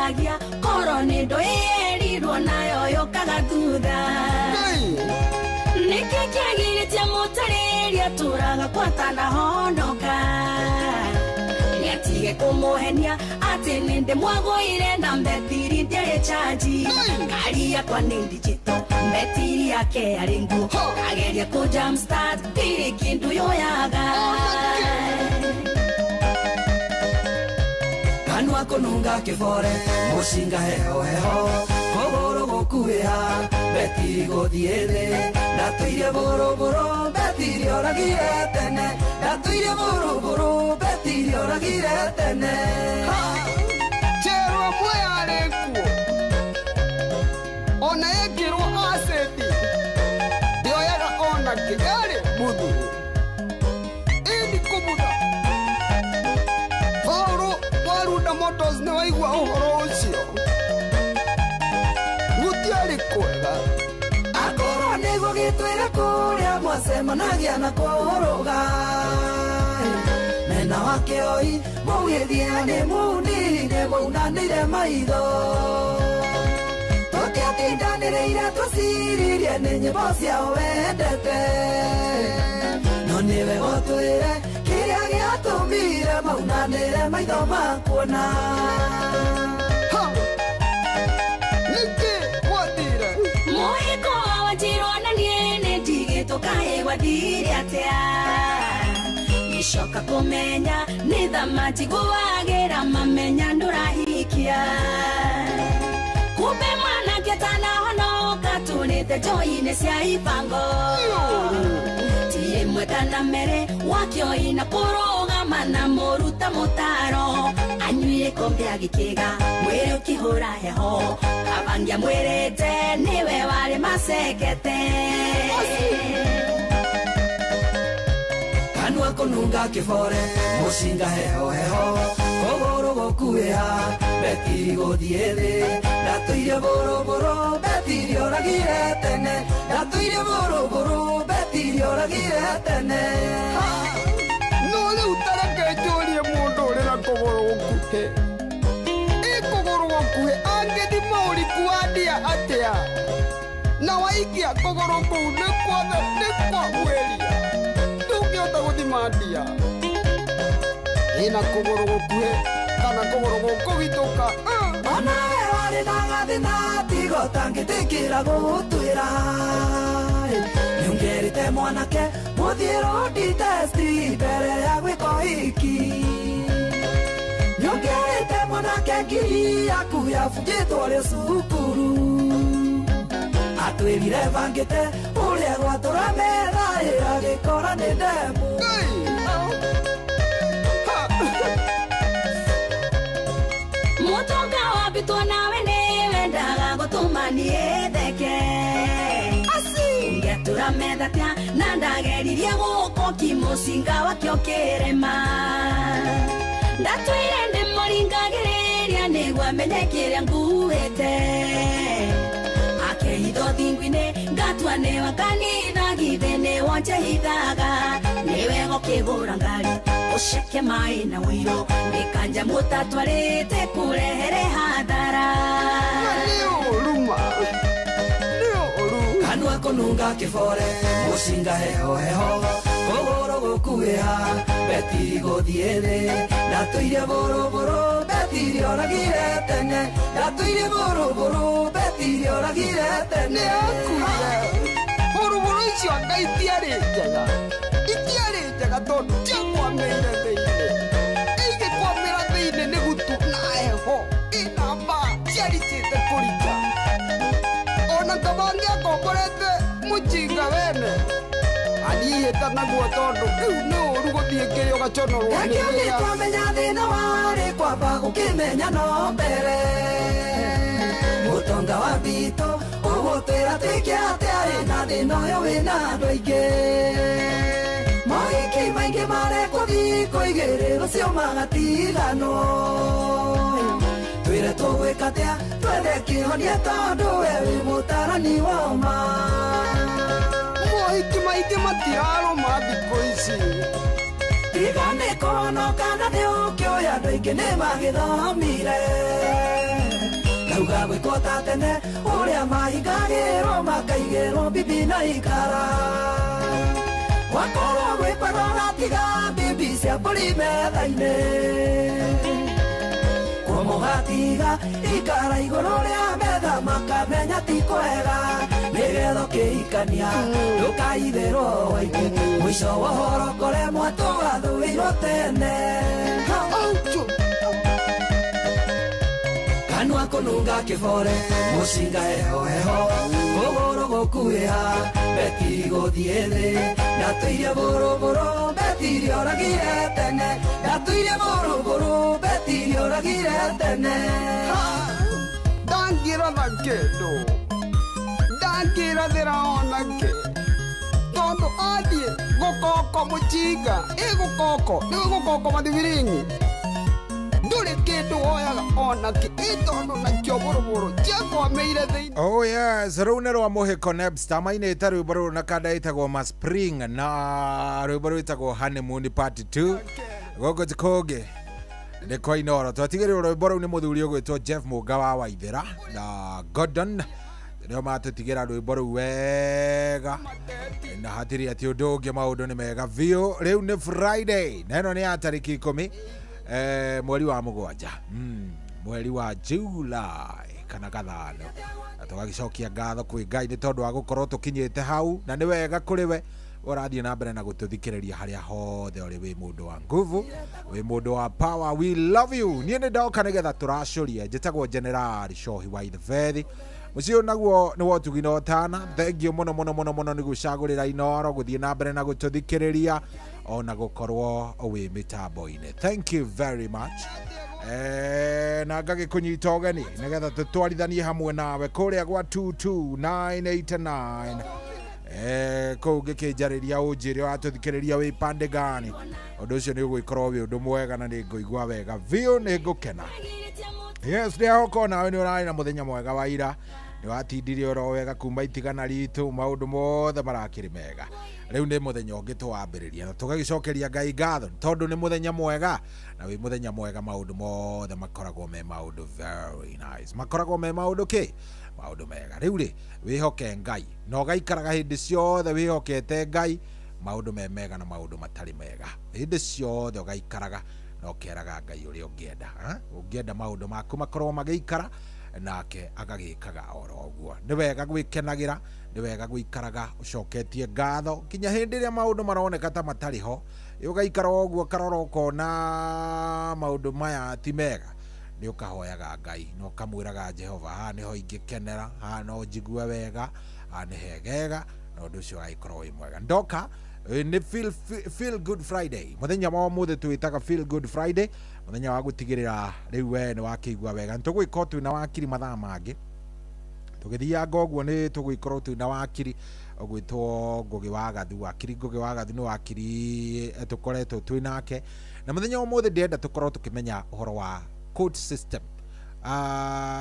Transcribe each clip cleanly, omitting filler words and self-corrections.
Ndĩciragia korwo nĩ ndwĩrirwo nayo yũkaga thutha. Nĩkĩ kĩagirĩtie mũtarĩria tũraga kwatana honoka. Nĩatige kũmũhenia atĩ nĩndĩmwagũire na mbetiri ndĩarĩ chaji. Ngari yakwa nĩ ndijito mbetiri yake yarĩ nguo. Ageria kũ jump start ndirĩ kĩndũ yoyaga. Kanua kũnunga kĩbore mũcinga heho heho kũgũrũ gũkuhĩha mbetiri gũthiĩ thĩ. Ndatũire bũrũbũrũ mbetiri oragire tene. Ndatũire bũrũbũrũ mbetiri oragire tene. Njerwa ĩmwe yarĩ kuo ona yekĩrwo acid ndĩoyaga ona kĩ, yarĩ mbuthu ĩni kũbutha. Paũlũ wa Runda Motors nĩ waigua ũhoro ũcio, gũtiarĩ kwega. Akorwo nĩguo gĩtwĩre kũrĩa mwacemanagia na kũrũga mena wa kĩoi mũgĩthiĩ nĩ mũnini mũunanĩire maitho. Tũtiatindanĩrĩire twaciririe nĩ nyĩmbo ciao wendete. No nĩwe ũtwĩre kĩrĩa gĩatũmire maunanĩre maitho makuona. Nĩkĩ gwathire? Mũhĩko wa Wanjirũ na niĩ nĩ ndigĩtwo kaĩ gwathire atĩa. Ngĩcoka kũmenya nĩ thama njiguagĩra mamenya ndũrahikia. Kumbe mwanake atanahonoka tũrĩte njũĩ-inĩ cia ibango. Ti ĩmwe kana merĩ wakĩoi na kũrũgama na mũruta mũtaro. Anyuire kombe agĩkĩga mwĩrĩ ũkĩhũra heho. Kabangia mwĩrĩte nĩwe warĩ macekete. Kanua kũnunga kĩbore mũcinga heho heho kũgũrũ gũkuhĩha mbetiri gũthiĩ thĩ. Ndatũire bũrũbũrũ mbetiri oragire tene. Ndatũire bũrũbũrũ mbetiri oragire tene. No rĩu ta reke njũrie mũndũ ũrĩ na kũgũrũ gũkuhĩ, ĩ kũgũrũ gũkuhĩ angĩthima ũriku wa ndia atĩa? Na waikia kũgũrũ kũu nĩ kwothe nĩ kwagwĩria, ndũngĩhota gũthima ndia. Ĩna kũgũrũ gũkuhĩ kana kũgũrũ gũkũgitũka. Onawe warĩ na gathĩna tiga ũtangĩtĩkĩra gũtwĩra. Nĩũngerĩte mwanake mũthiĩ road test mbere ya gwĩka ũhiki. Nĩũngerĩte mwanake ngiri yaku yabunjĩtwo rĩ cukuru. Atwĩrire bangĩte ũrĩa gwatũra metha agĩkora nĩ ndemu. Mũtonga wambĩtwo nawe nĩwendaga gũtũma niĩ theke. Ũngĩatũra metha atĩa na ndageririe gũkoki mũcinga wakĩo kĩrema. Ndatwĩre ndĩmũringagĩrĩria nĩguo amenye kĩrĩa nguĩte. Akĩhithwo thingo-inĩ ngatua nĩwe kanitha githĩ nĩwe njehithaga. Nĩwe gũkĩgũra ngari ũceke maĩ na ũiro nĩkanja mũtatwarĩte kũrehere hathara. Nĩ ũru ma, nĩ ũru. Kanua kũnunga kĩbore mũcinga heho heho kũgũrũ gũkuhĩha mbetiri gũthiĩ thĩ. Ndatũire bũrũbũrũ mbetiri oragire tene. Ndatũire bũrũbũrũ mbetiri oragire tene. Nĩ akuire. Bũrũbũrũ icio anga itiarĩ njega, itiarĩ njega tondũ ciakwamĩire thĩinĩ. Ĩigĩkwamĩra thĩinĩ nĩ gutu na heho ĩna mbaa ciaricĩte kũrika. Ona kabangi akomborete mũcinga wene aniĩhĩta naguo tondũ rĩu nĩ ũru gũthiĩ kĩrĩa ũgaconorwo nĩ Kĩo nĩ wĩra. twamenya thĩna warĩ kwamba gũkĩmenya no mbere. Mũtonga wa mbitũ ũgũtwĩra twĩke atĩa ĩna thĩna ũyũ wĩna andũ aingĩ. Mohiki maingĩ marekwo thikũ igĩrĩ rũciũ magatiganwo. Twĩre tũgwĩka atĩa twethe kĩhonia tondũ we wĩ mũtarani wa ũma. Mohiki maingĩ matirarũma thikũ ici. Tiga nĩ kũhonoka na nĩ ũkĩũĩ andũ aingĩ nĩ magĩthomire. Ndauga gwĩkwo ta tene ũrĩa mahingagĩrwo makaigĩrwo bibi na ikara. Wakorwo gwĩkwaga ũgatiga bibi cia mbũri metha-inĩ. Kũmũgatiga ikara igũrũ rĩa metha makamenya ti kwega. Nĩgetha ũkĩhikania ndũkaithĩrwo waingĩ. Mũico wa ũhoro kore mwatũgathũirwo tene. Kanua kũnunga kĩbore mũcinga heho heho kũgũrũ gũkuhĩha beti gũthiĩ thĩ. Ndatũirie bũrũbũrũ beti rĩoragire tene. Ndatũirie bũrũbũrũ beti rĩoragire tene. Ndangĩratha kĩndũ, ndangĩrathĩra ona kĩ, tondũ athiĩ gũkoko mũcinga ĩ gũkoko nĩwe gũkoko mathibiringi ndũrĩ kĩndũ woyaga ona kĩ ĩ tondũ nakĩo bũrũbũrũ ciakwamĩire thĩinĩ. Oh yes, rũu nĩ rwa Mũhĩko Nebster mainĩte rwĩmbo rũrũ na kanda ĩtagwo Maspring na rwĩmbo rwĩtagwo Honeymoon Part 2. Gũkũ ti kũngĩ nĩ kwa Inooro. Twatigĩrĩrwo rwĩmbo rũu nĩ mũthuri ũgwĩtwo Jeff Mũnga wa Waithĩra na Gordon nĩo matũtigĩra rwĩmbo rũu wega na hatirĩ atĩ ũndũ ũngĩ, maũndũ nĩ mega biũ. Rĩu nĩ Friday na ĩno nĩ ya tarĩki 10 mweri wa 7, mweri wa July kana 5, na tũgagĩcokia ngatho kwĩ Ngai nĩ tondũ wa gũkorwo tũkinyĩte hau, na nĩ wega kũrĩ we ũrathiĩ na mbere na gũtũthikĩrĩria harĩa hothe ũrĩ. Wĩ mũndũ wa nguvu, wĩ mũndũ wa power, we love you. Niĩ nĩ ndoka nĩgetha tũracũrie. Njĩtagwo General Cohi wa Ithebethi. Mũciĩ ũyũ naguo nĩ wotugi na ũtana. Thengiũ mũno mũno mũno mũno nĩ gũcagũrĩra Inooro gũthiĩ na mbere na gũtũthikĩrĩria ona gũkorwo wĩ mĩtambo-inĩ. Thank you very much. Na ngagĩkũnyita ũgeni nĩgetha tũtwarithanie hamwe nawe kũrĩa gwa 22989 kũu ngĩkĩnjarĩria ũnjĩre ũratũthikĩrĩria wĩ pande gani. Ũndũ ũcio nĩ ũgũgĩkorwo wĩ ũndũ mwega na nĩ ngũigua wega biũ, nĩ ngũkena. Yes, ndĩrahoka nawe nĩ ũrarĩ na mũthenya mwega wa ira, nĩ watindirie oro wega kuma itigana ritũ, maũndũ mothe marakĩrĩ mega. Rĩu nĩ mũthenya ũngĩ tũwambĩrĩria na tũgagĩcokeria Ngai ngatho tondũ nĩ mũthenya mwega, na wĩ mũthenya mwega maũndũ mothe makoragwo me maũndũ very nice, makoragwo me maũndũ kĩ maũndũ mega. Rĩu rĩ wĩhoke Ngai na ũgaikaraga hĩndĩ ciothe wĩhokete Ngai, maũndũ me mega na maũndũ matarĩ mega, hĩndĩ ciothe ũgaikaraga na ũkeraga Ngai ũrĩa ũngĩenda. Ũngĩenda maũndũ maku makorwo magĩikara nake agagĩkaga oro ũguo. Nĩ wega gwĩkenagĩra, nĩ wega gũikaraga ũcoketie ngatho nginya hĩndĩ ĩrĩa maũndũ maroneka ta matarĩ ho, ũgaikara ũguo ũkarora ũkona maũndũ maya ti mega, nĩ ũkahoyaga Ngai na ũkamwĩraga Jehova, haha nĩho ingĩkenera, haha no njigue wega, haha nĩ hegega, na ũndũ ũcio ũgagĩkorwo wĩ mwega. Ndoka nĩ feel good Friday. Mũthenya wa ũmũthĩ twĩtaga Feel Good Friday, mũthenya wa gũtigĩrĩra rĩu we nĩ wakĩigua wega. Nĩ tũgũgĩkorwo twĩna wakiri mathaa mangĩ tũgĩthianga ũguo, nĩ tũgũgĩkorwo twĩna wakiri ũgwĩtwo Ngũgĩ wa Gathu. Wakiri Ngũgĩ wa Gathu nĩ wakiri tũkoretwo twĩ nake, na mũthenya wa ũmũthĩ ndĩrenda tũkorwo tũkĩmenya ũhoro wa court system.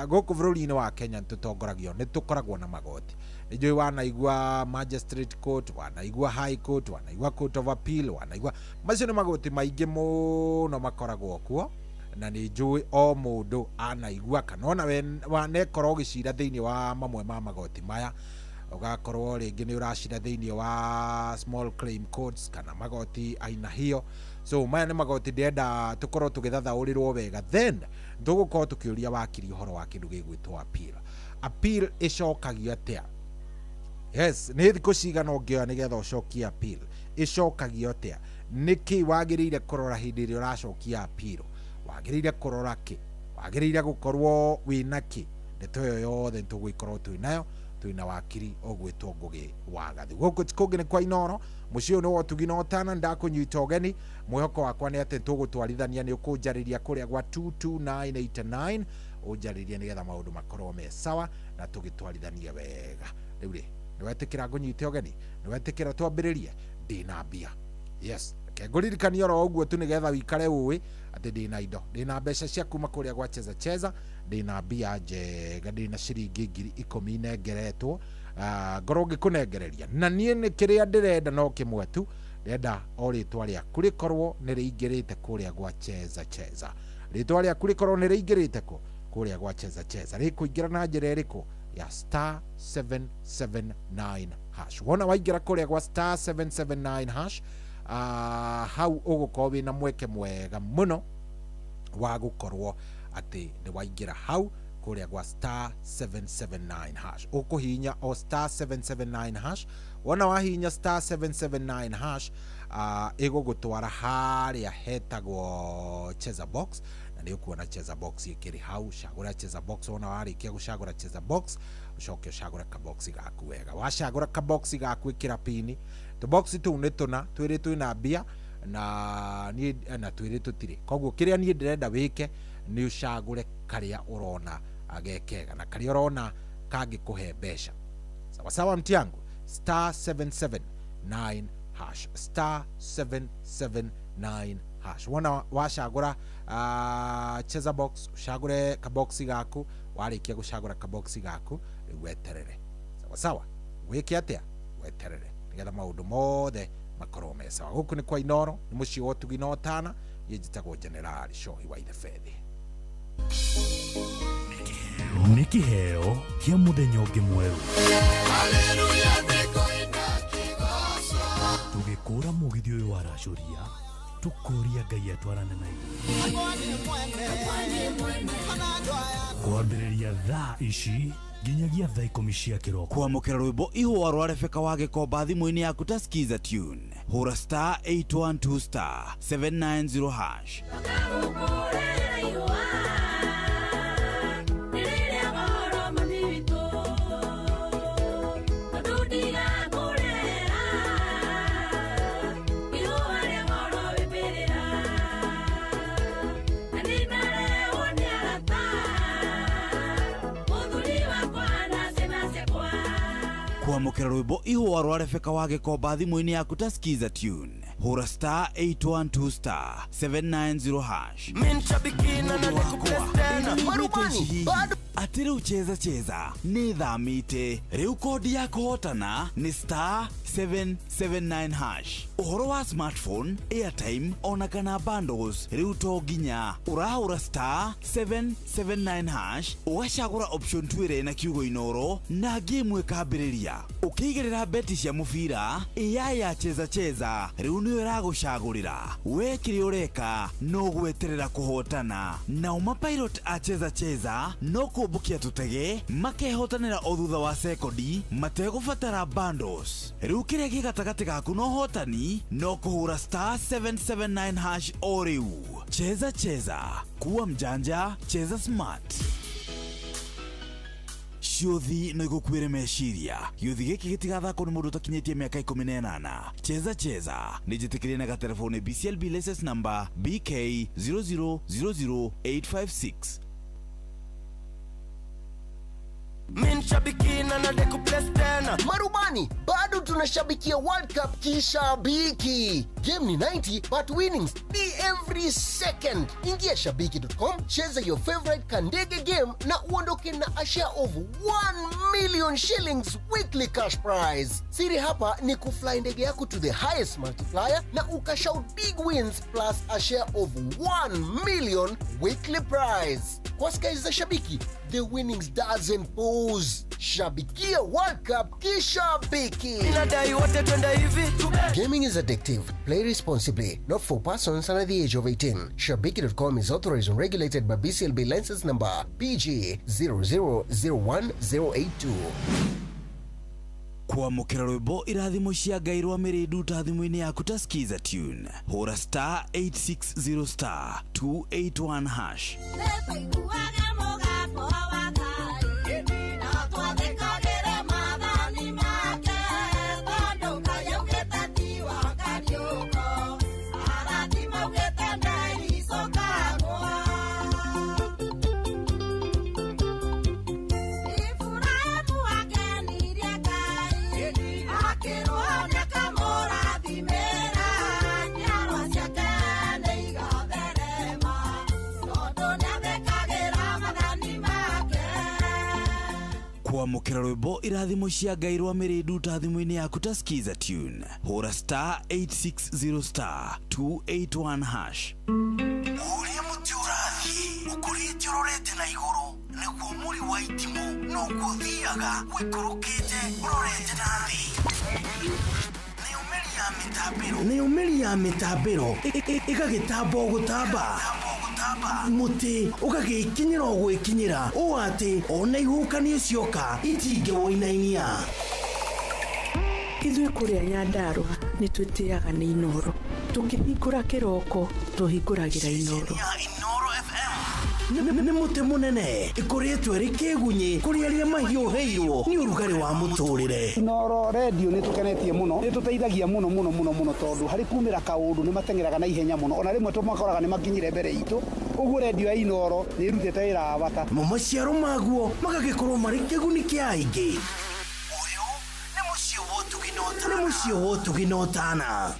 Gũkũ bũrũri-inĩ wa Kenya nĩ tũtongoragio, nĩ tũkoragwo na magoti. Nĩ njũĩ wanaigua Magistrate Court, wanaigua High Court, wanaigua Court of Appeal, wanaigua macio nĩ magoti maingĩ mũno makoragwo kuo, na nĩ njũĩ o mũndũ anaigua kana ona wanekorwo ũgĩcira thĩinĩ wa mamwe ma magoti maya, ũgakorwo rĩngĩ nĩ ũracira thĩinĩ wa small claim courts kana magoti aina hiyo. So maya nĩ magoti ndĩrenda tũkorwo tũgĩthathaũrĩrwo wega, then tũgũkorwo tũkĩũria wakiri ũhoro wa kĩndũ gĩgwĩtwo appeal. Appeal ĩcokagio atĩa? Yes, nĩ thikũ cigana ũngĩoya nĩgetha ũcokie appeal? Ĩcokagio atĩa? Nĩkĩ wagĩrĩire kũrora hĩndĩ ĩrĩa ũracokia appeal? Wagĩrĩire kũrora kĩ? Wagĩrĩire gũkorwo wĩna kĩ? Ndeto ĩyo yothe nĩtũgũgĩkorwo twĩ nayo, twĩna wakiri ũgwĩtwo Ngũgĩ wa Gathu. Gũkũ ti kũngĩ nĩ kwa Inooro. Mũciĩ ũyũ nĩ wa ũtugi na ũtana, ndakũnyita ũgeni. Mwĩhoko wakwa nĩ atĩ tũgũtwarithania, nĩ ũkũnjarĩria kũrĩa gwa 22989, ũnjarĩrie nĩgetha maũndũ makorwo me sawa na tũgĩtwarithanie wega. Rĩu rĩ, nĩ wetĩkĩra ngũnyite ũgeni? Nĩ wetĩkĩra twambĩrĩrie? Ndĩna mbia. Yes, reke ngũririkanie oro ũguo tu nĩgetha ũikare ũĩ atĩ ndĩna indo, ndĩna mbeca cia kuma kũrĩa gwa Cheza Cheza, ndĩna mbia njega, ndĩna ciringi 10,000 nengeretwo, ngorwo ngĩkũnengereria. Na niĩ nĩ kĩrĩa ndĩrenda no kĩmwe tu, ndĩrenda o rĩtwa rĩaku rĩkorwo nĩ rĩingĩrĩte kũrĩa gwa Cheza Cheza. Rĩtwa rĩaku rĩkorwo nĩ rĩingĩrĩte kũ? Kũrĩa gwa Cheza Cheza rĩkũingĩra na njĩra ĩrĩkũ? Ya star 779 hash. Wona waingĩra kũrĩa gwa star 779 hash, hau ũgũkorwo wĩna mweke mwega mũno wa gũkorwo atĩ nĩ waingĩra hau kũrĩa gwa star 779 hash. Ũkũhihinya o star 779 hash. Wona wahihinya star 779 hash, ĩgũgũtwara harĩa hetagwo Cheza Box, na nĩ ũkuona Cheza Box ĩkĩrĩ hau. Cagũra Cheza Box. Wona warĩkia gũcagũra Cheza Box, ũcoke ũcagũre kaboxi gaku wega. Wacagũra kaboxi gaku, ĩkĩra pini. Tũboxi tũu nĩ tũna, twĩrĩ twĩna mbia na niĩ na twĩrĩ tũtirĩ. Koguo kĩrĩa niĩ ndĩrenda wĩke nĩ ũcagũre karĩa ũrona gekega na karĩa ũrona kangĩkũhe mbeca. Sawa sawa, mtiangu? Star 779 hash, star 779 hash. Wona wacagũra Cheza Box, ũcagũre kaboxi gaku. Warĩkia gũcagũra kaboxi gaku, rĩu weterere. Sawa sawa, wĩke atĩa? Weterere nĩgetha maũndũ mothe makorwo me sawa. Gũkũ nĩ kwa Inoro, nĩ mũciĩ wa ũtugi na ũtana. Niĩ njĩtagwo General Shohi wa Ithebethi. Nĩ kĩheo kĩa mũthenya ũngĩ mwerũ tũgĩkũra mũgithi ũyũ waracũria, tũkũria Ngai atwarane na ithuĩ kwambĩrĩria thaa ici nginyagia thaa 10 cia kĩroko. Kwamũkĩra rwĩmbo ihũa rwa Rebecca wa Gĩkomba thimũ-inĩ yaku ta Skiza tune, hũra star 812 star 790 hash. Tũkagũkũrĩra ihũa rĩrĩa goro mami witũ, tondũ ndigakũrera ihũa rĩa goro wĩmbĩrĩra, na nĩndarehwo nĩ arata, mũthuri wakwa na ciana ciakwa. Kwamũkĩra rwĩmbo ihũa rwa Rebecca wa Gĩkomba thimũ-inĩ yaku ta Skiza tune, hũra star 812 star 790 hash. Marubani, bado Atĩ rĩu Cheza Cheza nĩ thamĩte. Rĩu kodi ya kũhotana nĩ star 779 hash. Ũhoro wa smartphone, airtime ona kana bundles rĩu to nginya ũrahũra star 779 hash, ũgacagũra option 2 ĩrĩa ĩna kiugo Inoro, na game ĩkambĩrĩria. Ũkĩigĩrĩra beti cia mũbira, AI ya Cheza Cheza rĩu nĩyo ĩragũcagũrĩra. We kĩrĩa ũreka no gweterera kũhotana. Nao mapilot a Cheza Cheza no kũmbũkia tũtege makehotanĩra o thutha wa sekondi mategũbatara bundles. Rĩu kĩrĩa gĩ gatagatĩ gaku na ũhotani no kũhũra star 779 hash o rĩu. Cheza Cheza, kuwa mjanja, cheza smart. Ciũthi no igũkuĩre meciria. Gĩũthi gĩkĩ gĩtigathakwo nĩ mũndũ ũtakinyĩtie mĩaka 18. Cheza Cheza nĩ njĩtĩkĩrie na gatelefoni BCLB license number BK 0000856. Marubani, bado tunashabikia World Cup kishabiki. Game ni 90 but winnings ni every second. Ingia shabiki.com, cheza your favorite kandege game na uondoke na a share of 1 million shillings weekly cash prize. Siri hapa ni kufly ndege yako to the highest multiplier na ukashout big wins plus a share of 1 million weekly prize. Kwa skies za Shabiki, the winnings doesn't pause. Shabikia World Cup kishabiki. Gaming is addictive. Play responsibly. Not for persons under the age of 18. Shabiki.com is authorized and regulated by BCLB license number PG 0001082. Kwamũkĩra rwĩmbo irathimo cia Ngai rwa mĩrĩ nduta thimũ-inĩ yaku ta Skiza tune, hũra star 860 star 281 hash. Nĩtwaiguaga mũgambo wa Ngai na twathĩkagĩre maathani make, tondũ Ngai augĩte ti wa kariũko, arathi maugĩte ndeicũkagwo. Iburahĩmu akenirie Ngai akĩrwo nĩakamũrathimĩra, njiarwa ciake nĩigatherema tondũ nĩathĩkagĩra maathani make. Kwamũkĩra rwĩmbo irathimo cia Ngai rwa mĩrĩ nduta thimũ-inĩ yaku ta Skiza tune, hũra star 860 star 281 hash. Ũrĩa mũtĩ ũrathiĩ ũkũrĩte ũrorete na igũrũ. Naguo mũri wa itimũ noguo ũthiaga ũikũrũkĩte ũrorete na thĩ. Nayo mĩri ya mĩtambĩro ĩgagĩtamba o gũtamba, mũtĩ ũgagĩkinyĩra o gwĩkinyĩra ũũ atĩ ona ihuhũkanio cioka itingĩwũinainia. Ithuĩ kũrĩa Nyandarũa nĩ twĩtĩaga nĩ Inooro. Tũkĩhingũra kĩroko tũhingũragĩra Inooro. Nĩ mũtĩ mũnene ĩkoretwo ĩrĩ kĩgunyĩ kũrĩ arĩa mahiũhĩirwo nĩ ũrugarĩ wa mũtũrĩre. Inooro redio nĩ tũkenetie mũno, nĩ tũteithagia mũno mũno mũno mũno, tondũ harĩ kumĩra kaũndũ nĩ mateng'eraga na ihenya mũno, ona rĩmwe tũmakoraga nĩ makinyire mbere itũ. Ũguo redio ya Inooro nĩ ĩrutĩte wĩra wa bata. Mo maciaro maguo magagĩkorwo marĩ kĩguni kĩa aingĩ. Nĩ mũciĩ wa ũtugi na ũtana.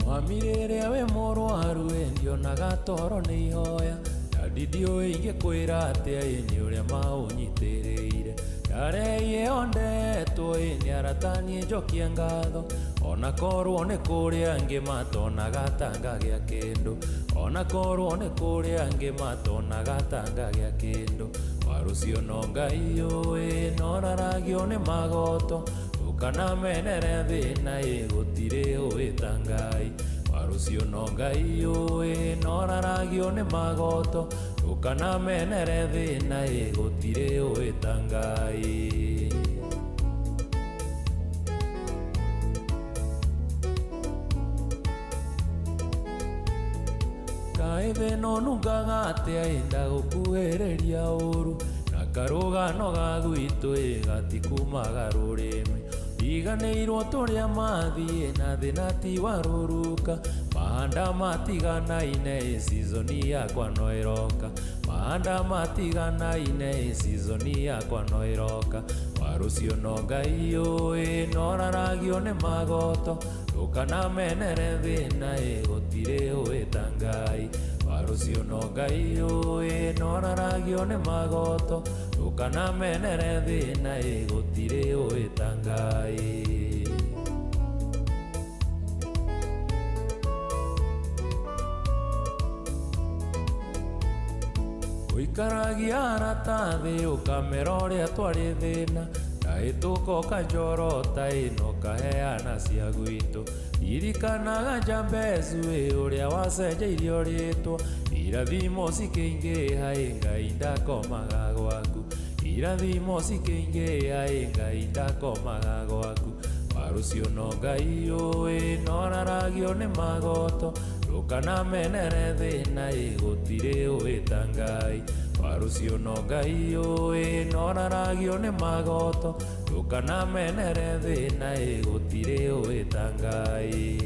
Mami, rĩrĩa wĩ mũrwaru ĩ ndionaga toro nĩ ihoya ndandi, ndiũĩ ingĩkwĩra atĩa ĩ nĩ ũrĩa maũnyitĩrĩire. Ndareie ondetwo ĩ nĩ arata, niĩ njokie ngatho, ona korwo nĩ kũrĩ angĩ matonaga ta ngagĩa kĩndũ, ona korwo nĩ kũrĩ angĩ matonaga ta ngagĩa kĩndũ. Warũcio no Ngai ũĩ, noraragio nĩ magoto kana menere thĩna ĩ gũtirĩ ũĩ ta Ngai. Warũcio no Ngai ũĩ, noraragio nĩ magoto kana menere thĩna ĩ gũtirĩ ũĩ ta Ngai. Kaĩ thĩna ũnungaga atĩa ĩ ndagũkuhĩrĩria ũru, na karũgano ga gwitũ ĩ gatikumaga rũrĩmĩ. Ndiganĩirwo tũrĩa mathiĩ na thĩna ti warũruka, mahanda matiganaine ĩ sizoni yakwa no ĩroka, mahanda matiganaine ĩ sizoni yakwa no ĩroka. Warũcio no Ngai ũĩ, noraragio nĩ magoto ndũkanamenere thĩna ĩ gũtirĩ ũĩ ta Ngai. Warũcio no Ngai ũĩ, noraragio nĩ magoto ndũkanamenere thĩna ĩ gũtirĩ ũĩ ta Ngai. Ũikaragia arata thĩ ũkamera ũrĩa twarĩ thĩna, ndahĩtũka ũkanjorota ĩ na ũkaheana cia gwitũ. Ririkanaga Jambezu ĩ ũrĩa wacenjeirio rĩtwa, irathimo cikĩingĩha ĩ Ngai ndakomaga gwaku, irathimo cikĩingĩha ĩ Ngai ndakomaga gwaku. Warũcio no Ngai ũĩ, noraragio nĩ magoto ndũkanamenere thĩna ĩ gũtirĩ ũĩ ta Ngai. Warũcio no Ngai ũĩ, noraragio nĩ magoto ndũkanamenere thĩna ĩ gũtirĩ ũĩ ta Ngai.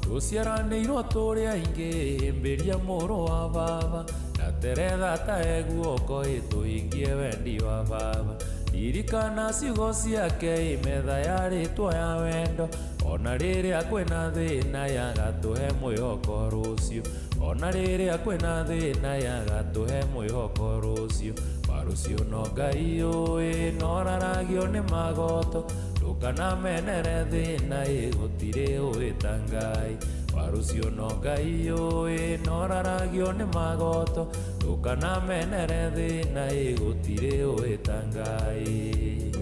Tũciaranĩirwo tũrĩ aingĩ, hĩmbĩria mũrũ wa baba, na teretha ta eguoko ĩ tũhingie wendi wa baba. Ririkana ciugo ciake ĩ metha ya rĩtwa ya wendo, ona rĩrĩa kwĩna thĩna yagatũhe mwĩhoko rũciũ, ona rĩrĩa kwĩna thĩna yagatũhe mwĩhoko rũciũ. Warũcio no Ngai ũĩ, noraragio nĩ magoto ndũkanamenere thĩna ĩ gũtirĩ ũĩ ta Ngai. Warũcio no Ngai ũĩ, noraragio nĩ magoto ndũkanamenere thĩna ĩ gũtirĩ ũĩ ta Ngai.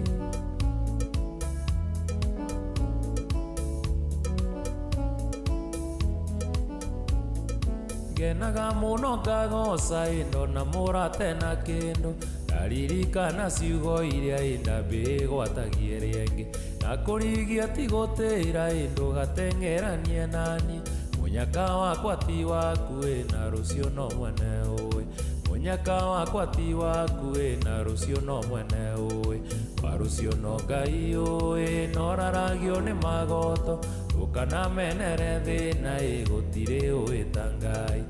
Ngenaga mũno ngagoca ĩ ndona mũrate na kĩndũ, ndaririkana ciugo iria ĩ ndambĩgwatagie rĩngĩ, na kũrigia ti gũtĩra ĩ ndũgateng'eranie naniĩ, mũnyaka wakwa ti waku ĩ na rũciũ no mwene ũĩ, mũnyaka wakwa ti waku ĩ na rũciũ no mwene ũĩ. Warũcio no Ngai ũĩ, noraragio nĩ magoto ndũkanamenere thĩna ĩ gũtirĩ ũĩ ta Ngai.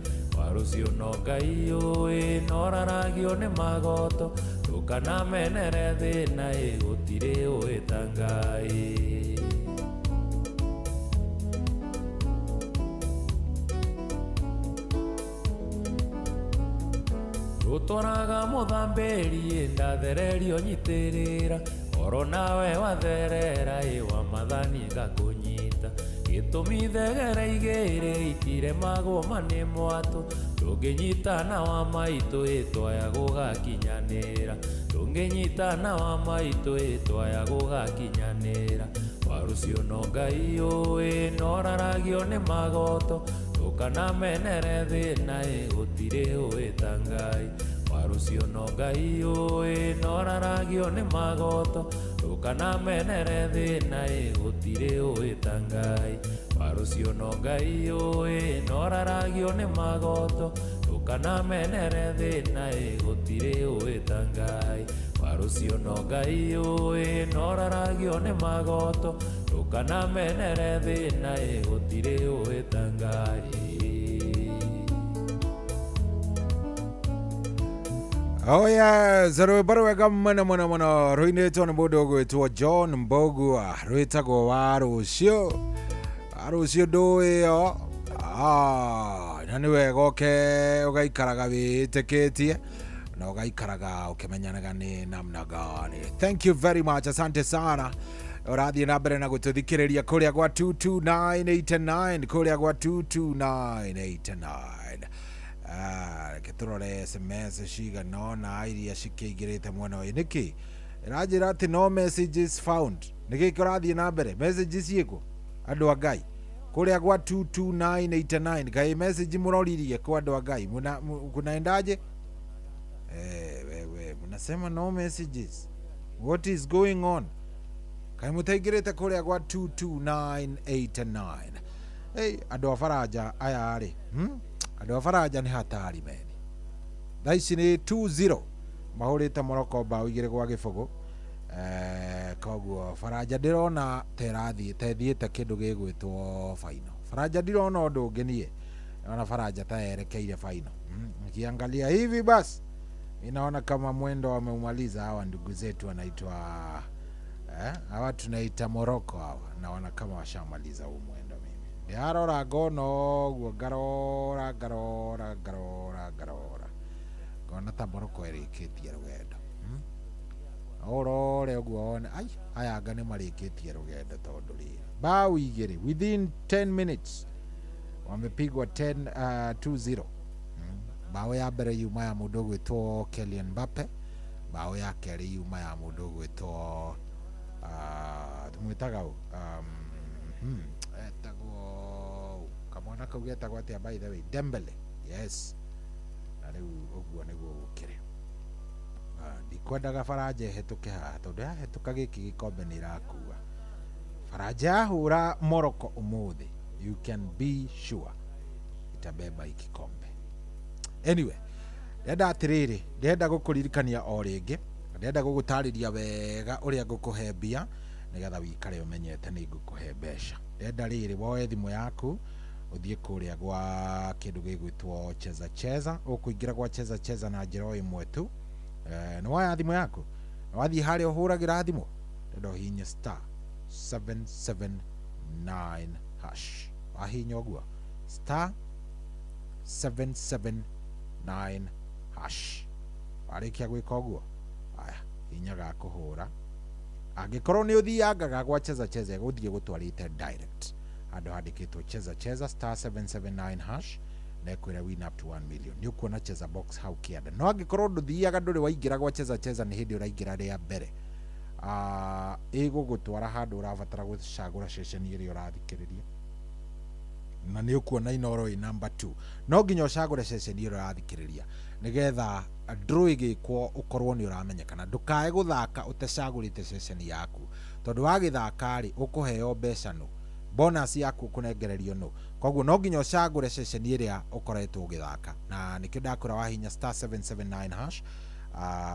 Rũciũ no Ngai ũĩ noraragio nĩ magoto ndũkanamenere thĩna ĩ gũtirĩ ũĩ ta Ngai. Rũtwaraga mũthambĩri ĩ ndathererio nyitĩrĩra oro nawe watherera ĩ wa mathani ngakũnyita gĩtũmi thegere igĩrĩ itiremagwo ma nĩ mwatũ ndũngĩnyitana wa maitũ ĩ twaya gũgakinyanĩra ndũngĩnyitana wa maitũ ĩ twaya gũgakinyanĩra wa rũciũ no Ngai ũĩ noraragio nĩ magoto ndũkanamenere thĩna ĩ gũtirĩ ũĩ ta Ngai wa rũciũ no Ngai ũĩ noraragio nĩ magoto ndũkanamenere thĩna ĩ gũtirĩ ũĩ ta Ngai wa rũciũ no Ngai ũĩ noraragio nĩ magoto ndũkanamenere thĩna ĩ gũtirĩ ũĩ ta Ngai wa rũciũ no Ngai ũĩ noraragio nĩ magoto ndũkanamenere thĩna ĩ gũtirĩ ũĩ ta Ngai. Oh yes, rwĩmbo rwega mũno mũno mũno rũinĩtwo nĩ mũndũ ũgwĩtwo John Mbogua rwĩtagwo wa rũciũ wa rũciũ ndũĩyo na nĩ wega ũke ũgaikaraga wĩtĩkĩtie na ũgaikaraga ũkĩmenyanaga nĩ namna gani. Thank you very much, asante sana. Ũrathiĩ na mbere na gũtũthikĩrĩria kũrĩa gwa 22989 kũrĩa gwa 22989. Reke tũrore SMS cigana ũna iria cikĩingĩrĩte mwena ũyũ. Nĩkĩ ĩranjĩra atĩ no messages found? Nĩkĩ kĩrathiĩ na mbere? Messages ciĩkũ andũ a Ngai kũrĩa gwa 22989? Ngai message mũroririe kwa andũ a Ngai kunaendaje? Wewe mnasema no messages, what is going on? Kaĩ mũtaingĩrĩte kũrĩa gwa 22989? Hey, andũ a Faranja aya rĩ, andũ a Faranja nĩ hatari meni. Thaa ici nĩ 2-0 mahũrĩte Morocco bao 2-0. Koguo Faranja ndĩrona ta ĩrathiĩ ta ĩthiĩte kĩndũ gĩgwĩtwo final. Faranja ndirona ũndũ ũngĩ niĩ, naona Faranja ta yerekeire final. Nikiangalia hivi basi inaona kama mwendo wameumaliza hawa ndugu zetu wanaitwa hawa tunaita Morocco hawa, naona kama washamaliza huu mwendo. Mimi ndirarora ngona ũguo ngarora ngarora ngarora ngarora ngona ta Morocco ĩrĩkĩtie rũgendo. Ũrore ũguo wone ai aya anga nĩ marĩkĩtie rũgendo tondũ rĩrĩ bao 2 within 10 minutes wamepigwa 2-0. Bao ya mbere yuma ya mũndũ ũgwĩtwo Kylian Mbappe, bao ya kerĩ yuma ya mũndũ ũgwĩtwo tũmwĩtaga ũ etagwo kamwana kau getagwo atĩa by the way? Dembele, yes. Na rĩu ũguo nĩguo gũkĩrĩ. Ndikwendaga Faranja ĩhetũke haha tondũ yahetũka gĩkĩ gĩkombe nĩ ĩrakua. Faranja yahũra Morocco ũmũthĩ, you can be sure itabeba ikikombe. Anyway, ndĩrenda atĩrĩrĩ, ndĩrenda gũkũririkania o rĩngĩ, ndĩrenda gũgũtarĩria wega ũrĩa ngũkũhe mbia nĩgetha wikare ũmenyete nĩ ngũkũhe mbeca. Ndĩrenda rĩrĩ woe thimũ yaku ũthiĩ kũrĩa gwa kĩndũ gĩgwĩtwo Cheza Cheza. Ũkũingĩra gwa Cheza Cheza na njĩra o ĩmwe tu. Nĩ woya thimũ yaku na wathiĩ harĩa ũhũragĩra thimũ, ndĩrenda ũhihinye star 779 hash. Wahihinya ũguo star 779 hash, warĩkia gwĩka ũguo aya hinya ga kũhũra. Angĩkorwo nĩ ũthiangaga gwa Cheza Cheza ĩgũthiĩ gũtwarĩte direct handũ handĩkĩtwo Cheza Cheza star 779 hash na ĩkwĩra win up to 1 million. Nĩ ũkuona Cheza box hau kĩanda. No angĩkorwo ndũthiaga ndũrĩ waingĩra gwa Cheza Cheza nĩ hĩndĩ ũraingĩra rĩa mbere, ĩgũgũtwara handũ ũrabatara gũcagũra ceceni ĩrĩa ũrathikĩrĩria na nĩ ũkuona Inooro ĩ number 2. No nginya ũcagũre ceceni ĩrĩa ũrathikĩrĩria nĩgetha draw ĩgĩkwo ũkorwo nĩ ũramenyekana. Ndũkae gũthaka ũtecagũrĩte ceceni yaku tondũ wagĩthaka rĩ ũkũheo mbeca nũ, bonus yaku ũkũnengererio nũ. Koguo no nginya ũcagũre ceceni ĩrĩa ũkoretwo ũgĩthaka, na nĩkĩo ndakwĩra wahinya star 779 hash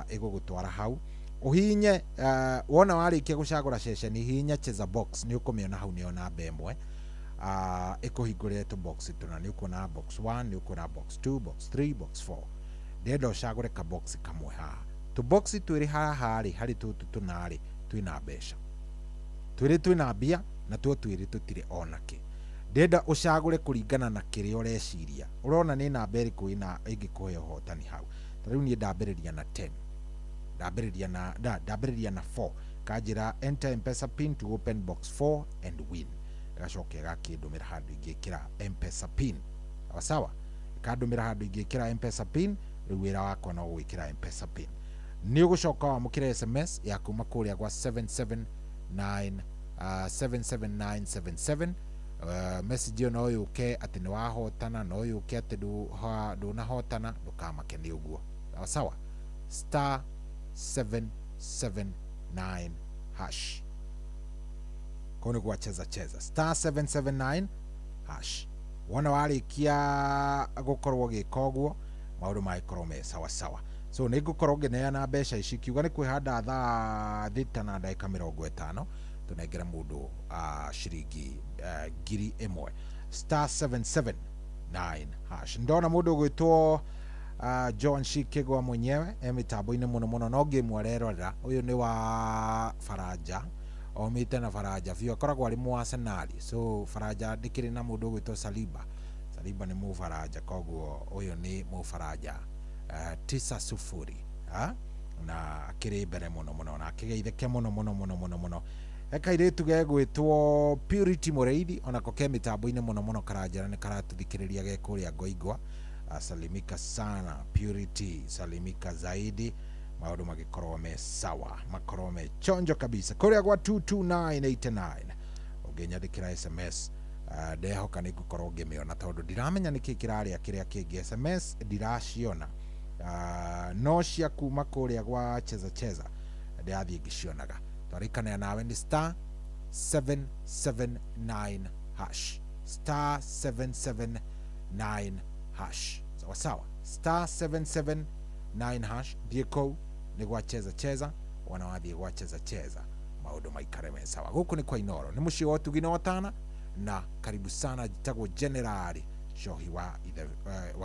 ĩgũgũtwara hau ũhihinye. Wona warĩkia gũcagũra ceceni hihinya Cheza box, nĩ ũkũmĩona hau nĩyo namba 1. Ĩkũhingũrĩre tũ box tũna, nĩ ũkuona box 1, nĩ ũkuona box 2, box 3, box 4. Ndĩrenda ũcagũre ka box kamwe haha. Tũ box twĩrĩ haha rĩ, harĩ tũtũ tũna rĩ, twĩna mbeca. Twĩrĩ twĩna mbia na tuo twĩrĩ tũtirĩ onakĩ. Ndĩrenda ũcagũre kũringana na kĩrĩa ũreciria. Ũrona nĩ namba ĩrĩkũ ĩna ĩngĩkũhe ũhotani hau. Ta rĩu niĩ ndambĩrĩria na 10. Ndambĩrĩria na ndambĩrĩria na 4. Kanjĩra enter M-Pesa pin to open box 4 and win. Gacoka gakĩndũmĩra handũ ingĩkĩra M-Pesa pin. Sawa sawa? Kandũmĩra handũ ingĩkĩra M-Pesa pin, rĩu wĩra wakwa no gwĩkĩra M-Pesa pin. Nĩ ũgũcoka wamũkĩre SMS ya kuma kũrĩa gwa 779 77977. Message ĩyo no yũke atĩ nĩ wahotana, no yũke atĩ ndũnahotana, ndũkamake nĩ ũguo. Sawa sawa? Star 779 hash. Kũu nĩ gwa cheza cheza. Star 779 hash. Wona warĩkia gũkorwo ũgĩka ũguo, maũndũ magĩkorwo me sawa sawa. So nĩ ngũkorwo ngĩneana mbeca ici, kiuga nĩ kwĩhanda thaa 6 na ndagĩka 50, tũnengere mũndũ ciringi 1,000. Star 779 hash. Ndona mũndũ ũgwĩtwo John Shikigwa mwenyewe e mĩtambo-inĩ mũno mũno, no ngĩmwe arerorera. Ũyũ nĩ wa Faranja, omĩte na Faranja biũ, akoragwo arĩ mũ Arsenal. So Faranja ndĩkĩrĩ na mũndũ ũgwĩtwo Saliba. Saliba nĩ mũfaranja, koguo ũyũ nĩ mũfaranja 9-0 na akĩrĩ mbere mũno mũno na akĩgeithĩke mũno mũno mũno mũno mũno. Kairĩtu gegwĩtwo Purity Mũrĩithi, onako ke mĩtambo-inĩ mũno mũno, karanjĩra nĩ karatũthikĩrĩria ge kũrĩa Ngoingwa. Salimika sana Purity, salimika zaidi, maũndũ magĩkorwo me sawa, makorwo me chonjo kabisa. Kũrĩa gwa 22989 ũngĩnyandĩkĩra SMS, ndehoka nĩ ngũkorwo ngĩmĩona, tondũ ndiramenya nĩkĩ kĩrarĩa kĩrĩa kĩngĩ. SMS ndiraciona, no cia kuma kũrĩa gwa cheza cheza ndĩrathiĩ ngĩcionaga. Twarĩkanĩra nawe nĩ star 779 hash. Star 779 hash. Sawa sawa? Star 779 hash. Thiĩ kũu nĩ gwa cheza cheza, wona wathiĩ gwa cheza cheza maũndũ maikare me sawa. Gũkũ nĩ kwa Inooro, nĩ mũciĩ wa ũtugi na ũtana, na karibu sana. Njĩtagwo Generali Cohi wa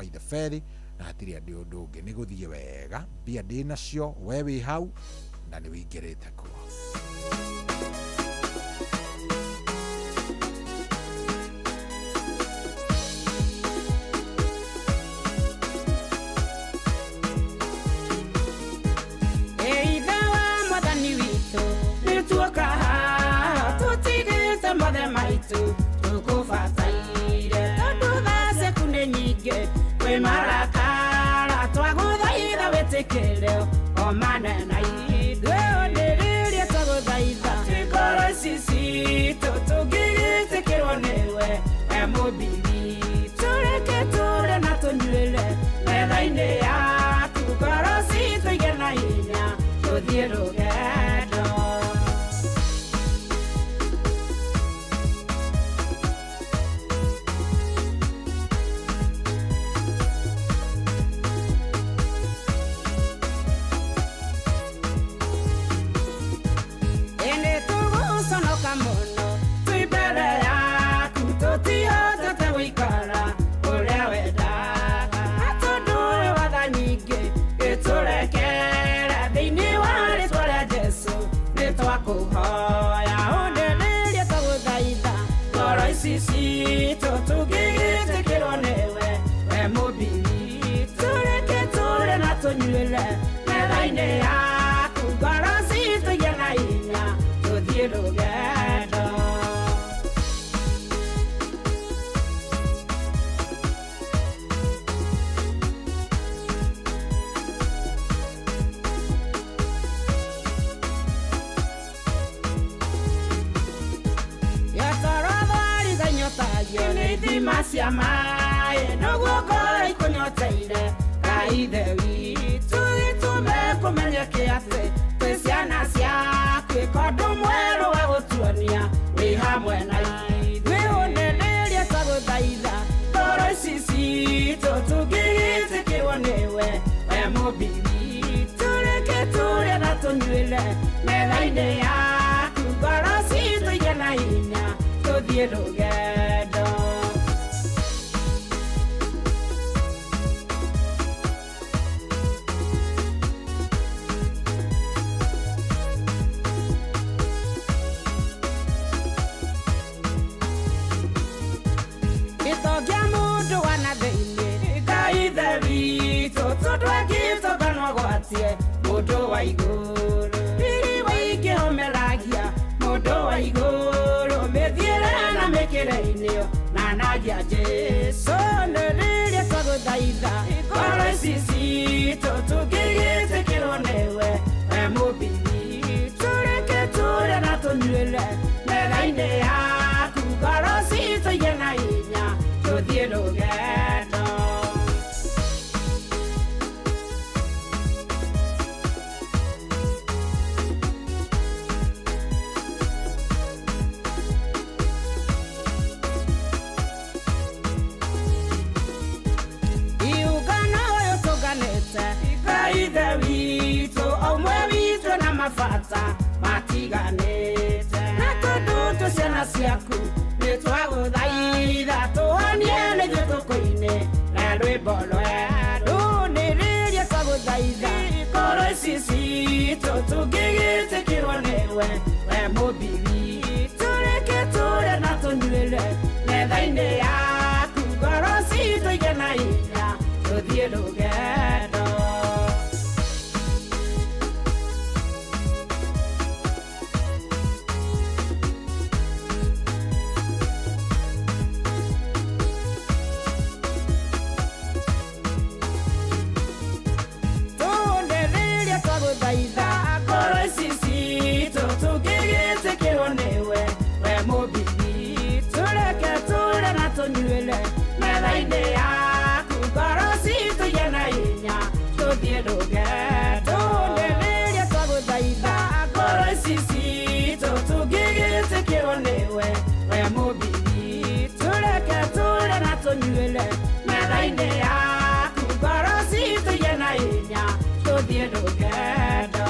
Ithe Feri, na hatirĩ andĩ ũndũ ũngĩ, nĩ gũthiĩ wega, mbia ndĩ nacio, we wĩ hau na nĩ wĩingĩrĩte kuo. Ithe wa mwathani witũ, nĩtuoka haha tũtigĩte mothe maitũ, tũkũbataire tondũ tha ciaku nĩ nyingĩ, kwĩ marakara twagũthaitha wĩtĩkĩre o manene ithuĩ, ũndĩrĩrie twagũthaitha ngoro ici citũ tũngĩgĩtĩkĩrwo nĩwe, we mũmbi witũ, reke tũrĩe na tũnyuĩre metha-inĩ yaku, ngoro citũ igĩe na hinya tũthiĩ rũgendo. Ĩndĩ tũgũconoka mũno twĩ mbere yaku, tũtihotete gũikara ũrĩa wendaga, na tondũ wĩ watha nyingĩ gĩtũrekere thĩinĩ wa rĩtwa rĩa Jesũ, nĩ twakũhoya ũndĩrĩrie twagũthaitha ngoro ici citũ tũngĩgĩtĩkĩrwo nĩwe, we mũmbi witũ, reke tũrĩe na tũnyuĩre metha-inĩ yaku, ngoro citũ igĩe na hinya tũthiĩ rũgendo. Ithima cia maĩ noguo ngoro ikũnyoteire, Ngai Ithe witũ gĩtũme kũmenyeke atĩ twĩ ciana ciaku, ĩka ũndũ mwerũ wa gũtuonia wĩ hamwe na ithuĩ, ũnenĩrie twagũthaitha ngoro ici citũ tũngĩgĩtĩkĩrwo nĩwe, we mũmbi witũ, reke tũrĩe na tũnyuĩre metha-inĩ yaku, ngoro citũ igĩe na hinya tũthiĩ rũgendo. wa igũrũ riri waikĩhomeragia mũndũ wa igũrũ mĩthiĩre na mĩkĩre-inĩ nanagia Jesu nĩ rĩrĩa twagũthaitha ngoro ici citũ tũngĩgĩtĩkĩrwo nĩwe we mũmbi witũ reke tũrĩe na tũnyuĩre metha-inĩ yaku ngoro citũ igĩe na hinya tũthiĩ rũgendo. Iũngano ũyũ tũnganĩte Ngai Ithe witũ ũmwe witũ na mabata matiganĩte na tondũ twĩ ciana ciaku nĩ twagũthaitha tũhonie nĩithuĩ tũkũine na rwĩmbo rwerũ nĩ rĩrĩa twagũthaitha ngoro ici citũ tũngĩgĩtĩkĩrwo nĩwe we mũmbi witũ reke tũrĩe na tũnyuĩre metha-inĩ yaku ngoro citũ igĩe na hinya tũthiĩ rũgendo. Tũnĩrĩria twagũthaitha ngoro ici citũ tũngĩgĩtĩkĩrwo nĩwe we mũmbi witũ reke tũrĩe na tũnyuĩre metha-inĩ yaku ngoro citũ igĩe na hinya tũthiĩ rũgendo. Tũnĩrĩria twagũthaitha ngoro ici citũ tũngĩgĩtĩkĩrwo nĩwe we mũmbi witũ reke tũrĩe na tũnyuĩre metha-inĩ yaku ngoro citũ igĩe na hinya tũthiĩ rũgendo.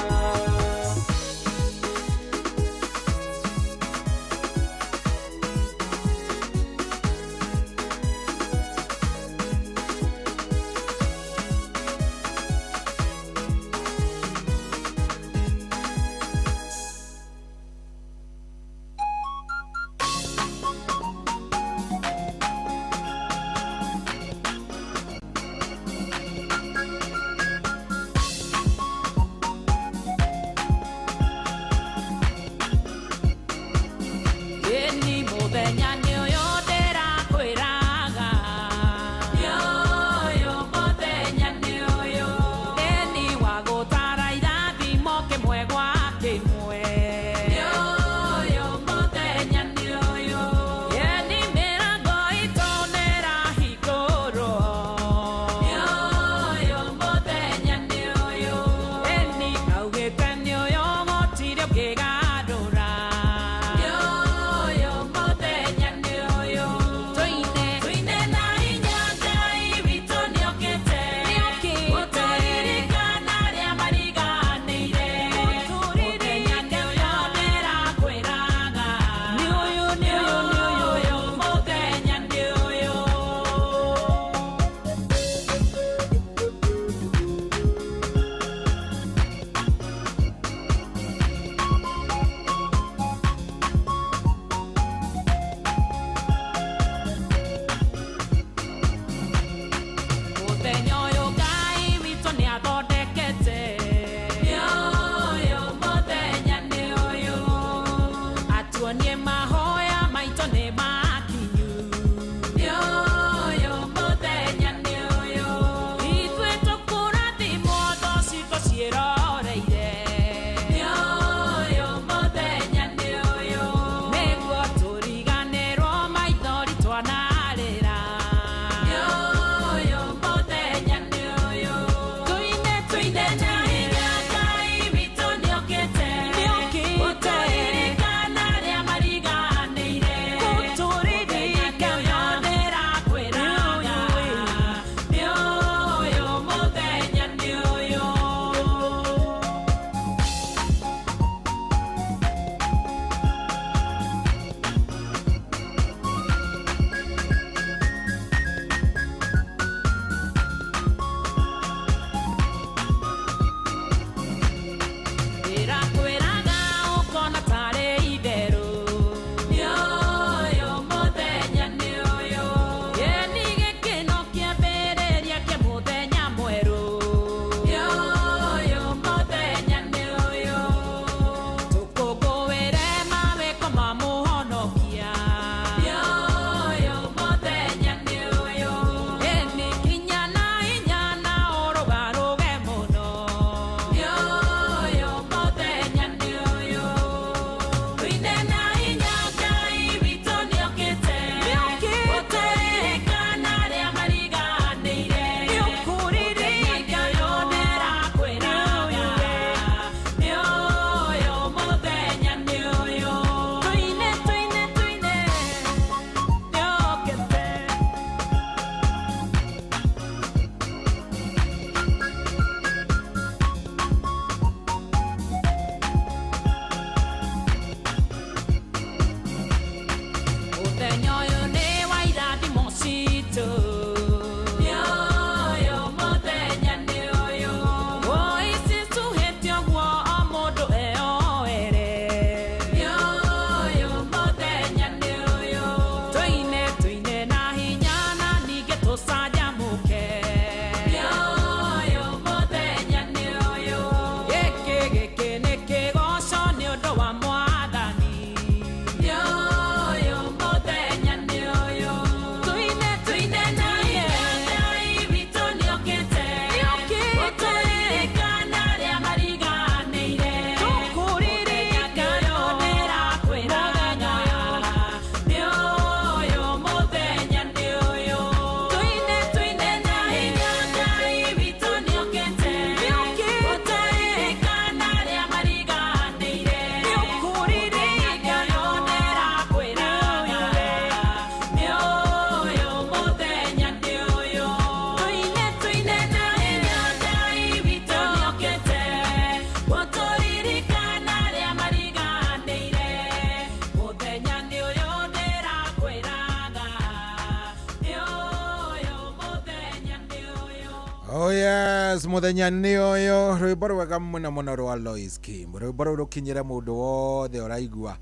Muthenya nĩ ũyũ rwĩmbo rwega mũno mũno rwa Lois Kim, rwĩmbo rũu rũkinyĩre mũndũ wothe ũraigua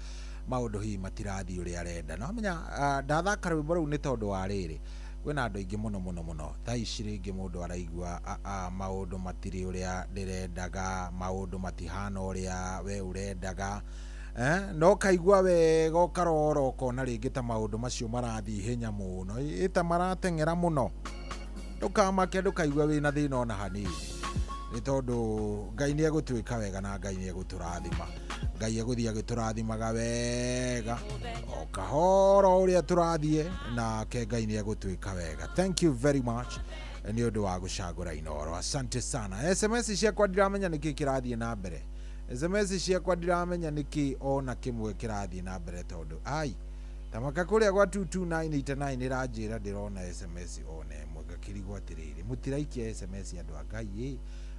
maũndũ hihi matirathiĩ ũrĩa arenda. No menya ndathaka rwĩmbo rũu nĩ tondũ wa rĩrĩ, kwĩna andũ aingĩ mũno mũno mũno thaa ici rĩngĩ mũndũ araigua maũndũ matirĩ ũrĩa ndĩrendaga, maũndũ matihana ũrĩa we ũrendaga. No kaigua wega ũkarora ũkona rĩngĩ ta maũndũ macio marathiĩ ihenya mũno, ĩ ta marateng'era mũno. Ndũkamake, ndũkaigue wĩna thĩna ona hanini, nĩ tondũ Ngai nĩ egũtwĩka wega na Ngai nĩ egũtũrathima. Ngai egũthiĩ agĩtũrathimaga wega o kahora o ũrĩa tũrathiĩ, nake Ngai nĩ egũtwĩka wega. Thank you very much nĩ ũndũ wa gũcagũra Inooro, asante sana. SMS ciakwa ndiramenya nĩkĩ kĩrathiĩ na mbere, SMS ciakwa ndiramenya nĩkĩ ona kĩmwe kĩrathiĩ na mbere, tondũ ai tamaka kũrĩa gwa 22989 ĩranjĩra ndĩrona SMS ona ĩmwe, ngakĩrigwo atĩrĩrĩ, mũtiraikia SMS andũ a Ngai ĩ,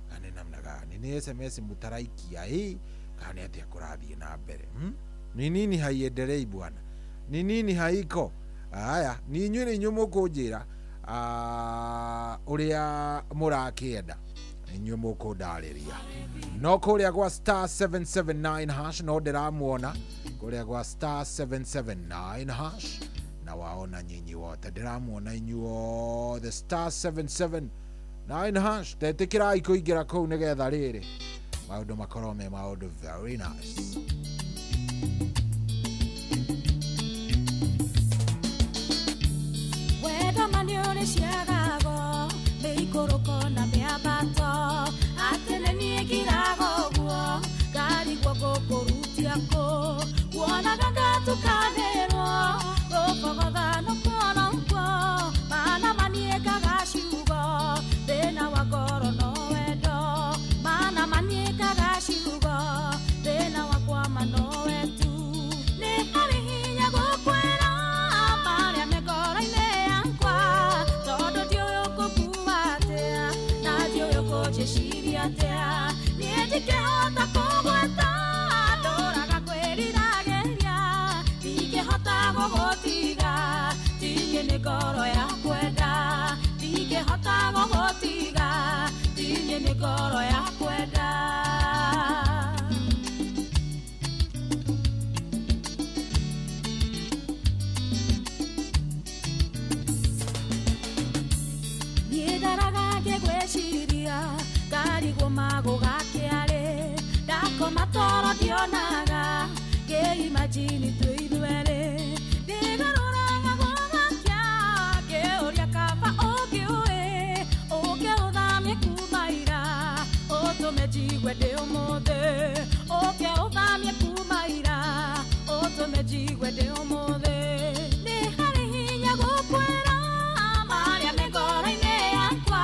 kana nĩ namna gani? Nĩ SMS mũtaraikia ĩ, kana nĩ atĩa kũrathiĩ na mbere? Ni nini haiendelei bwana? Ni nini haiko? Aya, ni inyuĩ nĩ inyuĩ mũkũnjĩra ũrĩa mũrakĩenda, inyuĩ mũkũndarĩria. No kũrĩa gwa star 779 hash no ndĩramuona kũrĩa gwa star 779 hash, na waona nyinyi wote, ndĩramuona inyuothe star 779 hash. Tetĩkĩrai kũingĩra kũu nĩgetha rĩrĩ maũndũ makorwo me maũndũ very nice. Wendo ma nĩ ũrĩ ciagago mĩikũrũko na mĩambato, atĩ nĩ niĩ ngiraga ũguo ngarigwo ngũkũrutia kũ, wonaga ngatukanĩrwo gũbogotha nũkuo mana maniĩkaga ciugo thĩna wa ngoro no wendo, mana maniĩkaga ciugo thĩna wa kwama no wetu, nĩ harĩ hinya gũkwĩra marĩa me ngoro-inĩ yakwa, tondũ ndiũĩ ũkũkua atĩa na ndiũĩ ũkũnjĩciria atĩa, niĩ ndingĩhota kũgweta ndũraga kwĩriragĩria, ndingĩhota gũgũtiga tinyĩ nĩ ngoro ya kwenda, ndingĩhota gũgũtiga tinyĩ nĩ ngoro ya kwenda. Niĩ ndaraga ngĩgwĩciria ngarigwo magũgakĩarĩ, ndakoma toro ndionaga ngĩimajini twĩ ithuerĩ, ndĩgarũraga gũgakĩa ngĩũria kaba ũngĩũĩ ũke ũthamie kuma ira ũtũme njigue ndĩ ũmũthĩ, ũke ũthamie kuma ira ũtũme njigue ndĩ ũmũthĩ, nĩ harĩ hinya gũkwĩra marĩa me ngoro-inĩ yakwa,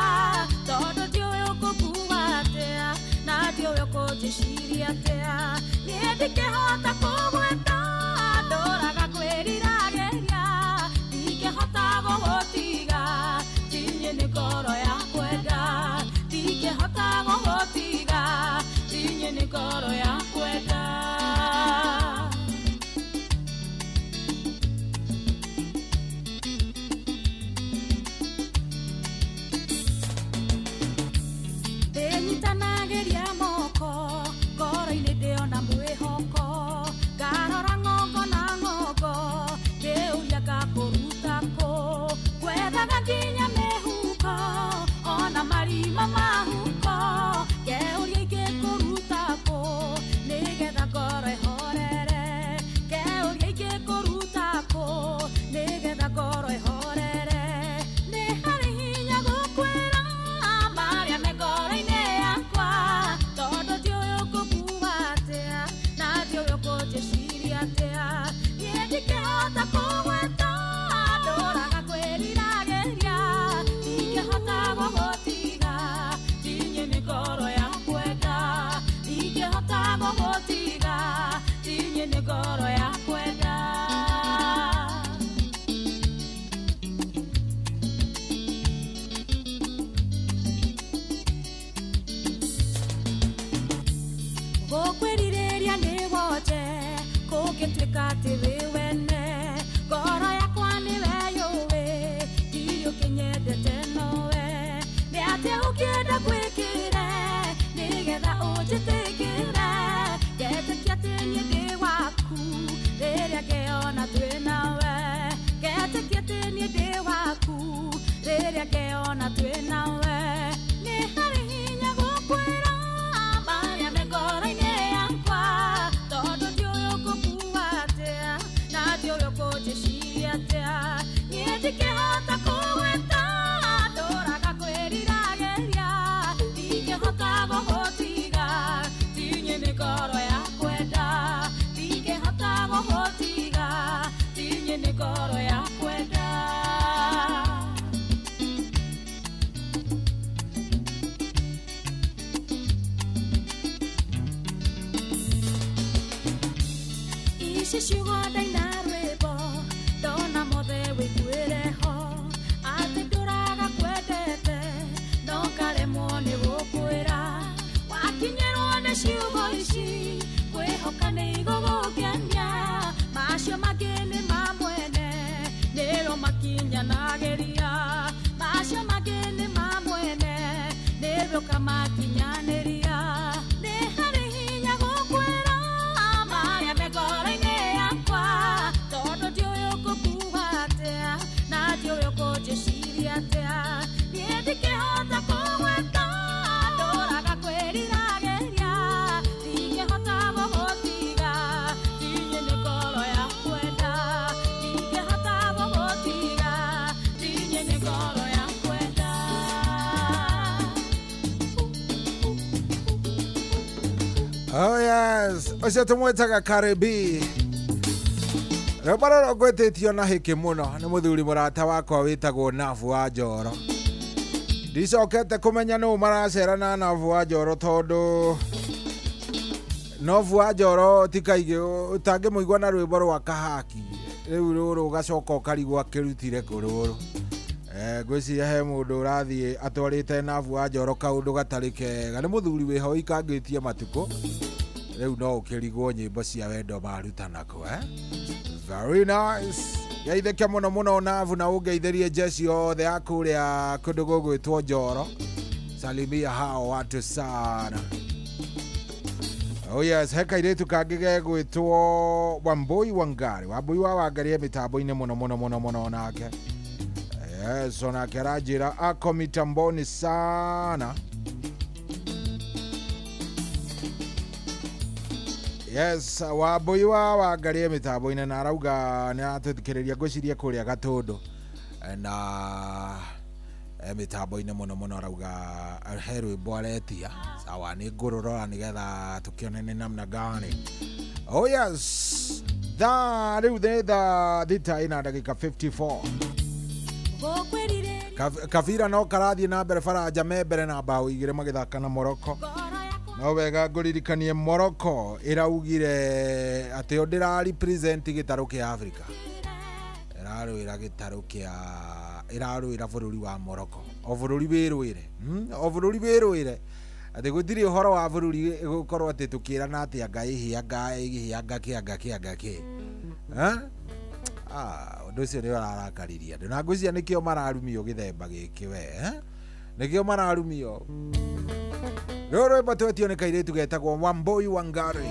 tondũ ndiũĩ ũkũkua atĩa na ndiũĩ ũkũnjĩciria atĩa, niĩ ndingĩhota kũgweta ndũraga kwĩriragĩria, ndingĩhota gũgũtiga tinyĩ nĩ ngoro ya kwenda, ndingĩhota gũgũtiga tinyĩ nĩ ngoro ya kwenda. Ndĩnyitanagĩria moko ngoro-inĩ ndĩona mwĩhoko, ngarora ng'ongo na ng'ongo ngĩũria ngakũruta kũ, ngwethaga nginya mĩhuko ona marima mahuko, ngeũria ingĩkũruta kũ nĩgetha ngoro ĩhorere, ngeũria ingĩkũruta kũ nĩgetha ngoro ĩhorere, nĩ harĩ hinya gũkwĩra marĩa me ngoro-inĩ yakwa, tondũ ndiũĩ ũkũkua atĩa na ndiũĩ ũkũnjĩciria atĩa, niĩ ndingĩhota kũgweta ndũraga kwĩriragĩria, ndingĩhota gũgũtiga tinyĩ nĩ ngoro ya kwenda, ndingĩhota gũgũtiga tinyĩ nĩ ngoro ya kwenda. Gũkwĩrirĩria nĩ wonje kũngĩtuĩka atĩ wĩ wene, ngoro yakwa nĩwe yũĩ ndirĩ ũkĩnyendete nowe, nĩ atĩa ũngĩenda gwĩkĩra. Ici ciugo ndaina rwĩmbo ndona mothe wĩiguĩre ho atĩ ndũraga kwendete no karemwo nĩ gũkwĩra wakinyĩrwo nĩ ciugo ici kwĩhoka nĩ igũgũkenia macio mangĩ nĩ ma mwene nĩrwo makinyanagĩria macio mangĩ nĩ ma mwene nĩrwo kamakinyanĩria nĩ harĩ hinya gũkwĩra marĩa me ngoro-inĩ yakwa tondũ ndiũĩ ũkũkua atĩa na ndiũĩ ũkũnjĩciria atĩa niĩ ndingĩhota kũgweta ndũraga kwĩriragĩria ndingĩhota gũgũtiga tinye nĩ ngoro ya kwenda ndingĩhota gũgũtiga tinye nĩ ngoro ya kwenda. Oh yes, ũcio tũmwĩtaga Karibi. Rwĩmbo rũrũ ngwĩtĩtio na hĩkĩ mũno nĩ mũthuri mũrata wakwa wĩtagwo Nabu wa Njoro. Ndicokete kũmenya nũ maracera na Nabu wa Njoro tondũ Nabu wa Njoro ti kaingĩ ũtangĩmũigua na rwĩmbo rwa kahaki rĩu rũrũ ũgacoka ũkarigwo akĩrutire kũ rũrũ. Ngwĩciria he mũndũ ũrathiĩ atwarĩte Nabu wa Njoro kaũndũ gatarĩ kega. Nĩ mũthuri wĩho ũikangĩtie matukũ rĩu no ũkĩrigwo nyĩmbo cia wendo marutana kũ eh? Very nice. Geithĩke mũno mũno Nabu na ũngeithĩrie jeshi yothe ya kũrĩa kũndũ gũgwĩtwo Njoro. Salimia hao watu sana. Oh yes, he kairĩtu kangĩ gegwĩtwo Wambui Wangari. Wambui wa Wangari e mĩtambo-inĩ mũno mũno mũno mũno onake. Yes, onake aranjĩra ako mitamboni sana. Yes, Wambui wa Wangari e mĩtambo-inĩ na arauga nĩ aratũthikĩrĩria ngwĩciria kũrĩa Gatũndũ na mĩtambo-inĩ mũno mũno arauga he rwĩmbo aretia. Sawa, nĩ ngũrũrora nĩgetha tũkĩone nĩ namna gani. Oh yes, thaa rĩu nĩ thaa 3 na ndagĩka 54. Gũkwĩrirĩria Kabira no karathiĩ na mbere Faranja me mbere na mbaũ 2 magĩthaka na Morocco. No wega ngũririkanie Morocco ĩraugire atĩ yo ndĩra represent gĩtarũ kĩa Africa. Ĩrarũĩra gĩtarũ kĩa ĩrarũĩra bũrũri wa Morocco. O bũrũri wĩrũĩre. O bũrũri wĩrũĩre. Atĩ gũtirĩ ũhoro wa bũrũri gũkorwo atĩ tũkĩrana atĩ anga ĩhĩ anga ĩhĩ anga kĩ anga kĩ anga kĩ. Eh? Ah, ũndũ ũcio nĩ ũrarakaririe andũ na ngwĩciria nĩkĩo mararumio gĩthemba gĩkĩ we eh? Nĩkĩo mararumio. Rũrũ rwĩmbo twetio nĩ kairĩtu getagwo Wambui Wangari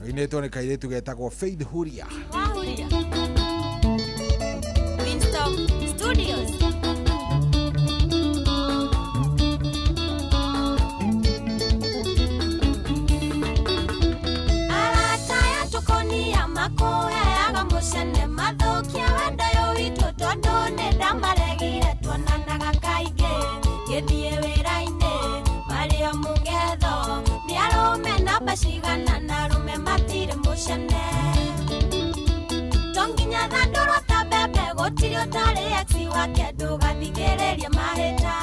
rũinĩtwo nĩ kairĩtu getagwo Faith Huria. Wahuria Winston Studios. Arata ya tũkonia makũheaga mũcene mathũkia wendo ũyũ witũ tondũ nĩ ndamaregire tuonanaga kaingĩ ngĩthiĩ wĩra-inĩ marĩ o mũngetho nĩ arũme namba cigana na arũme matirĩ mũcene to nginya thandũrwo ta mbembe gũtirĩ ũtarĩ ex wake ndũgathikĩrĩrie mahĩta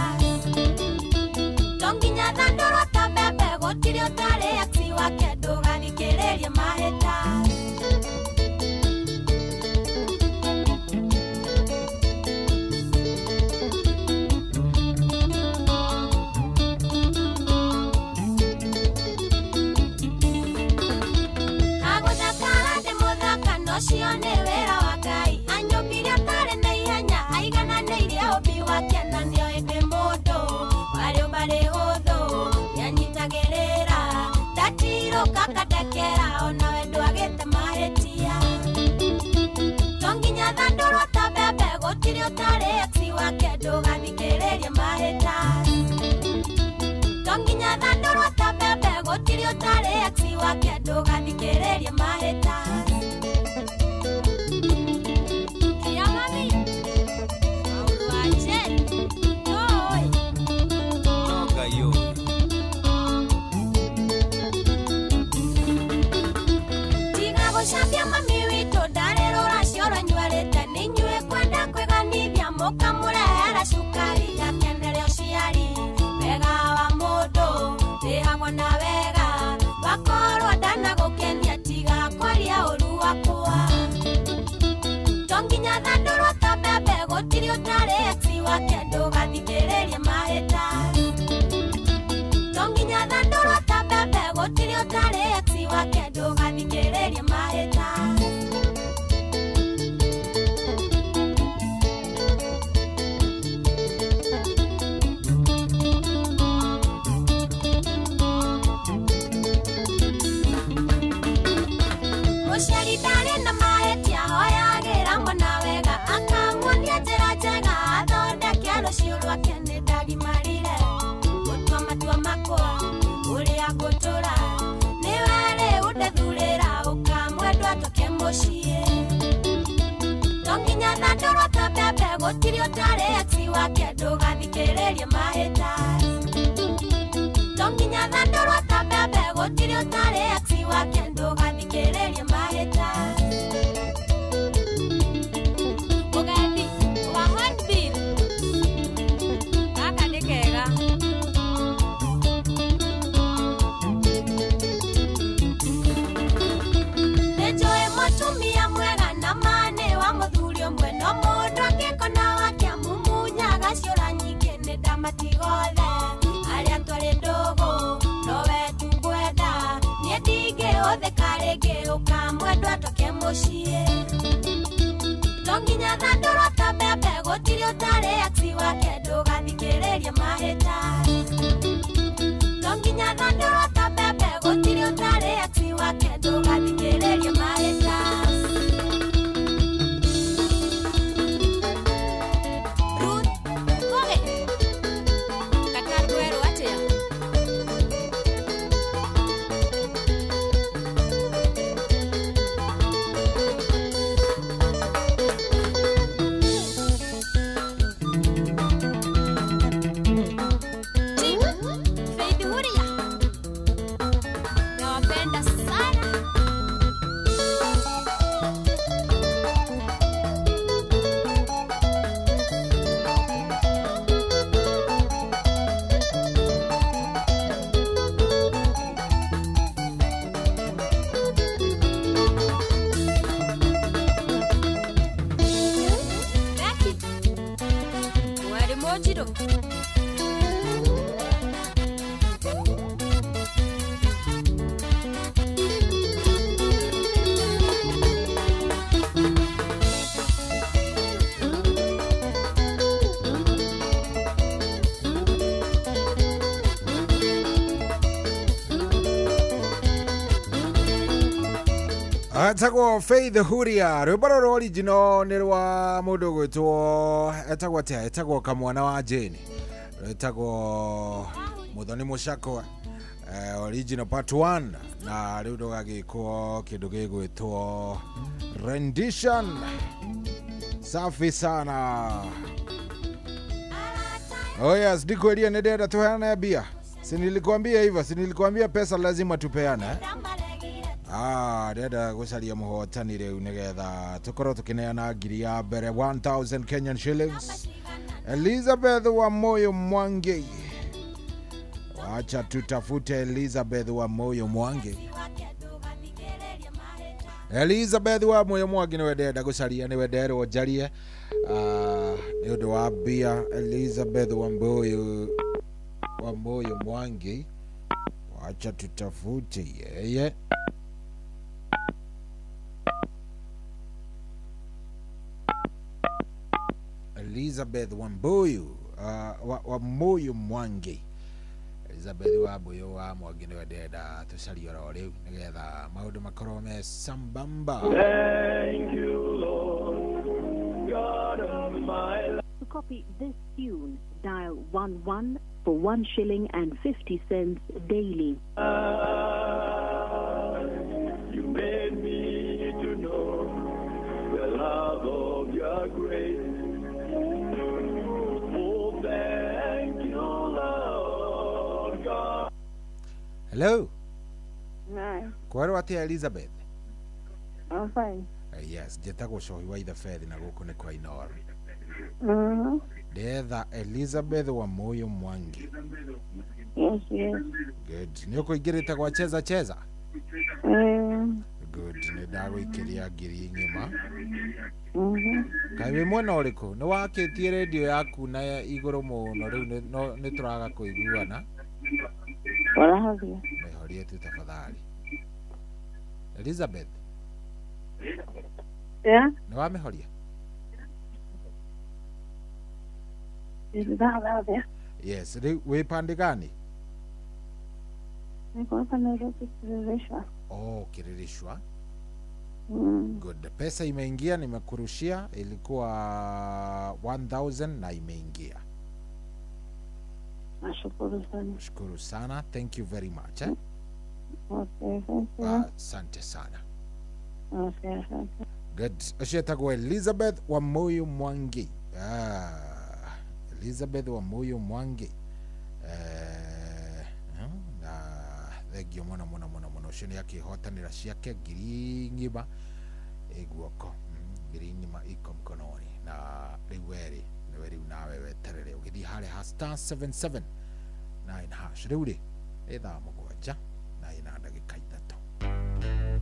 to nginya thandũrwo ta mbembe gũtirĩ ũtarĩ ex wake ndũgathikĩrĩrie mahĩta. Agũthakara ndĩ mũthaka no cio nĩ wĩra wa Ngai anyũmbire atarĩ na ihenya aigananĩirie ũmbi wake na nĩoĩ ndĩ mũndũ warĩ ũmbarĩ hũthũ nĩanyitagĩrĩra ndatirũka kandekera onawe ndwagĩte mahĩtia to nginya thandũrwo ta mbembe gũtirĩ ũtarĩ ex wake ndũgathikĩrĩrie mahĩta to nginya thandũrwo ta mbembe gũtirĩ ũtarĩ ex wake ndũgathikĩrĩrie mahĩta. Kia mami, maũndũ wa Jane, oi. No Ngai ũĩ. Tiga gũcambia mami witũ ndarĩ rũracio rwanyuarĩte nĩ inyuĩ kwenda kwĩganithia mũkamũrehera cukari akenere ũciari wega wa mũndũ rĩhagwo na wega wakorwo ndanagũkenia tiga kwaria. ũtarĩ ex wake ndũgathikĩrĩrie mahĩta. To nginya thandũrwo ta mbembe gũtirĩ ũtarĩ ex wake ndũgathikĩrĩrie mahĩta. Mũciari ndarĩ na mahĩtia hoyagĩra mwana wega akamuonia njĩra njega athondeke rũciũ rwake nĩ ndagimarire gũtua matua makwa ũrĩa ngũtũra nĩwe rĩu ndethurĩra ũkamwendwa atoke mũciĩ. To nginya thandũrwo ta mbembe gũtirĩ ũtarĩ ex wake ndũgathikĩrĩrie mahĩta. To nginya thandũrwo ta mbembe gũtirĩ ũtarĩ ex wake ndũgathikĩrĩrie mahĩta. Mũgendi wa Hornbill gaka nĩ kega. Nĩnjũĩ mũtumia mwega na ma nĩ wa mũthuri ũmwe no mũndũ angĩkona wake amumunyaga ciũra nyingĩ nĩ ndamatiga othe arĩa twarĩ ndũgũ nowe tu ngwenda niĩ ndingĩhũthĩka rĩngĩ ũkamwendwa atoke mũciĩ. To nginya thandũrwo ta mbembe gũtirĩ ũtarĩ ex wake ndũgathikĩrĩrie mahĩta. To nginya thandũrwo ta mbembe gũtirĩ ũtarĩ ex wake ndũgathikĩrĩrie mahĩta. Ruth Koge kaka twerwo atĩa? Team Faith Huria nawapenda sana. Becky warĩ mũnjirũ. Etagwo Faith Huria rwĩmbo rũrũ original nĩ rwa mũndũ ũgwĩtwo etagwo atĩa etagwo kamwana wa Jane rwĩtagwo Muthoni Mũcakwa original part 1 na rĩu rũgagĩkwo kĩndũ gĩgwĩtwo rendition safi sana. Oh yes, ndikwĩrie nĩ ndĩrenda tũheane mbia. Si nilikwambia hivyo, si nilikwambia pesa lazima tupeane. Ah, ndĩrenda gũcaria mũhotani rĩu nĩgetha tũkorwo tũkĩneana ngiri ya mbere 1000 Kenyan shillings. Elizabeth wa Moyo Mwangi. Wacha tutafute Elizabeth wa Moyo Mwangi. Elizabeth wa Moyo Mwangi nĩwe ndĩrenda gũcaria nĩwe nderwo njarie nĩ ũndũ wa mbia. Elizabeth wa Moyo Mwangi, wacha tutafute yeye. Elizabeth Wambuyu wa Moyo Mwangi. Elizabeth wa Moyo wa Mwangi nĩwe ndĩrenda tũcarie oro rĩu nĩgetha maũndũ makorwo me sambamba. Thank you, Lord, God of my life. To copy this tune, dial 11 for 1 shilling and 50 cents daily. You made me to know the love of your grace. Oh, thank you, Lord God. Hello. Hi. Kwerwo atĩa Elizabeth? I'm fine. Yes, njĩtagwo Cohi wa Ithe Bethi na gũkũ nĩ kwa Inoro. Ndetha Elizabeth wa Moyo Mwangi. Yes, yes. Good. Nĩ ũkũingĩrĩte gwa Cheza Cheza? Good. Good, nĩ ndagũikĩria ngiri ng'ima. Kaĩ wĩ mwena ũrĩkũ? Nĩ wakĩtie redio yaku na igũrũ mũno rĩu nĩ tũraga kũiguana. Ũrahoria. Mĩhorie tu tafadhali. Elizabeth, Yeah. nĩ wamĩhoria? Ndĩrahoria. Yes, rĩu wĩ pande gani? Niko hapa Nairobi Kileleshwa. Oh, Kileleshwa. Good. Pesa imeingia, nimekurushia, ilikuwa 1000 na imeingia. Nashukuru sana. Shukuru sana. Thank you very much. Eh? Okay, thank you. Asante sana. Okay, asante. Good. Ũcio etagwo Elizabeth Wamuyu Mwangi. Ah, Elizabeth Wamuyu Mwangi. Na thengio mũno mũno mũno mũno. Ũcio nĩ akĩhotanĩra ciake ngiri ng'ima ĩ guoko. Ngiri ng'ima iko mkononi. Na rĩu werĩ nĩwe rĩu nawe weterere ũgĩthiĩ harĩa ha star 779 hash. Rĩu rĩ nĩ thaa 7 na ĩna ndagĩka 3.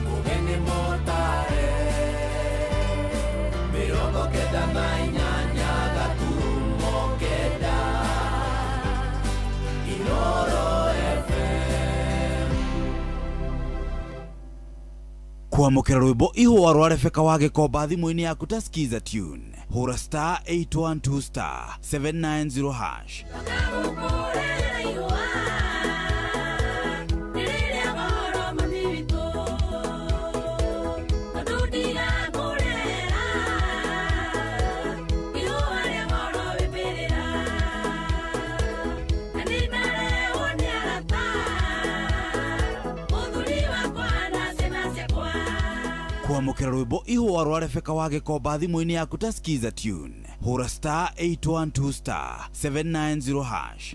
Mugeni motare 98.9 Inoro FM. Kwamũkĩra rwĩmbo ihũa rwa Rebecca wa Gĩkomba thimũ-inĩ yaku ta Skiza tune hũra star 812 star 790 hash. Kwamũkĩra rwĩmbo ihũa rwa Rebecca wa Gĩkomba thimũ-inĩ yaku ta Skiza tune hũra star 812 star 790 hash.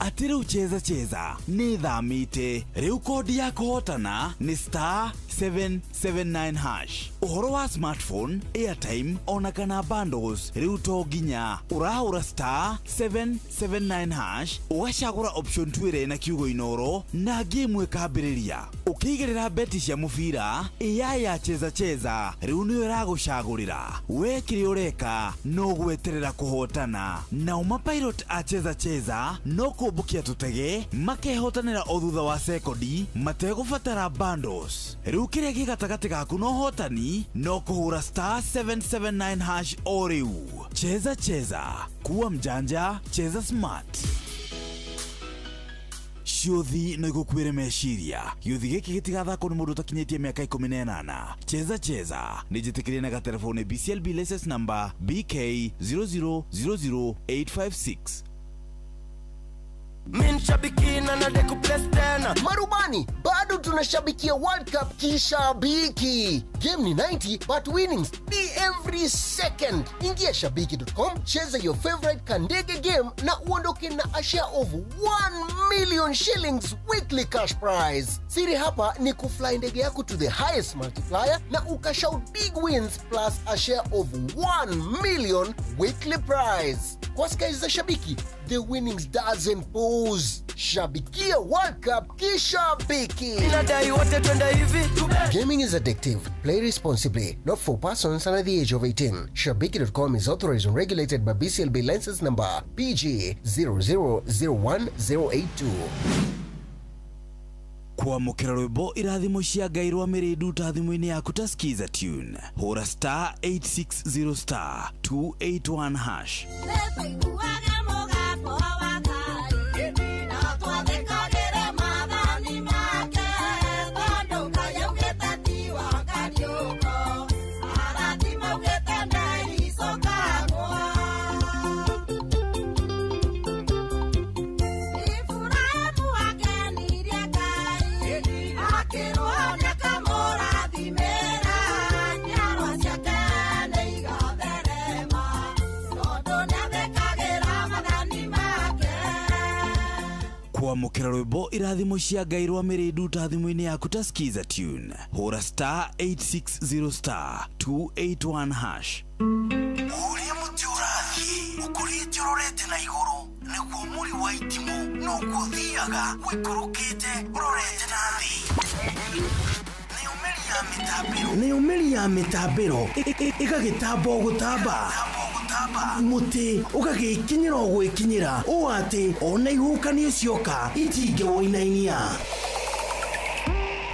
Atĩ rĩu cheza cheza nĩ thamĩte rĩu kodi ya kũhotana nĩ star 779 hash. Ũhoro wa smartphone, airtime ona kana bundles rĩu to nginya ũrahũra star 779 hash ũgacagũra option 2 ĩrĩa ĩna kiugo Inoro na game ĩkambĩrĩria. Ũkĩigĩrĩra beti cia mũbira AI ya cheza cheza rĩu nĩyo ĩragũcagũrĩra we kĩrĩa ũreka no gweterera kũhotana. Nao mapilot a cheza cheza no kũmbũkia tũtege makehotanĩra o thutha wa sekondi mategũbatara bundles. Rĩu kĩrĩa gĩ gatagatĩ gaku na ũhotani no kũhũra star 779 hash o rĩu. Cheza cheza, kuwa mjanja, cheza smart. Ciũthi no igũkuĩre meciria. Gĩũthi gĩkĩ gĩtigathakwo nĩ mũndũ ũtakinyĩtie mĩaka 18. Cheza cheza nĩ njĩtĩkĩrie na gatelefoni BCLB license number BK 0000856. Minshabikina na deku place tena. Marubani, bado tunashabikia World Cup kishabiki. Game ni 90 but winnings ni every second. Ingia shabiki.com, cheza your favorite Kandege game na uondoke na a share of 1 million shillings weekly cash prize. Siri hapa ni kufly ndege yako to the highest multiplier na ukashout big wins plus a share of 1 million weekly prize. Kwa skies za Shabiki, the winnings doesn't pause. Shabikia World Cup kishabiki. Inadai wote twende hivi. Gaming is addictive. Play responsibly. Not for persons under the age of 18. Shabiki.com is authorized and regulated by BCLB license number PG 0001082. Kwamũkĩra rwĩmbo irathimo cia Ngai rwa Mĩrĩ Nduta thimũ-inĩ yaku ta Skiza tune hũra star 860 star 281 hash. Kwamũkĩra rwĩmbo irathimo cia Ngai rwa Mĩrĩ Nduta thimũ-inĩ yaku ta Skiza tune hũra star 860 star 281 hash. Ũrĩa mũtĩ ũrathiĩ ũkũrĩte. Igũrũ nĩguo mũri wa itimũ noguo ũthiaga ũikũrũkĩte ũrorete na thĩ. Nayo mĩri ya mĩtambĩro ĩgagĩtamba o gũtamba, mũtĩ ũgagĩkinyĩra o gwĩkinyĩra ũũ atĩ ona ihuhũkanio cioka itingĩwũinainia.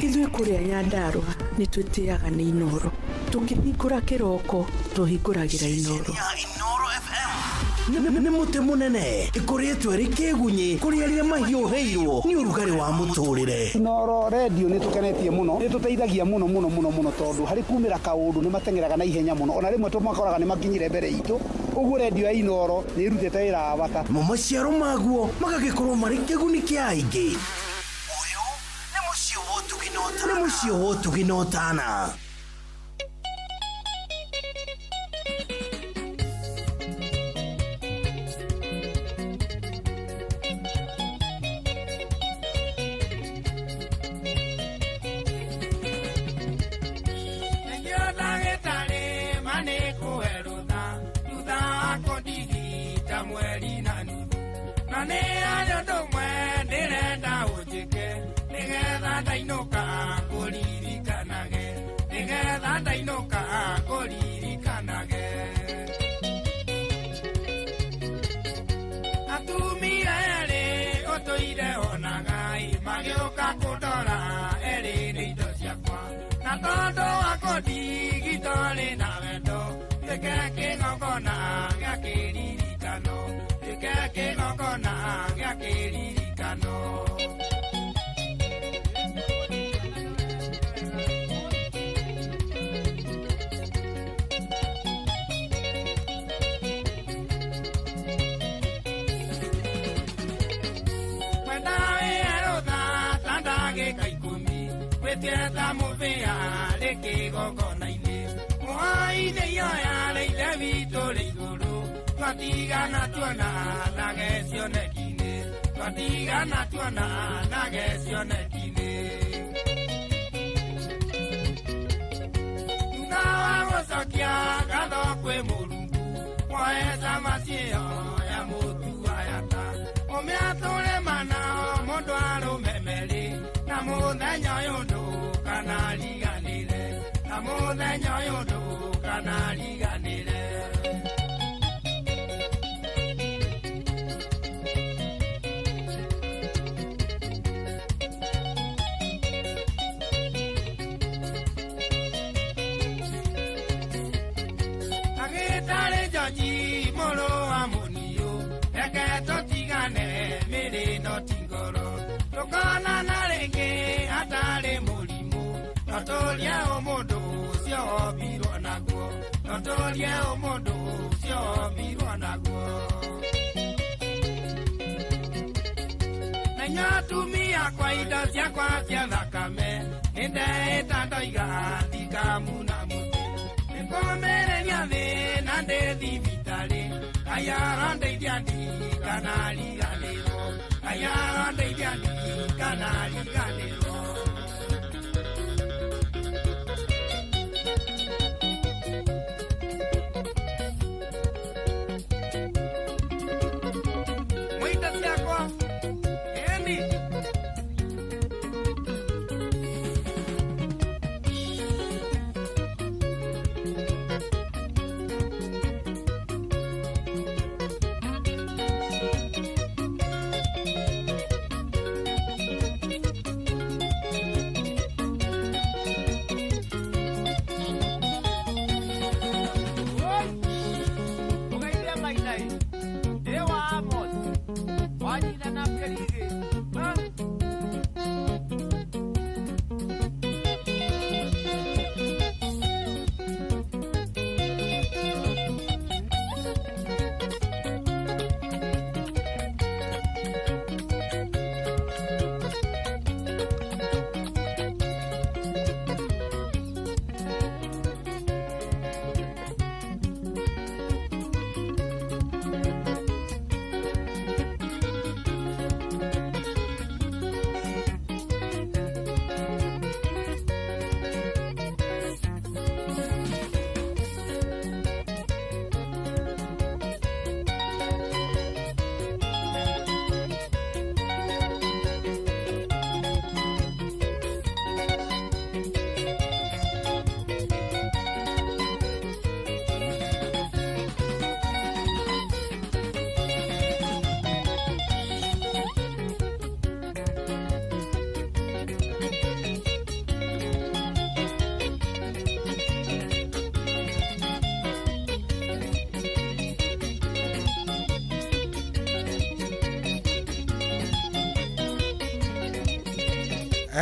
Ithuĩ kũrĩa Nyandarũa nĩ twĩtĩaga nĩ Inooro. Tũkĩhingũra kĩroko tũhingũragĩra Inooro. Nĩ mũtĩ mũnene ĩkoretwo ĩrĩ kĩgunyĩ kũrĩ arĩa mahiũhĩirwo nĩ ũrugarĩ wa mũtũrĩre. Inooro redio nĩ tũkenetie mũno, nĩ tũteithagia mũno mũno mũno mũno, tondũ harĩ kumĩra kaũndũ nĩ mateng'eraga na ihenya mũno, ona rĩmwe tũmakoraga nĩ makinyire mbere itũ. Ũguo redio ya Inooro nĩ ĩrutĩte wĩra wa bata. Mo maciaro maguo magagĩkorwo marĩ kĩguni kĩa aingĩ. Nĩ mũciĩ wa ũtugi na ũtana. Nĩkĩo ndagĩtarĩ manĩkũhe rũtha thutha wa kũndigita mweri na nuthu, na nĩ harĩ ũndũ ũmwe ndĩrenda ũnjĩke nĩgetha ndainũka ngũririkanage, nĩgetha ndainũka ngũririkanage. Atumia erĩ ũtũire onaga magĩũka kũndora erĩ nĩ indo ciakwa, na tondũ wa kũndigita ũrĩ na wendo, ĩke kĩgongona gĩa kĩririkano, ĩke kĩgongona gĩa kĩririkano. Mwenda wĩe rũtha ta ndagĩka 10 gwĩtie ta mũbĩa rĩ kĩgongona-inĩ, mũhoi-inĩ ihoya rĩa Ithe witũ rĩ igũrũ, twatigana tuona nage cioneki-inĩ, twatigana tuona nage cioneki-inĩ. Thutha wa gũcokia ngatho kwĩ Mũrungu, woe cama ciĩyo ya mũtu wayata, ũmĩatũre mana mũndũ arũme merĩ, na mũthenya ũyũ ndũkanariganĩre, na mũthenya ũyũ ndũkanariganĩre. Agĩtarĩ Njonji mũrũ wa Mũniũ, reke tũtigane mĩrĩ no ti ngoro, tũkonana rĩngĩ hatarĩ mũrimũ, no tũrie ũmũndũ ũcio wombirwo naguo, no tũrie ũmũndũ ũcio wombirwo naguo. Na inyuĩ atumia akwa indo ciakwa cia thakame, nĩndeĩta ndoiga ndikamuna mũtĩ, nĩkũmĩrĩria thĩ na ndĩ thibitarĩ, Ngai arondeithia ndikanariganĩrwo, Ngai arondeithia ndikanariganĩrwo. Mũita ciakwa ĩni.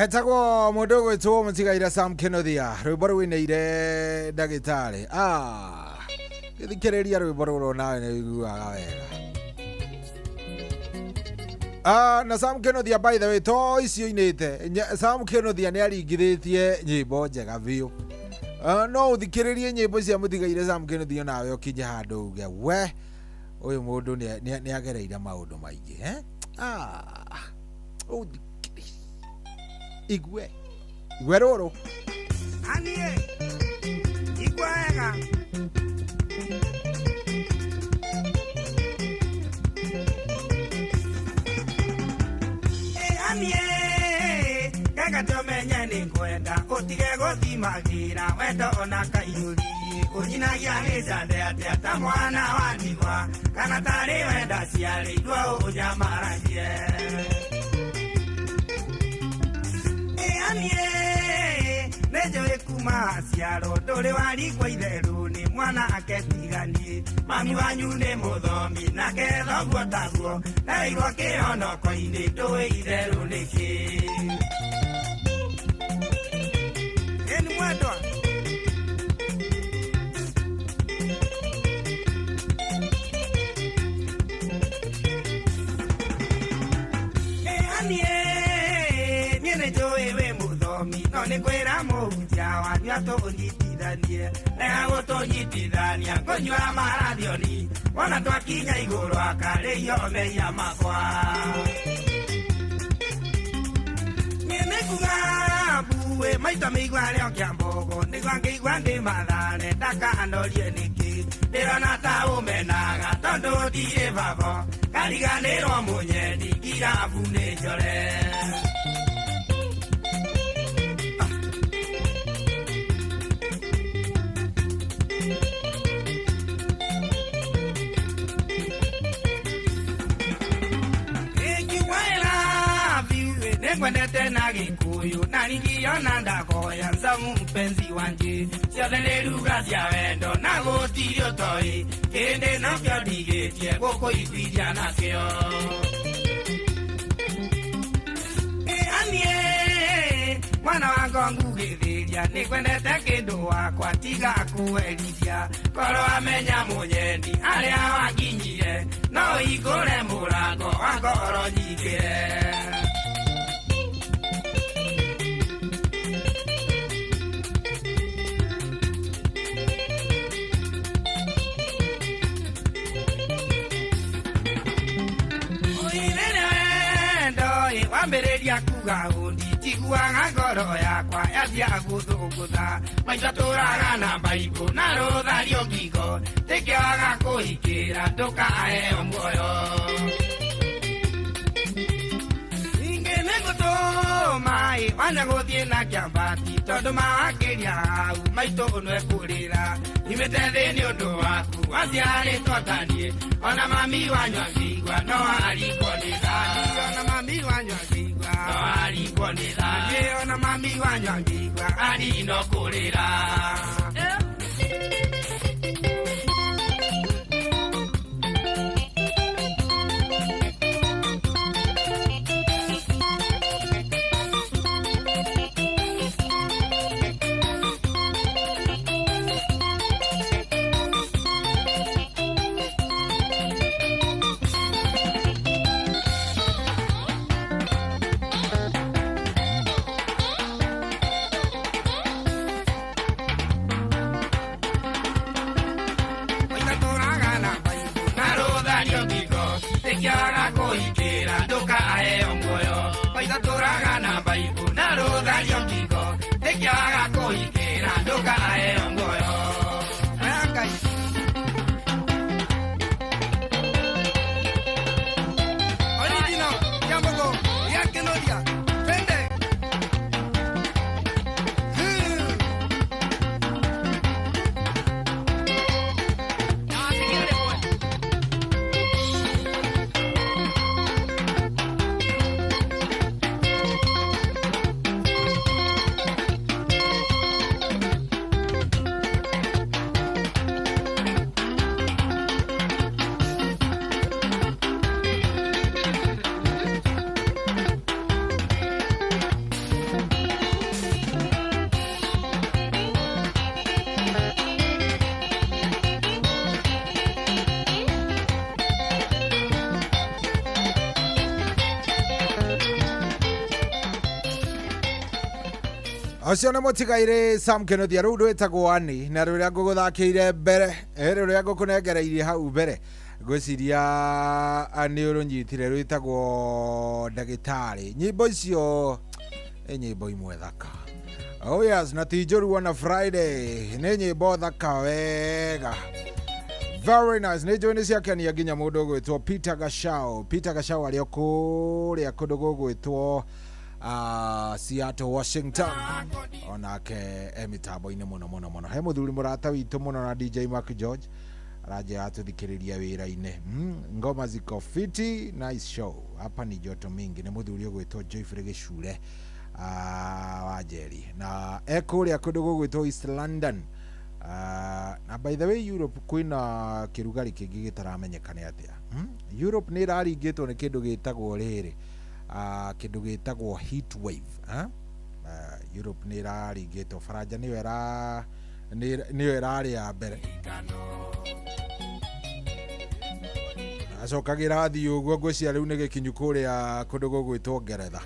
Etagwo mundu gwitwo mutigaire Sam Kenothia, rwimbo rwinĩire ndagĩtarĩ. Ah, gĩthikĩrĩria rwimbo rũrũ nawe nĩ ũiguaga wega. Ah, na Sam Kenothia, by the way, to icio inĩte Sam Kenothia nĩ aringithĩtie nyĩmbo njega biũ. Ah, no ũthikĩrĩrie nyĩmbo cia mũtigaire Sam Kenothia nawe ũkinye handũ uge we ũyũ mũndũ nĩ agereire maũndũ maingĩ, eh? Ah, ũthikĩrĩrie igwe igwe rũrũ. Anie igwe wega. Anie kaka tomenye nĩ ngwenda ũtige gũthimagĩra wendo ona kaiyũri ũnyinagia gĩcande atĩa ta mwana wa ndigwa kana tarĩ wenda ciarĩirwo ũnyamaragie. Anie nĩnjũĩ kuma ciaro ndũrĩ warigwo itherũ nĩ mwana aketiganie mami wanyu nĩ mũthomi nake thoguo taguo ndaigua kĩhonoko-inĩ ndũĩ itherũ nĩkĩ. Ĩni mwendwa. Anie niĩ nĩnjũĩ wĩ mũthomi no nĩ kwĩra mũhunjia wanyu atũnyitithanie rega gũtũnyitithania ngũnyua marathioni wona twakinya igũrũ akarĩhio mehia makwa. Niĩ nĩnguga mbuĩ maita mĩigua rĩo kĩa mbogo nĩguo ngĩigua ndĩ mathare ndakanorie nĩkĩ ndĩrona ta ũmenaga tondũ ndirĩ babo kariganĩrwo mũnyendi ngirabu nĩ njore. Nĩngwendete na gĩkũyũ na ningĩona ndakoya nzamu mpenzi wanje ciothe nĩ ruga cia wendo na gũtirĩ ũtoĩ kĩndĩ nokĩo ndigĩtie gũkũiguithia nakĩo. Anie mwana wa ngongu gĩthĩria nĩngwendete kĩndũ wakwa tiga kũherithia korwo amenya mũnyendi arĩa wakinyire no hingũre mũrango wa ngoro nyingĩre. Wambĩrĩria kuga ũndi njiguaga ngoro yakwa yathia gũthũngũtha maitho tũraga na maibũ na rũthario ngingo tĩkĩaga kũhikĩra ndũkaheo muoyo. Ningĩ nĩngũtũma ĩ wanya gũthiĩ na kĩambati tondũ mawakĩria hau maitũ nĩekũrĩra nyumĩte thĩ nĩ ũndũ waku waciarĩtwo ta niĩ ona mami wanyu angĩigua no arigwo nĩ thani ona mami wanyu angĩigua no arigwo nĩ thani ona mami wanyu angĩigua arino kũrĩra. Acio nĩ mũtigairĩ Sam Kenothia rĩu rwĩtagwo Ani na rũrĩa ngũgũthakĩire mbere rũrĩa ngũkũnengereirie hau mbere ngwĩciria nĩ ũrũnyitire rwĩtagwo ndagĩtarĩ. Nyĩmbo icio nĩ nyĩmbo imwe thaka. Oh yes, na ti njũru ona Friday nĩ nyĩmbo thaka wega. Very nice. Nĩ njũĩ nĩ ciakenia nginya mũndũ ũgwĩtwo Peter Gachau. Peter Gachau arĩ o kũrĩa kũndũ gũgwĩtwo Seattle, Washington. Onake e mĩtambo-inĩ mũno mũno mũno. He mũthuri mũrata witũ mũno na DJ Mark George aranjĩra atũthikĩrĩria wĩra-inĩ. Ngoma ziko fiti, nice show. Hapa ni joto mingi. Nĩ mũthuri ũgwĩtwo Joyfrey Gĩcure wa Njeri na e kũrĩa kũndũ gũgwĩtwo East London. Na by the way Europe kwĩna kĩrugarĩ kĩngĩ gĩtaramenyeka nĩ atĩa. Europe nĩ ĩraringĩtwo nĩ kĩndũ gĩtagwo rĩrĩ kĩndũ gĩtagwo heat wave. Europe nĩ ĩraringĩtwo, Faranja nĩyo nĩyo ĩrarĩ ya mbere. Acoka gĩrathiĩ ũguo ngwĩciria rĩu nĩ gĩkinyu kũrĩa kũndũ gũgwĩtwo Ngeretha.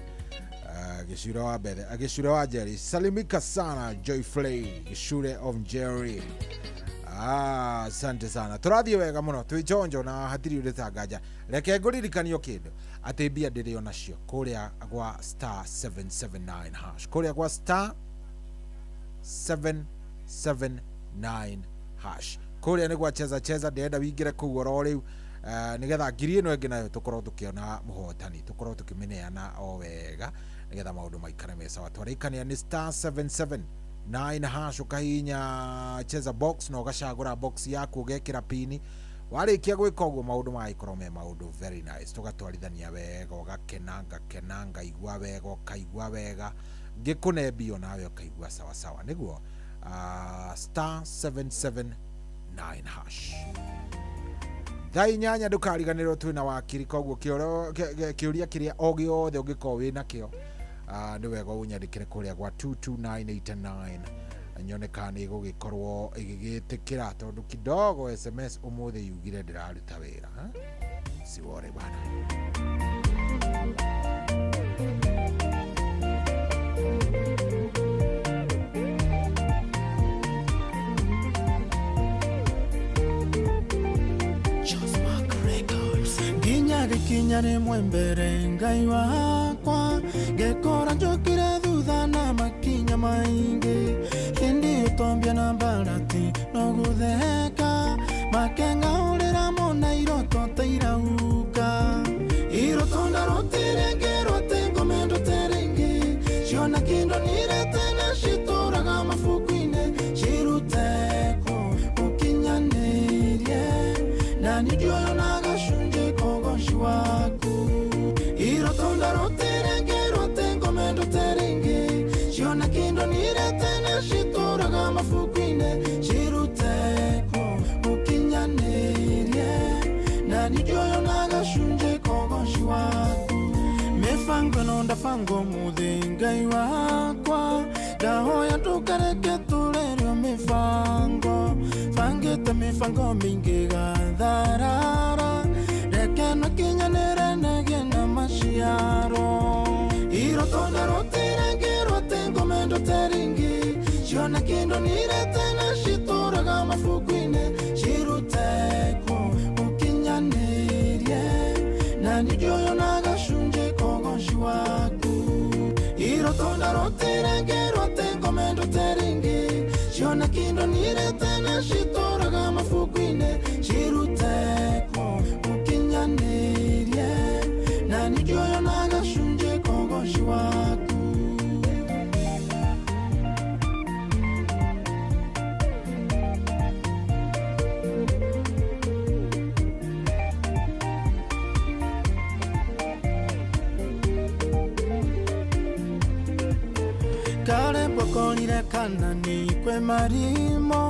Gĩcure wa mbere, Gĩcure wa Njeri. Salimika sana Joyflay, Gĩcure of Njeri. Asante sana. Tũrathiĩ wega mũno, twĩ chonjo na hatirĩ ũrĩ nganja. Reke ngũririkanio kĩndũ atĩ mbia ndĩrĩ onacio kũrĩa gwa star 779 hash. Kũrĩa gwa star 779 hash. Kũrĩa nĩ gwa cheza cheza, ndĩrenda wingĩre kũu oro rĩu nĩgetha ngiri ĩno ĩngĩ nayo tũkorwo tũkĩona mũhotani, tũkorwo tũkĩmĩneana o wega nĩgetha maũndũ maikare me sawa. Twarĩkania nĩ star 779 hash, ũkahihinya cheza box na ũgacagũra box yaku ũgekĩra pini. Warĩkia gwĩka ũguo maũndũ magagĩkorwo me maũndũ very nice, tũgatwarithania wega, ũgakena, ngakena, ngaigua wega, ũkaigua wega, ngĩkũne mbio nawe ũkaigua sawa sawa. Nĩguo star 779 hash. Thaa 8 ndũkariganĩrwo twĩna wakiri, koguo kĩũria kĩrĩa o gĩothe ũngĩkorwo wĩna kĩo nĩ wega ũnyandĩkĩre kũrĩa gwa 22989 nyone kana nĩ ĩgũgĩkorwo ĩgĩgĩtĩkĩra, tondũ kidogo SMS ũmũthĩ yugire ndĩraruta wĩra. Siwore bana. Nginya gĩkinya rĩmwe mbere Ngai wakwa ngekora njũkire thutha na makinya maingĩ hĩndĩ ũtombia na mbarati no gũtheka makeng'aũrĩra mona iroto ta irauka iroto ndarotire ngĩrwo ngome ndote rĩngĩ ciona kĩndũ nirete na citũraga mabuku-inĩ ciruteko ũkinyanĩrie na nĩndiũyũ na gacunjĩ kogoci waku iroto ndarotire ngĩrwo ngome ndote rĩngĩ ciona kĩndũ nirete na citũraga mabuku-inĩ ciruteko ũkinyanĩrie na nĩndiũyũ na gacunjĩ kogoci waku mĩbango ĩno ndabanga ũmũthĩ Ngai wakwa ndahoya ndũkareke tũrerio mĩbango bangĩte mĩbango mĩingĩ gatharara reke nũkinyanĩre negĩe na maciaro iroto ndarotire ngĩrwo atĩ ngome ndote rĩngĩ ciona kĩndũ nirete na citũraga mabuku-inĩ ciruteko ũkinyanĩrie na nĩndiũyũ na gacunjĩ kogoci waku iroto ndarotire ngĩrwo atĩ ngome ndote rĩngĩ ciona kĩndũ nirete na citũraga mabuku-inĩ ciruteko ũkinyanĩrie na nĩndiũyũ na gacunjĩ kogoci waku. Kare bwakorire Kanani kwĩ marimo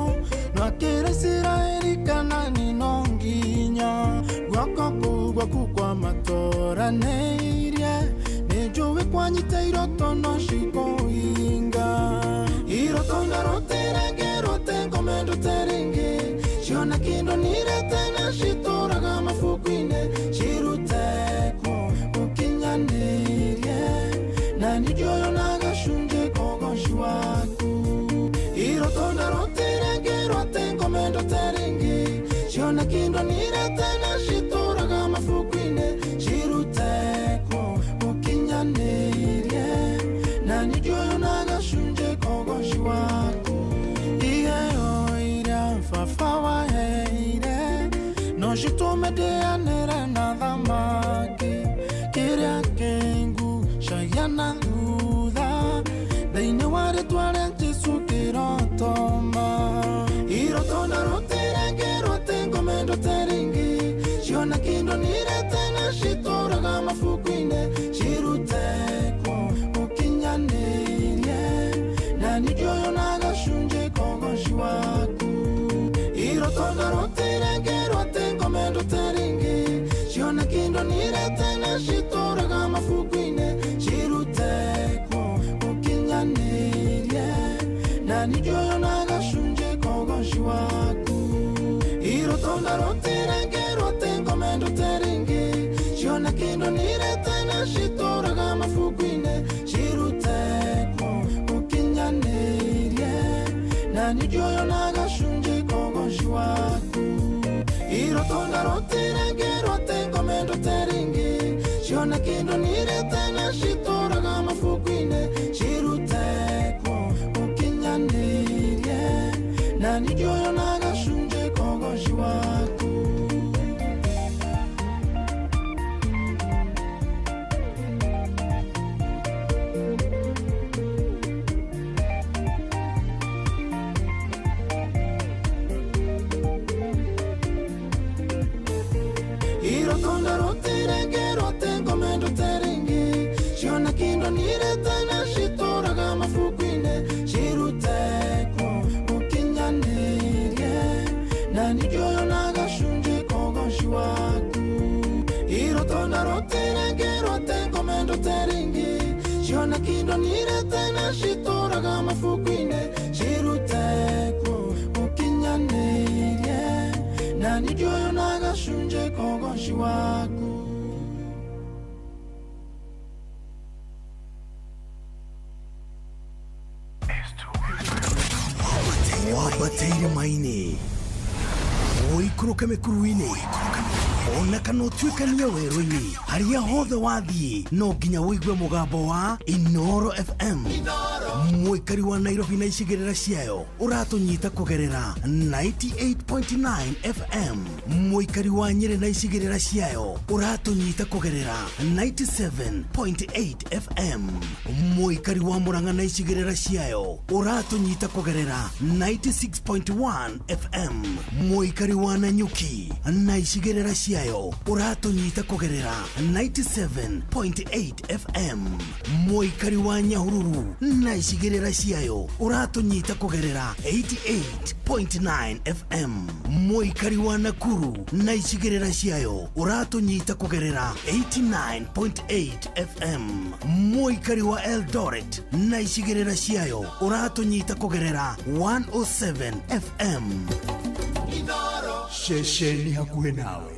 nwakĩra Isiraeli Kanani no nginya guoko kũu gwaku kwamatoranĩirie nĩ njũĩ kwanyita iroto no cikũhinga iroto ndarotire ngĩrwo atĩ ngome ndote rĩngĩ ciona kĩndũ nirete na citũraga mabuku-inĩ ciruteko ũkinyanĩrie na nĩndiũyũ na gacunjĩ kogoci waku. ngome ndote ringi ciona kindo nirete na citũraga mabuku-inĩ ciruteko ũkinyanĩrie na nĩnjũĩ na gacunjĩ kogoci waku iheo iria baba waheire no citũme ndĩanĩre na thamaki kĩrĩa kĩngucagia na thutha thĩinĩ wa rĩtwa rĩa Jesũ kĩrotoma iroto ndarotire ngĩrwo atĩ ngome ndote ringi ciona kindo nirete na citũraga mabuku-inĩ ciruteko ũkinyanĩrie na nĩnjũĩ na gacunjĩ kogoci waku iroto ndarotire ngĩrwo atĩ ngome ndote ringi ciona kindo nirete na citũraga mabuku-inĩ ciruteko ũkinyanĩrie na nĩnjũĩ na gacunjĩ kogoci waku iroto ndarotire ngĩrwo atĩ ngome ndote ringi ciona kindo nirete na citũraga mabuku-inĩ ciruteko ũkinyanĩrie na nĩnjũĩ na gacunjĩ kogoci waku iroto ndarotire ngĩrwo atĩ ngome ndote ringi ciona kindo nirete na citũraga mabuku-inĩ ciruteko ũkinyanĩrie na nĩnjũĩ na gacunjĩ kogoci waku. Iroto ndarotire ngĩrwo atĩ ngome ndote ringi ciona kindo nirete na citũraga mabuku-inĩ ciruteko ũkinyanĩrie na nĩnjũĩ na gacunjĩ kogoci waku iroto ndarotire ngĩrwo atĩ ngome ndote ringi ciona kindo nirete na citũraga mabuku-inĩ ciruteko ũkinyanĩrie na nĩnjũĩ na gacunjĩ kogoci waku. Wambateire maini ũikũrũke mĩkuru-inĩ ona kana ũtuĩkanie werũ-inĩ harĩa hothe wathiĩ no nginya ũigue mũgambo wa Inoro FM. Mũikari wa Nairobi na icigĩrĩra ciayo ũratũnyita kũgerera 98.9 FM. Mũikari wa Nyĩrĩ na icigĩrĩra ciayo ũratũnyita kũgerera 97.8 FM. Mũikari wa Murang'a na icigĩrĩra ciayo ũratũnyita kũgerera 96.1 FM. Mũikari wa Nanyuki na icigĩrĩra ciayo ũratũnyita kũgerera 97.8 FM. Mũikari wa Nyahururu na icigĩrĩra ciayo ũratũnyita kũgerera 88.9 FM. Mũikari wa Nakuru na icigĩrĩra ciayo ũratũnyita kũgerera 89.8 FM. Mũikari wa Eldoret na icigĩrĩra ciayo ũratũnyita kũgerera 107 FM. Ceceni hakuhĩ nawe.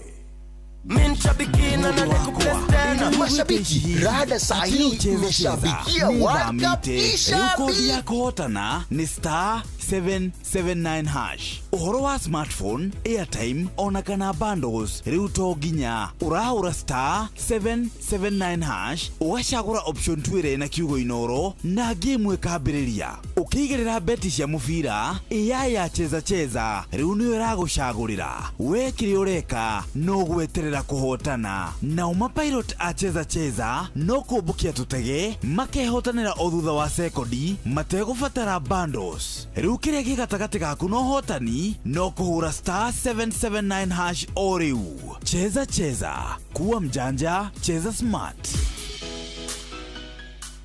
Mashabiki, rada sahi imeshabikia World Cup Kodi ishabiki. ya kũhotana nĩ star 779 hash. Ũhoro wa smartphone, airtime ona kana bundles rĩu to nginya ũrahũra star 779 hash ũgacagũra option 2 ĩrĩa ĩna kiugo Inoro na game ĩkambĩrĩria. Ũkĩigĩrĩra beti cia mũbira AI ya cheza cheza rĩu nĩyo ĩragũcagũrĩra. We kĩrĩa ũreka no gweterera kũhotana. Nao mapilot a cheza cheza no kũmbũkia tũtege makehotanĩra o thutha wa sekondi mategũbatara bundles. Rĩu kĩrĩa gĩ gatagatĩ gaku na ũhotani no kũhũra star 779 hash o rĩu. Cheza cheza, kuwa mjanja, cheza smart.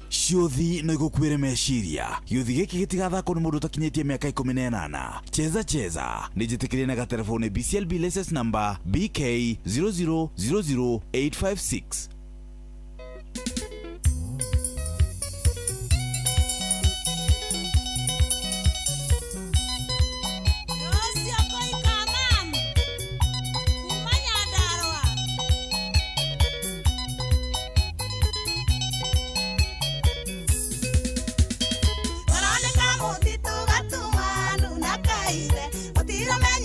Ciũthi no igũkuĩre meciria. Gĩũthi gĩkĩ gĩtigathakwo nĩ mũndũ ũtakinyĩtie mĩaka 18. Cheza cheza nĩ njĩtĩkĩrie na gatelefoni BCLB license number BK 0000856. Veronica mutitu gatumanu na kaithe. Utira menya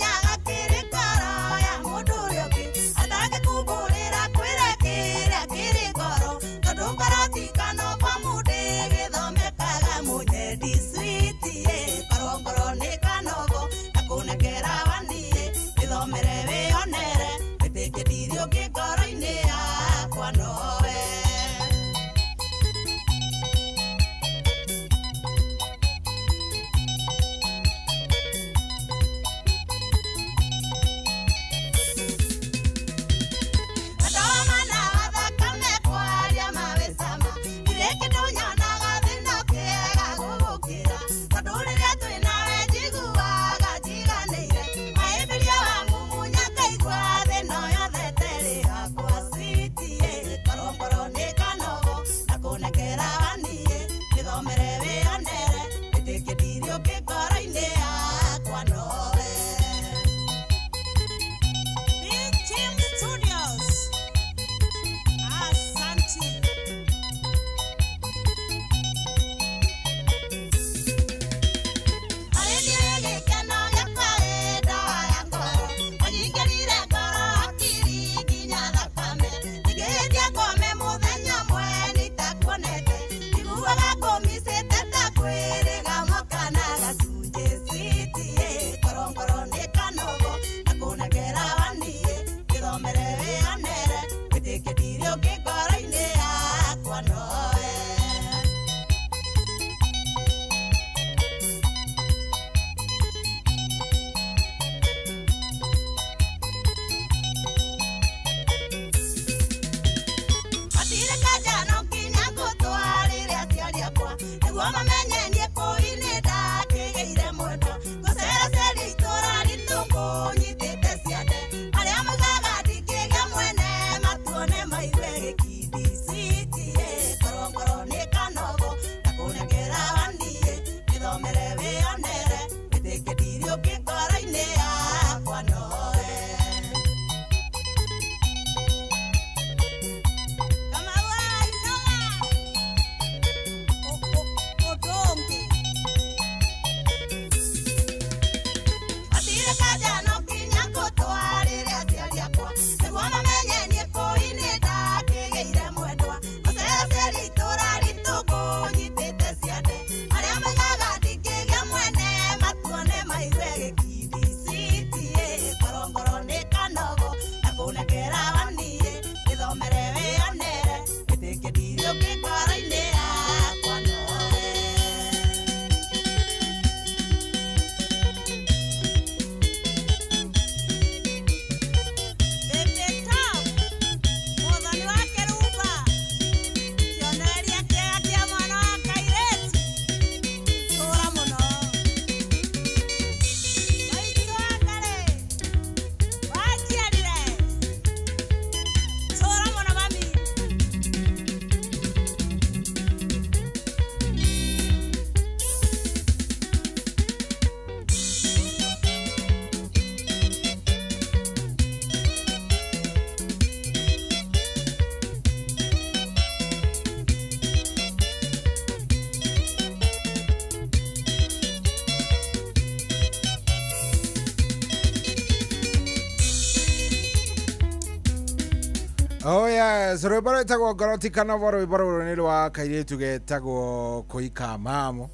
Oh yes, rwĩmbo rwĩtagwo ngoro ti kanobo. Rwĩmbo rũrũ nĩ rwa kairĩtu getagwo Kũika Mamo.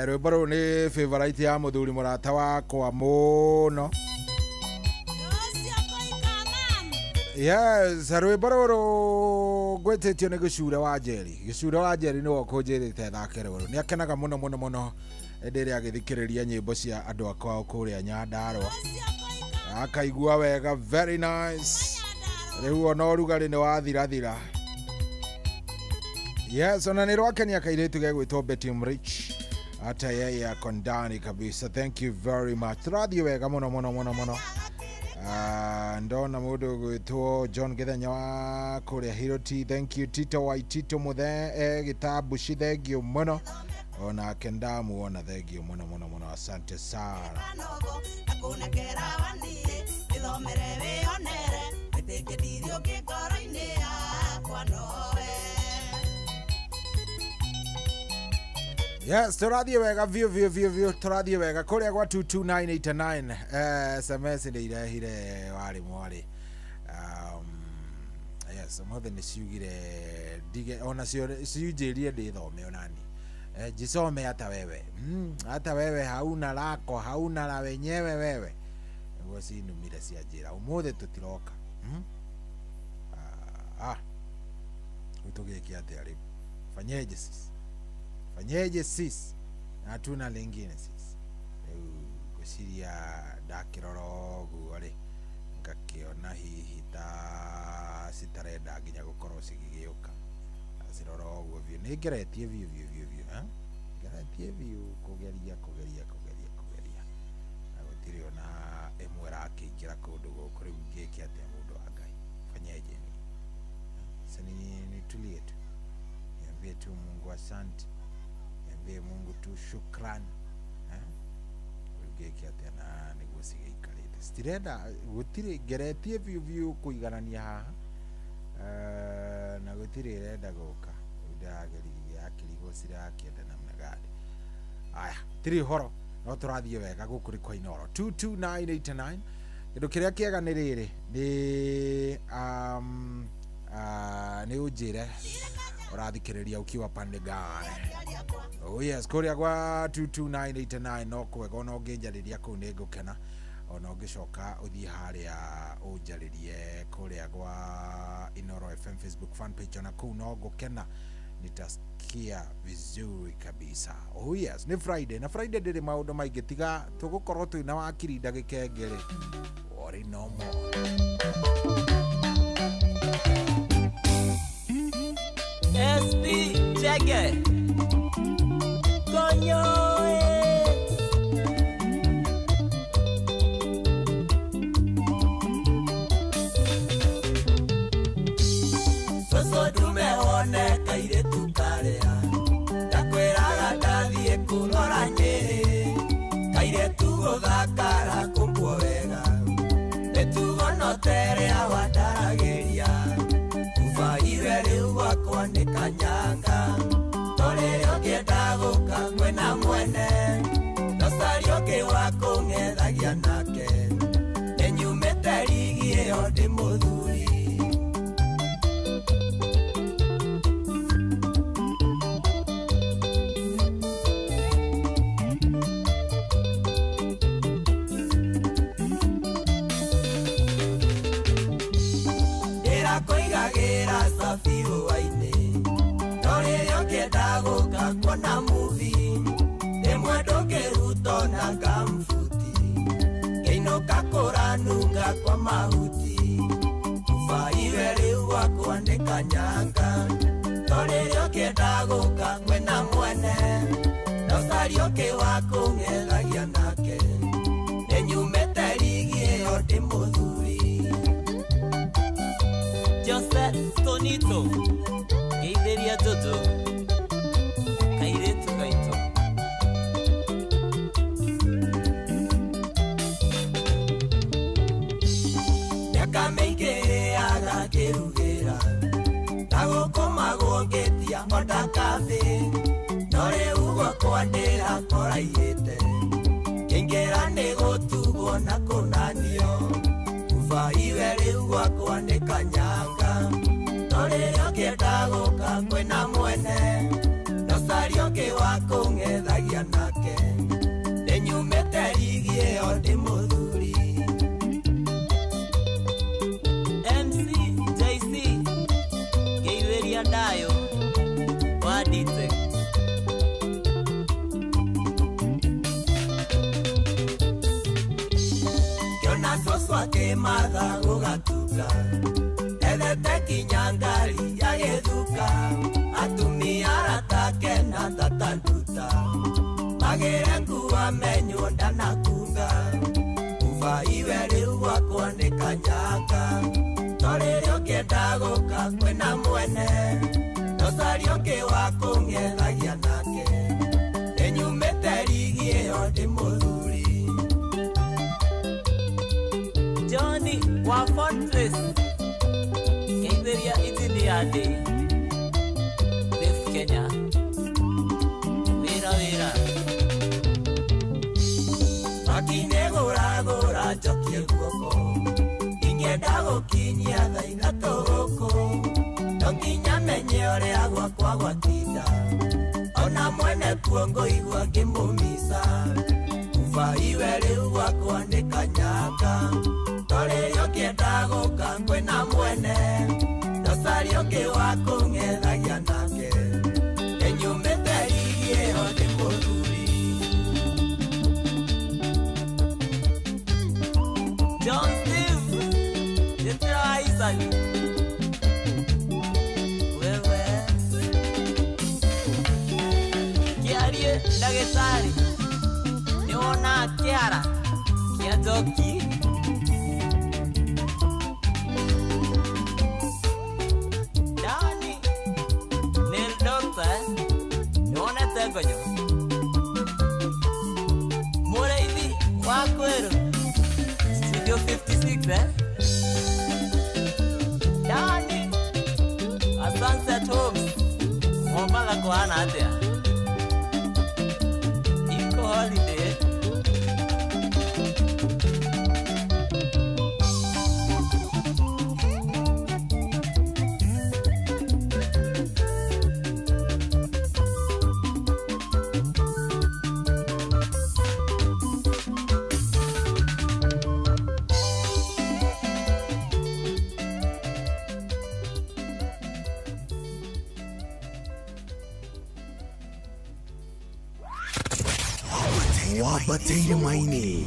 Rwĩmbo rũrũ nĩ favorite ya mũthuri mũrata wakwa mũno. Yes, rwĩmbo rũrũ ngwĩtĩtio nĩ Gĩcure wa Njeri. Gĩcure wa Njeri nĩwe ũkũnjĩrĩte thake rũrũ. Nĩ akenaga mũno mũno mũno hĩndĩ ĩrĩa agĩthikĩrĩria nyĩmbo cia andũ a kwao kũrĩa Nyandarũa. Akaigua wega, very nice. Rĩu ona ũrugarĩ nĩ wathirathira. Yes, ona nĩ rwakenia kairĩtu gegwĩtwo Betty Mrich. Hata yeye ako ndani kabisa. Thank you very much. Tũrathiĩ wega mũno mũno mũno mũno. Ndona mũndũ ũgwĩtwo John Gĩthenya wa kũrĩa Hiroti. Thank you. Tito wa Itito Mũthe Gĩtambuci, thank you mũno. Onake ndamuona, thank you mũno mũno mũno, asante sana. Akunekera waniĩ ithomere wĩonere wĩtĩkĩtirio ũngĩ ngoro-inĩ yakwa nowe. Yes, tũrathiĩ wega biũ biũ biũ biũ, tũrathiĩ wega kũrĩa gwa 22989. SMS nĩ irehire warĩ mwarĩ. Yes, ũmũthĩ nĩ ciugire ndige onacio ciunjĩrie ndĩthome onani. Jisome hata wewe. Hata wewe hauna lako, hauna la wenyewe wewe. Nĩguo cinumire cianjĩra ũmũthĩ tũtiroka. Ah. Rĩu tũgĩke atĩa rĩu? Fanyeje sisi? Fanyeje sisi? Hatuna lingine sisi. Rĩu ngwĩciria ndakĩrora ũguo rĩ, ngakĩona hihi ta citarenda nginya gũkorwo cigĩgĩũka. Ndacirora ũguo biũ, nĩ ngeretie biũ biũ biũ biũ, eh? Ngeretie biũ kũgeria kũgeria kũgeria kũgeria, na gũtirĩ ona ĩmwe ĩrakĩingĩra kũndũ gũkũ. Rĩu ngĩke atĩa mũndũ wa Ngai? Fanyeje ni? Sasa nitulie tu, niambie tu Mungu asante, niambie Mungu tu shukran, eh? Rĩu ngĩke atĩa na nĩguo cigĩikarĩte citirenda gũtirĩ ngeretie biũ biũ kũiganania haha, na gũtirĩ ĩrenda gũka. Rĩu ndĩrageririe akĩrigwo cirakĩenda namna gani. Aya, tirĩ ũhoro, no tũrathiĩ wega gũkũ nĩ kwa Inooro 22989. Kĩndũ kĩrĩa kĩega nĩ rĩrĩ nĩ nĩ ũnjĩre ũrathikĩrĩria ukiwa pande gani. Oh yes, kũrĩa gwa 22989 no kwega, ona ũngĩnjarĩria kũu nĩ ngũkena. Ona ũngĩcoka ũthiĩ harĩa ũnjarĩrie kũrĩa gwa Inooro FM Facebook fan page, ona kũu no ngũkena, nitasikia vizuri kabisa. Oh yes, nĩ Friday na Friday ndĩrĩ maũndũ maingĩ tiga tũgũkorwo twĩna wakiri ndagĩka ĩngĩ rĩ. Worry no more. SP Chege Konyo. Soso dume one kairetu karea ndakwĩraga ndathiĩ kũrora Nyĩrĩ kairetu gũthakara kũmbwo wega mĩtugo no terea wandaragĩria ubaire rĩu gwakwa nĩ kanyanga tũrĩrĩ ũngĩenda gũka kwĩna mwene ndocari ũngĩ wa kũng'ethagia nake nĩnyumĩte rigi ĩyo ndĩ mũthuri. Ndĩrakũigagĩra cabi hwainĩ no rĩrĩa ũngĩenda gũka kuona movie rĩmwe ndũngĩrutwo na ngambuti ngĩinũka kũranunga kwa mahuti ubaire rĩu gwakwa nĩ kanyanga to rĩrĩa ũngĩenda gũka kwĩna mwene ndocari ũngĩ wa kũng'ethagia nake nĩnyumĩte rigi ĩyo ndĩ mũthuri. Jose Tonito ngeithĩria Jojo kairĩtu gaitũ. Mĩaka mĩingĩ ĩrĩaga ngĩrugĩra na gũkũmagwo ngĩtia onda kathĩ no rĩu gwakwa ndĩrakoraihĩte ngĩingĩra nĩ gũtugwo na kũnanio ubaiwe rĩu gwakwa nĩ kanyanga Cũcũ akĩmatha gũgatuka ethete kinya ngari ya gĩthuka atumia aratake na tata nduta magĩre nguo menywo ndanakunga kuba iwe rĩu gwakwa nĩ kanyanga no rĩrĩa ũkĩenda gũka kwĩna mwene ndũcaria ũngĩ wa kũng'ethagia nake nĩnyumĩte rigi ĩyo ndĩ mũthuri. Johnny wa Fortress Ngeithĩria engineer ndĩ Dave Kenya wĩra wĩra Makinegũragũra njokie guoko ingĩenda gũkinyia thaa ithatũ gũkũ no nginya menye ũrĩa gwakwa gwatinda ona mwene kuo ngũigua ngĩmũmica kuba iwe rĩu gwakwa nĩ kanyanga no rĩrĩa ũkĩenda gũka kwĩna mwene ndũcaria ũngĩ wa kũng'ethagia nake nĩnyumĩte rigi ĩyo ndĩ mũthuri. John Steve Jethro Isaac wewe kĩarie ndagĩtarĩ nĩwona kĩara kĩa njoki. Dani Nail doctor nĩwonete ngonyo mũrĩithi wa kwĩrũ Studio 56 eh? Dani a Sunset Homes Mombatha kũhana atĩa? Eco holiday. Wambateire maini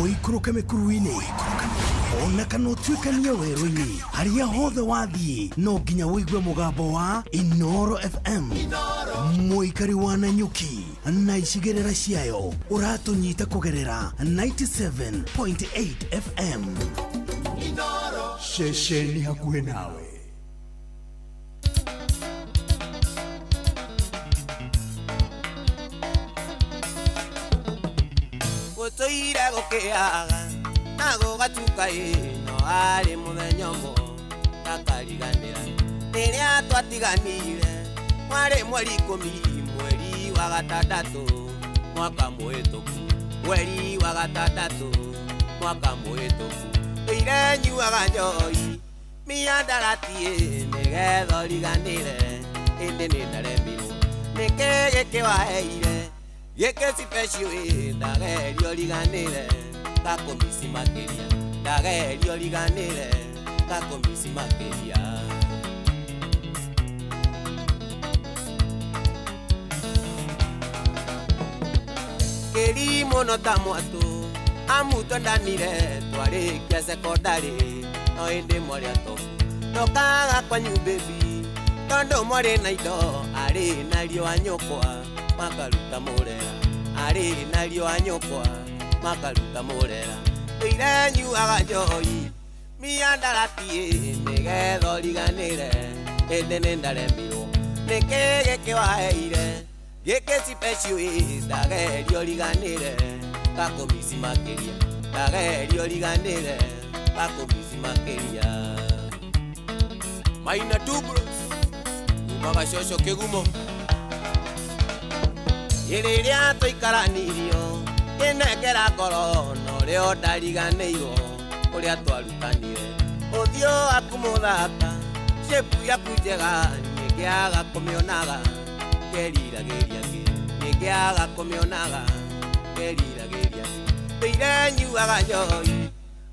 ũikũrũke mĩkuru-inĩ ona kana ũtuĩkanie werũ-inĩ harĩa hothe wathiĩ no nginya ũigue mũgambo wa Inoro FM mũikari wa Nanyuki na icigĩrĩra ciayo ũratũnyita kũgerera 97.8 FM. Ceceni hakuhĩ nawe. Gũtũire gũkĩaga na gũgatuka ĩ no arĩ mũthenya ũmwe ndakariganĩra rĩrĩa twatiganire warĩ mweri ikũmi mweri wa gatandatũ mwaka mũhĩtũku mweri wa gatandatũ mwaka mũhĩtũku tũire nyuaga njohi mĩandarati ĩ nĩgetha ũriganĩre ĩndĩ nĩ ndaremirwo nĩkĩ gĩkĩ waheire gĩkĩ special ĩ ndageria ũriganĩre ngakũmici makĩria ndageria ũriganĩre ngakũmici makĩria. Kĩrimũ no ta mwatũ amu twendanire twarĩkia cekondarĩ no ĩndĩ mwarĩ atobu ndokaga kwanyu baby tondũ mwarĩ na indo arĩ na riũa nyũkwa makaruta mũrera arĩ na riũa nyũkwa makaruta mũrera tũire nyuaga njohi mĩandarati ĩ nĩgetha ũriganĩre ĩndĩ nĩ ndaremirwo nĩkĩ gĩkĩ waheire gĩkĩ special ĩ ndageria ũriganĩre ngakũmici makĩria ndageria ũriganĩre ngakũmici makĩria. Maina Tubros umaga coco kĩgumo rĩrĩa tũikaranirio kĩnengera ngoro na ũrĩa ndariganĩirwo ũrĩa twarutanire ũthiũ waku mũthaka shape yaku njega nĩngĩaga kũmĩonaga ngeriragĩria kĩ nĩngĩaga kũmĩonaga ngeriragĩria kĩ tũire nyuaga njohi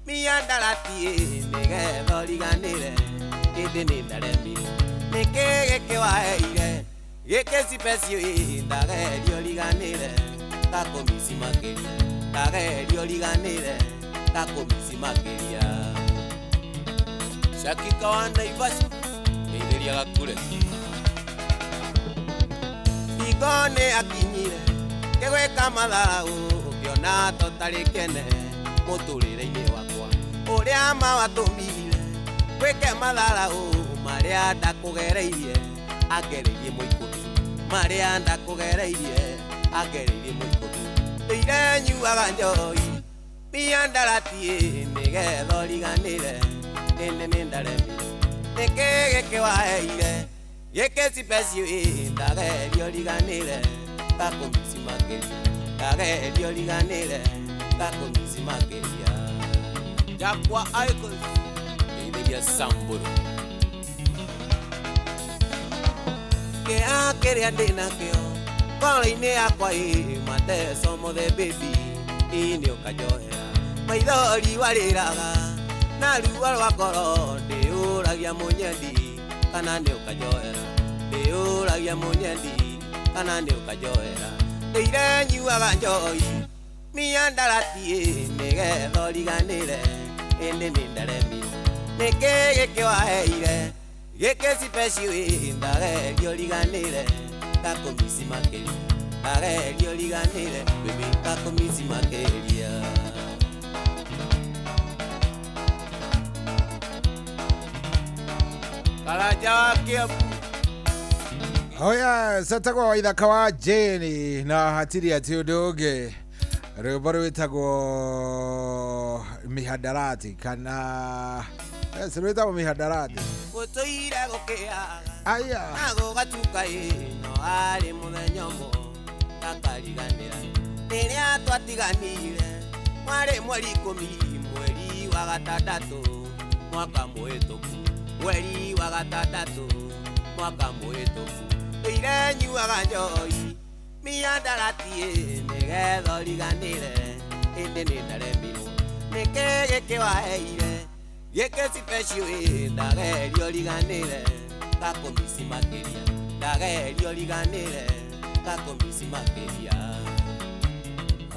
mĩandarati ĩ nĩgetha ũriganĩre ĩndĩ nĩ ndaremirwo nĩkĩ gĩkĩ waheire gĩkĩ special ĩ ndageria ũriganĩre ngakũmici makĩria ndageria ũriganĩre Ngakũmici makĩria. Shakika wa Naivasha ngeithĩria gakure. Hingo nĩ akinyire ngĩgwĩka matharau ũkĩona tũtarĩ kene mũtũrĩre-inĩ wakwa ũrĩa mawatũmire gwĩke matharau marĩa ndakũgereirie angereirie mũikũmi marĩa ndakũgereirie angereirie mũikũmi ndĩire nyuaga njohi miandarati nĩgetha ũriganĩre ĩndĩ nĩ ndaremire nĩkĩ gĩkĩ waheire gĩkĩ cipecio ndageria ũriganĩre ngakũmici makĩria ndageria ũriganĩre ngakũmici makĩria. Jakwa Icons ngeithĩria Samburu. Kĩa kĩrĩa ndĩnakĩo ngoro-inĩ yakwa ĩ mateco mothe baby ĩ nĩ ũkanjohera maithori warĩraga na ruo rwa ngoro ndĩũragia mũnyendi kana nĩ ũkanjohera ndĩũragia mũnyendi kana nĩ ũkanjohera ndĩire nyuaga njohi miandarati nĩgetha ũriganĩre ĩndĩ nĩ ndaremire nĩkĩ gĩkĩ waheire gĩkĩ cipecio ndageria ũriganĩre ngakũmici makĩria ndageria ũriganĩre baby ngakũmici makĩria. Karanja wa Kiambu. Oh yes, etagwo Waithaka wa Jane na hatirĩ atĩ ũndũ ũngĩ rwĩmbo rwĩtagwo mihadarati kana yes, rwĩtagwo mihadarati. Gũtũire gũkĩaga aya na gũgatuka ĩ no arĩ mũthenya ũmwe ngakariganĩra rĩrĩa twatiganire mwarĩ mweri ikũmi mweri wa gatandatũ mwaka mũhĩtũku mweri wa gatandatũ mwaka mũhĩtũku ndĩire nyuaga njohi miandarati nĩgetha ũriganĩre ĩndĩ nĩ ndaremirwo nĩkĩ gĩkĩ waheire gĩkĩ cipecio ndageria ũriganĩre ngakũmici makĩria ndageria ũriganĩre ngakũmici makĩria.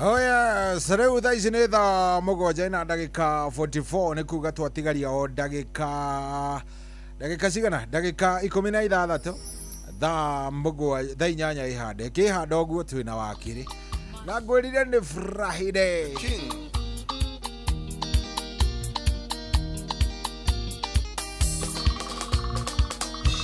Oh yes, rĩu thaa ici nĩ thaa mũgwanja na ndagĩka 44 nĩ kuga twatigaria o ndagĩka cigana ndagĩka 16 thaa mũgwanja thaa inyanya ihande ĩkĩhanda ũguo twĩna wakiri na ngwĩrire nĩ Friday.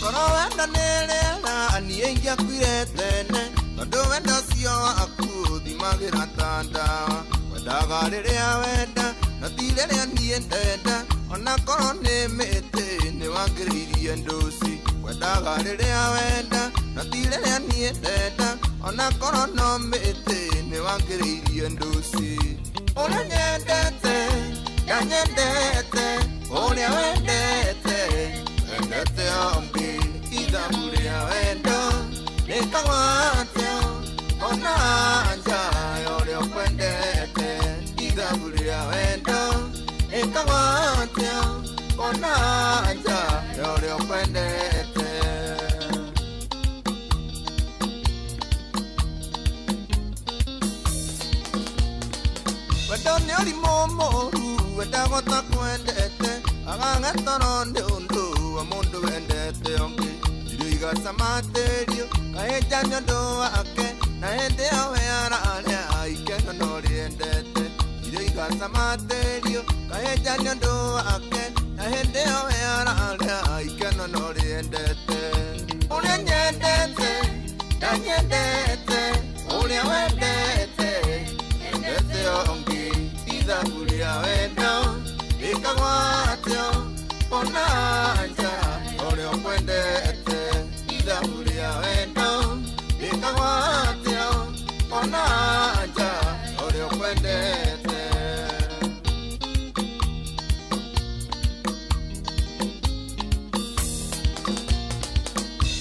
Korwo wendo nĩ rĩera niĩ ingĩakuire tene tondũ wendo ũcio waku ũthimagĩra ta ndawa wendaga rĩrĩa wenda no ti rĩrĩa niĩ ndenda ona korwo nĩ mĩtĩ nĩ wangĩrĩirie ndũci wendaga rĩrĩa wenda no ti rĩrĩa niĩ ndenda ona korwo no mĩtĩ nĩ wangĩrĩirie ndũci ũrĩa nyendete ndanyendete ũrĩa wendete wendete ombi ithabu rĩa wendo rĩkagwatio ona nja ya ũrĩa ũkwendete ithabu rĩa wendo rĩkagwatio ona nja ya ũrĩa ũkwendete. Wendo nĩ ũrimũ mũũru wendagwo ta kwendete agagetoro nĩ ũndũ wa mũndũ wendete ũngĩ irio igacamatĩrio kahinja nĩ ũndũ wake na hĩndĩ ĩyo we ararĩa ikeno no rĩendete irio igacamatĩrio kahinja nĩ ũndũ wake na hĩndĩ ĩyo we ararĩa ikeno no rĩendete ũrĩa nyendete ndanyendete ũrĩa wendete wendete ũngĩ ithabu rĩa wendo rĩkagwatio ona nja ũrĩa ũkwendete ithabu rĩa wendo rĩkagwatio ona nja ũrĩa ũkwendete.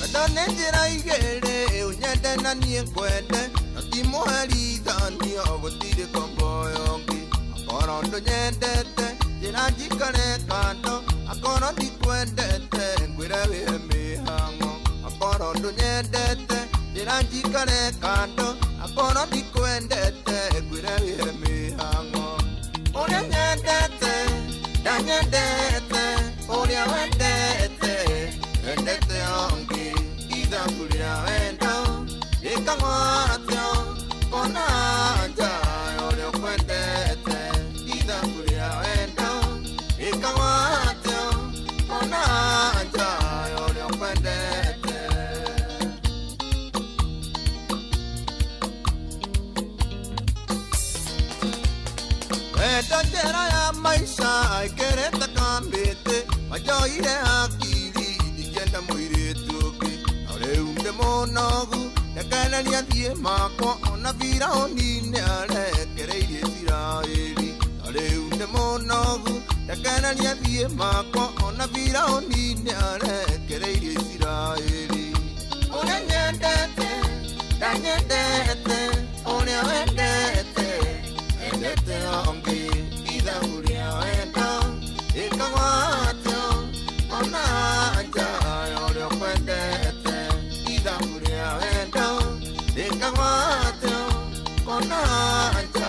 Wendo nĩ njĩra igĩrĩ ũnyende na niĩ ngwende no ti mũherithanio gũtirĩ kombo ũngĩ akorwo ndũnyendete njĩra njikare kando akorwo ndikwendete ngwĩre wĩhe mĩhang'o akorwo ndũnyendete njĩra njikare kando akorwo ndikwendete ngwĩre wĩhe mĩhang'o ũrĩa nyendete Ndanyendete ũrĩa wendete endete ũngĩ ithabu rĩa wendo rĩkagwo atĩa kona nja ũrĩa ũkwendete ithabu rĩa wendo rĩkagwo atĩa kona nja ũrĩa ũkwendete. Wendo njĩra ya maisha ĩkĩrĩte kamĩtĩ wanjoire hakiri ndingĩenda mũirĩtu ũngĩ na rĩu ndĩ mũnogu rekereria thiĩ makwa ona Firaũni nĩarekereirie Isiraeli na rĩu ndĩ mũnogu rekereria thiĩ makwa ona Firaũni nĩarekereirie Isiraeli. Ũrĩa nyendete ndanyendete ũrĩa wendete endete ũngĩ ithabu rĩa wendo rĩkagwo atĩa ona nja ũrĩa ũkwendete ithabu rĩa wendo rĩkagwo atĩa ona nja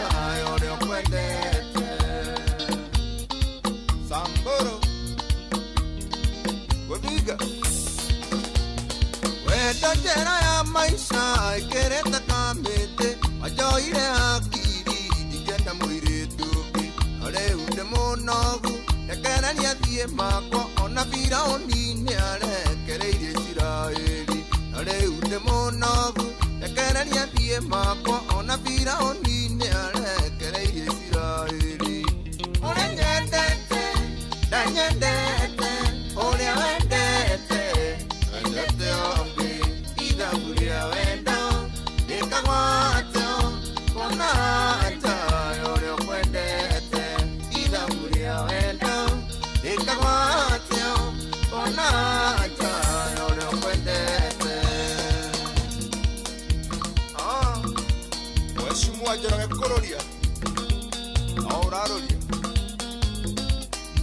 ũrĩa ũkwendete. Samburu Gũthiga wendo njĩra ya maisha ĩkĩrĩte kamĩtĩ wanjoire hakiri ndingĩenda mũirĩtu ũngĩ na rĩu ndĩ mũnogu rekereria thiĩ makwa ona Firaũni nĩarekereirie Isiraeli na rĩu ndĩ mũnogu rekereria thiĩ makwa ona Firaũni nĩarekereirie Isiraeli. Ũrĩa nyendete ndanyendete ũrĩa wendete endete ũngĩ ithabu rĩa wendo rĩkagwo atĩa kona nja ũrĩa ũkwendete ithabu rĩa wendo rĩkagwo atĩa kona nja ũrĩa ũkwendete. Mheshimiwa Njoroge kũrũria no ũrarũria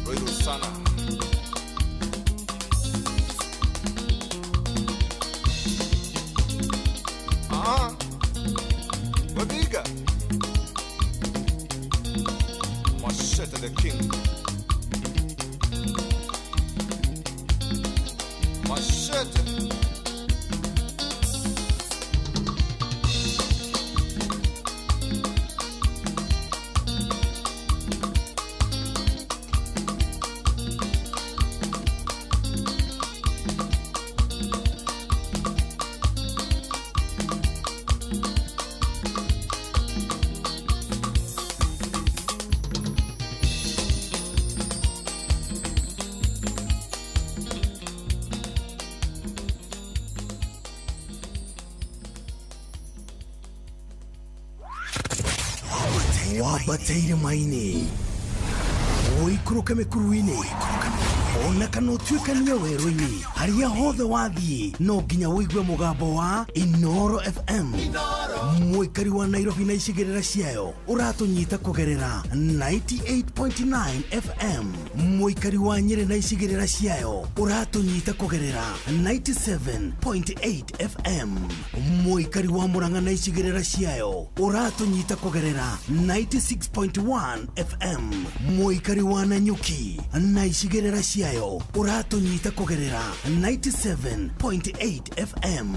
rũirũ sana. Gũthiga Machete the king Machete. Wambateire maini ũikũrũke mĩkuru-inĩ ona kana ũtuĩkanie werũ-inĩ harĩa hothe wathiĩ no nginya ũigue mũgambo wa Inooro FM. Mũikari wa Nairobi na icigĩrĩra ciayo ũratũnyita kũgerera 98.9 FM. Mũikari wa Nyĩrĩ na icigĩrĩra ciayo ũratũnyita kũgerera 97.8 FM. Mũikari wa Murang'a na icigĩrĩra ciayo ũratũnyita kũgerera 96.1 FM. Mũikari wa Nanyuki na icigĩrĩra ciayo ũratũnyita kũgerera 97.8 FM.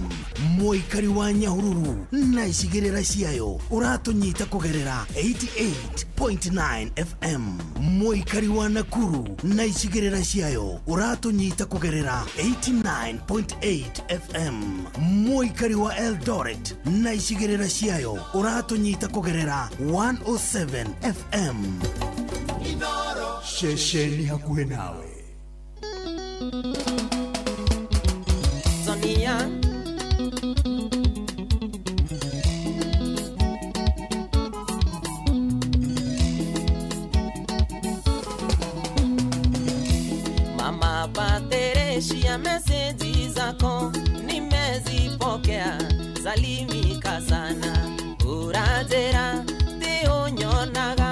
Mũikari wa Nyahururu na icigĩrĩra ciayo ũratũnyita kũgerera 88.9 FM. Mũikari wa Nakuru na icigĩrĩra ciayo ũratũnyita kũgerera 89.8 FM. Mũikari wa Eldoret na icigĩrĩra ciayo ũratũnyita kũgerera 107 FM. Ceceni hakuhĩ nawe. Sonia Mama Patricia, meseji zako nimezipokea, salimika sana uranjĩra ti ũnyonaga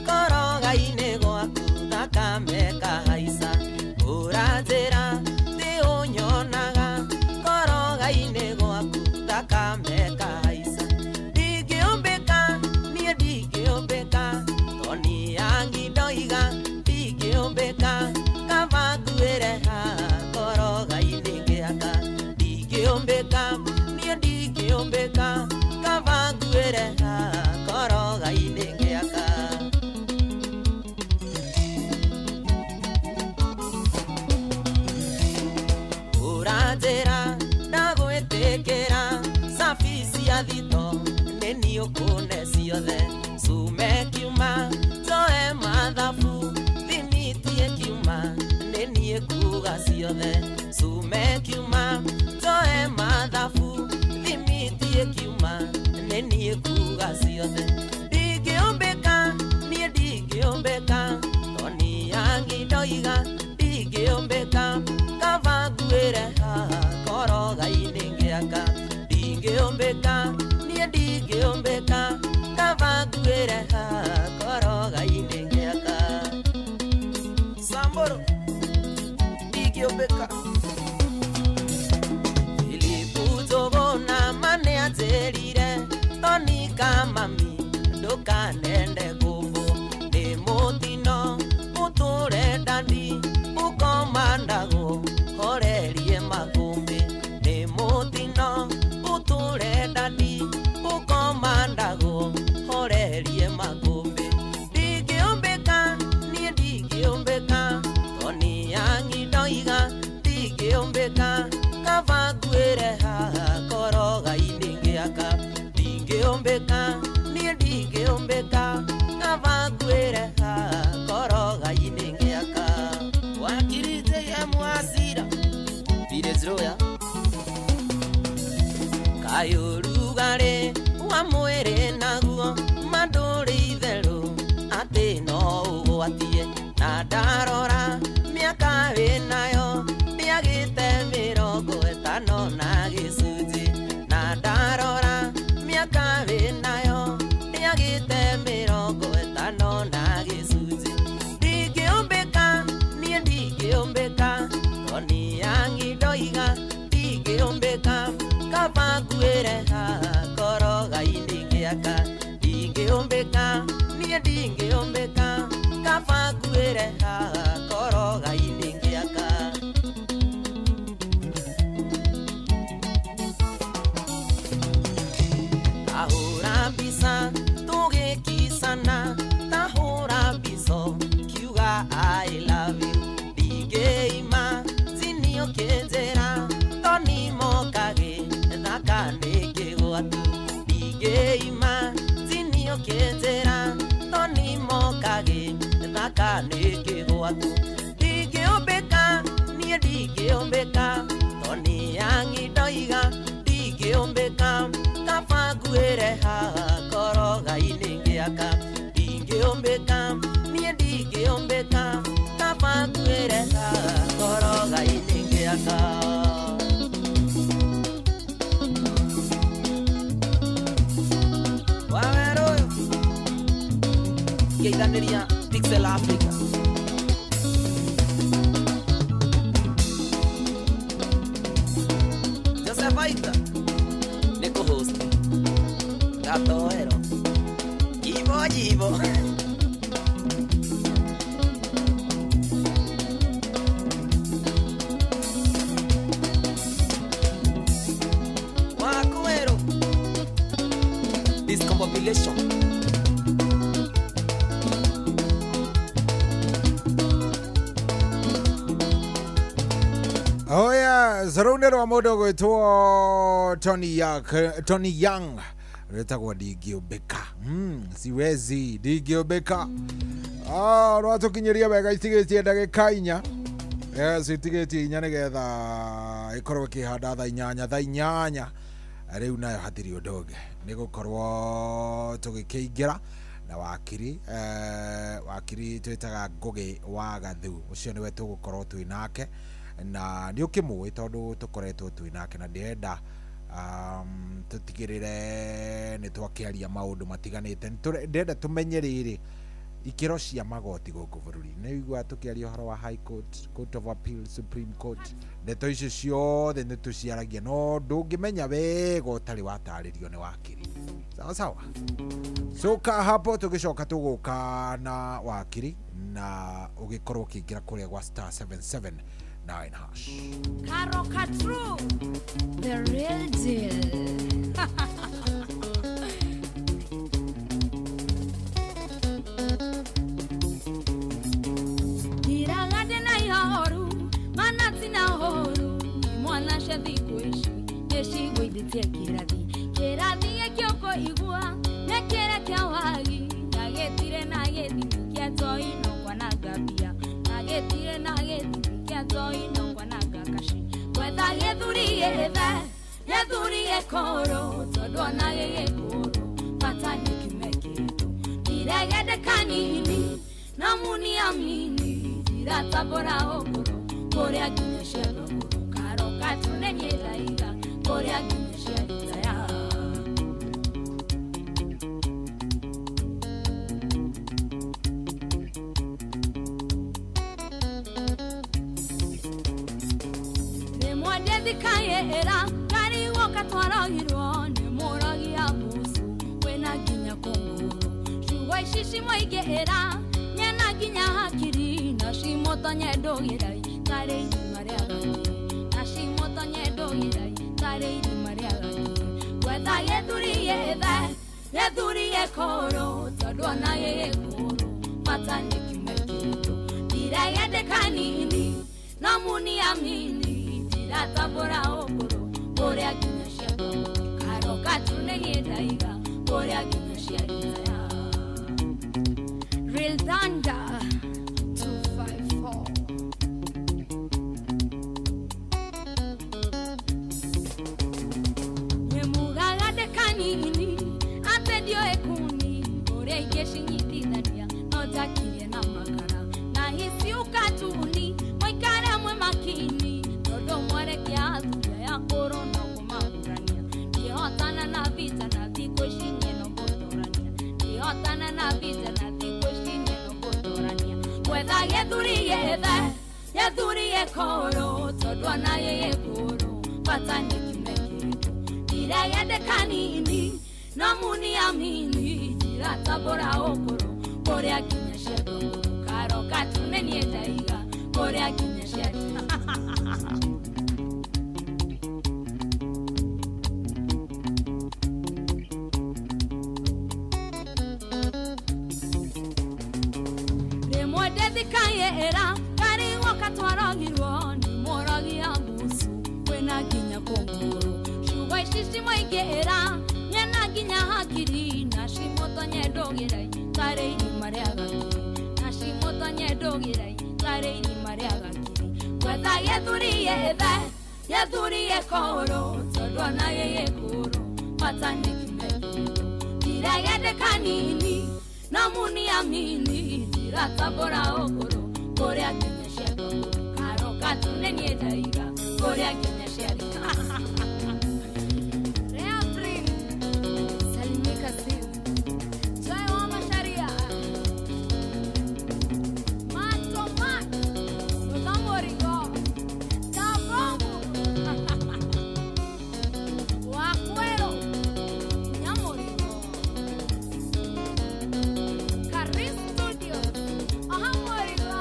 koroga-inĩ gwaku thakame kahaica, ũranjĩra ti ũnyonaga koroga ciothe cume kiuma njoe mathabu thimitie kiuma nĩ niĩ kuga ciothe ndingĩũmbĩka niĩ ndingĩũmbĩka Tony Young ndoiga ndingĩũmbĩka kaba nguĩre haha koroga-inĩ ngĩaka ndingĩũmbĩka niĩ ndingĩũmbĩka kaba nguĩre haha koroga-inĩ ngĩaka Samburu ndingĩũmbĩka Filipu Njũgũna ma nĩanjĩrire Tony kamami ndũkanende kũmbũ nĩ mũtino ũtũre ndandi ũkomandagwo horerie makũmbĩ nĩ mũtino ũtũre ndandi ũkomandagwo horerie makũmbĩ ndingĩũmbĩka niĩ ndingĩũmbĩka Tony Young ndoiga ndingĩũmbĩka kaba nguĩre haha koroga-inĩ ngĩaka ndingĩũmbĩka niĩ ndingĩũmbĩka kaba nguĩre haha koroga-inĩ ngĩaka wakiri JM Wasira Village Royal kayũrugarĩ wa mwĩrĩ naguo mandũrĩ itherũ atĩ no ũgwatie na ndarora mĩaka wĩnayo ndĩagĩte 50 na gĩcunjĩ na ndarora mĩaka wĩnayo ndĩagĩte 50 na gĩcunjĩ ndingĩũmbĩka niĩ ndingĩũmbĩka Tony Young ndoiga ndingĩũmbĩka kaba nguĩre haha koroga-inĩ ngĩaka ndingĩũmbĩka niĩ ndingĩũmbĩka kaba nguĩre haha koroga-inĩ ngĩaka tahũra mbica tũgĩkicana tahũra mbico kiuga I love you ndingĩima tinio kĩnjĩra Tony mokagĩ thaka nĩ kĩgwatu ndingĩima tinio kĩnjĩra Tony mokagĩ thaka nĩ kĩgwatu ndingĩũmbĩka niĩ ndingĩũmbĩka Tony Young ndoiga ndingĩũmbĩka kaba nguĩre haha koroga-inĩ ngĩaka ndingĩũmbĩka niĩ ndingĩũmbĩka kaba nguĩre haha koroga-inĩ ngĩaka Wawero ũyũ ngĩithanĩria Pixel Africa Joseph Aita nĩ kũhost gatoero jibo jibo Wakuero Discombobulation Oh yeah, rũnĩ rwa mũndũ ũgwĩtwo Tony Young, Tony Young rwĩtagwo ndingĩũmbĩka. Siwezi ndingĩũmbĩka. Rwatũkinyĩria wega itigĩtie ndagĩka 4. Yes, itigĩtie 4 nĩgetha ĩkorwo ĩkĩhanda thaa 8 thaa 8 rĩu nayo hatirĩ ũndũ ũngĩ nĩ gũkorwo tũgĩkĩingĩra na wakiri wakiri twĩtaga Ngũgĩ wa Gathu ũcio nĩwe tũgũkorwo twĩ nake na nĩ ũkĩmũĩ tondũ tũkoretwo twĩ nake na ndĩrenda tũtigĩrĩre nĩ twakĩaria maũndũ matiganĩte. Ndĩrenda tũmenye rĩrĩ ikĩro cia magoti gũkũ bũrũri-inĩ. Nĩ ũiguaga tũkĩaria ũhoro wa High Court, Court of Appeal, Supreme Court, ndeto icio ciothe nĩ tũciaragia no ndũngĩmenya wega ũtarĩ watarĩrio nĩ wakiri. Sawa sawa. So ka hapo tũgĩcoka tũgũka na wakiri na ũgĩkorwo ũkĩingĩra kũrĩa gwa star 779 hash. Karo Katru, the real deal. Iragade na ihoru, mana tina horu, mwana shethi kuishi, yeshi gwithitie kirathi, kirathi ekioko igua, nekere kia wagi, na getire na gethi kia toi no kwa na gabia, na getire na gethi kia toi no kwa na Gwetha gĩthuri gĩthe gĩthuri gĩkũrũ tondũ ona gĩgĩkũrũ bata nĩ kiume kĩndũ ndiregende kanini no muniamini ndiratambũra ũkũrũ kũrĩa nginya cia thũkũrũ karoka tune nĩ ndaiga kũrĩa nginya cia ritaya. Ndithikayĩra karigwo katwaragirwo nĩ mũrogi abucu kwĩna nginya kũngũrũ ciugo ici cimũingĩra nyena nginya hakiri na cimũtonye ndũgĩrai tarĩ irima rĩa gakiri na cimũtonye ndũgĩrai tarĩ irima rĩa gakiri. Gwetha gĩthuri gĩthe gĩthuri gĩkũrũ tondũ ona gĩgĩkũrũ bata nĩ kiume kĩndũ ndiregende kanini no muniamini ndiratambũra ũkũrũ kũrĩa nginya cia thũkũrũ karoka tune nĩ ndaiga kũrĩa nginya cia ritaya. Real Thunder 254. Nĩmugaga ndekanini atĩ ndiũĩ kuni ũrĩa ingĩ cinyitithania no njakirie na makara na hici ukatuni mũikare mwĩ makini tondũ mwarekia athuri aya kũrũ no kũmahũrania ndihotana na vita na thikũ ici niĩ no gũtũrania ndihotana na vita na thikũ ici niĩ no gũtũrania. Gwetha gĩthuri gĩthe gĩthuri gĩkũrũ tondũ ona gĩgĩkũrũ bata nĩ kiume kĩndũ ndiregende kanini no muniamini ndiratambũra ũkũrũ kũrĩa nginya cia thũkũrũ karoka tune nĩ ndaiga kũrĩa nginya cia rĩmwe ndĩthikayĩra karigwo katwaragirwo nĩ mũrogi abucu kwĩna nginya kũngũrũ ciugo ici cimũingĩra nyena nginya hakiri na cimũtonye ndũgĩrai tarĩ irima rĩa gakiri na cimũtonye ndũgĩrai tarĩ irima rĩa gakiri. Gwetha gĩthuri gĩthe gĩthuri gĩkũrũ tondũ ona gĩgĩkũrũ bata nĩ kiume kĩndũ ndiregende kanini no muniamini ndiratambũra ũkũrũ kũrĩa nginya cia thũkũrũ karoka tune nĩ ndaiga kũrĩa nginya cia Reaprin Salimika Sim Joy wa Masharia Mato Mat Mutamorigo Tabomu Wakwero Nyamorigo Karis Studio Ahamorigo.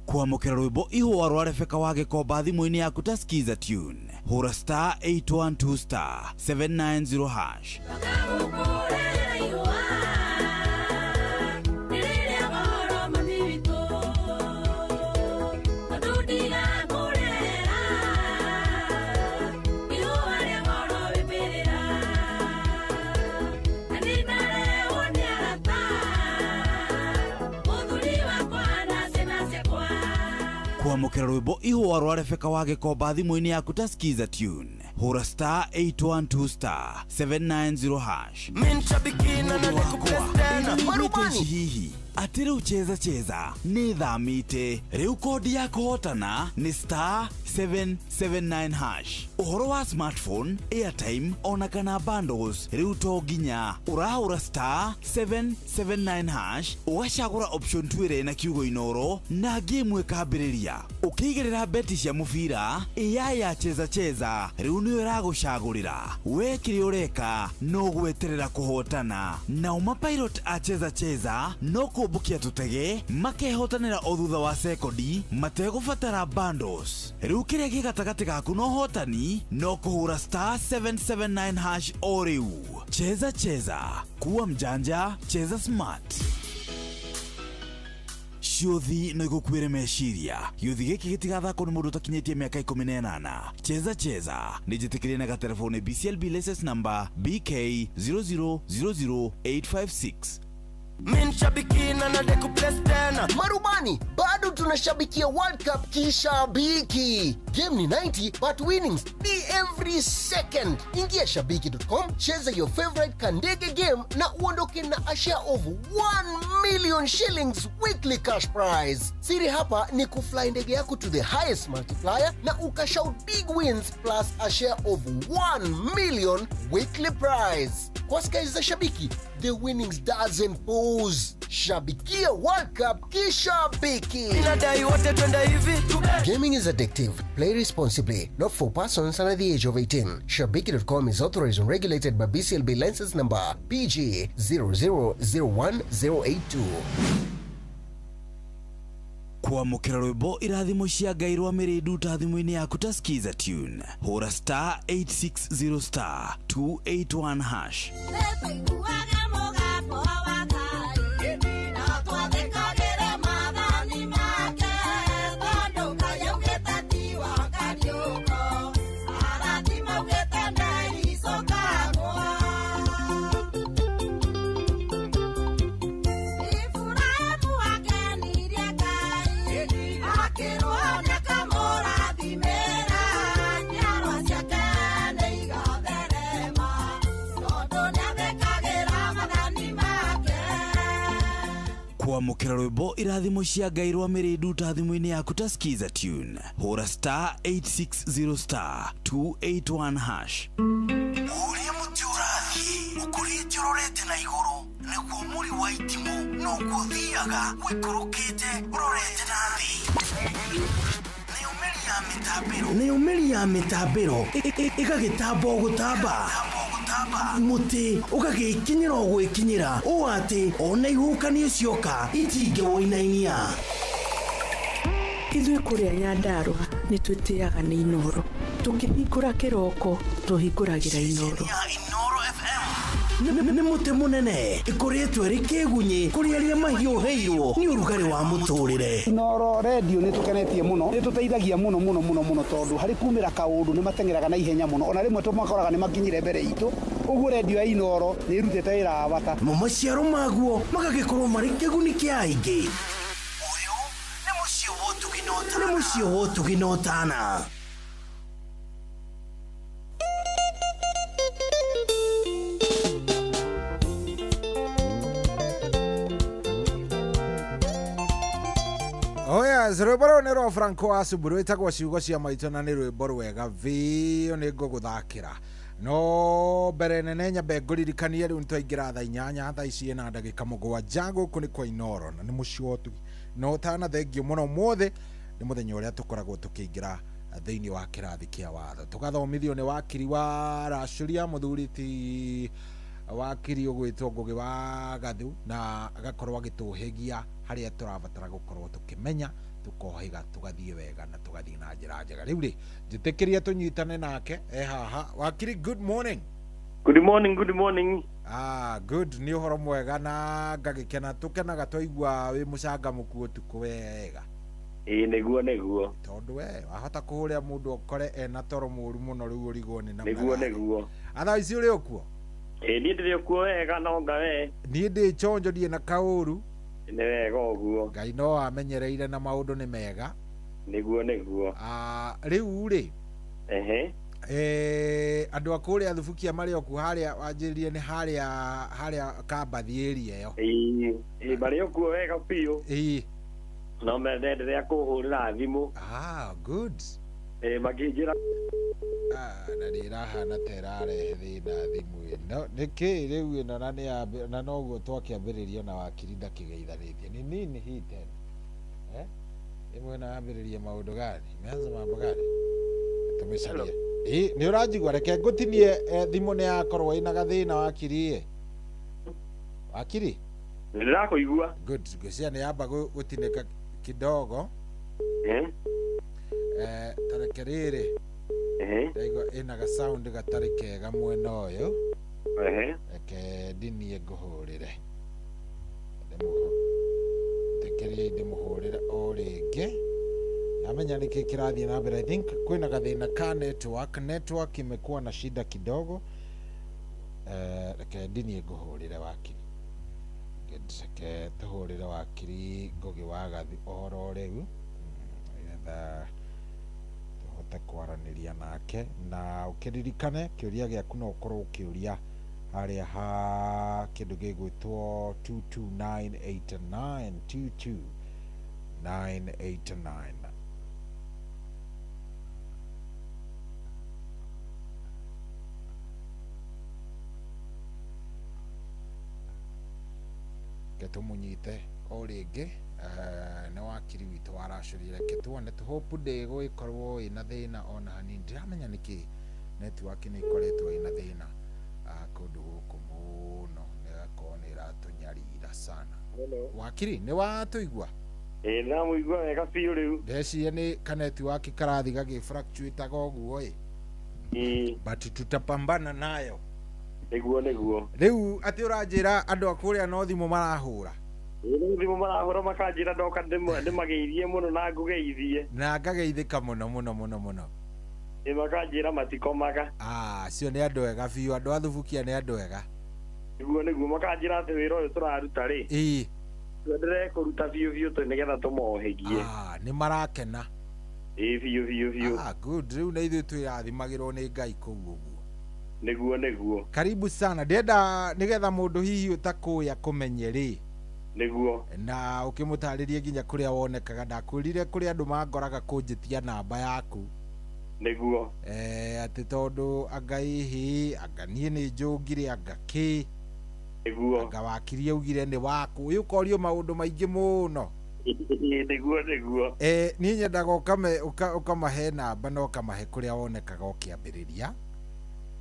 Kwamũkĩra rwĩmbo ihũa rwa Rebecca wa Gĩkomba thimũ-inĩ yaku ta Skiza tune hũra star 812 star 790 hash. Nĩ Kwamũkĩra rwĩmbo ihũa rwa Rebecca wa Gĩkomba thimũ-inĩ yaku ta Skiza tune, hũra star 812 star 790 hash. Marubani. Hihi atĩ rĩu cheza cheza nĩ thamĩte rĩu kodi ya kũhotana nĩ star 779 hash. Ũhoro wa smartphone, airtime ona kana bundles rĩu to nginya ũrahũra star 779 hash ũgacagũra option 2 ĩrĩa ĩna kiugo Inoro na game ĩkambĩrĩria. Ũkĩigĩrĩra beti cia mũbira AI ya cheza cheza rĩu nĩyo ĩragũcagũrĩra. We kĩrĩa ũreka no gweterera kũhotana. Nao mapilot a cheza cheza no kũmbũkia tũtege makehotanĩra o thutha wa sekondi mategũbatara bundles. Rĩu kĩrĩa gĩ gatagatĩ gaku na ũhotani no kũhũra star 779 hash o rĩu. Cheza cheza, kuwa mjanja, cheza smart. Ciũthi no igũkuĩre meciria. Gĩũthi gĩkĩ gĩtigathakwo nĩ mũndũ ũtakinyĩtie mĩaka 18. Cheza cheza nĩ njĩtĩkĩrie na gatelefoni BCLB license number BK 0000856. Marubani, bado tunashabikia World Cup kishabiki. Game ni 90 but winnings ni every second. Ingia shabiki.com, cheza your favorite kandege game na uondoke na a share of 1 million shillings weekly cash prize. Siri hapa ni kufly ndege yako to the highest multiplier na ukashout big wins plus a share of 1 million weekly prize. Kwa skies za Shabiki, the winnings doesn't pause. Shabikia World Cup kishabiki. Inadai wote twende hivi. Gaming is addictive. Play responsibly. Not for persons under the age of 18. Shabiki.com is authorized and regulated by BCLB license number PG 0001082. Kwamũkĩra rwĩmbo irathimo cia Ngai rwa mĩrĩ nduta thimũ-inĩ yaku ta Skiza tune, hũra star 860 star 281 hash. Nĩtũiguaga mũgambo wa Ngai, na twathĩkagĩre maathani make, tondũ Ngai augĩte ti wa kariũko, arathi maugĩte ndeicũkagwo. Iburahĩmu akenirie Ngai, akĩrwo nĩakamũrathimĩra, njiarwa ciake nĩigatherema, tondũ nĩathĩkagĩra maathani make. Kwamũkĩra rwĩmbo irathimo cia Ngai rwa mĩrĩ nduta thimũ-inĩ yaku ta Skiza tune, hũra star 860 star 281 hash. Ũrĩa mũtĩ ũrathiĩ ũkũrĩte ũrorete na igũrũ nĩguo mũri wa itimũ noguo ũthiaga ũikũrũkĩte ũrorete na thĩ. Nayo mĩri ya mĩtambĩro ĩgagĩtamba o gũtamba, mũtĩ ũgagĩkinyĩra o gwĩkinyĩra ũũ atĩ ona ihuhũkanio cioka itingĩwũinainia. Ithuĩ kũrĩa Nyandarũa nĩ twĩtĩaga nĩ Inoro. Tũkĩhingũra kĩroko tũhingũragĩra Inoro. Nĩ mũtĩ mũnene ĩkũrĩtwo ĩrĩ kĩgunyĩ kũrĩ arĩa mahiũhĩirwo nĩ ũrugarĩ wa mũtũrĩre. Inoro redio nĩ tũkenetie mũno, nĩ tũteithagia mũno mũno mũno mũno tondũ harĩ kumĩra kaũndũ nĩ mateng'eraga na ihenya mũno, ona rĩmwe tũmakoraga nĩ makinyire mbere itũ. Ũguo redio ya Inoro nĩ ĩrutĩte wĩra wa bata. Mo maciaro maguo magagĩkorwo marĩ kĩguni kĩa aingĩ. Ũyũ nĩ mũciĩ wa ũtugi na ũtana. Nĩ mũciĩ wa ũtugi na ũtana. Oh yes, rwĩmbo rũrũ nĩ rwa Franco wa Sumburu rwĩtagwo ciugo cia maitũ na nĩ rwĩmbo rwega biũ nĩ ngũgũthakĩra. No mbere nene nyambe ngũririkanie rĩu nĩtwaingĩra thaa 8 thaa ici na ndagĩka 7 gũkũ nĩ kwa Inoro na nĩ mũciĩ wa ũtugi na ũtana. Thengio mũno ũmũthĩ nĩ mũthenya ũrĩa tũkoragwo tũkĩingĩra thĩinĩ wa kĩrathi kĩa watho tũgathomithio nĩ wakiri wa Racũria mũthuri ti wakiri ũgwĩtwo Ngũgĩ wa Gathu na agakorwo agĩtũhĩgia harĩa tũrabatara gũkorwo tũkĩmenya tũkohĩga tũgathiĩ wega na tũgathiĩ na njĩra njega. Rĩu rĩ njĩtĩkĩrie tũnyitane nake e haha. Wakiri, good morning. Good morning, good morning. Ah, good, nĩ ũhoro mwega na ngagĩkena tũkenaga twaigua wĩ mũcangamũku ũtukũ wega. Ĩĩ nĩguo nĩguo. Tondũ we wahota kũhũrĩra mũndũ ũkore ena toro mũru mũno rĩu ũrigwo nĩ namna Nĩguo gani. nĩguo. Athaa ici ũrĩ ũkuo? Ĩĩ niĩ ndĩrĩ ũkuo wega no nga we. Niĩ ndĩ chonjo ndirĩ na kaũru. Nĩ wega ũguo. Ngai no amenyereire na maũndũ nĩ mega. Nĩguo nĩguo. Rĩu rĩ, Ehe. Andũ a kũrĩa Thubukia marĩ o kuo harĩa wanjĩrire nĩ harĩa harĩa Kambathi area ĩyo. Ĩĩ, marĩ o kuo wega biũ. Ĩĩ. No mendenderea kũhũrĩra thimũ. Ah, good. Ĩĩ, makĩnjĩra. Na nĩ ĩrahana ta ĩrarehe thĩna thimũ ĩno. Nĩkĩ rĩu ĩno na nĩ na noguo twakĩambĩrĩria na wakiri ndakĩgeithanĩtie. Ni nini hii tena? Eh? Ĩmwe na yambĩrĩria maũndũ gani? Imeanza mambo gani? Tũmĩcarie. Ĩ, nĩ ũranjigua? Reke ngũtinie thimũ nĩ yakorwo ĩna gathĩna wakiri ĩ. Wakiri? Nĩndĩrakũigua. Good. Ngwĩciria nĩ yamba gũtinĩka kidogo. Tareke rĩrĩ. Ndaigua ĩna ga sound gatarĩ kega mwena ũyũ. Reke ndinie ngũhũrĩre. Ndĩmũhũrĩre ndĩmũhũrĩre o rĩngĩ. Namenya nĩkĩ kĩrathiĩ na mbere. I think kwĩna gathĩna ka network. Network imekuwa na shida kidogo. Reke ndinie ngũhũrĩre wakiri. Reke tũhũrĩre wakiri Ngũgĩ wa Gathi oro rĩu, nĩgetha tũhote kwaranĩria nake. Na ũkĩririkane kĩũria gĩaku no ũkorwo ũkĩũria harĩa ha kĩndũ gĩgwĩtwo 22989 22989. Tũmũnyite o rĩngĩ. Nĩ wakiri witũ waracũrire. Reke tuone, tũhope ndĩgũgĩkorwo ĩna thĩna ona hanini. Ndiramenya nĩkĩ network nĩ ĩkoretwo ĩna thĩna kũndũ gũkũ mũno, nĩgakorwo nĩ ĩratũnyarira sana. Wakiri, nĩ watũigua? Ĩĩ, ndĩramũigua wega biũ rĩu. Ndeciria nĩ ka network karathi gagĩ fluctuate ũguo ĩ. But tutapambana nayo. Nĩguo nĩguo. Rĩu atĩ ũranjĩra andũ a kũrĩa no thimũ marahũra? Ĩĩ, no thimũ marahũra makanjĩra ndoka ndĩmageithie mũno na ngũgeithie. Na ngageithĩka mũno mũno mũno mũno. Ĩĩ, makanjĩra matikomaga. Acio nĩ andũ ega biũ, andũ a Thubukia nĩ andũ ega. Nĩguo nĩguo, makanjĩra atĩ wĩra ũyũ tũraruta rĩ. Ĩĩ. Twenderee kũruta biũ biũ nĩgetha tũmohĩgie. Nĩ marakena. Ĩĩ, biũ biũ biũ. Good. Rĩu na ithuĩ twĩrathimagĩrwo nĩ Ngai kũu ũguo. Nĩguo nĩguo. Karibu sana. Ndĩrenda nĩgetha mũndũ hihi ũtakũĩ akũmenye rĩ. Nĩguo. Na ũkĩmũtarĩrie nginya kũrĩa wonekaga. Ndakwĩrire kũrĩ andũ mangoraga kũnjĩtia namba yaku. Nĩguo. Atĩ tondũ anga hihi anga niĩ nĩ njũngire anga kĩ. Nĩguo. Anga wakiri augire nĩ waku. Ũyũ ũkorio maũndũ maingĩ mũno. Nĩguo nĩguo. Niĩ nyendaga ũkamahe namba na ũkamahe kũrĩa wonekaga ũkĩambĩrĩria.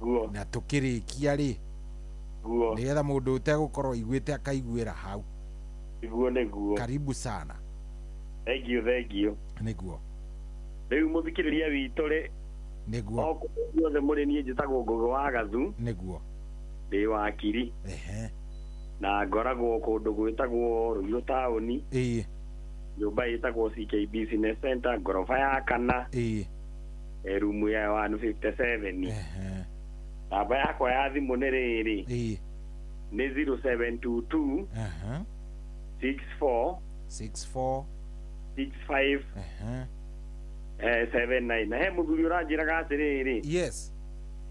Nĩguo. Na tũkĩrĩkia rĩ. Nĩguo. Nĩgetha mũndũ ũtegũkorwo aiguĩte akaiguĩra hau. Nĩguo nĩguo. Karibu sana. Thank you thank you. Nĩguo. Rĩu mũthikĩrĩria witũ rĩ. Nĩguo. O kũrĩa guothe mũrĩ, niĩ njĩtagwo Ngũgĩ wa Gathu. Nĩguo. Ndĩ wakiri. Ehe. Na ngoragwo kũndũ gwĩtagwo Rũirũ taũni. Ĩĩ. Nyũmba ĩtagwo CK Business Center, ngoroba ya kana. Ĩĩ. Rumu ya 157. Ehe. Namba yakwa ya thimũ nĩ rĩrĩ. Ĩĩ. Nĩ 0722. Ehe. 64 64 65 Ehe. 79. Na he mũthuri ũranjĩraga atĩrĩrĩ. Yes.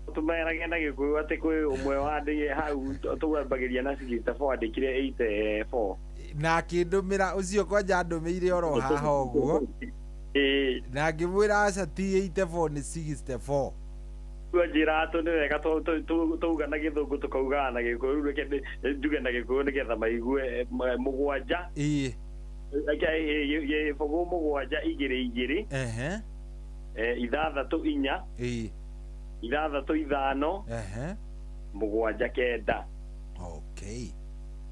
Tũmerage na Gĩkũyũ atĩ kwĩ ũmwe wandĩire hau tũgwambagĩria na 64 andĩkire 84. Na akĩndũmĩra ũcio kwanja andũmĩire oro haha ũguo. Na ngĩmwĩra aca ti 84 nĩ 64. Njĩra atũ nĩ wega tauga na Gĩthũngũ tũkaugaga na Gĩkũyũ. Rĩu reke njuge na Gĩkũyũ nĩgetha maigue. Mũgwanja. Ĩĩ. Gĩbũgũ mũgwanja igĩrĩ igĩrĩ. Ehe. Ithathatũ inya. Ĩĩ. Ithathatũ ithano. Ehe. Mũgwanja kenda. Okay.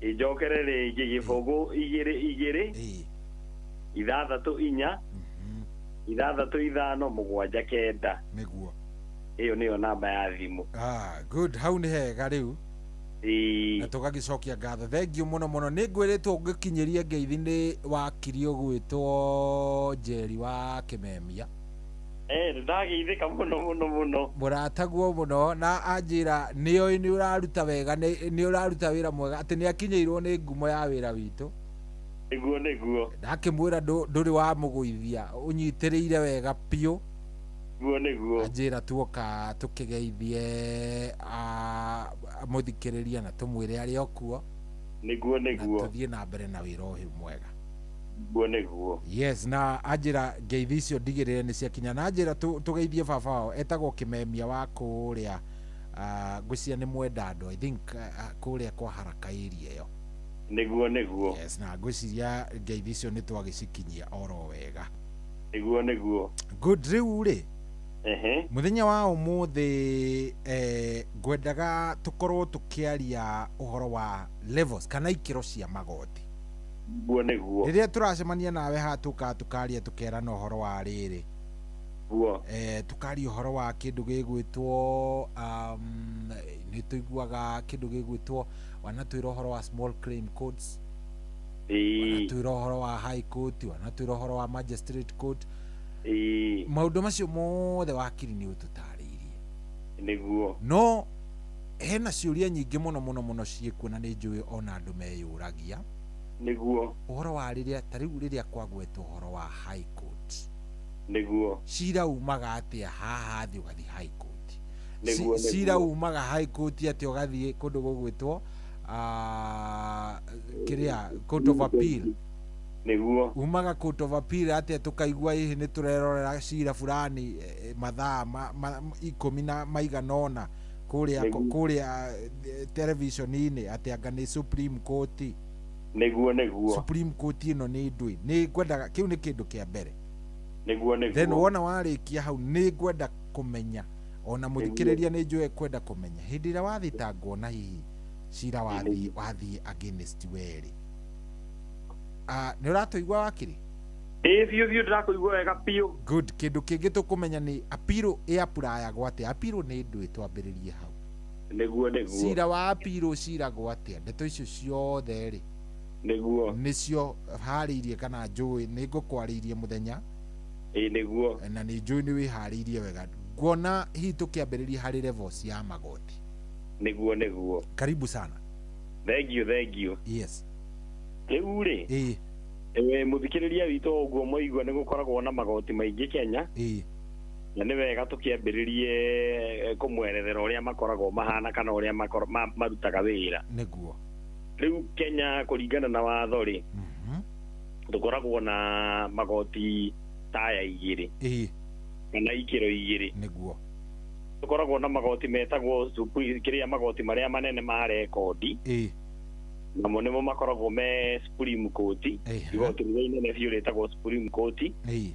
Ĩnjokere rĩngĩ gĩbũgũ igĩrĩ igĩrĩ. Ĩĩ. Ithathatũ inya. Ithathatũ ithano mũgwanja kenda. Nĩguo. Ĩyo nĩyo namba ya thimũ. Good. Hau nĩ hega rĩu. Na tũgagĩcokia ngatho. Thank you mũno mũno. Nĩ ngwĩrĩtwo ngĩkinyĩrie ngeithi nĩ wakiri ũgwĩtwo Njeri wa Kĩmemia. Nĩndageithĩka mũno mũno mũno. Mũrataguo mũno na anjĩra nĩoĩ nĩ ũraruta wega, nĩ ũraruta wĩra mwega, atĩ nĩ akinyĩirwo nĩ ngumo ya wĩra witũ. Nĩguo nĩguo. Ndakĩmwĩra ndũrĩ wa mũgũithia, ũnyitĩrĩire wega biũ. Nĩguo nĩguo. Anjĩra tuoka tũkĩgeithie mũthikĩrĩria na tũmwĩre arĩ o kuo. Nĩguo nĩguo. Na tũthiĩ na mbere na wĩra ũyũ mwega. Nĩguo nĩguo. Yes, na anjĩra ngeithi icio ndigĩrĩre nĩ ciakinya, na anjĩra tũgeithie baba wao etagwo Kĩmemia wa kũrĩa ngwĩciria nĩ Mwendandũ, I think kũrĩa kwa Haraka area ĩyo. Nĩguo nĩguo. Yes, na ngwĩciria ngeithi icio nĩ twagĩcikinyia oro wega. Nĩguo nĩguo. Good. Rĩu rĩ, ehe, mũthenya wa ũmũthĩ ngwendaga tũkorwo tũkĩaria ũhoro wa levels kana ikĩro cia magoti. Nĩguo nĩguo. Rĩrĩa tũracemania nawe haha tũkaga tũkaria tũkerana ũhoro wa rĩrĩ. Nĩguo. Tũkaria ũhoro wa kĩndũ gĩgwĩtwo nĩ tũiguaga kĩndũ gĩgwĩtwo, wanatwĩra ũhoro wa small claim courts, wanatwĩra ũhoro wa high court, wanatwĩra ũhoro wa magistrate court. Maũndũ macio mothe wakiri nĩ ũtũtarĩirie. Nĩguo. No hena ciũria nyingĩ mũno mũno mũno ciĩkuo na nĩ njũĩ ona andũ meyũragia. Nĩguo. Ũhoro wa rĩrĩa ta rĩu rĩrĩa kwagwetwo ũhoro wa high court. Nĩguo. Cira umaga atĩa haha thĩ ũgathiĩ high court? Nĩguo. Cira umaga high court atĩa ũgathiĩ kũndũ gũgwĩtwo kĩrĩa court of appeal? Nĩguo. Umaga court of appeal atĩa tũkaigua hihi nĩ tũrerorera cira fulani mathaa ikũmi na maigana ũna kũrĩa kũrĩa television-inĩ atĩ anga nĩ Supreme Court. Nĩguo nĩguo. Supreme Court ĩno nĩ ndũĩ, nĩ ngwendaga kĩu nĩ kĩndũ kĩa mbere. Nĩguo nĩguo. Then wona warĩkia hau nĩ ngwenda kũmenya ona mũthikĩrĩria nĩ njũĩ kwenda kũmenya hĩndĩ ĩrĩa wathitangwo na hihi cira wathiĩ against werĩ. Nĩ ũratũigua wakiri? Ĩĩ biũ biũ ndĩrakũigua wega biũ. Good. Kĩndũ kĩngĩ tũkũmenya nĩ appeal ĩapurayagwo atĩa? Appeal nĩ ndũĩ, twambĩrĩrie hau. Nĩguo nĩguo. Cira wa appeal ũciragwo atĩa? Ndeto icio ciothe rĩ, Nĩguo. nĩcio harĩirie kana njũĩ nĩ ngũkwarĩirie mũthenya. Ĩĩ nĩguo. Na nĩ njũĩ nĩ wĩharĩirie wega. Nguona hihi tũkĩambĩrĩria harĩ levels ya magoti. Nĩguo nĩguo. Karibu sana. Thank you thank you. Yes. Rĩu rĩ, ĩĩ, mũthikĩrĩria witũ ũguo mwaigua nĩ gũkoragwo na magoti maingĩ Kenya. Ĩĩ. Na nĩ wega tũkĩambĩrĩrie kũmwerethera ũrĩa makoragwo mahana kana ũrĩa marutaga wĩra. Nĩguo. Rĩu Kenya kũringana na watho rĩ, tũkoragwo na magoti taya igĩrĩ. Ĩĩ. Kana ikĩro igĩrĩ. Nĩguo. Tũkoragwo na magoti metagwo kĩrĩa magoti marĩa manene ma rekondi. Ĩĩ. Namo nĩmo makoragwo me Supreme Court. Igoti rĩrĩa inene biũ rĩtagwo Supreme Court. Ĩĩ.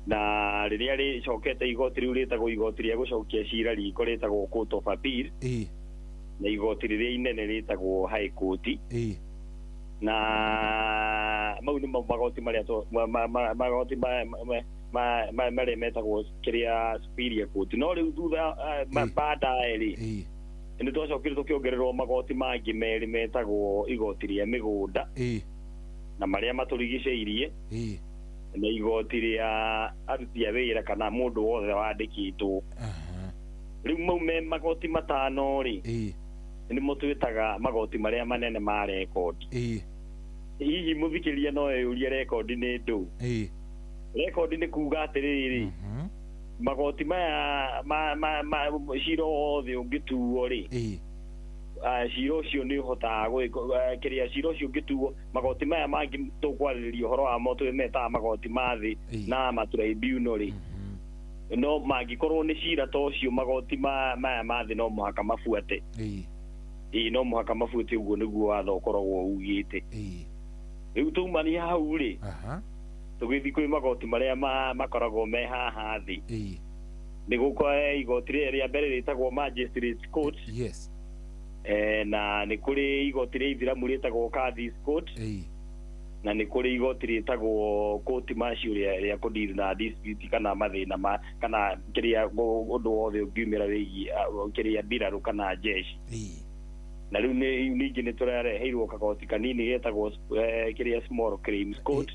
Na rĩrĩa rĩcokete igoti rĩu rĩtagwo igoti rĩa gũcokia cira riko rĩtagwo Court of Appeal. Ĩĩ. Na igoti rĩrĩa inene rĩtagwo High Court. Ĩĩ. Na mau nĩmo magoti marĩa magoti marĩa metagwo kĩrĩa Superior Court. No rĩu thutha baadaye rĩ, nĩ twacokire tũkĩongererwo magoti mangĩ merĩ metagwo igoti rĩa mĩgũnda. Ĩĩ. Na marĩa matũrigicĩirie. Ĩĩ. Na igoti rĩa aruti a wĩra kana mũndũ wothe wandĩkĩtwo. Rĩu mau me magoti matano rĩ, nĩmo twĩtaga magoti marĩa manene ma rekondi. Ĩĩ. Hihi mũthikĩrĩria no eyũrie rekondi nĩ ndũ? Ĩĩ. Rekondi nĩ kuga atĩrĩrĩ, magoti maya cira wothe ũngĩtuo rĩ, cira ũcio nĩ ũhotaga kĩrĩa cira ũcio ũngĩtuo, magoti maya mangĩ tũkwarĩrĩria ũhoro wamo twĩmetaga magoti ma thĩ na ma tribunal rĩ, no mangĩkorwo nĩ cira ta ũcio magoti maya ma thĩ no mũhaka mabuate. Ĩĩ, no mũhaka mabuate, ũguo nĩguo watho ũkoragwo ugĩte. Rĩu twaumania hau rĩ, tũgĩthiĩ kwĩ magoti marĩa makoragwo me haha thĩ. Nĩ gũkorwo igoti rĩrĩa rĩa mbere rĩtagwo Magistrate Court. Yes. Na nĩ kũrĩ igoti rĩa ithiramu rĩtagwo Kadhi's Court. Na nĩ kũrĩ igoti rĩtagwo court martial rĩa kũdeal na dispute kana mathĩna ma kana kĩrĩa ũndũ wothe ũngiumĩra wĩgiĩ kĩrĩa mbirarũ kana jeshi. Na rĩu ningĩ nĩ tũrareheirwo kagoti kanini getagwo kĩrĩa small claims court.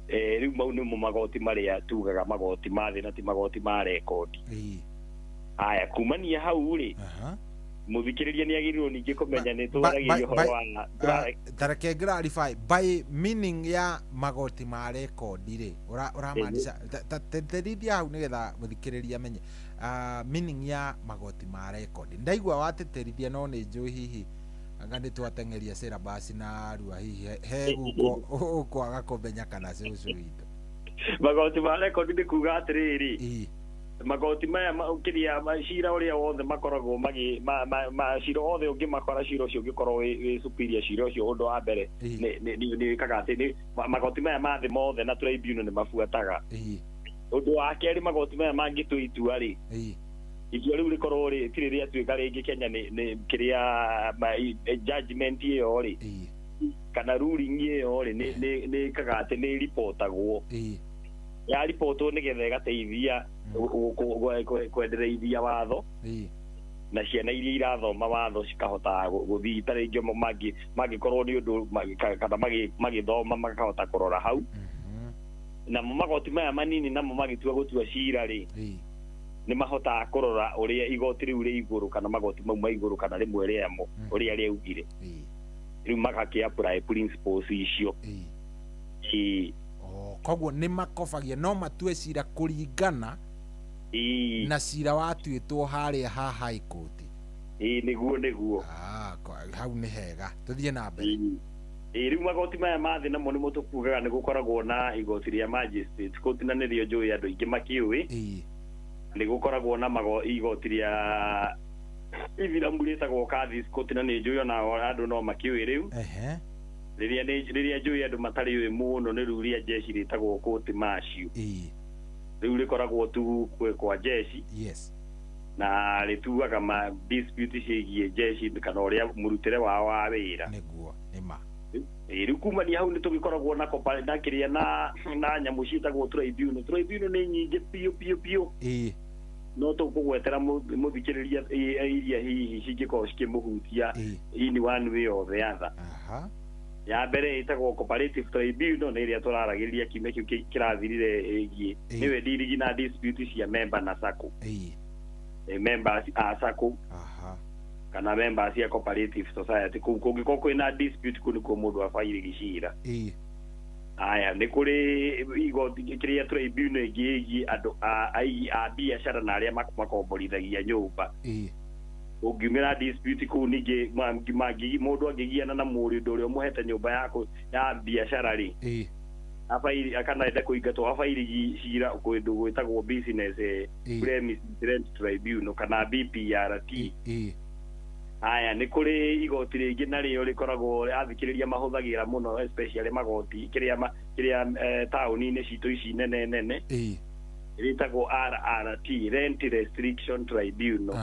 Rĩu mau nĩmo magoti marĩa tugaga magoti ma thĩ na ti magoti ma rekondi. Aya, kumania hau rĩ, Mũthikĩrĩria nĩ agĩrĩirwo ningĩ kũmenya nĩ twaragĩria ũhoro wa tareke clarify by meaning ya magoti ma rekondi rĩ, ũramaanisha tĩtĩrithia hau nĩgetha mũthikĩrĩria amenye meaning ya magoti ma rekondi. Ndaigua watĩtĩrithia no nĩ njũĩ hihi anga nĩ twateng'eria syllabus na rua hihi he guko ũkwaga kũmenya kana cũcũ witũ. Magoti ma rekondi nĩ kuga atĩrĩrĩ, magoti maya kĩrĩa cira ũrĩa wothe makoragwo magi ma cira wothe ũngĩmakora cira ũcio ũngĩkorwo wĩ superior cira ũcio ũndũ wa mbere nĩ wĩkaga atĩ magoti maya ma thĩ mothe na tribunal nĩ mabuataga. Ũndũ wa kerĩ magoti maya mangĩtua itua rĩ, itua rĩu rĩkorwo rĩtirĩ rĩatuĩka rĩngĩ Kenya nĩ kĩrĩa judgment ĩyo rĩ kana ruling ĩyo rĩ nĩ ĩkaga atĩ nĩ ripotagwo, ya ripotwo nĩgetha ĩgateithia kwendereithia watho na ciana iria irathoma watho cikahota gũthiĩ ta rĩngĩ mangĩkorwo nĩ ũndũ kana magĩthoma makahota kũrora hau. Namo magoti maya manini namo magĩtua gũtua cira rĩ, nĩ mahotaga kũrora ũrĩa igoti rĩu rĩ igũrũ kana magoti mau ma igũrũ kana rĩmwe rĩamo ũrĩa rĩaugire, rĩu magakĩ apply principles icio. Koguo nĩ makobagia no matue cira kũringana na cira watuĩtwo harĩa ha high court. Nĩguo nĩguo. Hau nĩ hega, tũthiĩ na mbere. Rĩu magoti maya ma thĩ namo nĩmo tũkugaga nĩ gũkoragwo na igoti rĩa magistrate court na nĩrĩo njũĩ andũ aingĩ makĩũĩ. Nĩ gũkoragwo na igoti rĩa ithiramu rĩtagwo Kadhi's Court na nĩ njũĩ ona andũ no makĩũĩ rĩu. Rĩrĩa njũĩ andũ matarĩ ũĩ mũno nĩ rĩu rĩa jeshi rĩtagwo court martial. Rĩu rĩkoragwo tu kwa jeshi. Yes. Na rĩtuaga ma dispute ciĩgiĩ jeshi kana ũrĩa mũrutĩre wao wa wĩra. Nĩguo nĩma. Rĩu kumania hau nĩ tũgĩkoragwo na na kĩrĩa na nyamũ ciĩtagwo tribunal. Tribunal nĩ nyingĩ biũ biũ biũ. No tũkũgwetera mũthikĩrĩria iria hihi cingĩkorwo cikĩmũhutia in one way or the other. Ya mbere ĩtagwo cooperative tribunal nĩ ĩrĩa tũraragĩrĩria kiumia kĩu kĩrathirire ĩgiĩ nĩwe ndirigi na dispute cia member na sacco. Members a sacco kana members cia cooperative society kũu kũngĩkorwo kwĩna dispute kũu nĩkuo mũndũ abairĩgi cira. Aya nĩ kũrĩ igoti kĩrĩa tribunal ĩngĩ ĩgiĩ andũ a biacara na arĩa makomborithagia nyũmba. Ũngiumĩra dispute kũu ningĩ mũndũ angĩgiana na mũndũ ũrĩa ũmũhete nyũmba yaku ya biacara rĩ, kana ende kũingatwo abairigi cira kũndũ gwĩtagwo business premises rent tribunal kana BPRT. Aya nĩ kũrĩ igoti rĩngĩ narĩo rĩkoragwo athikĩrĩria mahũthagĩra mũno especially magoti kĩrĩa taũni-inĩ citũ ici nene nene, rĩtagwo RRT, Rent Restriction Tribunal.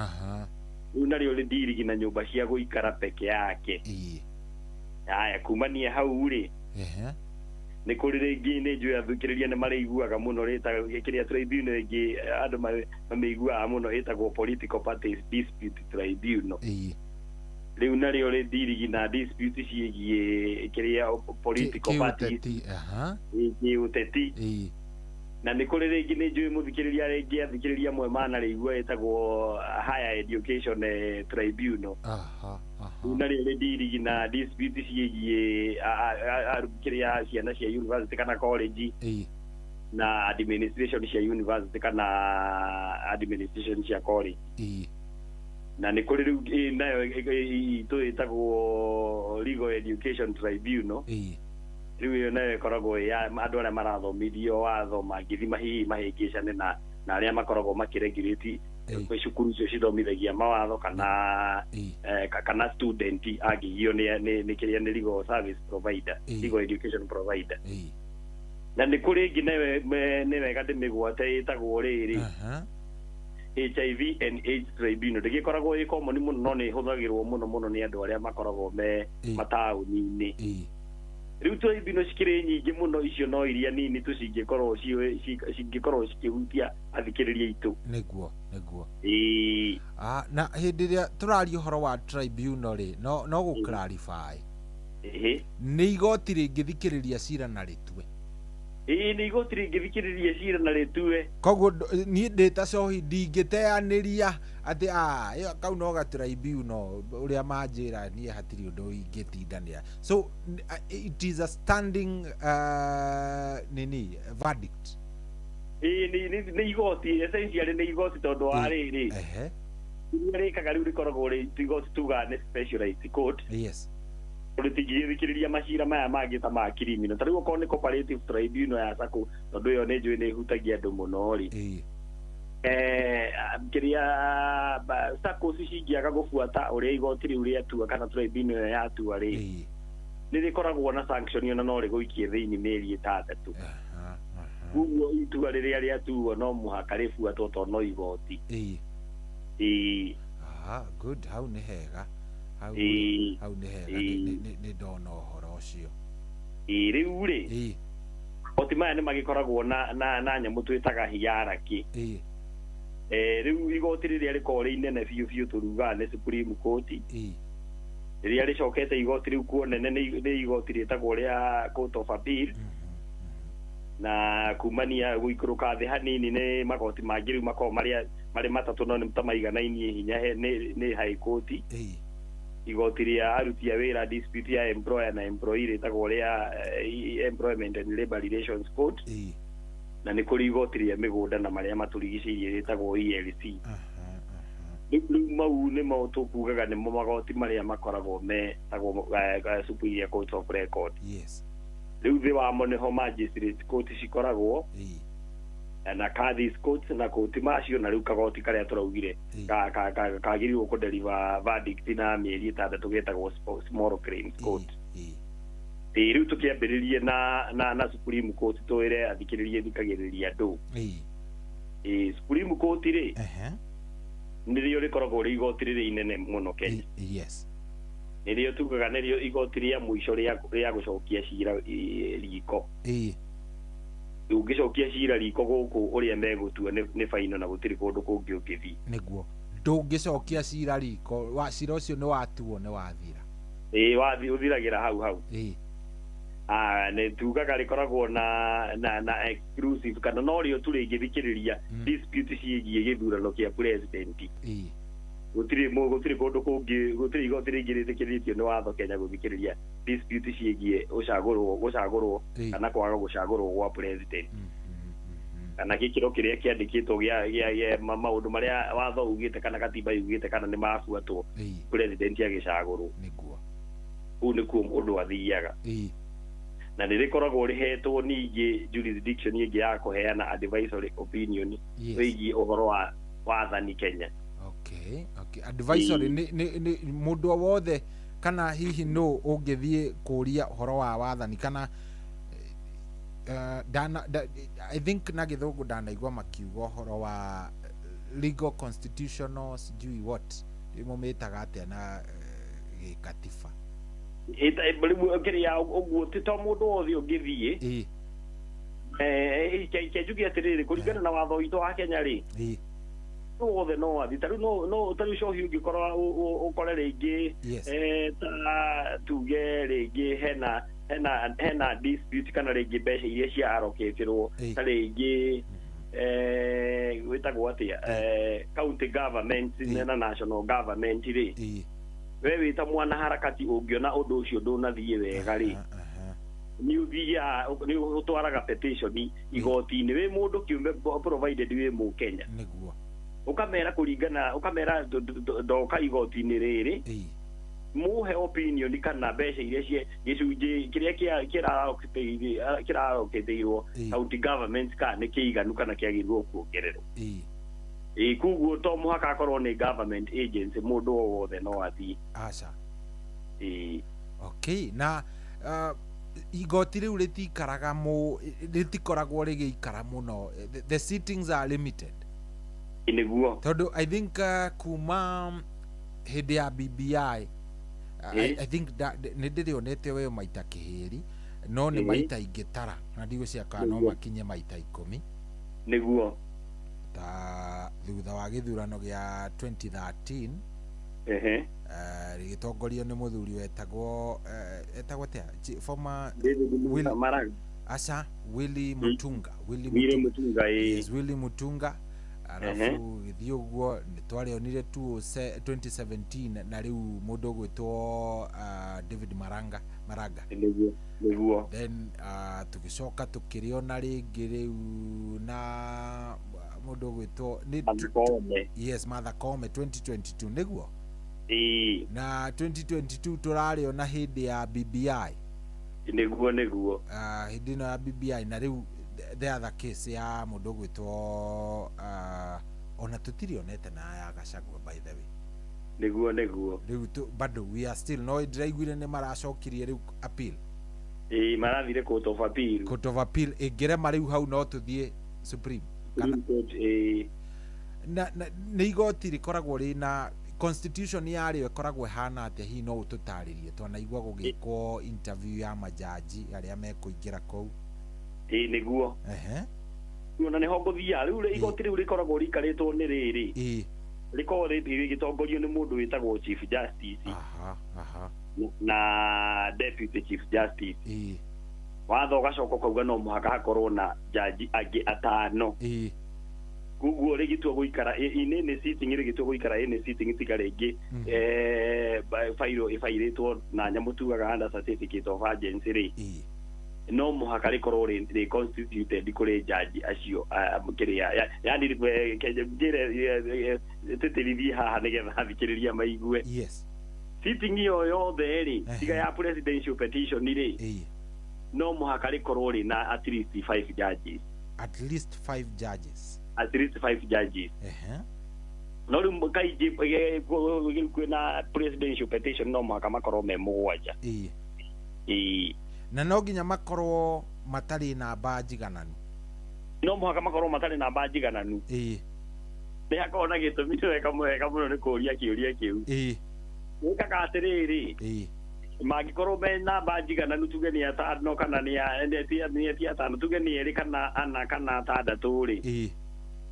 Rĩu narĩo rĩndirigi na nyũmba cia gũikara peke yake. Aya kumania hau rĩ, nĩ kũrĩ rĩngĩ nĩ njũĩ athikĩrĩria nĩ marĩiguaga mũno kĩrĩa tribunal ĩngĩ andũ mamĩiguaga mũno ĩtagwo Political Parties Dispute Tribunal. Rĩu narĩo rĩndirigi na dispute ciĩgiĩ kĩrĩa political parties kĩũteti. Na nĩ kũrĩ rĩngĩ nĩ njũĩ mũthikĩrĩria rĩngĩ athikĩrĩria amwe manarĩigua ĩtagwo Higher Education Tribunal. Rĩu narĩo rĩndirigi na dispute ciĩgiĩ kĩrĩa ciana cia university kana college na administration cia university kana administration cia college. Na nĩ kũrĩ rĩu nayo itũ ĩtagwo Legal Education Tribunal. Rĩu ĩyo nayo ĩkoragwo ya andũ arĩa marathomithio watho mangĩthima hihi mahĩngĩcane na arĩa makoragwo makĩregulate cukuru icio cithomithagia mawatho kana kana student angĩgio nĩ kĩrĩa nĩ legal service provider, legal education provider. Na nĩ kũrĩ ĩngĩ nayo nĩ wega ndĩmĩgwate ĩtagwo rĩrĩ HIV and AIDS Tribunal. Ndĩgĩkoragwo ĩ common mũno no nĩ ĩhũthagĩrwo mũno mũno nĩ andũ arĩa makoragwo me mataũni-inĩ. Rĩu tribunal cikĩrĩ nyingĩ mũno icio no iria nini tu cingĩkorwo cikĩhutia athikĩrĩria aitũ. Nĩguo nĩguo. Na hĩndĩ ĩrĩa tũraria ũhoro wa tribunal rĩ, no gũ clarify nĩ igoti rĩngĩthikĩrĩria cira na rĩtue. Ĩĩ, nĩ igoti rĩngĩthikĩrĩria cira na rĩtue. Koguo niĩ ndĩ ta cohi ndingĩteanĩria atĩ ĩyo kau no gatribunal ũrĩa manjĩra niĩ hatirĩ ũndũ ingĩtindanĩra. So it is a standing nini verdict. Ĩĩ, nĩ igoti, essentially nĩ igoti, tondũ wa rĩrĩ, iria rĩkaga rĩu rĩkoragwo rĩ igoti tugaga nĩ specialized court. Rĩtingĩthikĩrĩria macira maya mangĩ ta ma criminal. Ta rĩu okorwo nĩ cooperative tribunal ya sacco, tondũ ĩyo nĩ njũĩ nĩ ĩhutagia andũ mũno rĩ, kĩrĩa sacco cingĩaga gũbuata ũrĩa igoti rĩu rĩatua kana tribunal ĩyo yatua rĩ, nĩ rĩkoragwo na sanction, ona no rĩgũikie thĩinĩ mĩeri 6. Koguo itua rĩrĩa rĩatuo no mũhaka rĩbuatwo tondũ no igoti. Ĩĩ. Ah, good, hau nĩ hega. Hau hau nĩ hega, nĩ ndona ũhoro ũcio. Ĩĩ, rĩu rĩ, magoti maya nĩ magĩkoragwo na nyamũ twĩtaga hierarchy. Rĩu igoti rĩrĩa rĩkoragwo rĩ inene biũ biũ tũrugaga nĩ Supreme Court. Rĩrĩa rĩcokete igoti rĩu kuo nene nĩ igoti rĩtagwo rĩa Court of Appeal, na kumania gũikũrũka thĩ hanini nĩ magoti mangĩ rĩu makoragwo marĩa marĩ matatũ, no nĩ ta maiganainie hinya, nĩ High Court, igoti rĩa aruti a wĩra, dispute ya employer na employee, rĩtagwo rĩa Employment and Labour Relations Court, na nĩ kũrĩ igoti rĩa mĩgũnda na marĩa matũrigicĩirie rĩtagwo ELC. Rĩu mau nĩmo tũkugaga nĩmo magoti marĩa makoragwo metagwo Superior Court of Record. Rĩu thĩ wamo nĩho magistrate court cikoragwo na Kadhis court na koti macio, na rĩu kagoti karĩa tũraugire kagĩrĩirwo kũ-deliver verdict na mĩeri 6 getagwo small claims court. Ĩĩ, rĩu tũkĩambĩrĩrie na Supreme Court, twĩre athikĩrĩrie thikagĩrĩria andũ. Ĩĩ, Supreme Court rĩ, nĩrĩo rĩkoragwo rĩ igoti rĩrĩa inene mũno Kenya. Nĩrĩo tugaga nĩrĩo igoti rĩa mũico rĩa gũcokia cira riko. Ũngĩcokia cira riko gũkũ, ũrĩa megũtua nĩ final na gũtirĩ kũndũ kũngĩ ũngĩthiĩ. Nĩguo ndũngĩcokia cira riko, wa cira ũcio nĩ watuo, nĩ wathira. Ĩĩ, wathi ũthiragĩra hau hau. Nĩ tugaga rĩkoragwo na exclusive kana no rĩo tu rĩngĩthikĩrĩria dispute ciĩgiĩ gĩthurano kĩa president. Gũtirĩ kũndũ kũngĩ, gũtirĩ igoti rĩngĩ rĩtĩkĩrĩtio nĩ watho Kenya gũthikĩrĩria dispute ciĩgiĩ ũcagũrwo kana kwaga gũcagũrwo gwa president, kana gĩkĩro kĩrĩa kĩandĩkĩtwo gĩa maũndũ marĩa watho ugĩte kana katiba yugĩte kana nĩ mabuatwo president agĩcagũrwo. Nĩguo kũu nĩkuo mũndũ athiaga. Na nĩ rĩkoragwo rĩhetwo ningĩ jurisdiction ĩngĩ ya kũheana advisory opinion wĩgiĩ ũhoro wa wathani Kenya. Okay, advisory nĩ mũndũ o wothe kana hihi no ũngĩthiĩ kũria ũhoro wa wathani kana I think na gĩthũngũ ndanaigua makiuga ũhoro wa legal constitutional sijui what mũmĩtaga atĩa na gĩkatiba. Kĩrĩa ũguo ti to mũndũ wothe ũngĩthiĩ. Njuge atĩrĩrĩ, kũringana na watho witũ wa Kenya rĩ, wothe no athiĩ. Ta rĩu no ta rĩu cohi ũngĩkorwo ũkore rĩngĩ ta tuge rĩngĩ hena dispute kana rĩngĩ mbeca iria cia allocatĩrwo ta rĩngĩ gwĩtagwo atĩa, county government na national government rĩ, we wĩ ta mwanaharakati ũngĩona ũndũ ũcio ndũnathiĩ wega rĩ, nĩ ũthiaga nĩ ũtwaraga petition igoti-inĩ wĩ mũndũ kĩũmbe, provided wĩ mũkenya. Nĩguo ũkamera kũringana, ũkamera ndoka igoti-inĩ rĩrĩ muhe opinion kana mbeca iria cie gĩcunjĩ kĩrĩa kĩrarokĩtĩirwo county government kana nĩ kĩiganu kana kĩagĩrĩirwo kuongererwo. Ĩĩ, koguo to mũhaka akorwo nĩ government agency, mũndũ o wothe no athiĩ. Aca. Ĩĩ. Okay, na igoti rĩu rĩtikaraga rĩtikoragwo rĩgĩikara mũno, the sittings are limited. Nĩguo tondũ I think kuma hĩndĩ ya BBI I think nĩ ndĩrĩonete we maita kĩhĩri no nĩ maita ingĩtara na ndigũciria kana no makinye maita 10. Nĩguo ta thutha wa gĩthurano gĩa 2013 rĩgĩtongorio nĩ mũthuri wetagwo etagwo atĩa, former Maraga. Aca, Willy Mutunga. Willy Mutunga, ĩĩ. Yes, Willy Mutunga. Arabu gĩthiĩ ũguo nĩ twarĩonire 2017 na rĩu mũndũ ũgwĩtwo David Maraga. Nĩguo, nĩguo. Then tũgĩcoka tũkĩrĩona rĩngĩ rĩu na mũndũ ũgwĩtwo Martha Koome. Yes, Martha Koome 2022 nĩguo. Ĩĩ. Na 2022 tũrarĩona hĩndĩ ya BBI. Nĩguo, nĩguo. Hĩndĩ ĩno ya BBI na rĩu the other case ya mũndũ ũgwĩtwo ona tũtirĩonete na ya Gachagua, by the way. Nĩguo, nĩguo. Rĩu bado we are still, no ndĩraiguire nĩ maracokirie rĩu appeal. Ĩĩ, marathire court of appeal. Court of appeal ĩngĩrema rĩu hau no tũthiĩ Supreme. Kana court, ĩĩ. Na nĩ igoti rĩkoragwo rĩna constitution yarĩo ĩkoragwo ĩhana atĩa? Hihi no ũtũtarĩrie? Twanaigua gũgĩkwo interview ya majaji arĩa mekũingĩra kũu. Ĩĩ, nĩguo. Ehe. Na nĩho ngũthiaga rĩu. Igoti rĩu rĩkoragwo rĩikarĩtwo nĩ rĩrĩ, ĩĩ, rĩkoragwo rĩgĩtongorio nĩ mũndũ wĩtagwo Chief Justice. Aha, aha. Na Deputy Chief Justice. Ĩĩ. Watho ũgacoka ũkauga no mũhaka hakorwo na jaji angĩ atano. Ĩĩ. Koguo rĩgĩtua gũikara inene sitting, rĩgĩtua gũikara ĩne sitting tiga rĩngĩ fairo ĩbairĩtwo na nyamũ tugaga under certificate of urgency rĩ, no mũhaka rĩkorwo rĩ constituted kũrĩ jaji acio kĩrĩa yani njĩre tĩtĩrithie haha nĩgetha athikĩrĩria maigue. Yes. Sitting ĩyo yothe rĩ, tiga ya presidential petition rĩ, no mũhaka rĩkorwo rĩ na at least 5 judges. At least 5 judges. At least 5 judges. No rĩu kaingĩ kwĩna presidential petition no mũhaka makorwo me mũgwanja. Ĩĩ. Na no nginya makorwo matarĩ namba njigananu. No mũhaka makorwo matarĩ namba njigananu. Ĩĩ. Nĩ hakorwo na gĩtũmi wega wega mũno nĩ kũũria kĩũria kĩu. Ĩĩ. Wĩkaga atĩrĩrĩ, ĩĩ, mangĩkorwo me namba njigananu, tuge nĩ atano kana nĩ ti atano, tuge nĩ erĩ kana ana kana atandatũ rĩ, ĩĩ,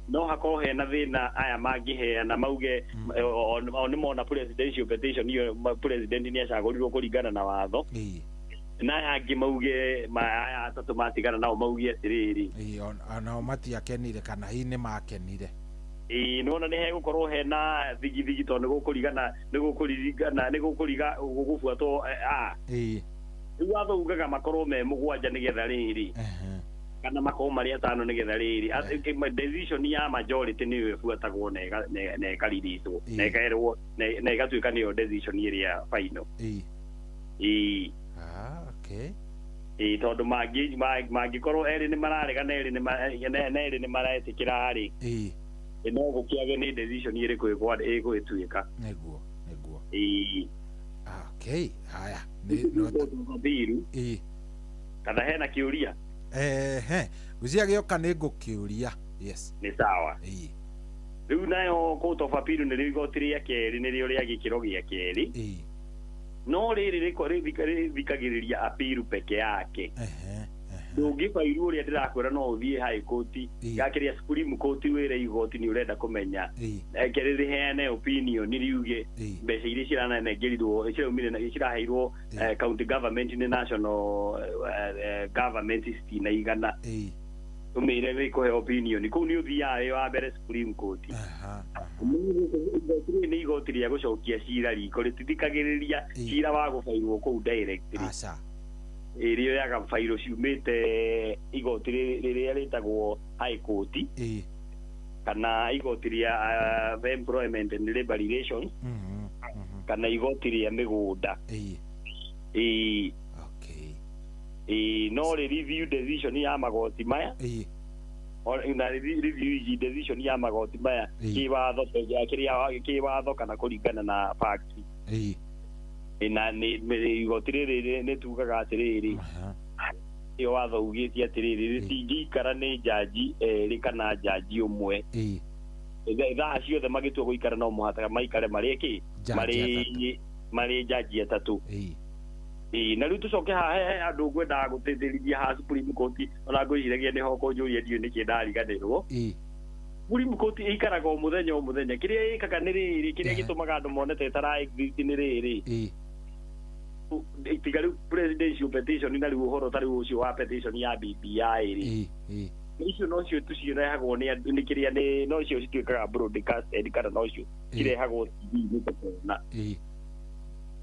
no hakorwo hena thĩna aya mangĩheana mauge o nĩ mona presidential petition iyo president nĩ acagũrirwo kũringana na watho. Ĩĩ. Na aya angĩ mauge aya atatũ matigana nao mauge atĩrĩrĩ, ĩĩ, onao matiakenire kana hihi nĩ makenire. Ĩĩ, nĩwona nĩ hegũkorwo hena thigithigi tondũ nĩgũkũringana nĩgũkũringana nĩgũkũriga gũbuatwo a. Ĩĩ. Rĩu watho ugaga makorwo me mũgwanja nĩgetha rĩrĩ, kana makorwo marĩ atano nĩgetha rĩrĩ, decision ya majority nĩyo ĩbuatagwo na ĩkariricwo na ĩkerwo na ĩgatuĩka nĩyo decision ĩrĩa final. Ĩĩ. Ĩĩ. Ah, okay. Ĩĩ, tondũ mangĩkorwo erĩ nĩ mararega na erĩ nĩ maretĩkĩra rĩ, ĩĩ, no gũkĩage nĩ decision ĩrĩkũ ĩgũtuĩka. Nĩguo, nĩguo. Ĩĩ. Okay, haya. Nĩ no Ĩĩ. Kana hena kĩũria? Ehe, ngwĩciria gĩoka nĩ ngũkĩũria. Yes. Nĩ sawa. Ĩĩ. Rĩu nayo court of appeal nĩrĩo igoti rĩa kerĩ, nĩrĩo rĩa gĩkĩro gĩa kerĩ. Ĩĩ. No rĩrĩ rĩthikagĩrĩria appeal peke yake. Ndũngĩbairwo ũrĩa ndĩrakwĩra no ũthiĩ High Court gakĩrĩa Supreme Court wĩre igoti nĩ ũrenda kũmenya kĩrĩ rĩheane opinion riuge mbeca iria ciranengerirwo ciraumire na ciraheirwo county government nĩ national government citinaigana, ũmĩre rĩkũhe opinion kũu nĩ ũthiaga wĩ wa mbere Supreme Court. Igoti rĩrĩ nĩ igoti rĩa gũcokia cira riko, rĩtithikagĩrĩria cira wa gũbairwo kũu directly. Aca. Ĩrĩoyaga bairo ciumĩte igoti rĩrĩa rĩtagwo High Court kana igoti rĩa Employment and Labor Relations kana igoti rĩa mĩgũnda. Ĩĩ. Ĩĩ, no rĩ review decision ya magoti maya, na review decision ya magoti maya kĩwatho kĩrĩa kĩwatho kana kũringana na fact. Ĩĩ. Na nĩ igoti rĩrĩ nĩ tugaga atĩrĩrĩ, ĩyo watho ugĩte atĩrĩrĩ, rĩtingĩikara nĩ jaji erĩ kana jaji ũmwe. Thaa ciothe magĩtua gũikara no mũhaka maikare marĩ kĩ marĩ jaji atatũ. Ĩĩ, na rĩu tũcoke haha he andũ ngwendaga gũtĩtĩrithia haha Supreme Court, ona ngwĩciragia nĩho kũnjũria ndiũĩ nĩkĩ ndariganĩrwo. Supreme Court ĩikaraga o mũthenya o mũthenya, kĩrĩa ĩkaga nĩ rĩrĩ, kĩrĩa gĩtũmaga andũ mone ta ĩtara exist nĩ rĩrĩ, Tiga rĩu presidential petition na rĩu ũhoro ta rĩu ũcio wa petition ya BBI rĩ, icio nocio tu cirehagwo nĩ andũ, nĩ kĩrĩa nĩ nocio cituĩkaga broadcasted kana nocio cirehagwo TV-inĩ tũkona.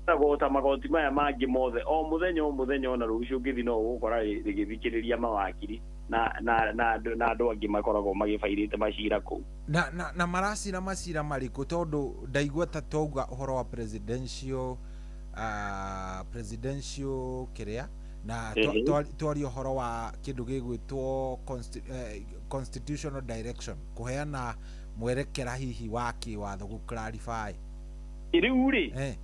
Tagwo ta magoti maya mangĩ mothe, o mũthenya o mũthenya, ona rũciũ ũngĩthiĩ no ũgũkora rĩgĩthikĩrĩria mawakiri na andũ angĩ makoragwo magĩbairĩte macira kũu. Na maracira macira marĩkũ? Tondũ ndaigua ta twauga ũhoro wa presidential kĩrĩa na twaria ũhoro wa kĩndũ gĩgwĩtwo constitutional direction, kũheana mwerekera hihi wa kĩwatho, gũ clarify. Rĩu rĩ,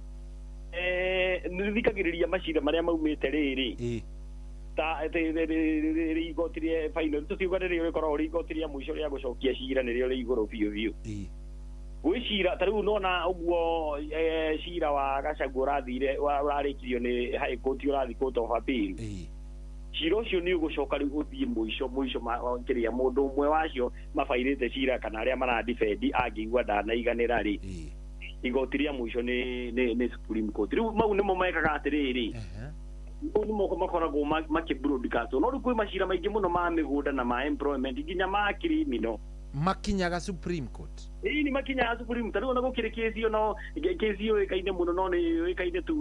nĩ thikagĩrĩria macira marĩa maumĩte rĩrĩ ta rĩ igoti rĩa final, tũtiuga nĩrĩo rĩkoragwo rĩ igoti rĩa mũico rĩa gũcokia cira, nĩrĩo rĩ igũrũ biũ biũ. Gwĩ cira ta rĩu nona ũguo, cira wa Gachagua ũrathire ũrarĩkirio nĩ High Court, ũrathiĩ Court of Appeal. Cira ũcio nĩ ũgũcoka rĩu ũthiĩ mũico mũico kĩrĩa mũndũ ũmwe wacio mabairĩte cira kana arĩa maradefend angĩigua ndanaiganĩra rĩ, igoti rĩa mũico nĩ Supreme Court. Rĩu mau nĩmo mekaga atĩrĩrĩ, mau nĩmo makoragwo makĩ broadcast. No rĩu kwĩ macira maingĩ mũno ma mĩgũnda na ma employment, nginya ma criminal. Makinyaga Supreme Court? Ĩĩ, nĩ makinyaga Supreme. Ta rĩu ona gũkĩrĩ kĩci, ono kĩci yũĩkaine mũno, no nĩ yũĩkaine tu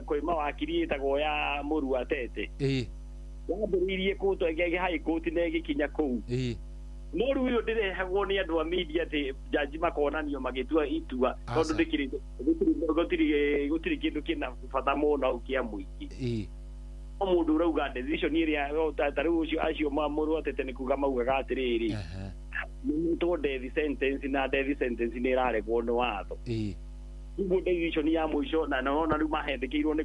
kwĩ mawakiri, ĩtagwo ya mũru wa Tete. Yambĩrĩirie court, High Court, na ĩgĩkinya kũu. No rĩu ĩyo ndĩrehagwo nĩ andũ a media atĩ jaji makonanio magĩtua itua, tondũ ndĩkĩrĩ gũtirĩ kĩndũ kĩna bata mũno hau kĩa mũingĩ. No mũndũ ũrauga decision ĩrĩa ta rĩu ũcio acio ma mũru wa Tete nĩ kuga maugaga atĩrĩrĩ, nĩtwo death sentence, na death sentence nĩ ĩraregwo nĩ watho. Ũguo decision ya mũico na nona rĩu mahendĩkĩirwo nĩ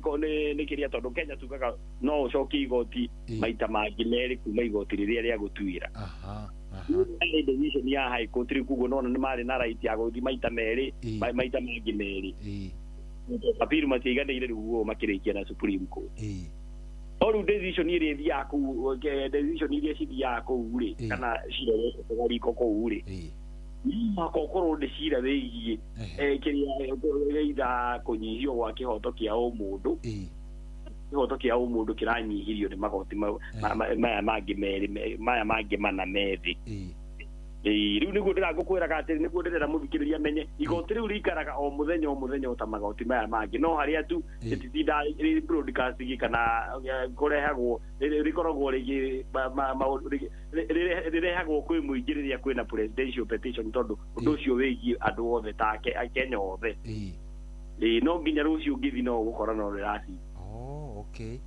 kĩrĩa, tondũ Kenya tugaga no ũcokie igoti maita mangĩ merĩ kuma igoti rĩrĩa rĩa gũtuĩra. Yarĩ decision ya High Court rĩu, koguo nona nĩ marĩ na right ya gũthiĩ maita merĩ, maita mangĩ merĩ. Appeal matiaiganĩire, rĩu ũguo makĩrĩkia na Supreme Court. No rĩu decision ĩrĩa ĩthiaga kũu, decision iria cithiaga kũu rĩ, kana cira ũrĩa riko kũu rĩ, mũhaka ũkorwo nĩ cira wĩgiĩ kĩrĩa either kũnyihio gwa kĩhoto kĩa ũmũndũ, kĩhoto kĩa ũmũndũ kĩranyihirio nĩ magoti maya mangĩ merĩ, maya mangĩ mana methĩ. Rĩu nĩguo ndĩragũkwĩraga atĩ nĩguo ndĩrera mũthikĩrĩria menye igoti rĩu rĩikaraga o mũthenya o mũthenya o ta magoti maya mangĩ, no harĩa tu rĩtitinda rĩ broadcast kana kũrehagwo, rĩkoragwo rĩgĩ rĩrehagwo kwĩ mũingĩ rĩrĩa kwĩna presidential petition, tondũ ũndũ ũcio wĩgiĩ andũ othe ta Akenya othe. Ĩĩ, no nginya rũciũ ũngĩthiĩ no ũgũkora no rĩraci. Oh, okay.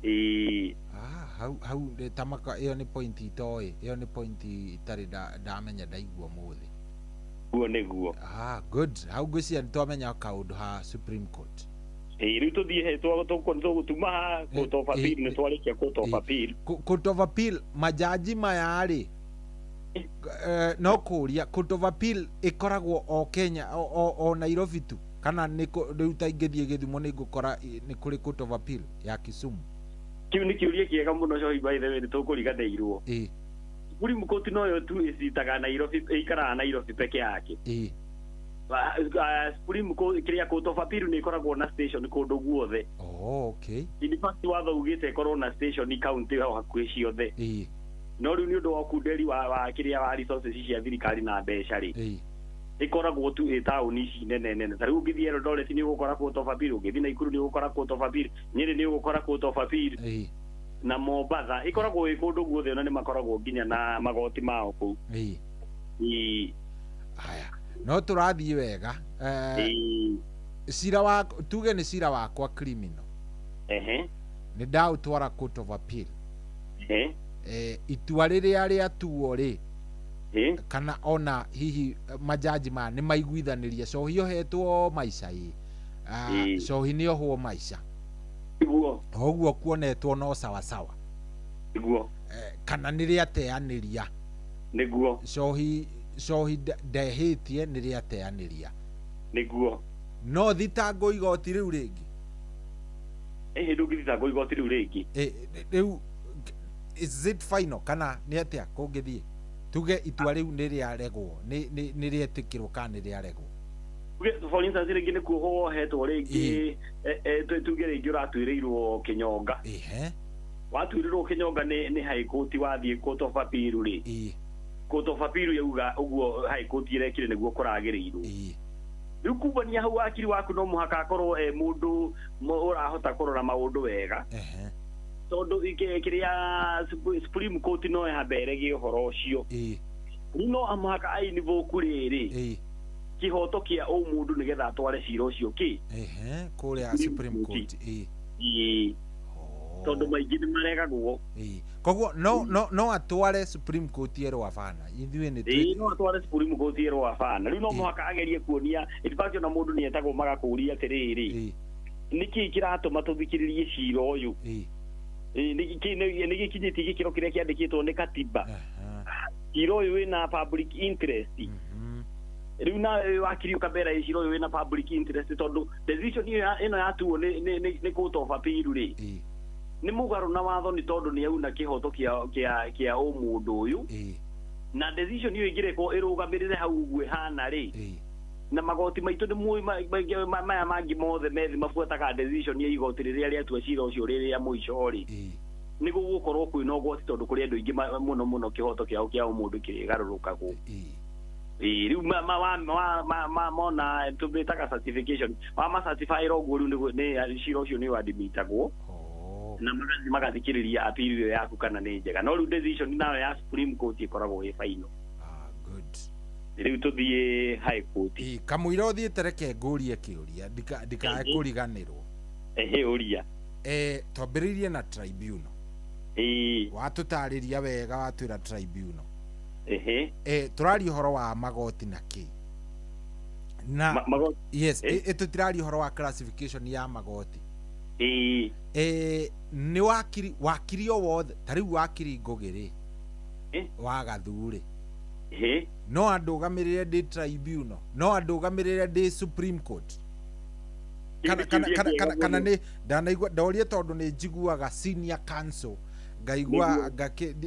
Ĩĩ. Ah, hau tamaka ĩyo nĩ point itoĩ, ĩyo nĩ point itarĩ ndamenya, ndaigua mũthĩ. Guo nĩguo. Ah, good. Hau ngwĩciria nĩ twamenya kaũndũ ha Supreme Court. Ĩĩ, rĩu tũthiĩ he tũgũtuma ha Court of Appeal, nĩ twarĩkia Court of Appeal. Court of Appeal majaji maya rĩ, no kũria, Court of Appeal ĩkoragwo o Kenya, o Nairobi tu, kana nĩ rĩu ta ingĩthiĩ Gĩthumo nĩ ngũkora nĩ kũrĩ Court of Appeal ya Kisumu? Kĩu nĩ kĩũria kĩega mũno, Cohi. By the way, nĩ tũkũriganĩirwo. Supreme Court noyo tu ĩcitaga Nairobi, ĩikaraga Nairobi peke yake. Supreme Court, kĩrĩa, Court of Appeal nĩ ĩkoragwo na station kũndũ guothe. Oh, okay. In fact, watho ugĩte ĩkorwo na station county o hakuhĩ ciothe. No rĩu nĩ ũndũ wa ũkunderi wa kĩrĩa wa resources cia thirikari na mbeca rĩ, ĩkoragwo tu ĩ taũni ici nene nene. Ta rĩu ũngĩthiĩ Eldoret nĩ ũgũkora Court of Appeal, ũngĩthiĩ Nakuru nĩ ũgũkora Court of Appeal, Nyĩrĩ nĩ ũgũkora Court of Appeal, na Mombatha. Ĩkoragwo ĩ kũndũ guothe, ona nĩ makoragwo nginya na magoti mao kũu. Ĩĩ. Haya, no tũrathiĩ wega. Cira wa, tuge nĩ cira wakwa criminal, nĩ ndaũtwara Court of Appeal, itua rĩrĩa rĩatuo rĩ, kana ona hihi majaji maya nĩ maiguithanĩria cohi ohetwo maica ĩ, cohi nĩ ohwo maica. Nĩguo. Ũguo kuonetwo no sawasawa. Nĩguo. Kana nĩ rĩateanĩria. Nĩguo. Cohi ndehĩtie, nĩ rĩateanĩria. Nĩguo. No thitango igoti rĩu rĩngĩ? Ĩhĩ, ndũngĩthitangwo igoti rĩu rĩngĩ. Rĩu is it final kana nĩ atĩa kũngĩthiĩ, tuge itua rĩu nĩ rĩaregwo, nĩ rĩetĩkĩrwo kana nĩ rĩaregwo? For instance rĩngĩ nĩ kuohwo wohetwo rĩngĩ, tuge rĩngĩ ũratuĩrĩirwo kĩnyonga. Watuĩrĩrwo kĩnyonga nĩ High Court, wathiĩ Court of Appeal rĩ, Court of Appeal yauga ũguo High Court ĩrekire nĩguo kũragĩrĩirwo. Rĩu kumbania hau wakiri waku no mũhaka akorwo e mũndũ ũrahota kũrora maũndũ wega, tondũ kĩrĩa Supreme Court no yambe ĩrege ũhoro ũcio. Rĩu no mũhaka ainvoke rĩrĩ kĩhoto kĩa ũmũndũ nĩgetha atware cira ũcio kĩ kũrĩa Supreme Court. Tondũ maingĩ nĩ maregagwo. Koguo no atware Supreme Court erwo abana ithuĩ nĩ no atware Supreme Court erwo abana. Rĩu no mũhaka agerie kuonia, in fact ona mũndũ nĩ etagwo magakũria atĩrĩrĩ, nĩkĩĩ kĩratũma tũthikĩrĩrie cira ũyũ? Nĩ gĩkinyĩtie gĩkĩro kĩrĩa kĩandĩkĩtwo nĩ katiba. Cira ũyũ wĩna public interest. Rĩu nawe wakiri ũkambera cira ũyũ wĩna public interest tondũ decision ĩno yatuo nĩ Court of Appeal rĩ, nĩ mũgarũ na watho, nĩ tondũ nĩ auna kĩhoto kĩa ũmũndũ ũyũ, na decision ĩyo ĩngĩrekwo ĩrũgamĩrĩre hau ũguo ĩhana rĩ, na magoti maitũ nĩ maya mangĩ mothe methi mabuataga decision ya igoti rĩrĩa rĩatua cira ũcio rĩrĩa mũico rĩ, nĩ gũgũkorwo kwĩna ũgwati tondũ kũrĩ andũ aingĩ mũno mũno kĩhoto kĩao kĩa ũmũndũ kĩrĩgarũrũkagwo. Rĩu mona tũmĩtaga certification, wamacertify ũguo rĩu nĩ cira ũcio nĩ wadimitagwo na magathiĩ magathikĩrĩria appeal ĩyo yaku kana nĩ njega. No rĩu decision nayo ya Supreme Court ĩkoragwo ĩ final. Rĩu tũthiĩ High Court. Kamũira ũthiĩte, reke ngũrie kĩũria ndikae kũriganĩrwo. Ũria. Twambĩrĩirie na tribunal. Watũtarĩria wega, watwĩra tribunal. Tũraria ũhoro wa magoti na kĩ na yes, tũtiraria ũhoro wa classification ya magoti. Nĩ wakiri o wothe, ta rĩu wakiri Ngũgĩ rĩ, wa Gathu rĩ, no andũgamĩrĩre ndĩ tribunal, no andũgamĩrĩre ndĩ Supreme Court, kana nĩ ndanaigua ndorie tondũ nĩ njiguaga senior counsel ngaigua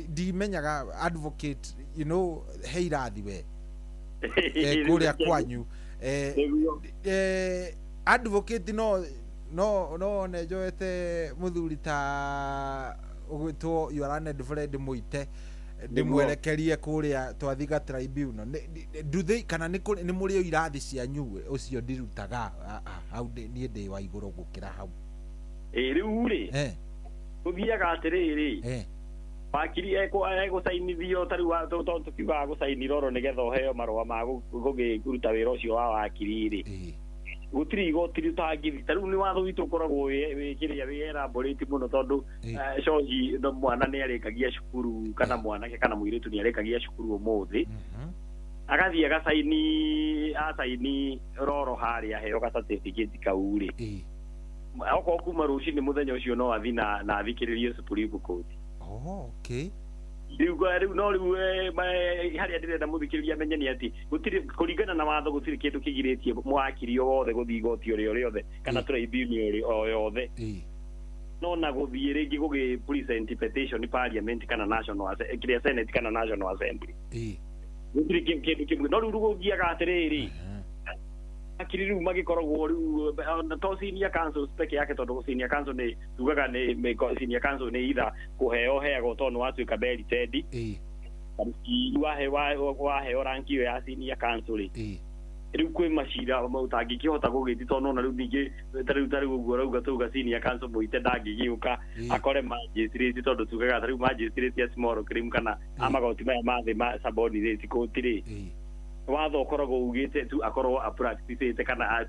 ndimenyaga advocate, you know, he irathi we kũrĩa kwanyu advocate no ne njoete muthuri ta ũgwĩtwo your learned friend Muite ndimwerekerie kũrĩa twathiga tribunal. Do they kana nĩ mũrĩ irathi cianyu ũcio ndirutaga hau niĩ ndĩ wa igũrũ gũkĩra hau? Rĩu rĩ gũthiaga atĩrĩrĩ, wakiri egũcainithio ta rĩu tondũ tũkiugaga gũcaini roro nĩgetha ũheo marũa ma gũkĩruta wĩra ũcio wa wakiri rĩ, gũtirĩ igoti rĩtangĩthi. Ta rĩu nĩ watho witũ ũkoragwo wĩ kĩrĩa wĩ elaborate mũno tondũ cohi mwana nĩ arĩkagia cukuru kana mwanake kana mũirĩtu nĩ arĩkagia cukuru ũmũthĩ, agathiĩ agacaini acaini roro harĩa aheo ga certificate kau rĩ, okorwo kuma rũcinĩ mũthenya ũcio no athi na athikĩrĩrie Supreme Court. Okay. Rĩu no rĩu harĩa ndĩrenda mũthikĩrĩria amenye nĩ atĩ gũtirĩ, kũringana na watho gũtirĩ kĩndũ kĩgirĩtie mwakiri o wothe gũthiĩ igoti o rĩothe kana tribunal o yothe, no na gũthiĩ rĩngĩ gũgĩ present petition parliament kana national kĩrĩa Senate kana National Assembly. Gũtirĩ kĩndũ kĩmwe. No rĩu gũthiaga atĩrĩrĩ, akiri rĩu magĩkoragwo rĩu to senior council peke yake, tondũ senior council nĩ tugaga nĩ senior council nĩ either kũheo heagwo tondũ watuĩka merited, waheo rank ĩyo ya senior council rĩ, rĩu kwĩ macira ũtangĩkĩhota gũgĩthi tondũ nona rĩu ningĩ ta rĩu ũguo ũrauga tuga senior council Muite ndangĩgĩũka akore magistrate, tondũ tugaga ta rĩu magistrate ya small claim kana amagoti maya ma thĩ ma subordinate court rĩ, watho ũkoragwo ugĩte tu akorwo apracticĩte kana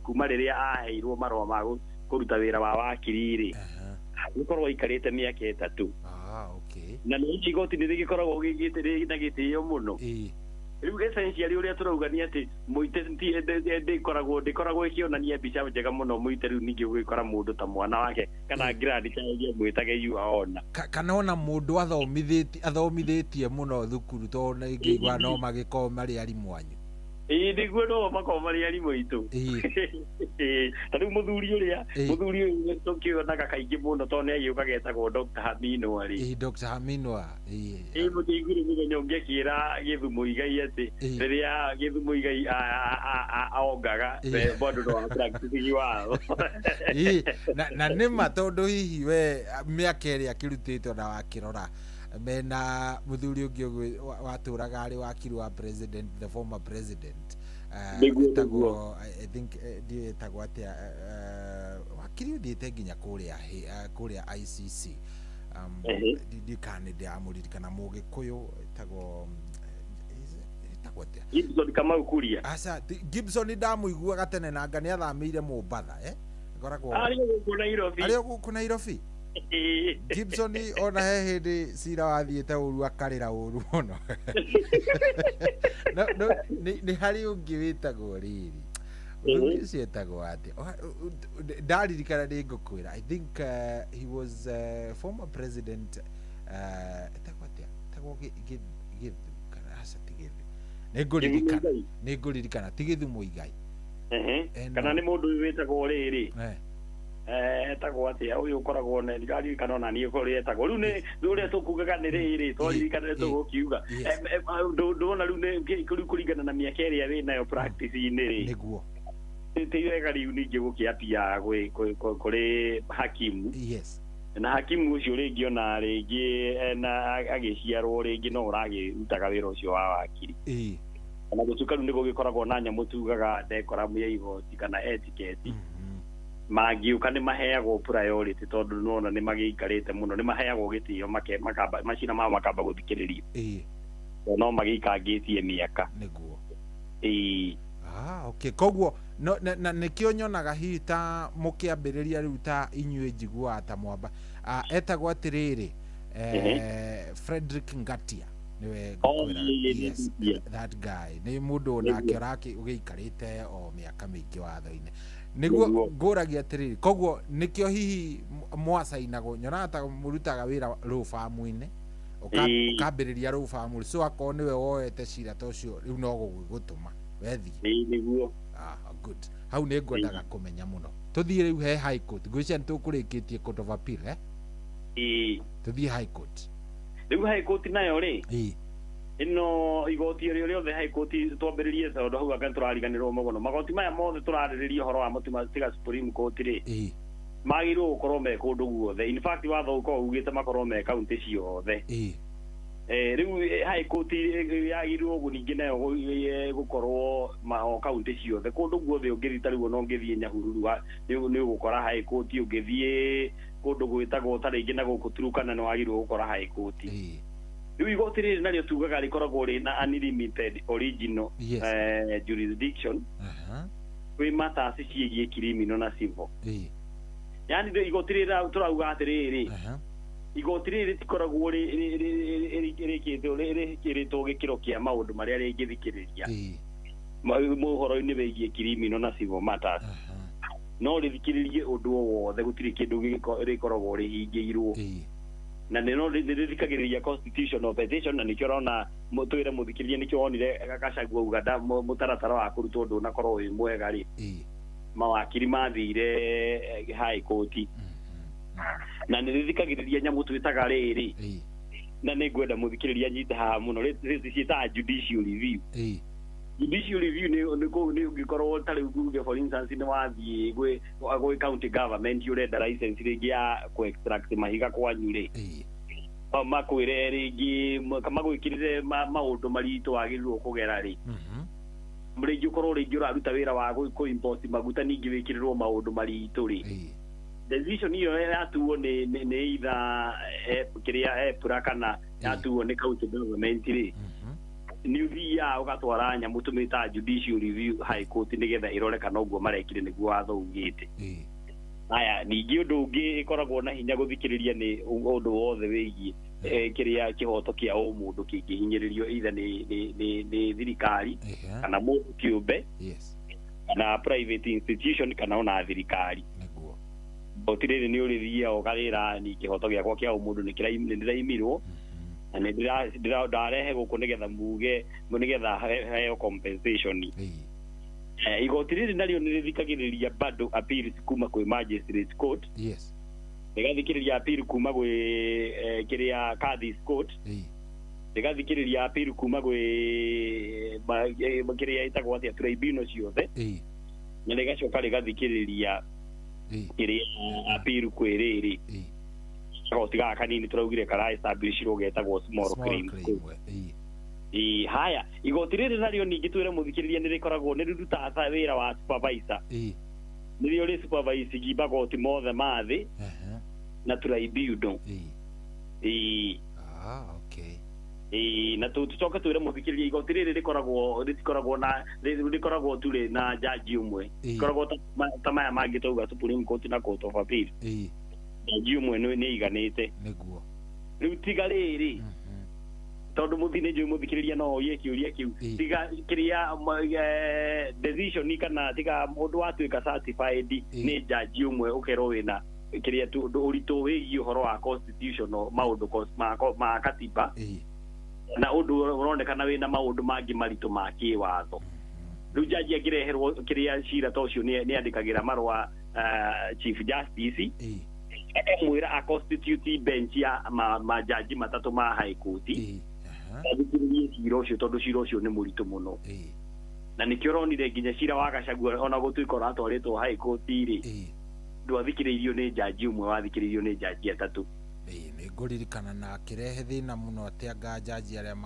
kuma rĩrĩa aheirwo marũa ma kũruta wĩra wa wakiri rĩ, gũkorwo aikarĩte mĩaka 3. Na nĩ igoti nĩ rĩgĩkoragwo na gĩtĩo mũno. Rĩu essentially ũrĩa tũrauga nĩ atĩ Muite ndĩkoragwo ĩkĩonania mbica njega mũno Muite rĩu ningĩ gũgĩkora mũndũ ta mwana wake kana grandchild amwĩtage you ona kana ona mũndũ athomithĩtie mũno thukuru tondũ ingĩigua no magĩkorwo marĩ arimũ anyu. Ĩĩ nĩguo no makorwo marĩ arimũ aitũ. Ta rĩu mũthuri ũrĩa mũthuri ũyũ tũkĩonaga kaingĩ mũno tondũ nĩ agĩũkaga etagwo Dr. Haminwa rĩ. Ĩĩ Dr. Haminwa. Ĩĩ mũkĩiguire mũthenya ũngĩ akĩra Gĩthumo Igai atĩ rĩrĩa Gĩthumo Igai aongaga bado no apractice watho. Ĩĩ na nĩma tondũ hihi we mĩaka ĩrĩa akĩrutĩte ona wakĩrora mena muthuri ũngĩ watũraga arĩ wakiri wa president, the former president, etagwo I think ndiũĩ etagwo atĩa, wakiri ũthiĩte nginya kũrĩa kũrĩa ICC, ndikana ndĩramũririkana, Mũgĩkũyũ etagwo atĩa, Gibson Kamau Kuria. Aca Gibson ndamũiguaga tene na anga nĩ athamĩire Mombatha, akoragwo arĩ gũkũ Nairobi, arĩ gũkũ Nairobi. Gibson ona he hĩndĩ cira wathiĩte ũru akarĩra ũru mũno. No nĩ harĩ ũngĩ wĩtagwo rĩrĩ, ũndũ ũcio etagwo atĩa, ndaririkana nĩ ngũkwĩra. I think he was former president, etagwo atĩa, etagwo Githu kana aca ti Githu, nĩ ngũririkana ti Githu Muigai. Kana nĩ mũndũ wĩtagwo rĩrĩ etagwo atĩa ũyũ ũkoragwo na ndiririkana ona niĩ ũrĩa etagwo rĩu nĩ ũrĩa tũkugaga nĩ rĩrĩ twaririkana tũgũkiuga ndũona rĩu nĩ kũringana na mĩaka ĩrĩa wĩ nayo practice-inĩ rĩ, nĩguo ti wega rĩu ningĩ gũkĩapia kũrĩ hakimu. Yes, na hakimu ũcio rĩngĩ ona rĩngĩ na agĩciarwo rĩngĩ no ũragĩrutaga wĩra ũcio wa wakiri. Ona gũtuĩka rĩu nĩ gũgĩkoragwo na nyamũ tugaga decorum ya igoti kana etiquette, mangĩũka nĩ maheagwo priority tondũ nona nĩ magĩikarĩte mũno, nĩ maheagwo gĩtĩo makamba macina mao makamba gũthikĩrĩrio. No magĩikangĩtie mĩaka nĩguo. Okay, koguo no na nĩkĩo nyonaga hihi ta mũkĩambĩrĩria rĩu ta inyuĩ njiguaga ta mwamba etagwo atĩrĩrĩ, Frederick Ngatia nĩwe ngũkwĩra. Yes, that guy nĩ mũndũ onake ũgĩikarĩte o mĩaka mĩingĩ watho-inĩ. Nĩguo ngũragia atĩrĩrĩ, koguo nĩkĩo hihi mwacainagwo, nyonaga ta mũrutaga wĩra rũbamu-inĩ, ũkambĩrĩria rũbamu, so akorwo nĩwe woete cira ta ũcio rĩu no gũgũtũma wethiĩ. Nĩguo. Good, hau nĩ ngwendaga kũmenya mũno. Tũthiĩ rĩu he High Court, ngwĩciria nĩ tũkũrĩkĩtie Court of Appeal, tũthiĩ High Court. Rĩu High Court nayo rĩ, ĩno igoti rĩo rĩothe High Court twambĩrĩrie tondũ hau anga tũrariganĩrwo mũno. Magoti maya mothe tũrarĩrĩria ũhoro wa mũtuma tiga Supreme Court rĩ, magĩrĩirwo gũkorwo me kũndũ guothe. In fact watho ũkoragwo ugĩte makorwo me kaunti ciothe. Rĩu High Court yagĩrĩirwo ningĩ nayo gũkorwo o kaunti ciothe kũndũ guothe. Ũngĩthiĩ ta rĩu ona ũngĩthiĩ Nyahururu nĩ ũgũkora High Court, ũngĩthiĩ kũndũ gwĩtagwo ta rĩngĩ na gũkũ Turukana nĩ wagĩrĩirwo gũkora High Court. Rĩu igoti rĩrĩ narĩo tugaga rĩkoragwo rĩna unlimited original jurisdiction kwĩ matters ciĩgiĩ criminal na civil. Yani igoti rĩrĩ tũrauga atĩrĩrĩ, igoti rĩrĩ rĩtikoragwo rĩkĩtwo rĩkĩrĩtwo gĩkĩro kĩa maũndũ marĩa rĩngĩthikĩrĩria ũhoro-inĩ wĩgiĩ criminal na civil matters, no rĩthikĩrĩrie ũndũ o wothe, gũtirĩ kĩndũ rĩkoragwo rĩhingĩirwo. Na nĩ no rĩthikagĩrĩria constitutional petition, na nĩkĩo ũrona twĩre mũthikĩrĩria, nĩkĩo wonire Gachagua auga mũtaratara wa kũrutwo ndũnakorwo wĩ mwega rĩ, mawakiri mathire High Court. Na nĩ rĩthikagĩrĩria nyamũ twĩtaga rĩrĩ, na nĩ ngwenda mũthikĩrĩria nyite haha mũno, ciĩtaga judicial review. Judicial review nĩ ũngĩkorwo ta rĩu uge for instance nĩ wathiĩ gwĩ county government ũrenda license rĩngĩ ya kũ extract mahiga kwanyu rĩ, makwĩre rĩngĩ magwĩkĩrĩre maũndũ maritũ wagĩrĩirwo kũgera rĩ, rĩngĩ ũkorwo rĩngĩ ũraruta wĩra wa kũ import maguta ningĩ wĩkĩrĩrwo maũndũ maritũ rĩ, decision ĩyo yatuo nĩ either kĩrĩa EPRA kana yatuo nĩ county government rĩ, nĩ ũthiaga ũgatwara nyamũ tũmĩtaga judicial review High Court nĩgetha ĩrore kana ũguo marekire nĩguo watho ugĩte. Aya ningĩ ũndũ ũngĩ ĩkoragwo na hinya gũthikĩrĩria nĩ ũndũ wothe wĩgiĩ kĩrĩa kĩhoto kĩa ũmũndũ kĩngĩhinyĩrĩrio either nĩ thirikari kana mũndũ kĩũmbe kana private institution kana ona thirikari. Igoti rĩrĩ nĩ ũrĩthiaga ũkarĩra ni kĩhoto gĩakwa kĩa ũmũndũ nĩ ndĩraimirwo, Na nĩ ndarehe gũkũ nĩgetha muge nĩgetha heo compensation. Igoti rĩrĩ narĩo nĩ rĩthikagĩrĩria bado appeals kuma kwĩ magistrate court. Yes. Rĩgathikĩrĩria appeal kuma gwĩ kĩrĩa Kadhi's court. Rĩgathikĩrĩria appeal kuma gwĩ kĩrĩa ĩtagwo atĩa tribunal ciothe. Na rĩgacoka rĩgathikĩrĩria kĩrĩa appeal kwĩ rĩrĩ kagoti gaka kanini tũraugire kara establishirwo getagwo small claim. Haya igoti rĩrĩ narĩo ningĩ twĩre mũthikĩrĩria nĩ rĩkoragwo nĩ rĩrutaga wĩra wa supervisor. Nĩrĩo rĩ supervise magoti mothe ma thĩ na tribunal. Okay. Na tũcoke twĩre mũthikĩrĩria igoti rĩrĩ rĩkoragwo rĩtikoragwo na rĩkoragwo tu rĩ na jaji ũmwe. Rĩkoragwo ta maya mangĩ tauga Supreme Court na Court of Appeal. Jaji ũmwe nĩ iganĩte. Nĩguo. Rĩu tiga rĩrĩ tondũ mũthi nĩ njũĩ mũthikĩrĩria no orie kĩũria kĩu tiga kĩrĩa decision kana tiga mũndũ watuĩka certified nĩ jaji ũmwe ũkerwo wĩna kĩrĩa ũritũ wĩgiĩ ũhoro wa constitutional maũndũ ma katiba na ũndũ ũronekana wĩna maũndũ mangĩ maritũ ma kĩwatho. Rĩu jaji angĩreherwo kĩrĩa cira ta ũcio nĩ andĩkagĩra marũa Chief Justice akamwĩra a constitute bench ya majaji matatũ ma High Court athikĩrĩrie cira ũcio tondũ cira ũcio nĩ mũritũ mũno. Na nĩkĩo ũronire nginya cira wa Gachagua ona gũtuĩka ũratwarĩtwo High Court rĩ ndwathikĩrĩirio nĩ jaji ũmwe, wathikĩrĩirio nĩ jaji atatũ. Nĩ ngũririkana na akĩrehe thĩna mũno atĩ anga jaji arĩa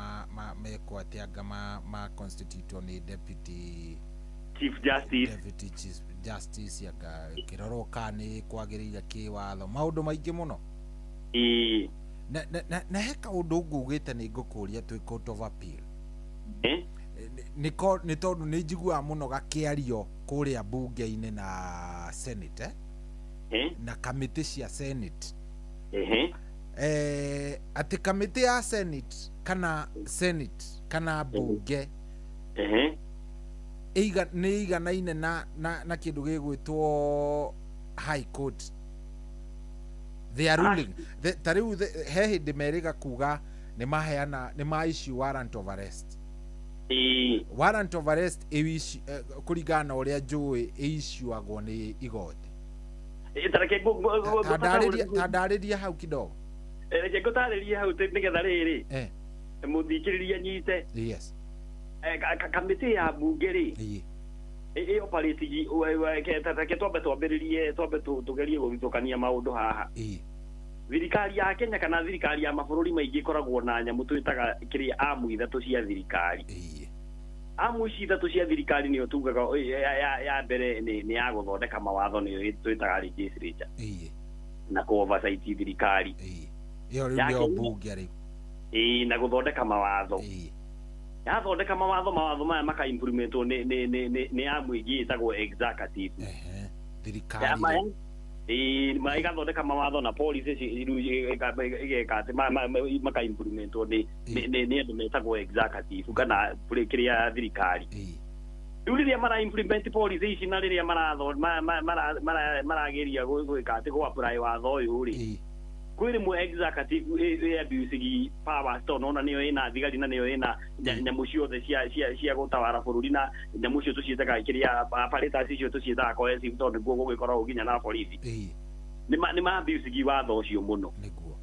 mekwo atĩ anga ma constitute nĩ deputy Chief Justice, deputy Chief Justice anga kĩrorwo kana nĩ kwagĩrĩire kĩwatho maũndũ maingĩ mũno. Na he kaũndũ ngugĩte nĩ ngũkũria twĩ Court of Appeal. Nĩ tondũ nĩ njiguaga mũno gakĩario kũrĩa bunge-inĩ na Senate na kamĩtĩ cia Senate. Atĩ kamĩtĩ ya Senate kana Senate kana bunge nĩ iganaine na kĩndũ gĩgwĩtwo High Court. They are ruling. Ta rĩu he hĩndĩ merĩga kuga nĩ maheana nĩ ma issue warrant of arrest. Warrant of arrest kũringana na ũrĩa njũĩ ĩissuagwo nĩ igoti. Ta ndarĩria hau kidogo. Reke ngũtarĩrie hau nĩgetha rĩrĩ mũthikĩrĩria nyite. Yes. Kamĩtĩ ya bunge rĩ ĩ operate reke twambe twambĩrĩrie twambe tũgerie gũthitũkania maũndũ haha. Thirikari ya Kenya kana thirikari ya mabũrũri maingĩ ĩkoragwo na nyamũ twĩtaga kĩrĩa amu ithatũ cia thirikari. Amu ici ithatũ cia thirikari nĩyo tugaga ya mbere nĩ ya gũthondeka mawatho nĩyo twĩtaga legislature na kũ oversight thirikari. Ĩyo rĩu nĩyo bunge rĩu. Na gũthondeka mawatho. Yathondeka mawatho maya maka implementwo nĩ amu ĩngĩ ĩtagwo executive. Thirikari. Igathondeka mawatho na policy igeka atĩ maka implementwo nĩ andũ metagwo executive kana kĩrĩa thirikari. Rĩu rĩrĩa mara implement policy ici na rĩrĩa marageria gwĩka atĩ gũ apply watho ũyũ rĩ kwĩ rĩmwe executive ĩ abuse powers tondũ nona nĩyo ĩna thigari na nĩyo ĩna nyamũ ciothe cia gũtawara bũrũri na nyamũ icio tũciĩtaga kĩrĩa apparatus icio tũciĩtaga coercive tondũ nĩguo gũgĩkoragwo nginya na borithi. Nĩ ma abuse watho ũcio mũno.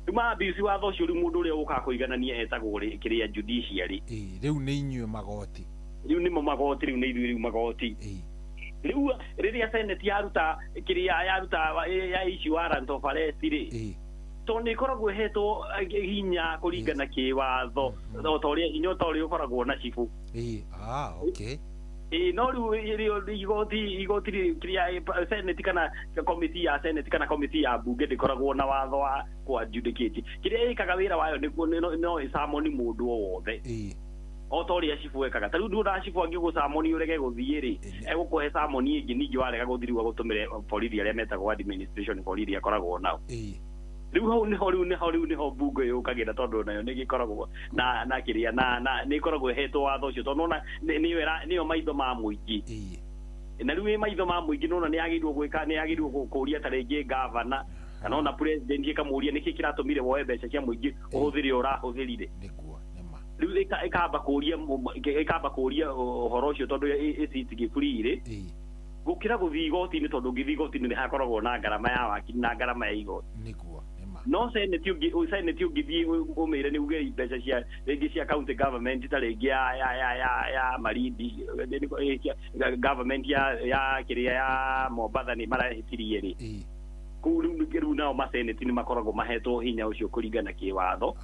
Rĩu ma abuse watho ũcio rĩu mũndũ ũrĩa ũkaga kũiganania etagwo kĩrĩa judiciary. Rĩu nĩ inyuĩ magoti. Rĩu nĩmo magoti, rĩu nĩ ithuĩ rĩu magoti. Rĩu rĩrĩa Senate yaruta kĩrĩa yaruta ya issue warrant of arrest rĩ tondũ nĩ ĩkoragwo ĩhetwo hinya kũringana kĩwatho o ta ũrĩa hinya ta ũrĩa ũkoragwo na cibũ. Okay. No rĩu igoti kĩrĩa Senate kana committee ya Senate kana committee ya bunge ndĩkoragwo na watho wa kũ adjudicate. Kĩrĩa ĩkaga wĩra wayo nĩguo no ĩcamoni mũndũ o wothe. O ta ũrĩa cibũ ekaga. Ta rĩu nduona cibũ angĩgũcamoni ũrege gũthiĩ rĩ egũkũhe camoni ĩngĩ ningĩ warega gũthiĩ rĩu agũtũmĩre borithi arĩa metagwo administration borithi akoragwo nao. Rĩu hau nĩho rĩu nĩho bunge yũkagĩra tondũ nayo nĩ gĩkoragwo na kĩrĩa na nĩ ĩkoragwo ĩhetwo watho ũcio tondũ nona nĩyo maitho ma mũingĩ. Na rĩu ĩ maitho ma mũingĩ nona nĩ yagĩrĩirwo gwĩka nĩ yagĩrĩirwo kũria ta rĩngĩ gavana Kana ona president ĩkamũria nĩkĩ kĩratũmire woe mbeca cia mũingĩ ũhũthĩre ũrahũthĩrire. Nĩguo nĩma. Rĩu ĩkamba kũria ũhoro ũcio tondũ ĩcitigi free rĩ, gũkĩra gũthiĩ igoti-inĩ, tondũ ũngĩthiĩ igoti-inĩ nĩ hakoragwo na ngarama ya wakiri na ngarama ya igoti. Nĩguo nĩma. No senate ũngĩthiĩ ũmĩre nĩ uge mbeca cia rĩngĩ cia county government ta rĩngĩ ya Malindi, government ya kĩrĩa ya Mombatha nĩ marahĩtirie rĩ, kũu rĩu nao masenate nĩ makoragwo mahetwo hinya ũcio kũringana kĩwatho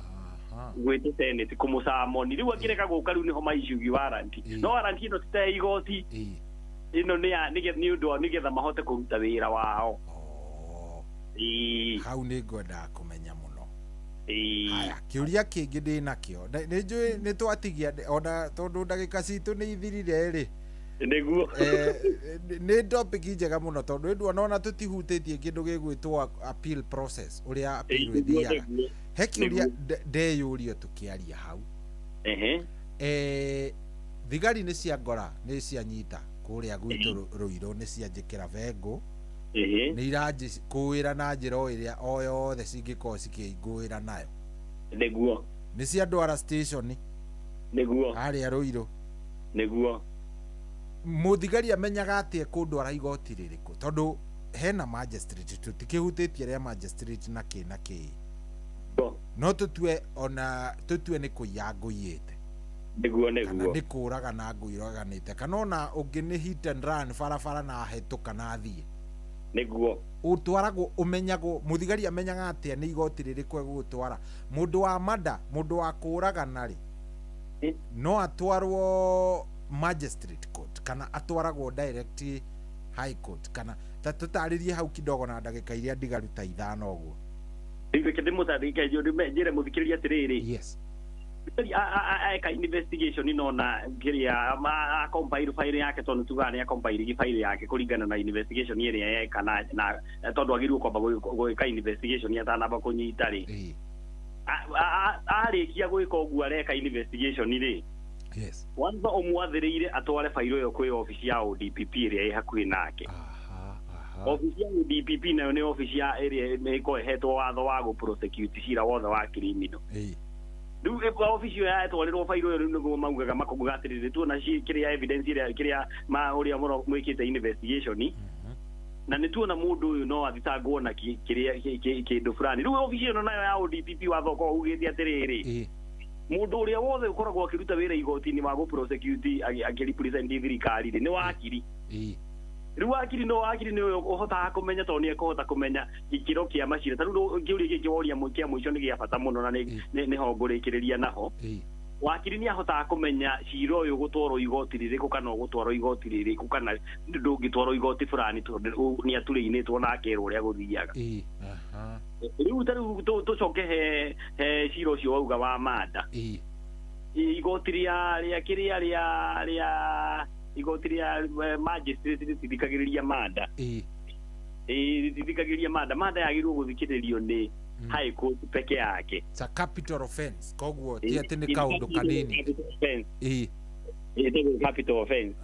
gwĩte senate kũmũcamoni. Rĩu angĩrega gũka rĩu nĩho maiciugi warrant. No warrant ĩno ti ta igoti, ĩno nĩ ũndũ wa nĩgetha mahote kũruta wĩra wao. Hau nĩ ngwendaga kũmenya mũno. Haya, kĩũria kĩngĩ ndĩ nakĩo, nĩ njũĩ nĩ twatigia ona tondũ ndagĩka citũ nĩ ithirire rĩ. Nĩguo. Nĩ topic njega mũno tondũ ĩndũ ona tũtihutĩtie kĩndũ gĩgwĩtwo appeal process, ũrĩa appeal ĩthiaga. He kĩũria ndeyũrio tũkĩaria hau. Thigari nĩ cia ngora nĩ cianyita kũrĩa gwitũ Ruiru, nĩ cianjĩkĩra bengũ, nĩ iranjĩkũĩra na njĩra o ĩrĩa o yothe cingĩkorwo cikĩngũĩra nayo. Nĩguo. Nĩ ciandwara station. Nĩguo. Harĩa Ruiru. Nĩguo. Mũthigari amenyaga atĩa kũndwara igoti rĩrĩkũ, tondũ hena magistrate, tũtikĩhutĩtie rĩa magistrate na kĩ na kĩ. No tũtue ona tũtue nĩ kũiya ngũiyĩte. Nĩguo nĩguo. Kana nĩ kũraga na ngũiraganĩte, kana ona ũngĩ nĩ hit and run barabara na hetũka na athiĩ. Nĩguo. Ũtwaragwo ũmenyagwo, mũthigari amenyaga atĩa nĩ igoti rĩrĩkũ egũgũtwara. Mũndũ wa mada, mũndũ wa kũragana rĩ, no atwarwo magistrate court kana atwaragwo direct high court, kana ta tũtarĩrie hau kidogo na ndagĩka iria ndigaru ta 5 ũguo. Rĩu reke ndĩmũtarĩrie njĩre mũthikĩrĩria atĩrĩrĩ. Yes. Eka investigation ino na kĩrĩa compile file yake, tondũ tugaga nĩ acompile file yake kũringana na investigation ĩrĩa eka na tondũ agĩrĩirwo kwamba gwĩka investigation atanamba kũnyita rĩ. Arĩkia gwĩka ũguo areka investigation rĩ, yes, watho ũmwathĩrĩire atware fairo ĩyo kwĩ obici ya ODPP ĩrĩa ĩ hakuhĩ nake. Obici ya ODPP nayo nĩ obici ya ĩrĩa ĩkoragwo ĩhetwo watho wa gũ prosecute cira wothe wa criminal. Rĩu obici ĩyo yatwarĩrwo fairo ĩyo rĩu nĩguo maugaga makoiga atĩrĩrĩ, tuona kĩrĩa evidence ĩrĩa kĩrĩa ũrĩa mwĩkĩte investigation, na nĩ tuona mũndũ ũyũ no athitangwo na kĩrĩa kĩndũ fulani. Rĩu obici ĩno nayo ya ODPP watho ũkoragwo ugĩte atĩrĩrĩ, mũndũ ũrĩa wothe ũkoragwo akĩruta wĩra igoti-inĩ wa gũ prosecute akĩrepresent thirikari rĩ, nĩ wakiri. Rĩu wakiri no wakiri nĩ ũhotaga kũmenya tondũ nĩ ekũhota kũmenya gĩkĩro kĩa macira. Ta rĩu kĩũria gĩkĩ woria kĩa mũico nĩ gĩa bata mũno na nĩho ngũrĩkĩrĩria naho. Wakiri nĩ ahotaga kũmenya cira ũyũ ũgũtwarwo igoti rĩrĩkũ kana ũgũtwarwo igoti rĩrĩkũ kana ndũngĩtwarwo igoti fulani tondũ nĩ aturĩinĩtwo na akerwo ũrĩa gũthiaga. Rĩu ta rĩu tũcoke he cira ũcio wauga wa mada. Igoti rĩa kĩrĩa rĩa igoti rĩa magistrate rĩtithikagĩrĩria mada. Rĩtithikagĩrĩria mada. Mada yagĩrĩirwo gũthikĩrĩrio nĩ high court peke yake. It's a capital offense, koguo ti atĩ nĩ kaũndũ kanini. Ĩtagwo capital offense.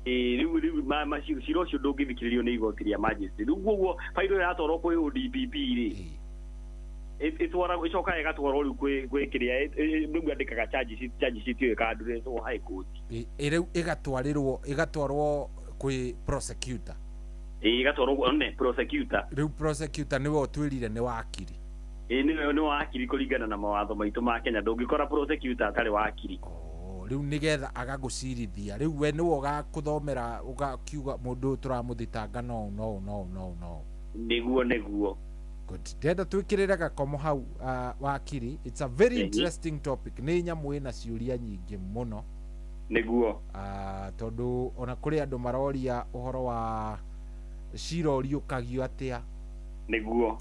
Rĩu cira ũcio ndũngĩthikĩrĩrio nĩ igoti rĩa magistrate. Rĩu koguo fairo ĩratwarwo kwĩ ODPP rĩ, ĩtwaragwo ĩcokaga ĩgatwarwo rĩu kwĩ kĩrĩa rĩu andĩkaga charge sheet ĩyo ĩkandũrĩtwo high court. Rĩu ĩgatwarĩrwo ĩgatwarwo kwĩ prosecutor. Ĩgatwarwo ne prosecutor. Rĩu prosecutor nĩwe ũtwĩrire nĩ wakiri. Nĩwe nĩ wakiri kũringana na mawatho maitũ ma Kenya, ndũngĩkora prosecutor atarĩ wakiri. Rĩu nĩgetha agagũcirithia, rĩu we nĩwe ũgakũthomera ũgakiuga mũndũ ũyũ tũramũthitanga no no no no no. Nĩguo nĩguo. Good. Ndĩrenda twĩkĩrĩre gakomo hau wakiri. It's a very interesting topic. Nĩ nyamũ ĩna ciũria nyingĩ mũno. Nĩguo. Tondũ ona kũrĩ andũ maroria ũhoro wa cira ũriũkagio atĩa. Nĩguo.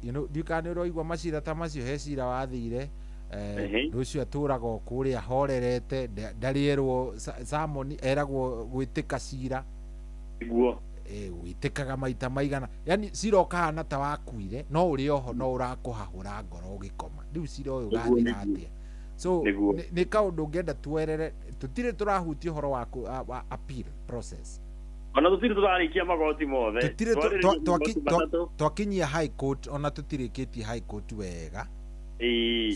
You know, ndiũĩ kana nĩ ũraigua macira ta macio, he cira wathire rũcio atũraga o kũrĩa horerete, ndarĩ erwo samoni, eragwo gwĩtĩka cira. Nĩguo. Wĩtĩkaga maita maigana, yani cira ũkahana ta wakuire no ũrĩ oho no ũrakũhahũra ngoro ũgĩkoma. Rĩu cira ũyũ ũgathira atĩa? So nĩ kaũndũ ngenda tuerere, tũtirĩ tũrahutia ũhoro wa appeal process. Ona tũtirĩ tũrarĩkia magoti mothe. Tũtirĩ Twarĩrĩria magoti matatũ. twakinyia high court ona tũtirĩkĩtie high court wega.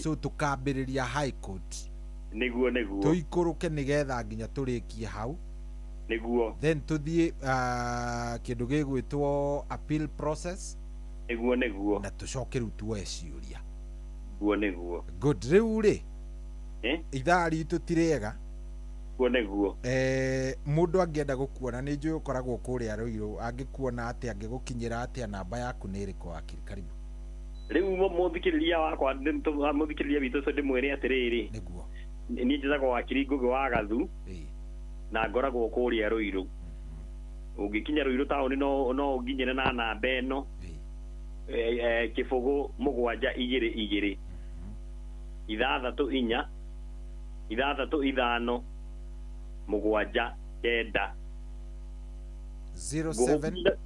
So tũkambĩrĩria high court. Nĩguo nĩguo. Tũikũrũke nĩgetha nginya tũrĩkie hau. Nĩguo. Then tũthiĩ kĩndũ gĩgwĩtwo appeal process. Nĩguo nĩguo. Na tũcoke rĩu tuoe ciũria. Nĩguo nĩguo. Good. Rĩu rĩ, ithaa ritũ ti rĩega. Nĩguo nĩguo. Mũndũ angĩenda gũkuona nĩ njũĩ ũkoragwo kũrĩa Ruiru, angĩkuona atĩa, angĩgũkinyĩra atĩa, namba yaku nĩ ĩrĩkũ wakiri? Karibu. Rĩu mũthikĩrĩria wakwa, mũthikĩrĩria witũ ũcio ndĩmwĩre atĩrĩrĩ. Nĩguo. Niĩ njĩtagwo wakiri Ngũgĩ wa Gathu. Na ngoragwo kũrĩa Ruiru. Ũngĩkinya Ruiru taũni no ũnginyĩre na namba ĩno. 0 7 2 2 6 4 6 5 7 9. 07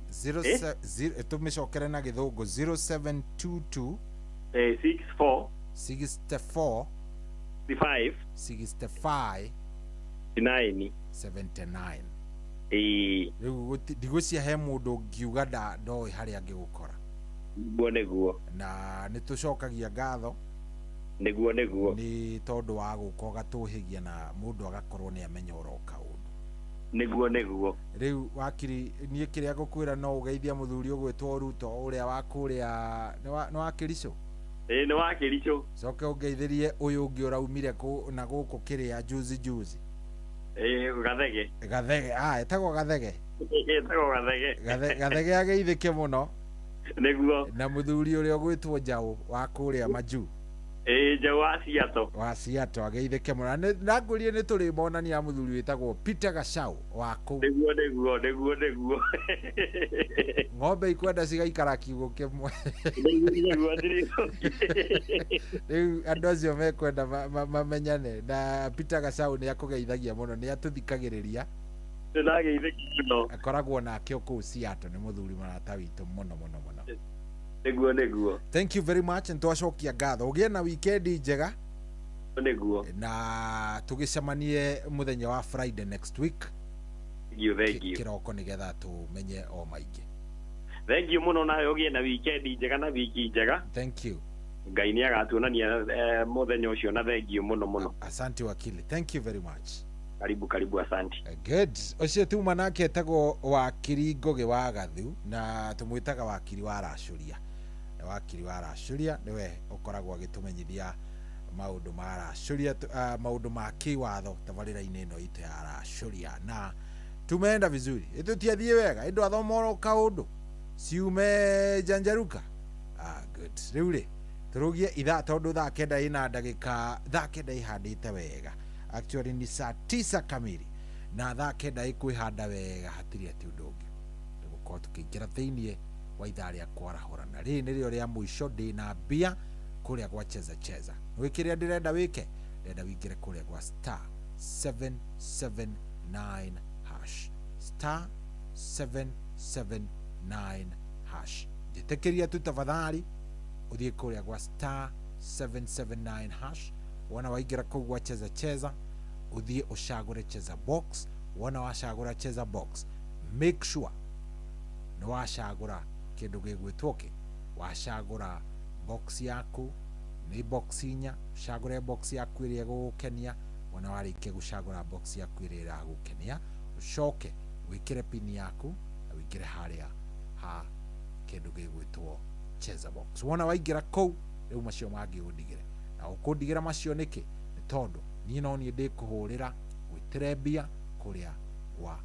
0 tũmĩcokere na gĩthũngũ 0722 64 64 5 65 9 79. Rĩu ndigwĩciria he mũndũ ũngiuga ndoĩ harĩa angĩgũkora. Nĩguo nĩguo. Na nĩ tũcokagia ngatho. Nĩguo nĩguo. Nĩ tondũ wa gũka ũgatũhĩgia na mũndũ agakorwo nĩ amenya ũroka ũndũ. Nĩguo nĩguo. Rĩu wakiri niĩ kĩrĩa ngũkwĩra no ũgeithia mũthuri ũgwĩtwo Ruto ũrĩa wa kũrĩa nĩ wa Kericho. Ĩĩ nĩ wa Kericho. Coke ũngeithĩrie ũyũ ũngĩ ũraumire na gũkũ kĩrĩa juzi juzi. Ĩĩ Gathege. Gathege, etagwo Gathege. Etagwo Gathege. Gathege ageithĩke mũno. Nĩguo. Na mũthuri ũrĩa ũgwĩtwo Njaũ wa kũrĩa Majuu. Ĩĩ Njaũ wa Seattle. Wa Seattle ageithĩke mũno. Na ngũrie nĩ tũrĩmonania mũthuri wĩtagwo Peter Gachau wa kũu. Nĩguo nĩguo nĩguo nĩguo. Ng'ombe ikwenda cigaikara kiugũ kĩmwe. Nĩguo Rĩu andũ acio mekwenda mamenyane na Peter Gachau nĩ akũgeithagia mũno, nĩ atũthikagĩrĩria. Nĩndageithĩka mũno. Akoragwo nake kũu Seattle, nĩ mũthuri mũrata witũ mũno mũno mũno. Nĩguo nĩguo. Thank you very much. Nĩtwacokia ngatho. Ũgĩe na weekend njega. Nĩguo. Na tũgĩcemanie mũthenya wa Friday next week. Thank you, thank you. Kĩroko nĩgetha tũmenye o maingĩ. Thank you mũno, nawe ũgĩe na weekend njega na wiki njega. Thank you. Ngai nĩ agatuonania mũthenya ũcio, na thank you mũno mũno. Asante wakili. Thank you very much. Karibu karibu, asante. Good. Ũcio tuma nake etagwo wakiri Ngũgĩ wa Gathu, na tũmwĩtaga wakiri wa Racũria. Wakiri wa Racũria nĩwe ũkoragwo agĩtũmenyithia maũndũ ma Racũria, maũndũ ma kĩwatho tabarĩra-inĩ ĩno itũ ya Racũria. Na tumeenda vizuri, ĩtũtiathiĩ wega, ĩndũ athoma oro kaũndũ ciume janjaruka. Good. Rĩu rĩ tũrũgie ithaa tondũ thaa kenda ĩna ndagĩka, thaa kenda ĩhandĩte wega. Actually ni saa 9 kamili na thaa kenda ĩkwĩhanda wega, hatirĩ atĩ ũndũ ũngĩ. Tũgũkorwo tũkĩingĩra thĩiniĩ wa ithaa rĩa kwarahũrana. Rĩrĩ nĩrĩo rĩa mũico ndĩna mbia kũrĩa gwa Cheza Cheza. Nĩ kĩrĩa ndĩrenda wĩke, ndĩrenda wĩingĩre kũrĩa gwa star 779 hash. Star 779 hash. Njĩtĩkĩria tu tafadhali ũthiĩ kũrĩa gwa star 779 hash. Wona waingĩra kũu gwa Cheza Cheza, ũthiĩ ũcagũre Cheza Box. Wona wacagũra Cheza Box, make sure nĩ wacagũra kĩndũ gĩgwĩtwo kĩ, wacagũra box yaku, nĩ box inya, ũcagũre box yaku ĩrĩa ĩgũgũkenia. Wona warĩkia gũcagũra box yaku ĩrĩa ĩragũkenia, ũcoke wĩkĩre pin yaku na wĩingĩre harĩa ha kĩndũ gĩgwĩtwo Cheza Box. Wona waingĩra kũu, rĩu macio mangĩ ũndigĩre. Na ũkũndigĩra macio nĩkĩ? Nĩ tondũ niĩ no niĩ ndĩkũhũrĩra gwĩtĩre mbia kũrĩa gwa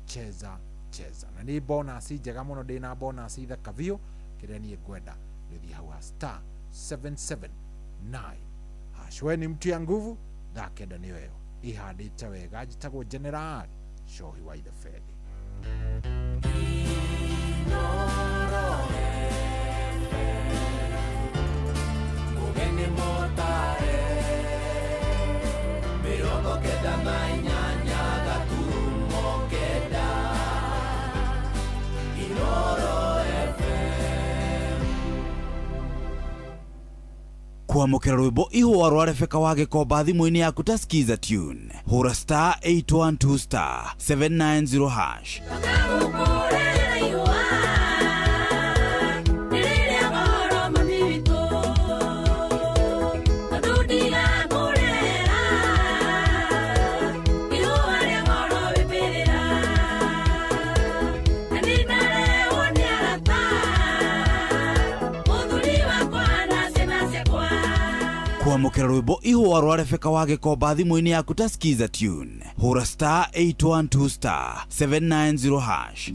Cheza Cheza. Na nĩ bonus njega mũno, ndĩna bonus thaka biũ. Kĩrĩa niĩ ngwenda nĩ ũthiĩ hau ha star 779 hash. We ni mtu ya nguvu, thaa kenda nĩyo ĩyo ĩhandĩte wega. Njĩtagwo General Shohi wa Ithebedi. Mugeni motare 98 gaturumo kenda Inoro FM. Kwamũkĩra rwĩmbo ihũa rwa Rebecca wa Gĩkomba thimũ-inĩ yaku ta Skiza tune, hũra star 812 star 790 hash. Kwamũkĩra rwĩmbo ihũa rwa Rebecca wa Gĩkomba thimũ-inĩ yaku ta Skiza tune, hũra star 812 star 790 hash.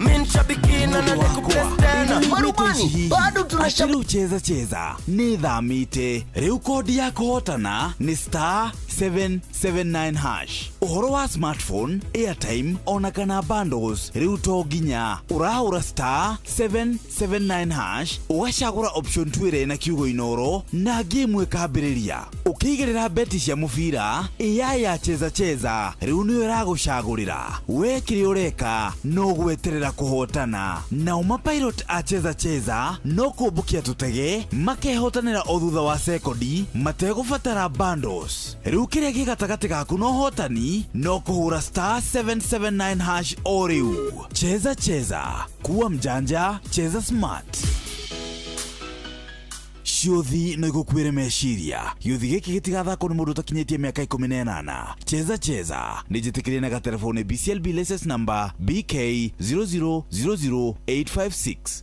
Marubani, bado tunashabiki cheza cheza nĩ thamĩte rĩu kodi ya kũhotana nĩ star 779 hash. Ũhoro wa smartphone, airtime ona kana bundles rĩu to nginya ũrahũra star 779 hash ũgacagũra option 2 ĩrĩa ĩna kiugo Inoro na game ĩkambĩrĩria. Ũkĩigĩrĩra beti cia mũbira AI ya cheza cheza rĩu nĩyo ĩragũcagũrĩra we kĩrĩa ũreka no gweterera kũhotana. Nao mapilot a cheza cheza no kũmbũkia tũtege makehotanĩra o thutha wa sekondi mategũbatara bundles. Rĩu kĩrĩa gĩ gatagatĩ gaku na ũhotani no kũhũra star 779 hash o rĩu. Cheza cheza, kuwa mjanja, cheza smart. Ciũthi no igũkuĩre meciria. Gĩũthi gĩkĩ gĩtigathakwo nĩ mũndũ ũtakinyĩtie mĩaka 18. Cheza cheza nĩ njĩtĩkĩrie na gatelefoni BCLB license number BK 0000856.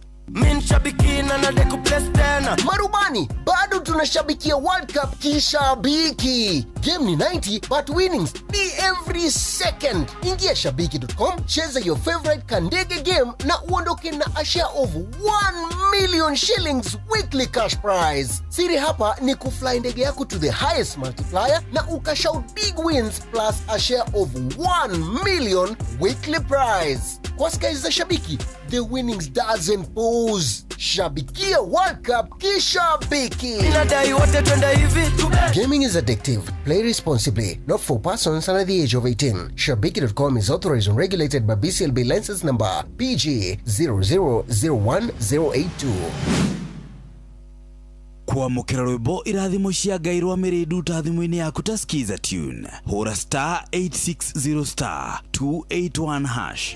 Marubani, bado tunashabikia World Cup kishabiki. Game ni 90 but winnings ni every second. Ingia shabiki.com, cheza your favorite kandege game na uondoke na a share of 1 million shillings weekly cash prize. Siri hapa ni kufly ndege yako to the highest multiplier na ukashout big wins plus a share of 1 million weekly prize. Kwa skies za Shabiki, the winnings doesn't pause. Shabikia World Cup kishabiki. Gaming is addictive. Play responsibly. Not for persons under the age of 18. Shabiki.com is authorized and regulated by BCLB license number PG 0001082. Kwamũkĩra rwĩmbo irathimo cia Ngai rwa Mĩrĩ Nduta thimũ-inĩ yaku ta Skiza tune, hũra star 860 star 281 hash.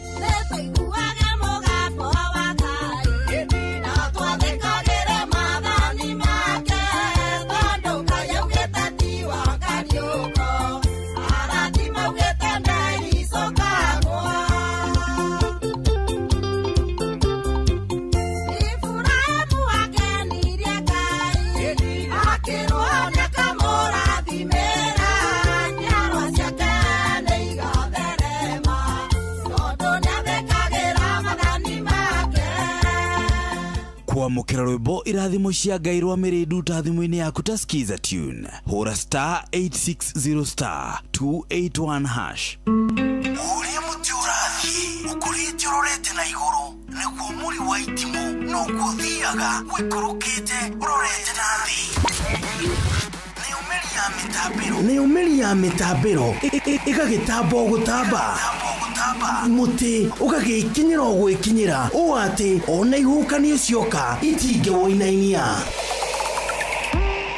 Kwamũkĩra rwĩmbo irathimo cia Ngai rwa Mĩrĩ Nduta thimũ-inĩ yaku ta Skiza tune, hũra star 860 star 281 hash. Ũrĩa mũtĩ ũrathiĩ ũkũrĩte ũrorete na igũrũ nĩguo mũri wa itimũ noguo ũthiaga wĩikũrũkĩte ũrorete na thĩ. Nayo mĩri ya mĩtambĩro ĩgagĩtamba o gũtamba, mũtĩ ũgagĩkinyĩra o gwĩkinyĩra ũũ atĩ ona ihuhũkanio cioka itingĩwũinainia.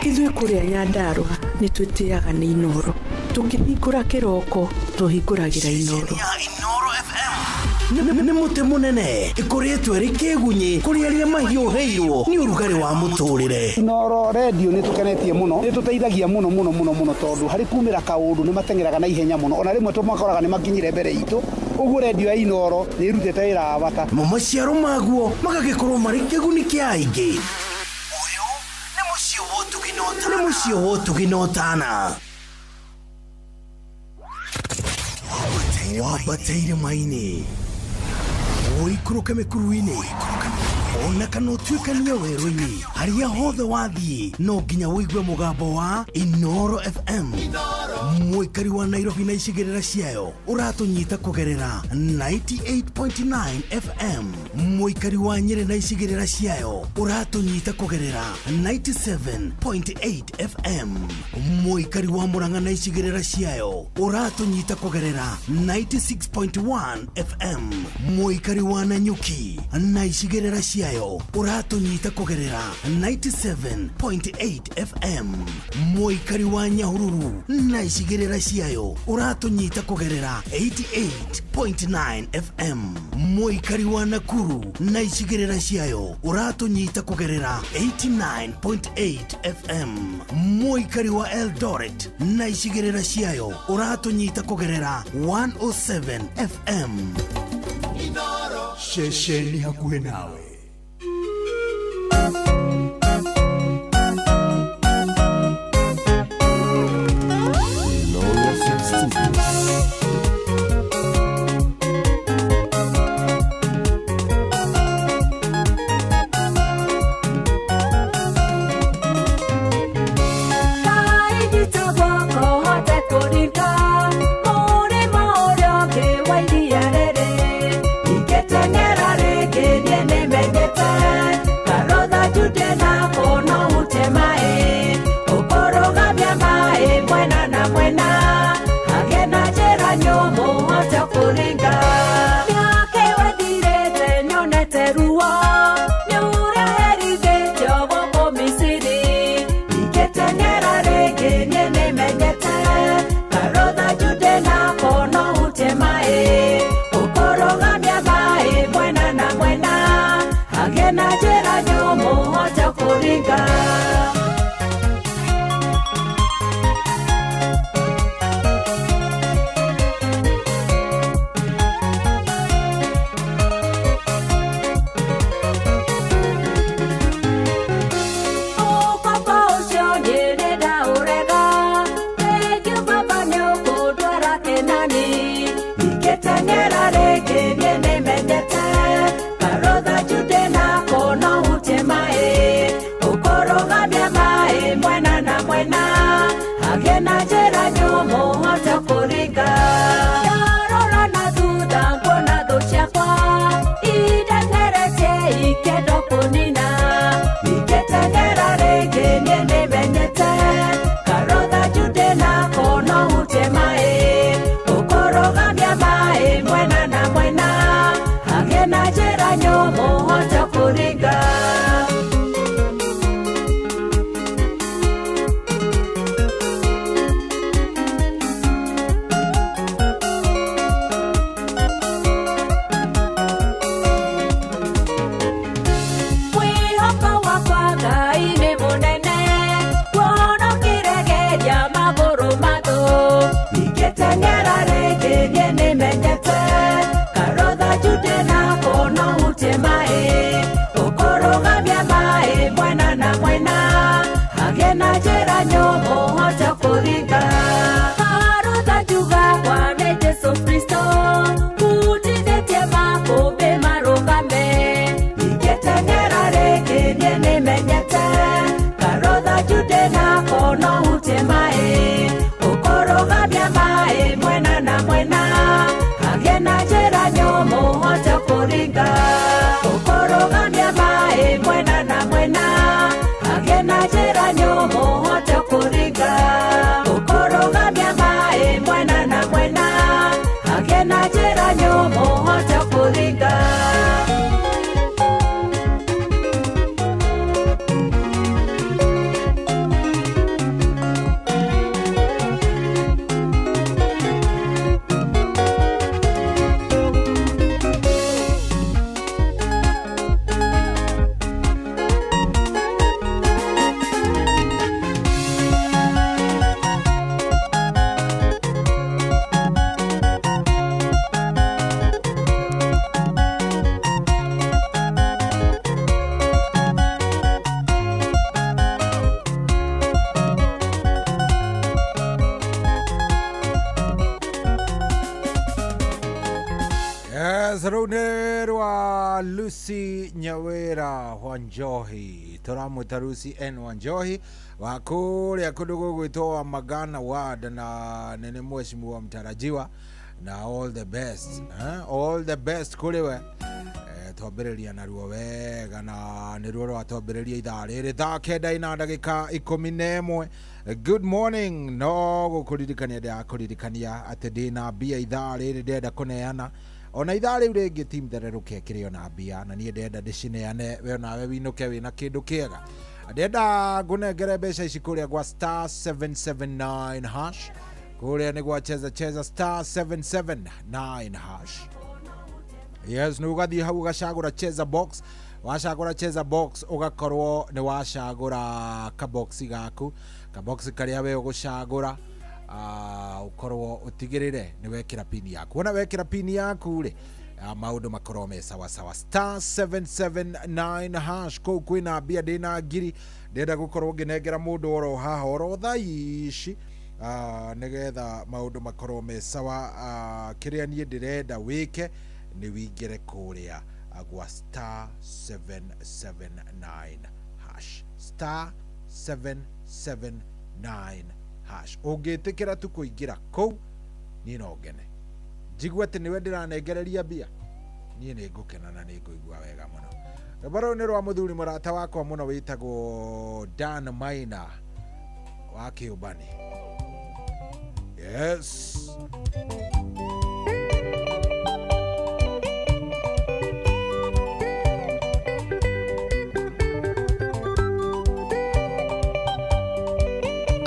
Ithuĩ kũrĩa Nyandarũa nĩ twĩtĩaga nĩ Inoro. Tũkĩhingũra kĩroko tũhingũragĩra Inoro. Nĩ mũtĩ mũnene ĩkũrĩtwo ĩrĩ kĩgunyĩ kũrĩ arĩa mahiũhĩirwo nĩ ũrugarĩ wa mũtũrĩre. Inoro redio nĩ tũkenetie mũno, nĩ tũteithagia mũno mũno mũno mũno tondũ harĩ kumĩra kaũndũ nĩ mateng'eraga na ihenya mũno, ona rĩmwe tũmakoraga nĩ makinyire mbere itũ. Ũguo redio ya Inoro nĩ ĩrutĩte wĩra wa bata. Mo maciaro maguo magagĩkorwo marĩ kĩguni kĩa aingĩ. Ũyũ nĩ mũciĩ wa ũtugi na ũtana. Wambate irĩma-inĩ, ũikũrũke mĩkuru-inĩ, ona kana ũtuĩkanie werũ-inĩ, harĩa hothe wathiĩ no nginya ũigue mũgambo wa Inoro FM. Mũikari wa Nairobi na icigĩrĩra ciayo ũratũnyita kũgerera 98.9 FM. Mũikari wa Nyĩrĩ na icigĩrĩra ciayo ũratũnyita kũgerera 97.8 FM. Mũikari wa Murang'a na icigĩrĩra ciayo ũratũnyita kũgerera 96.1 FM. Mũikari wa Nanyuki na icigĩrĩra ciayo ciayo ũratũnyita kũgerera 97.8 FM. Mũikari wa Nyahururu na icigĩrĩra ciayo ũratũnyita kũgerera 88.9 FM. Mũikari wa Nakuru na icigĩrĩra ciayo ũratũnyita kũgerera 89.8 FM. Mũikari wa Eldoret na icigĩrĩra ciayo ũratũnyita kũgerera 107 FM. Ceceni hakuhĩ nawe. Lucy Nyawera Wanjohi turamwita Lucy N Wanjohi wa kuria kundu gugwitwo Magana Ward na nene mheshimiwa mtarajiwa na all the best all the best kuri we twambĩrĩria naruo wega na nĩruo rwatwambĩrĩria ithaa rĩrĩ thaa 9 na ndagĩka 11. Good morning. No gũkũririkania ndĩrakũririkania atĩ ndĩna mbia ithaa rĩrĩ ndĩrenda kũneana Ona ithaa rĩu rĩngĩ team thererũke ĩkĩrĩ ona mbia, na niĩ ndenda ndĩcineane we onawe winũke wĩna kĩndũ kĩega. Ndenda ngũnengere mbeca ici kũrĩa gwa star 779 hash, kũrĩa nĩ gwa cheza cheza star 779 hash. Yes, nĩ ũgathiĩ hau ũgacagũra cheza box. Wacagũra cheza box ũgakorwo nĩ wacagũra kaboxi gaku, kaboxi karĩa we ũgũcagũra, ũkorwo ũtigĩrĩre nĩ wekĩra pini yaku. Wona wekĩra pini yaku rĩ, maũndũ makorwo me sawa sawa. Star 779 hash, kũu kwĩna mbia, ndĩna ngiri, ndĩrenda gũkorwo ngĩnengera mũndũ oro haha oro thaa ici, nĩgetha maũndũ makorwo me sawa. Kĩrĩa niĩ ndĩrenda wĩke nĩ wingĩre kũrĩa gwa star 779 hash, star 779 hash. Ũngĩtĩkĩra tu kũingĩra kũu, niĩ no ngene njigue atĩ nĩwe ndĩranengereria mbia, niĩ nĩ ngũkena na nĩ ngũigua wega mũno. Rwĩmbo rũrũ nĩ rwa mũthuri mũrata wakwa mũno wĩtagwo Dan Maina wa Kĩũmbani. Yes.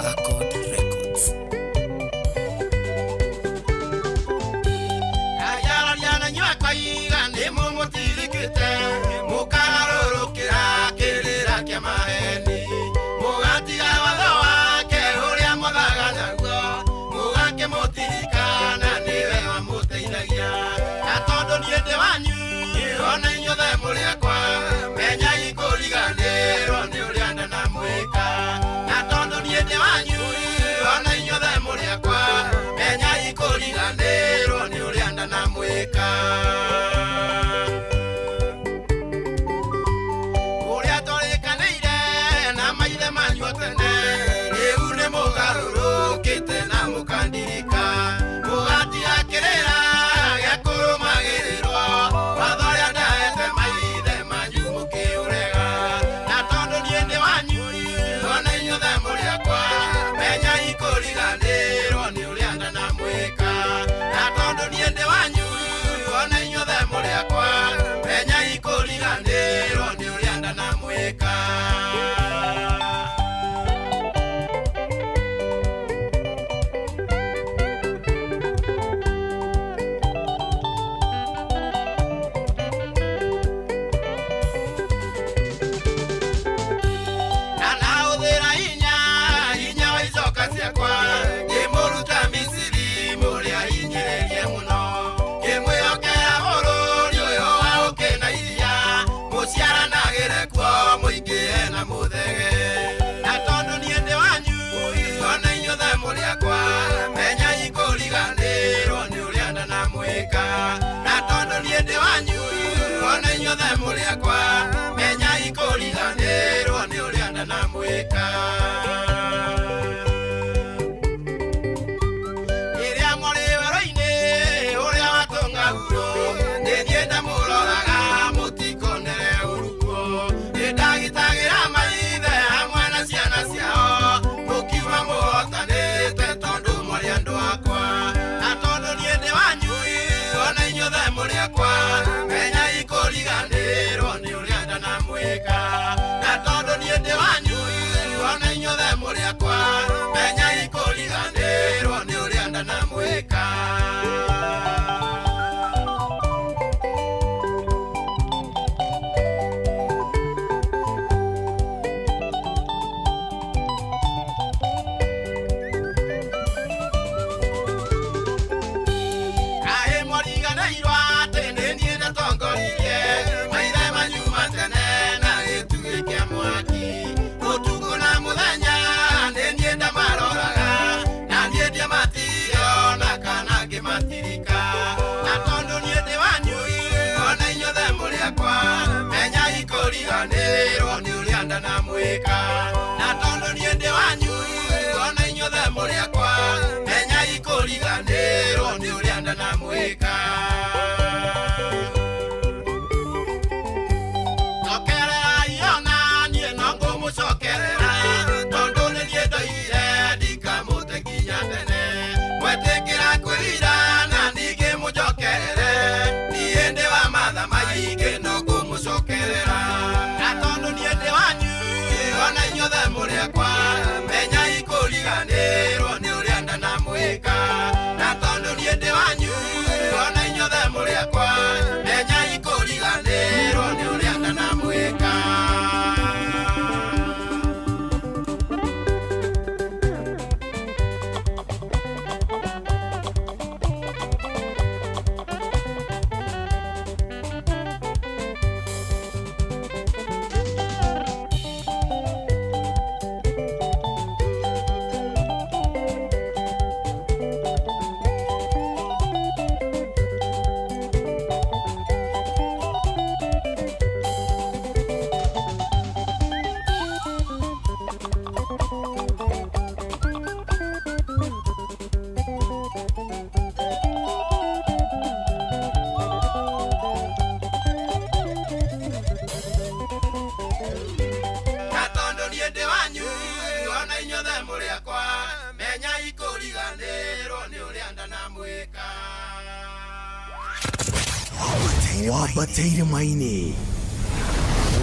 Accord Records. Ayararia na nyua kwaiga nĩ mũmũtirikĩte, mũkarũrũkĩra kĩrĩra kĩa maheni, mũgatiga watho wake ũrĩa mwathaga naguo, mũgakĩmũtirikana nĩwe wamũteithagia. Na tondũ niĩ ndĩ wanyu, ona inyuothe mũrĩ akwa, menyai kũriganĩrwo nĩ ũrĩa ndanamwĩka. Na tondũ niĩ ndĩ wanyu, ona inyuothe mũrĩ akwa, menyai kũriganĩrwo nĩ ũrĩa ndanamwĩka. Ũrĩa twarĩkanĩire na maithe manyu tene, rĩu nĩ mũgarũrũkĩte na mũkandirika, mũgatiga kĩrĩra gĩa kũrũmagĩrĩrwo, watho ũrĩa ndahete maithe manyu mũkĩũrega. Na tondũ niĩ ndĩ wanyu, ona inyuothe mũrĩ akwa, menyai kũriganĩrwo nĩ ũrĩa ndanamwĩka. Na tondũ niĩ ndĩ wanyu, ona inyuothe mũrĩ akwa, menyai kũriganĩrwo nĩ ũrĩa ndanamwĩka. Na ndahũthĩra hinya, hinya wa icoka ciakwa, ngĩmũruta Misiri mũrĩ ahinyĩrĩrie mũno, ngĩmwĩhokera bũrũri ũyũ wa ũkĩ na iria, mũciaranagĩre kuo mũingĩhe na mũthege. Na tondũ niĩ ndĩ wanyu, ona inyuothe mũrĩ akwa, menyai kũriganĩrwo nĩ ũrĩa ndanamwĩka. Na tondũ niĩ ndĩ wanyu, ona inyuothe mũrĩ akwa, menyai kũriganĩrwo nĩ ũrĩa ndanamwĩka. Rĩrĩa mũrĩ werũ-inĩ ũrĩa watũng'aurwo, nĩ niĩ ndamũroraga mũtikonere ũũru kuo. Nĩ ndagitagĩra maithe hamwe na ciana ciao, mũkiuma mũhotanĩte tondũ mwarĩ andũ akwa. Na tondũ niĩ ndĩ wanyu, ona inyuothe mũrĩ akwa, menyai kũriganĩrwo nĩ ũrĩa ndanamwĩka. Na tondũ niĩ ndĩ wanyu, ona inyuothe mũrĩ akwa, menyai kũriganĩrwo nĩ ũrĩa ndanamwĩka. Kaĩ mwariganĩirwo atĩ nĩ niĩ ndatongoririe maithe manyu ma tene na gĩtugĩ kĩa mwaki, ũtukũ na mũthenya nĩ Wambate irĩma-inĩ,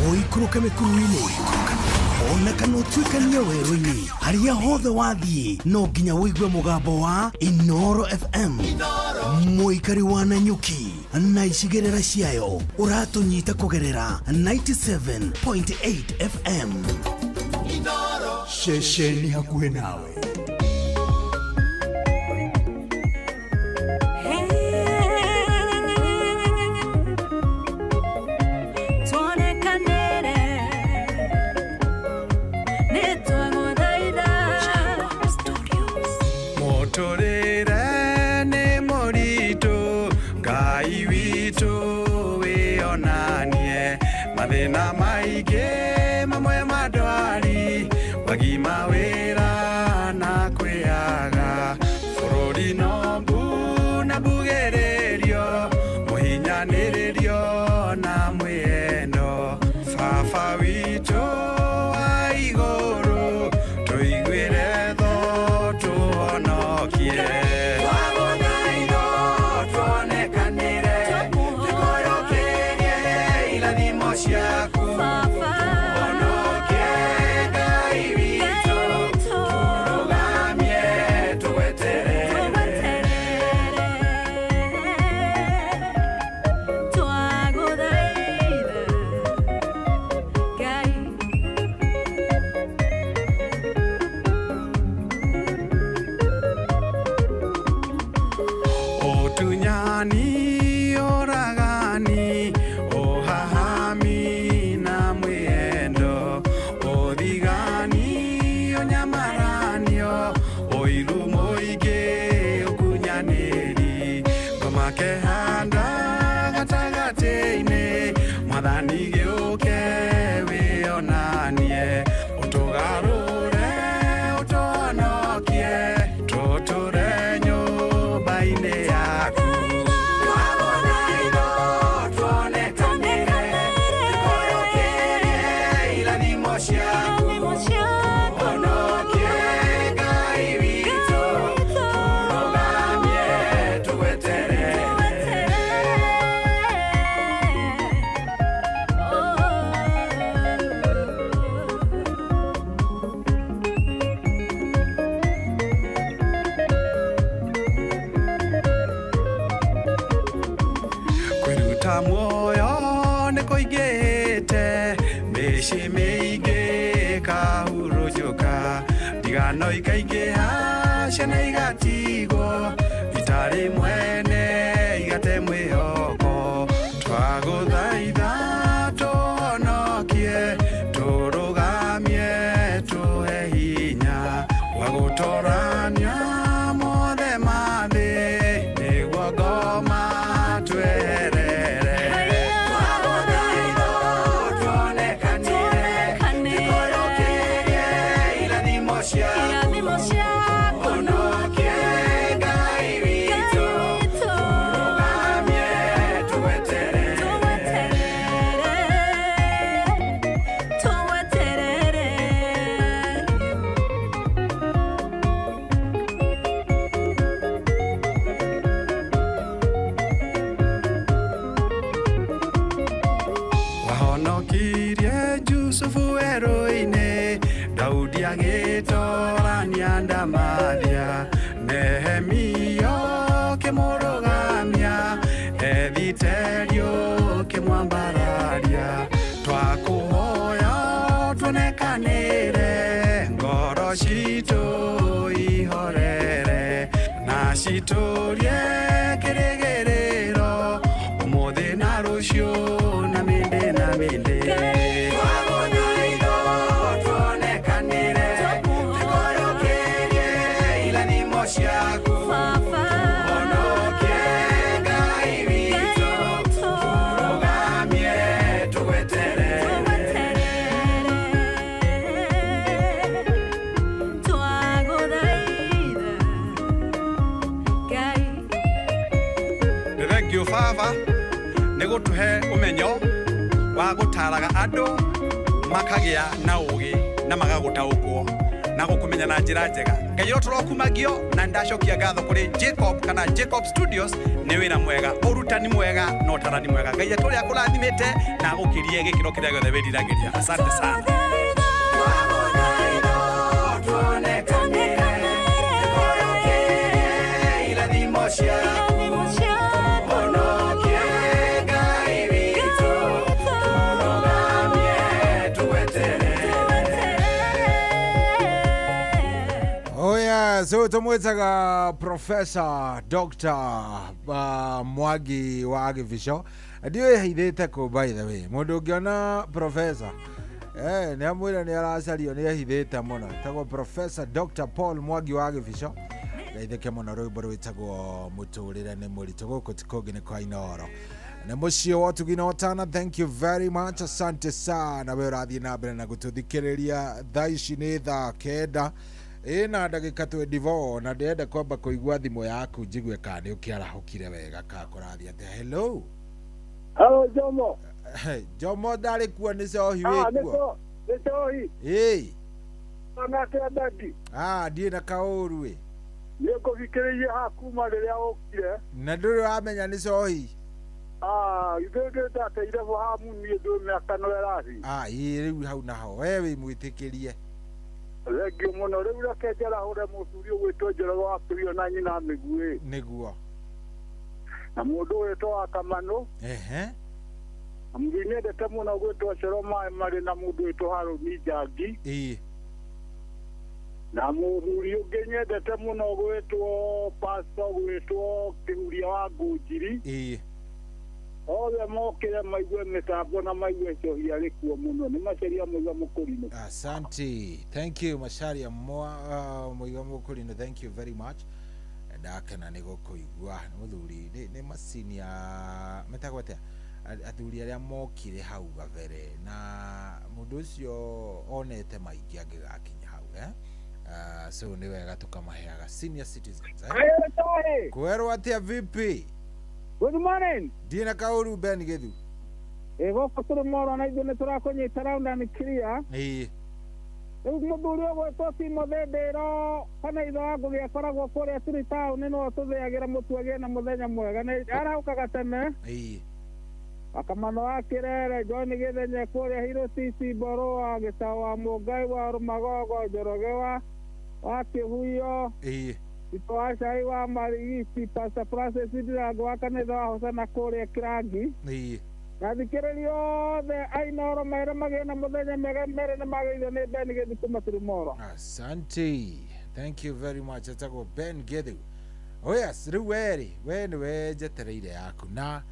ũikũrũke mĩkuru-inĩ, ona kana ũtuĩkanie werũ-inĩ, harĩa hothe wathiĩ no nginya ũigue mũgambo wa Inoro FM. Mũikari wa Nanyuki na icigĩrĩra ciayo ũratũnyita kũgerera 97.8 FM. Ceceni hakuhĩ nawe. Tuonekanĩre nĩ twagũthaitha. Mũtũrĩre nĩ mũritũ, Ngai witũ wĩonanie. Mathĩna maingĩ mamwe mandwari, wagi mawĩra na kwĩaga. Bũrũri no mbu na mbugĩrĩrio, mũhinyanĩrĩrio na mwĩendo. Baba witũ wa igũrũ, tũiguĩre tho tũhonokie. Twagũthaitha tuonekanĩre, tũkũrũkĩrie irathimo ciaku. Tũhonokie Ngai witũ, tũrũgamie tũgweterere. Twagũthaitha Ngai. Ũtunyani, ũragani, ũhahami na mwĩendo, ũthigani, ũnyamaranio, ũiru mũingĩ, ũkunyanĩri, ngoma kehanda gatagatĩ-inĩ, Mwathani gĩũke wĩonanie, ũtũgarũre, ũtũhonokie, tũtũre nyũmba-inĩ yaku. Twagũthaitha tuonekanĩre, tũkũrũkĩrie irathimo ciaku. Tũhonokie Ngai witũ, tũrũgamie tũgweterere. Kwĩruta muoyo nĩ kũingĩhĩte, mĩciĩ mĩingĩ ĩkahurunjũka, ndigano ikaingĩha, ciana igatigwo itarĩ mwene, igate mwĩhoko. Twagũthaitha tũhonokie, tũrũgamie, tũhe hinya wa gũtorania mothe ma thĩ, nĩguo ngoma tweherere. Twagũthaitha tuonekanĩre, tũkũrũkĩrie irathimo ciaku. Honokie Ngai witũ, tũrũgamie tũgweterere. Tũgweterere. Wahonokirie Jusufu werũ-inĩ, Daudi agĩtorania ndamathia, Nehemia ũkĩmũrũgamia, Ethiteri ũkĩmwambararia. Twakũhoya tuonekanĩre, ngoro citũ ihorere, na citũrie kĩrĩgĩrĩro, ũmũthĩ na rũciũ na mĩndĩ na mĩndĩ. Twagũthaitha tuonekanĩre, tũkũrũkĩrie irathimo ciaku. Tũhonokie Ngai witũ, tũrũgamie tũgweterere. Twagũthaitha Ngai. Nĩ thengiũ baba nĩ gũtũhe ũmenyo wa gũtaraga andũ makagĩa na ũgĩ na magagũtaũkwo. na gũkũmenya na njĩra njega. Ngai ũtũrokumagio na ndacokia ngatho kũrĩ Jacob kana Jacob Studios nĩ wĩra mwega, ũrutani mwega na ũtarani mwega. Ngai atũrĩa akũrathimĩte na agũkĩrie gĩkĩro kĩrĩa gĩothe wĩriragĩria. Asante sana. Oh yeah, so tumwitaga Professor Dr. Mwangi wa Gibico. Ndiũĩ ehithĩte kũ by the way. Mũndũ ũngĩona Professor nĩ amwĩra nĩ aracario nĩ ehithĩte mũno. Etagwo Professor Dr. Paul Mwangi wa Gibico. Geithĩke mũno rwĩmbo rwĩtagwo mũtũrĩre nĩ mũritũ gũkũ ti kũngĩ nĩ kwa Inooro. Na mũciĩ wa ũtugi na ũtana, thank you very much, asante sana. We ũrathiĩ na mbere na gũtũthikĩrĩria thaa ici nĩ thaa 9 ĩna ndagĩka 24 na ndĩrenda kwamba kũigua thimũ yaku njigue kana nĩ ũkĩarahũkire wega kana kũrathiĩ atĩa. Hello. Hello Jomo. Jomo ndarĩ kuo nĩ cohi wĩ kuo. Nĩ cohi. Ĩĩ. Anake Bendi. Ndiĩ na kaũru ĩ. Nĩ ngũthikĩrĩirie haha kuma rĩrĩa ũkire. Na ndũrĩ wamenya nĩ cohi. Ithuĩ ndateire hamu niĩ ndĩ mĩaka no ĩrathiĩ. Ĩĩ rĩu hau naho we wĩ mwĩtĩkĩrie. Thengio mũno. Rĩu reke njarahũre mũthuri ũgwĩtwo Njoroge wa Kĩrio na nyina Mĩguĩ. Nĩguo. Na mũndũ ũgwĩtwo wa Kamanũ. Ehe. Na mũthuri nĩendete mũno gwĩtwo Coro Maĩ marĩ na mũndũ wĩtwo Harũni Njangi. Ĩĩ. Na mũthuri ũngĩ nyendete mũno gwĩtwo Pastor gwĩtwo Kĩhuria wa Ngũnjiri. Ĩĩ. Othe mokĩre maigue mĩtambo na maigue cohi arĩ kuo mũno. Nĩ Macharia Mũiga Mũkũrinũ. Asante. Thank you Macharia Mũiga Mũkũrinũ. Thank you very much. Ndakena nĩ gũkũigua. Mũthuri nĩ macini ya metagwo atĩa? Athuri arĩa mokire hau gabere na mũndũ ũcio onete maingĩ angĩgakinya hau so nĩ wega tũkamaheaga senior citizens. Kwerwo atĩa vipi? Good morning. Ndiĩ na kaũru Ben Githu. Gũkũ tũrĩ moro na ithuĩ nĩ tũrakũnyita round and clear. Ĩĩ. Rĩu mũthuri ũgwĩtwo Timothy Ndĩro kana ithe wa Ngũgĩ akoragwo kũrĩa tũrĩ taũni no tũthĩagĩra mũtu agĩe na mũthenya mwega. Nĩ arahũkaga tene. Ĩĩ. Akamano wa Kĩrere John Gĩthenya kũrĩa Hirotisi Mboro Gĩtaũ wa Mũngai wa Rũmagogo Njoroge wa Kĩhuyo. Ĩĩ. Ito wa Cai wa Marigiti Pastor Francis Ndirango wa kanitha wa Hosana kũrĩa Kĩrangi. Ĩĩ. Na thikĩrĩria othe a Inooro merĩ magĩe na mũthenya mwega merĩ nĩ magĩrĩirwo nĩ Ben Githu kuma Tũrĩ Asante. Thank you very much. Etagwo Ben Githu. Oh yes, rĩu werĩ we nĩwe njetereire yaku na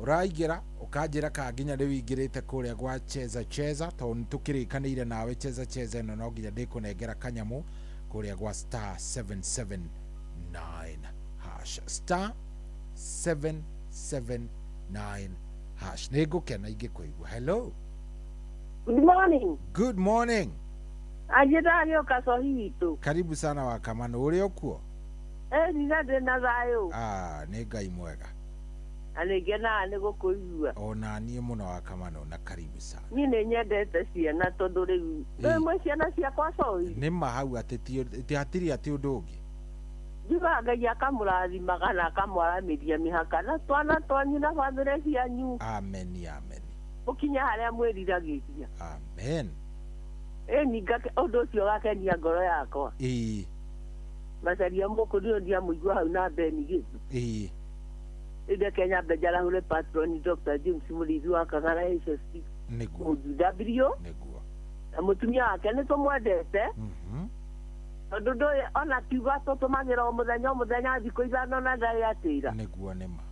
ũraingĩra ũkanjĩra ka nginya rĩu ingĩrĩte kũrĩa gwa Cheza Cheza tondũ nĩtũkĩrĩkanĩire nawe Cheza Cheza ĩno no nginya ndĩkũnengera kanyamũ kũrĩa gwa star 779 hash star 779 hash. Nĩ ngũkena ingĩkũigua. Hello. Good morning. Good morning. Anjĩta agĩũka cohi witũ. Karibu sana wa Kamano. Ũrĩ o kuo? Nina ndĩ na thayũ. Nĩ Ngai mwega. Na nĩ ngenaga nĩ gũkũigua. Ona niĩ mũno wa Kamano na karibu sana. Niĩ nĩ nyendete ciana tondũ rĩu rĩmwe ciana ciakwa cohi. Nĩ ma hau atĩ ti hatirĩ atĩ ũndũ ũngĩ. Njugaga Ngai akamũrathimaga na akamwaramĩria mĩhaka na twana twanyu na bamĩrĩ cianyu. Amen, amen. Mũkinye harĩa mwĩriragĩria. Amen. Ĩni ũndũ ũcio ũgakenia ngoro yakwa. Ĩĩ. Macaria Mũkũrinũ ndiamũigua hau na Ben Githu. Ĩĩ. Rĩu Kenya mbenjarahũre patron Dr. James Mũrĩithi wa Kagara HSC. Nĩguo. W. Nĩguo. Na mũtumia wake nĩ tũmwendete. Tondũ ndũĩ ona kiugo tũtũmagĩra o mũthenya o mũthenya thikũ 5 na ndarĩ atĩra. Nĩguo nĩma.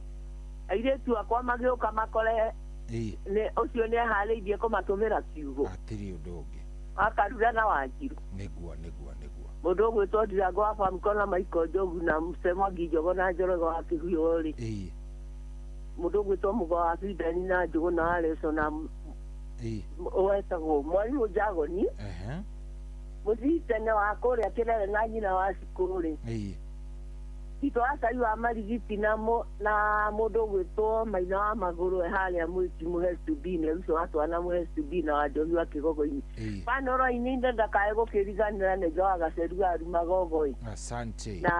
Airĩtu akwa magĩũka makore nĩ ũcio nĩ eharĩirie kũmatũmĩra kiugo. Hatirĩ ũndũ ũngĩ. Akarura na Wanjiru. Nĩguo nĩguo nĩguo. Mũndũ ũgwĩtwo Ndirango wa Famco na Michael Njogu na Mwangi Njogo na Njoroge wa Kĩhuyo rĩ. Mũndũ ũgwĩtwo Mũgo wa Bidani na Njũgũ na Aleso na wetagwo Mwarimũ Njagoni. Mũthii tene wa kũrĩa Kĩrere na nyina wa Cikũ rĩ. Mũtitũ wa Cai wa Marigiti na mũndũ ũgwĩtwo Maina wa Magũrũ e harĩa Mwĩki mũhe Stubini, ũcio wa twana mũhe Stubini na wa Njohi wa Kĩgogo-inĩ. Panoro-inĩ ndakae gũkĩriganĩra nĩ Njoa Gaceru wa Magogo-ĩ. Asante. Na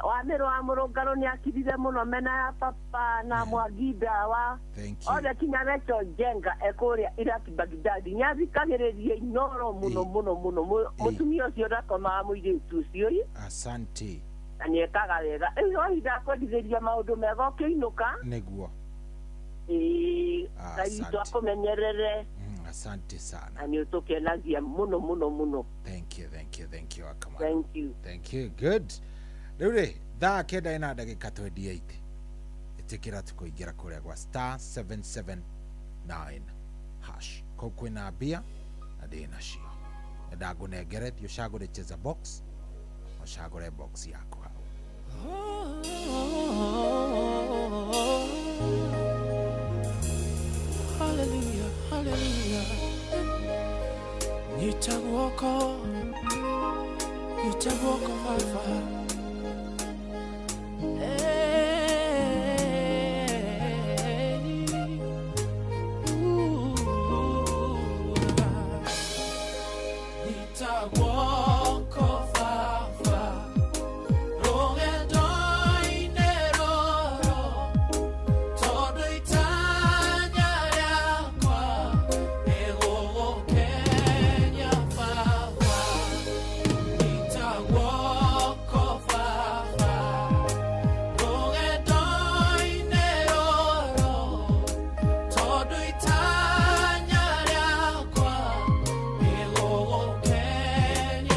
wa Mĩrũ wa Mũrũngarũ nĩ akirire mũno mena ya papa na Mwangi Ndawa. Thank you. Othe kinya Recho Njenga e kũrĩa Iraq Baghdad. Nĩathikagĩrĩria Inoro mũno mũno mũno. Mũtumia ũcio ndakomaga mũirĩtu ũcio ĩ. Asante. Na nĩekaga wega. Rĩu no ihinda akwendithĩria maũndũ mega ũkĩinũka. Nĩguo. Ĩĩ, Ngai witũ Asante. akũmenyerere. Asante sana. Na nĩ ũtũkenagia mũno mũno mũno. Thank you, thank you, thank you, Akamara. Thank you. Thank you. Good. Rĩu rĩ, thaa 9 ina ndagĩka 28. Ĩtĩkĩra tũkũingĩra kũrĩa gwa star 779 hash. Kũu kwĩna mbia na ndĩ nacio. Ndangũnengere thiĩ ũcagũre cheza box, ũcagũre box yaku hau. Hallelujah, hallelujah. Nitaguoko, nitaguoko Baba. Hey, ooh, nitaguoko Baba. Rũgendo-inĩ rũrũ, tondũ itanya rĩakwa nĩ gũgũkenia Baba. Nitaguoko Baba. Rũgendo-inĩ rũrũ, tondũ itanya rĩakwa nĩ gũgũkenia.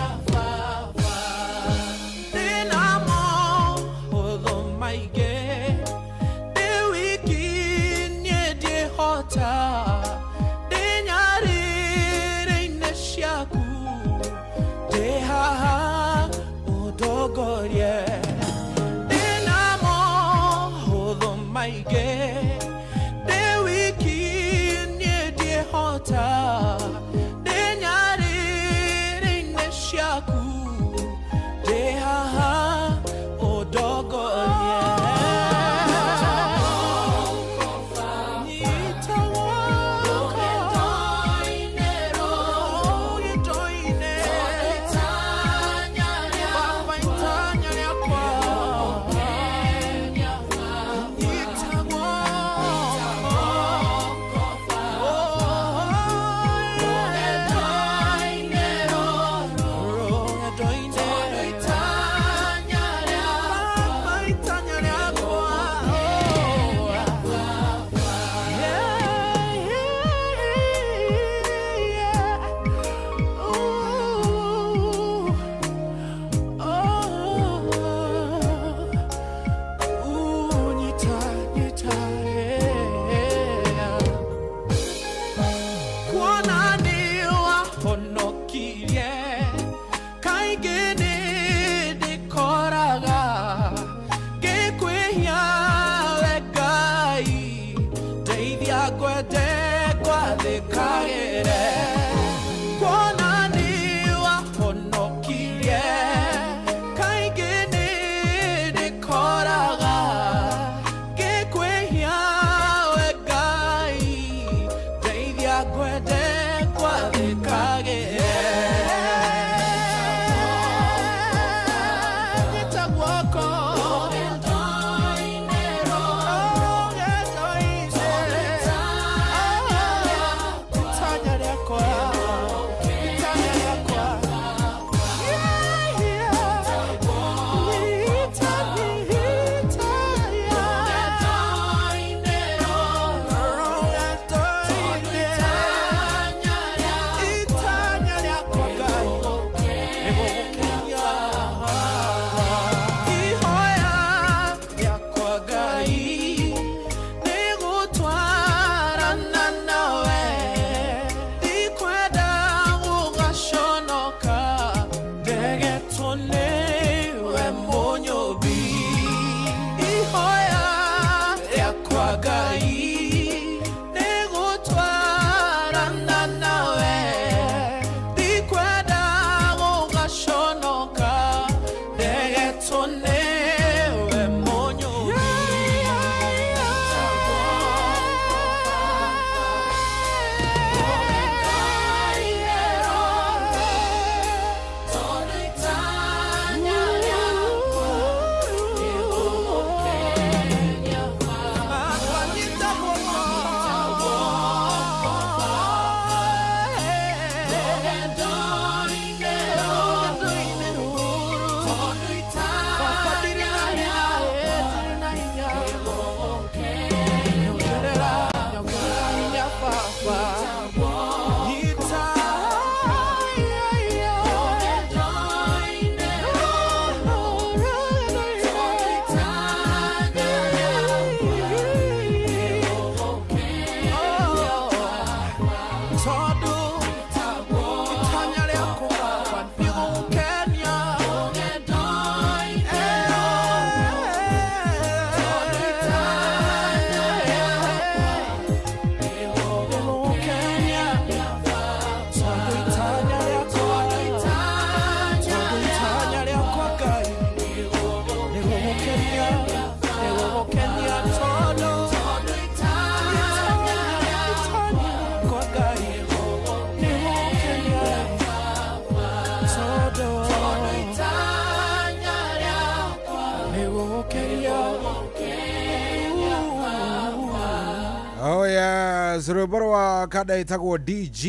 Yes, rwĩmbo rwa kanda ĩtagwo DG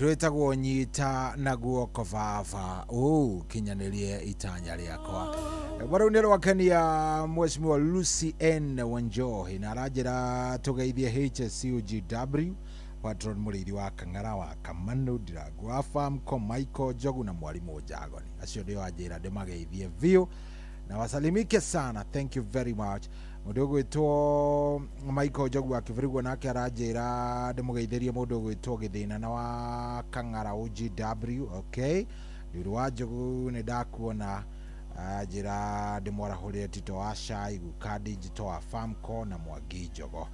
rwĩtagwo nyita na guoko baba ũ kinyanĩrie itanya rĩakwa. Rwĩmbo rũu nĩ rwakenia Mheshimiwa Lucy N Wanjohi na aranjĩra tũgeithie HSCUGW patron mũrĩithi wa Kang'ara wa Kamanu Ndirangu wa Famco Michael Njogu na mwarimũ Njagoni. Acio ndio anjĩra ndĩmageithie biũ na wasalimike sana, thank you very much. Mundu ugwitwo Michael Njogu wa Kĩbirigũ nake aranjĩra ndĩmũgeithĩrie mũndũ ũgwĩtwo Gĩthĩna na wa Kang'ara OGW. Okay, Nduru wa Njogu nĩ ndakuona, anjĩra ndĩmwarahũrĩre Tito wa Cai, Guka Digital wa Famco na Mwangi Njogo.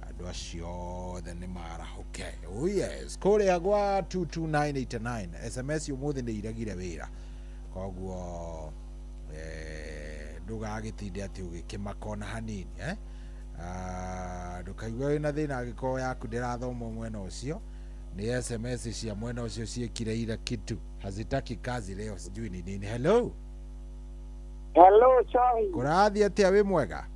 Andũ acio othe nĩ marahũke. Oh yes, kũrĩa gwa 22989 SMS ũmũthĩ nĩ iregire wĩra, koguo ndũgagĩtinde atĩ ũgĩkĩmaka ona hanini eh? Ndũkaigue wĩna thĩna angĩkorwo yaku ndĩrathomwo mwena ũcio. Nĩ SMS cia mwena ũcio ciĩkire ira kitu hazitaki kazi leo, sijui ni nini. Hello. Hello, Choi. Kũrathiĩ atĩa? Wĩ mwega?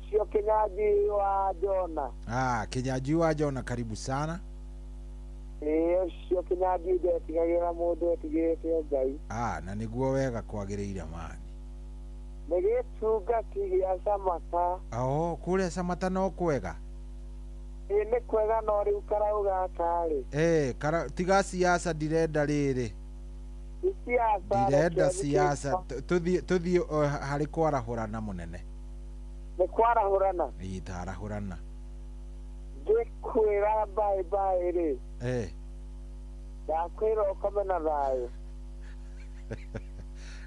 Sio Kinyanjui wa Jona. Kinyanjui wa Jona, karibu sana. Sio Kinyanjui ndetigagĩra mũndũ etigĩrĩte Ngai. Na nĩguo wega kwagĩrĩire mani. Nĩ gĩtungati gĩa Samata. Oh, kũrĩa Samata no kwega? Ĩĩ nĩ kwega, no rĩu karau gaka rĩ. Tiga siasa ndirenda rĩrĩ. Ndirenda siasa, tũthiĩ harĩ kwarahũrana mũnene. Nĩ kwarahũrana? Ĩĩ, tarahũrana. Ngĩkwĩra bye bye rĩ. Ndakwĩra ũkome na thayũ.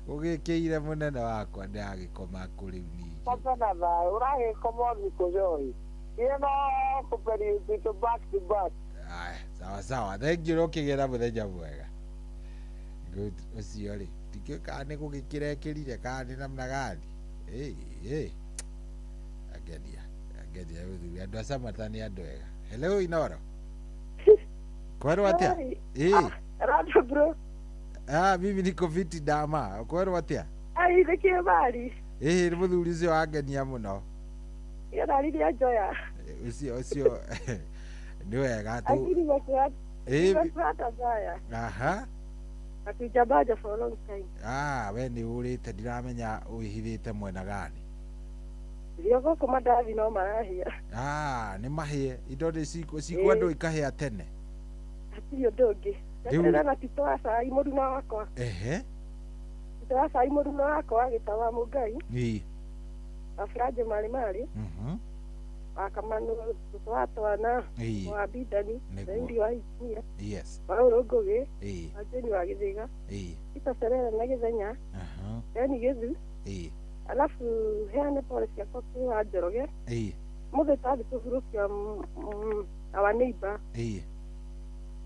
Ũgĩkĩire mũnene wakwa ndĩragĩkoma kũ rĩu ningĩ. Kome na thayũ, ũragĩkoma thikũ njohi. Ĩĩ no kũperi back to back. Aya, sawa sawa. Thank you, ũkĩgĩra mũthenya mwega. Good, ũcio rĩ, ndikĩũĩ kana nĩ gũgĩkĩrekĩrire kana nĩ namna gani. Angenia, angenia mũthuri, andũ a Samata nĩ andũ ega. Hello Inoro. Kwerwo atĩa? Ĩĩ. Rato bro. Mimi niko fiti dama. Kwerwo atĩa? Ai nĩkĩĩ mari? Ĩĩ, nĩ mũthuri ũcio wangenia mũno. Ĩyo ndarĩria njoya. Ũcio ũcio nĩ wega tu. Akiri nimekuata njoya. Aha. Hatujabaja for a long time. We nĩ ũrĩte, ndiramenya wĩhithĩte mwena gani. Irio gũkũ mandathi no marahĩa. Nĩ mahĩe, indo nĩ cikwendwo ikahĩa tene. Hatirĩ ũndũ ũngĩ. Ndeterera na Tito wa Cai mũruna wakwa. Ehe. Tito wa Cai mũruna wakwa agĩtawa Mũngai. Ĩĩ. Wa Furanje Marĩ Marĩ. Wa Kamanu cũcũ wa Twana. Wa Bidani. Daudi wa Ikinya. Yes. Wa Ũrũngũgĩ. Ĩĩ. Wa Jane wa Gĩthĩga. Ĩĩ. Tito Serere na Gĩthenya. Beni Gĩthu. Ĩĩ. Alafu heane pole ciakwa kwĩ wa Njoroge. Ĩĩ. Mũthĩ twathi kũhurũkia our neighbor. Ĩĩ.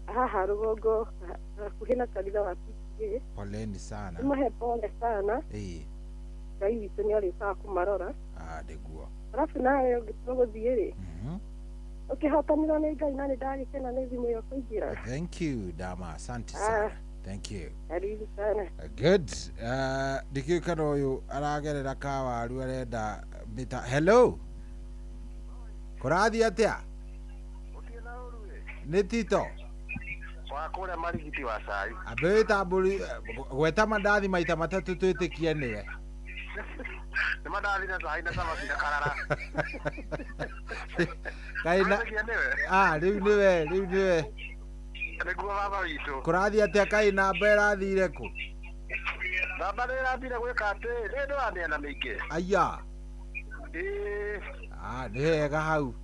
Haha rũgongo hakuhĩ na kanitha wa PCEA. Poleni sana. Tũmahe pole sana. Ĩĩ. Ngai witũ nĩ arĩũkaga kũmarora. Nĩguo. Alafu nawe ũngĩtua gũthiĩ rĩ, ũkĩhotanĩrwo nĩ Ngai na nĩ ndagĩkena nĩ thimũ ĩyo kũingĩra. Thank you dama, asante sana. Thank you. Karibu sana. Good. Ndikĩũĩ kana ũyũ aragerera kawaru arenda mĩta. Hello. Kũrathiĩ atĩa? Nĩ Tito. Wa kũrĩa Marigiti wa Cai. Ambe wĩtambũri gweta mandathi maita matatũ twĩtĩkie nĩwe. Nĩ mandathi na cai na cabaci na karara. Kaĩ na rĩu nĩwe, rĩu nĩwe. Nĩguo baba witũ. Kũrathiĩ atĩa? Kaĩ namba ĩrathire kũ? Namba nĩ ĩrathire gwĩka atĩ nĩ ndĩ wa mĩena mĩingĩ. Aya. Ĩĩ. Nĩ hega hau.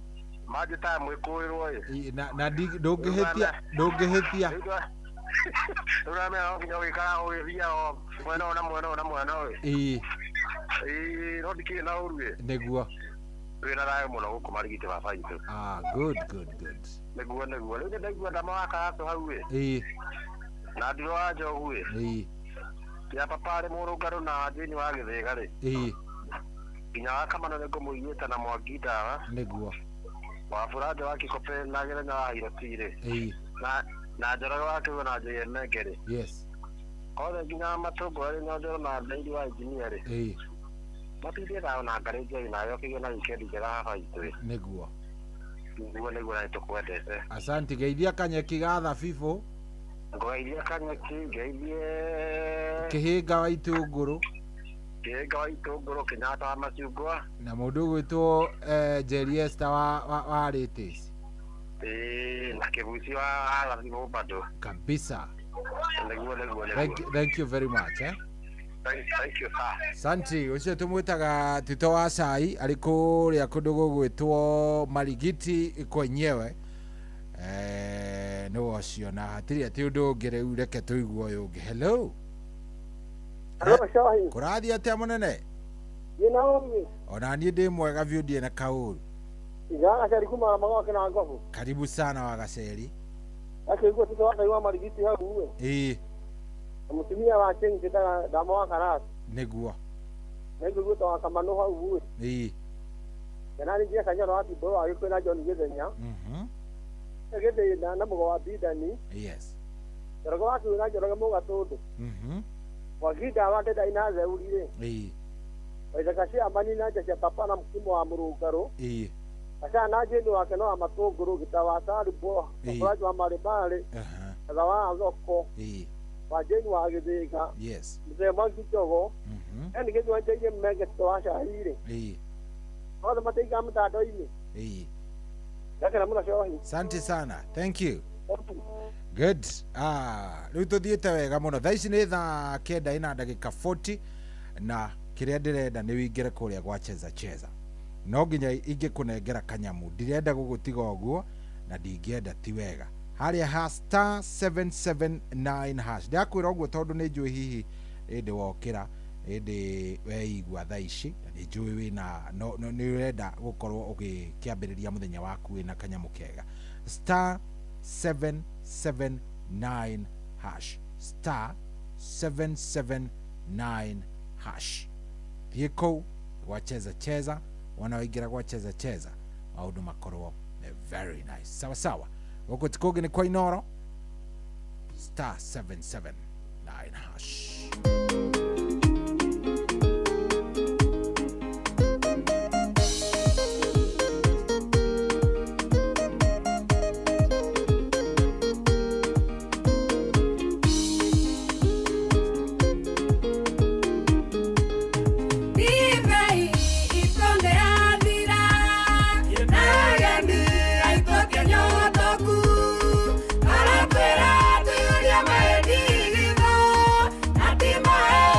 Manjĩtaga mwĩkũĩrwo ĩ. Na ndũngĩhĩtia, ndũngĩhĩtia. Rĩu ũramenya no nginya ũgĩikaraga ũgĩthiaga mwena ũyũ na mwena ũyũ na mwena ũyũ. Ĩĩ. Ĩĩ, no ndikĩrĩ na ũru ĩ. Nĩguo. Twĩna thayũ mũno gũkũ Marigiti baba witũ. Good, good, good. Nĩguo, nĩguo. Rĩu nĩndaigua ndama wa Kagatũ hau ĩ. Ĩĩ. Na Ndiro wa Njogu ĩ. Ĩĩ. Nginya papa arĩ mũrũngarũ na Jane wa Gĩthĩga rĩ. Ĩĩ. Nginya wa Kamano nĩngũmũiguĩte na Mwangi Ndawa. Nĩguo. Wa Furanja wa Kĩkobe na Gĩthenya wa Hiroti rĩ. Ĩĩ. Na Njoroge wa Kĩgwe na Njũgĩ Menge rĩ. Yes. Othe nginya Matũngũ arĩ Nyonjoro na Ndairi wa Injinia rĩ. Ĩĩ. Matindie thayũ na Ngarĩ Njeri nawe ũkĩgĩe na wikendi njega haha itũ ĩ. Nĩguo. Nĩguo nĩguo na nĩtũkwendete. Asante geithia kanyeki ga thabibũ. Ngũgeithia kanyeki, ngeithie Kĩhĩnga wa itũngũrũ. Kĩhĩnga wa itũngũrũ, Kenyatta wa macungwa. Na mũndũ ũgwĩtwo Jerry Esther wa Rĩtĩci. Ĩĩ, na kĩbuci wa thabibũ bado. Kabisa. Nĩguo nĩguo Thank, nĩguo. thank you very much eh. Thank you sir. Santi, ũcio tũmwĩtaga Tito wa Cai arĩ kũrĩa kũndũ gũgwĩtwo Marigiti kwenyewe. Nĩwe ũcio na hatirĩ atĩ ũndũ ũngĩ rĩu reke tũigue ũyũ ũngĩ. Hello. Hello, Shohi. Kũrathiĩ atĩa mũnene? Ndĩ na ũmi. Ona niĩ ndĩ mwega biũ ndirĩ na kaũru. Igagaceri kuma magoke na ngobu. Karibu sana Wagaceri. Akĩigua Tito wa Cai wa Marigiti hau ĩ. Ĩĩ, Na mũtumia wake njĩtaga Ndama wa Karatu. nĩguo. Nĩngũigua ta wa Kamanũ hau ĩ. Ĩĩ. Kana ningĩ Kanyoro wa Tiboro wa Gĩkũyũ na John Gĩthenya. Gĩthĩna na mũgo wa Bidani. Yes. Njoroge wa Kĩgũĩ na Njoroge Mũgatũndũ. Waginda wa Ndedai na Zeuri rĩ. Ĩĩ. Waithaka cia Amani na Nja cia Papa na Mũkimo wa Mũrũngarũ. Ĩĩ. Gacana na Jane wake no wa Matũngũrũ, Gĩta wa Sarubo, Ĩĩ. Mũraji wa Marĩmarĩ, Gatha wa Thoko, Ĩĩ. wa Jane wa Gĩthĩga, Yes. Mũthee Mwangi Njogo, yani gĩthua njaire Mmenge Tito wa Cai rĩ. Ĩĩ. Othe mataiga mtandao-inĩ. Ĩĩ. Ndakena mũno Shohi. Asante sana. Thank you. Good. Rĩu tũthiĩte wega mũno. Thaa ici nĩ thaa 9 ina ndagĩka 40 na kĩrĩa ndĩrenda nĩ wĩingĩre kũrĩa gwa cheza cheza. No nginya ingĩkũnengera kanyamu. Ndirenda gũgũtiga ũguo na ndingĩenda ti wega. Harĩa ha star 779 hash. Ndakwĩra ũguo tondũ nĩ njũĩ hihi ĩndĩ wokĩra ĩndĩ weigua thaa ici na nĩ njũĩ wĩna no, no, nĩ ũrenda gũkorwo ũgĩkĩambĩrĩria mũthenya waku wĩna kanyamũ kega. Star 779 hash. Star 779 hash. Thiĩ kũu gwa cheza cheza, wona waingĩra gwa cheza cheza maũndũ makorwo nĩ very nice. Sawa sawa. Gũkũ ti kũngĩ nĩ kwa Inoro. Star 779 hash. Ndibei itonde yathira, na ageni aitũ nyotoku. Aratwĩra tũiyũrie maĩndigithũ, na ti maĩ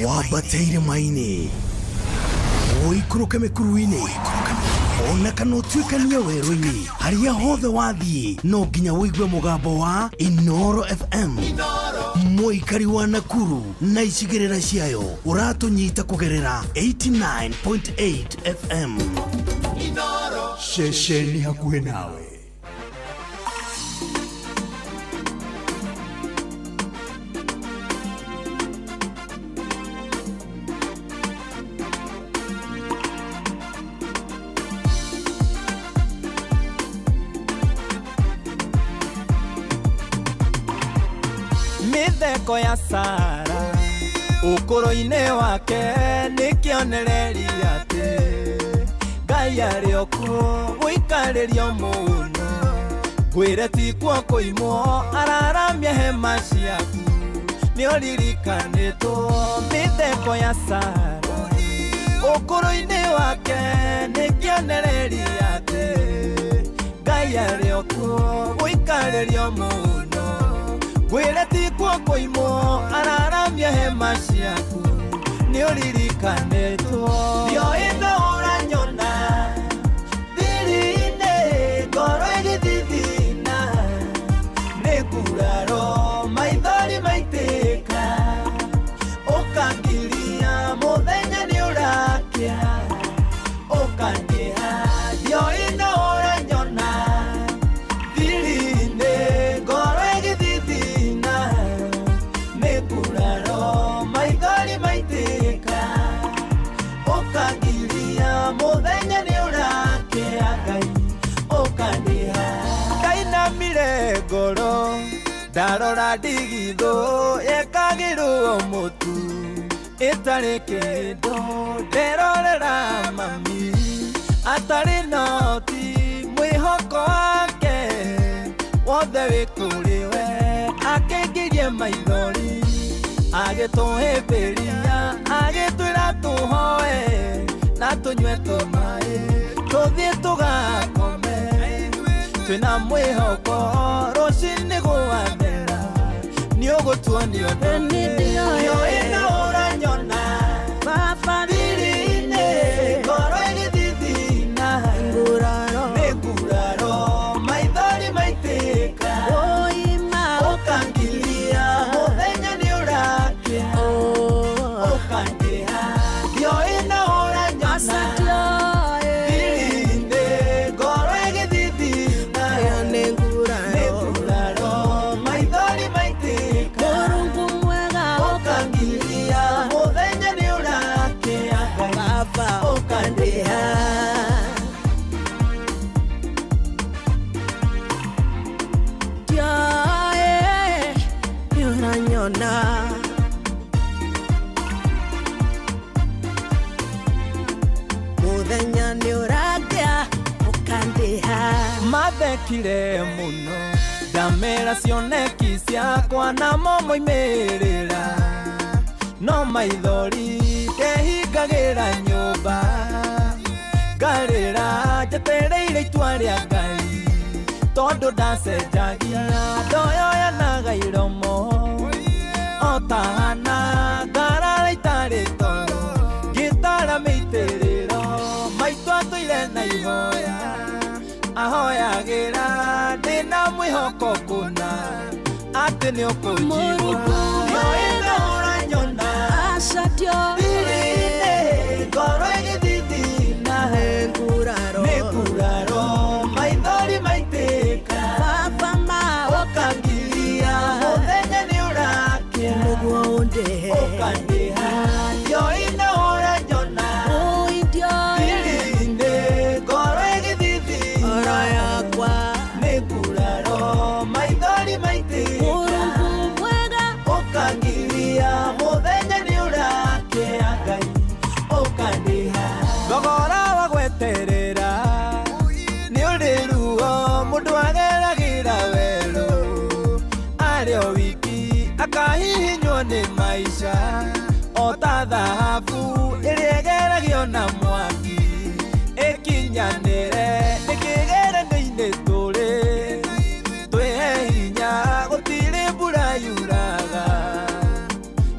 Wambate irĩma-inĩ, ũikũrũke mĩkuru-inĩ, ona kana ũtuĩkanie werũ-inĩ, harĩa hothe wathiĩ no nginya ũigue mũgambo wa Inoro FM. Mũikari wa Nakuru na icigĩrĩra ciayo ũratũnyita kũgerera 89.8 FM. Ceceni hakuhĩ nawe. Mĩtheko ya Sara ũkũrũ-inĩ wake nĩ kĩonereria atĩ Ngai arĩ o kuo gũikarĩrio mũno, ngwĩre ti kuo kũimwo araramia hema ciaku nĩ ũririkanĩtwo. Mĩtheko ya Sara ũkũrũ-inĩ wake nĩ kĩonereria atĩ Ngai arĩ o kuo gũikarĩrio mũno, ngwĩre ti kuo kũimwo araramia hema ciaku nĩ ũririkanĩtwo. Ndioĩ no ũranyona thiri-inĩ, ngoro ĩgĩthithina, nĩ nguraro maithori maitĩka, ũkangiria mũthenya nĩ ũrakĩa, ũkandĩha. Ndioĩ no ũranyona thiri-inĩ, ngoro ĩgĩthithina, nĩ nguraro maithori maitĩka, ũkangiria mũthenya nĩ ũrakĩa, Ngai ũkandĩha. Ndainamire ngoro ndarora ndigithũ yekagĩrwo mũtu ĩtarĩ kĩndũ, nderorera mami atarĩ noti, mwĩhoko wake wothe wĩ kũrĩ we, akĩngirie maithori agĩtũhĩmbĩria, agĩtwĩra tũhoe na tũnyue tũmaĩ tũthiĩ tũgakome twĩna mwĩhoko rũcinĩ gwathera nĩ ũgũtuonia ũndũ. Ndioĩ no ũranyona thiri-inĩ, ngoro ĩgĩthithina, nĩ nguraro maithori maitĩka, ũkangiria mũthenya nĩ ũrakĩa, ũkandĩha. Ndioĩ no ũranyona thiri-inĩ, ngoro ĩgĩthithina, nĩ nguraro maithori maitĩka, ũkangiria mũthenya nĩ ũrakĩa, Ngai ũkandĩha. Ndioĩ nĩ ũranyona mũthenya nĩ ũrakĩa, ũkandĩha. Mathekire mũno ndamera cioneki ciakwa namo moimĩrĩra, no maithori ndehingagĩra nyũmba, ngarĩra njetereire itua rĩa Ngai, tondũ ndacenjagia ndoyoyanaga iromo o ta Hana, ngarara itarĩ toro ngĩtara mĩitĩrĩro, maitũ atũire na ihoya ahoyagĩra ndĩna mwĩhoko kũna atĩ nĩ ũkũnjigua. Ndioĩ no ũranyona thiri-inĩ, ngoro ĩgĩthithina, nĩ nguraro maithori maitĩka, ũkangiria mũthenya nĩ ũrakĩa, ũkandĩha. Ndioĩ no ũranyona thiri-inĩ, ngoro ĩgĩthithina, nĩ nguraro maithori maitĩka, ũkangiria mũthenya nĩ ũrakĩa, Ngai ũkandĩha. Thogora wa gweterera nĩ ũrĩ ruo, mũndũ ageragĩra werũ arĩ o wiki, akahihinywo nĩ maica o ta thahabu ĩrĩa ĩgeragio na mwaki, ĩkinyanĩre nĩkĩgeranio-inĩ tũrĩ, twĩhe hinya gũtirĩ mbura yuraga,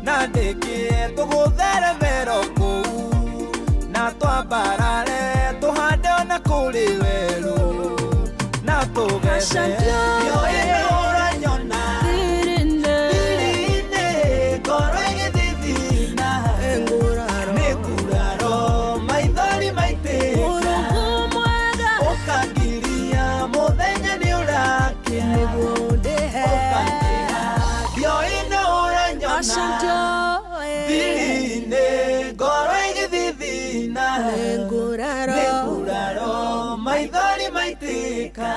na ndĩkĩe tũgũthe Aca ndiũĩ ũranyona thiri-inĩ ngoro ĩgĩthithina nĩ nguraro maithori maitĩka ũkangiria mũthenya nĩ ũrakĩa ũkandĩha ndiũĩ nũ ũranyona thiri-inĩ ngoro ĩgĩthithina nĩ nguraro maithori maitĩka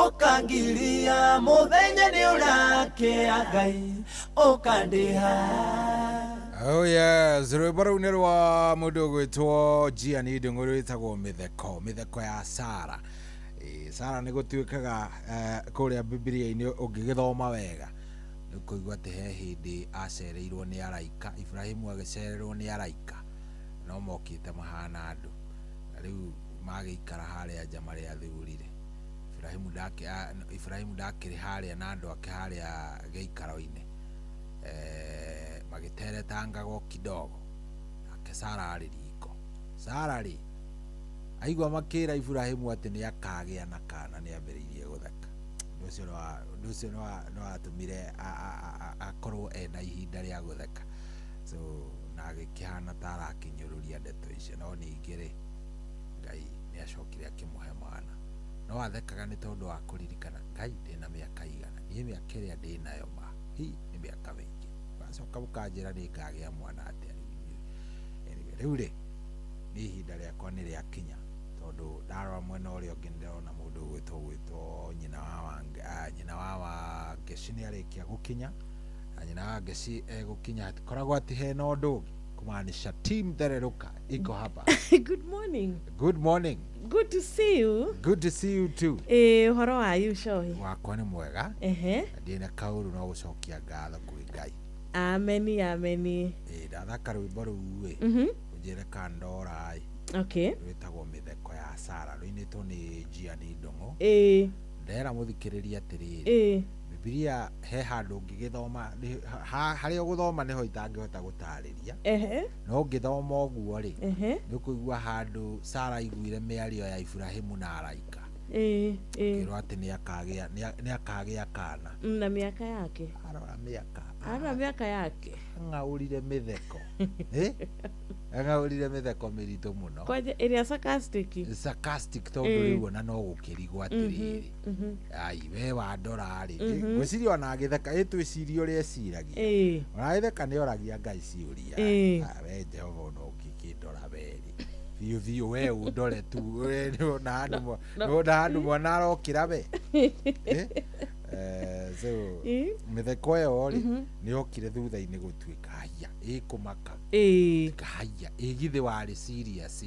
ũkangiria mũthenya nĩ ũrakĩa Ngai ũkandĩha. Oh yes, rwĩmbo rũu nĩ rwa mũndũ ũgwĩtwo Gianni Ndung'u rwĩtagwo mĩtheko, mĩtheko ya Sara. Sara nĩ gũtuĩkaga kũrĩa Bibilia-inĩ ũngĩgĩthoma wega nĩ ũkũigua atĩ he hĩndĩ acereirwo nĩ araika, Ibrahimu agĩcererwo nĩ araika no mokĩte mahana andũ, na rĩu magĩikara harĩa nja marĩ athurire. Ibrahimu ndakĩrĩ harĩa na andũ ake harĩa gĩikaro-inĩ, magĩteretangaga o kidogo, nake Sara arĩ riko. Sara rĩ aigua makĩra Ibrahimu atĩ nĩ akagĩa na kana nĩ ambĩrĩirie gũtheka. Ũndũ ũcio nĩ watũmire akorwo ena ihinda rĩa gũtheka, so na agĩkĩhana ta arakĩnyũrũria ndeto icio, no ningĩ rĩ Ngai nĩ acokire akĩmũhe mwana. No athekaga nĩ tondũ wa kũririkana Ngai ndĩna mĩaka igana, niĩ mĩaka ĩrĩa ndĩnayo ma hi nĩ mĩaka mĩingĩ, wacoka ũkanjĩra nĩ ngagĩa mwana atĩa rĩu inyuĩ. Anyway, rĩu rĩ nĩ ihinda rĩakwa nĩ rĩakinya, tondũ ndarora mwena ũrĩa ũngĩ nĩndĩrona mũndũ ũgwĩtwo nyina wa Wangeci nĩ arĩkia gũkinya, na nyina wa Wangeci egũkinya hatikoragwo atĩ hena ũndũ ũngĩ, kumaanisha team Thererũka iko hapa. Good morning. Good morning. Good to see you. Good to see you too. Ũhoro wayu Cohi? Wakwa nĩ mwega. Ndĩna kaũru no gũcokia ngatho kwĩ Ngai. Ameni, ameni. Ndathaka rwĩmbo rũu ĩ, ũnjĩre kandora ĩ. Okay. Rwĩtagwo mĩtheko ya Sara, rũinĩtwo nĩ Gianni Ndung'u. Ndera mũthikĩrĩria atĩrĩrĩ, Bibilia he handũ ũngĩgĩthoma, harĩa ũgũthoma nĩho itangĩhota gũtarĩria, no ũngĩthoma ũguo rĩ, nĩ ũkũigua handũ Sara aiguire mĩario ya Ibrahimu na araika, akĩrwo atĩ nĩ akagĩa kana na mĩaka yake, arora mĩaka, arora mĩaka yake, ang'aũrire mĩtheko, ang'aũrire mĩtheko mĩritũ mũno, kwanja ĩrĩa sarcastic, sarcastic tondũ rĩu ona no gũkĩrigwo atĩrĩrĩ, ai we wandora rĩ, ngwĩciria ona agĩtheka ĩtwĩcirie ũrĩa eciragia, ona agĩtheka nĩ oragia Ngai ciũria, we Jehova ona ũngĩkĩndora we rĩ biũ biũ we ũndore tu, nĩwona handũ mwana arokĩra we. So mĩtheko ĩyo rĩ nĩ yokire thutha-inĩ gũtuĩka haya ĩkũmaka, haya ĩgithĩ warĩ serious.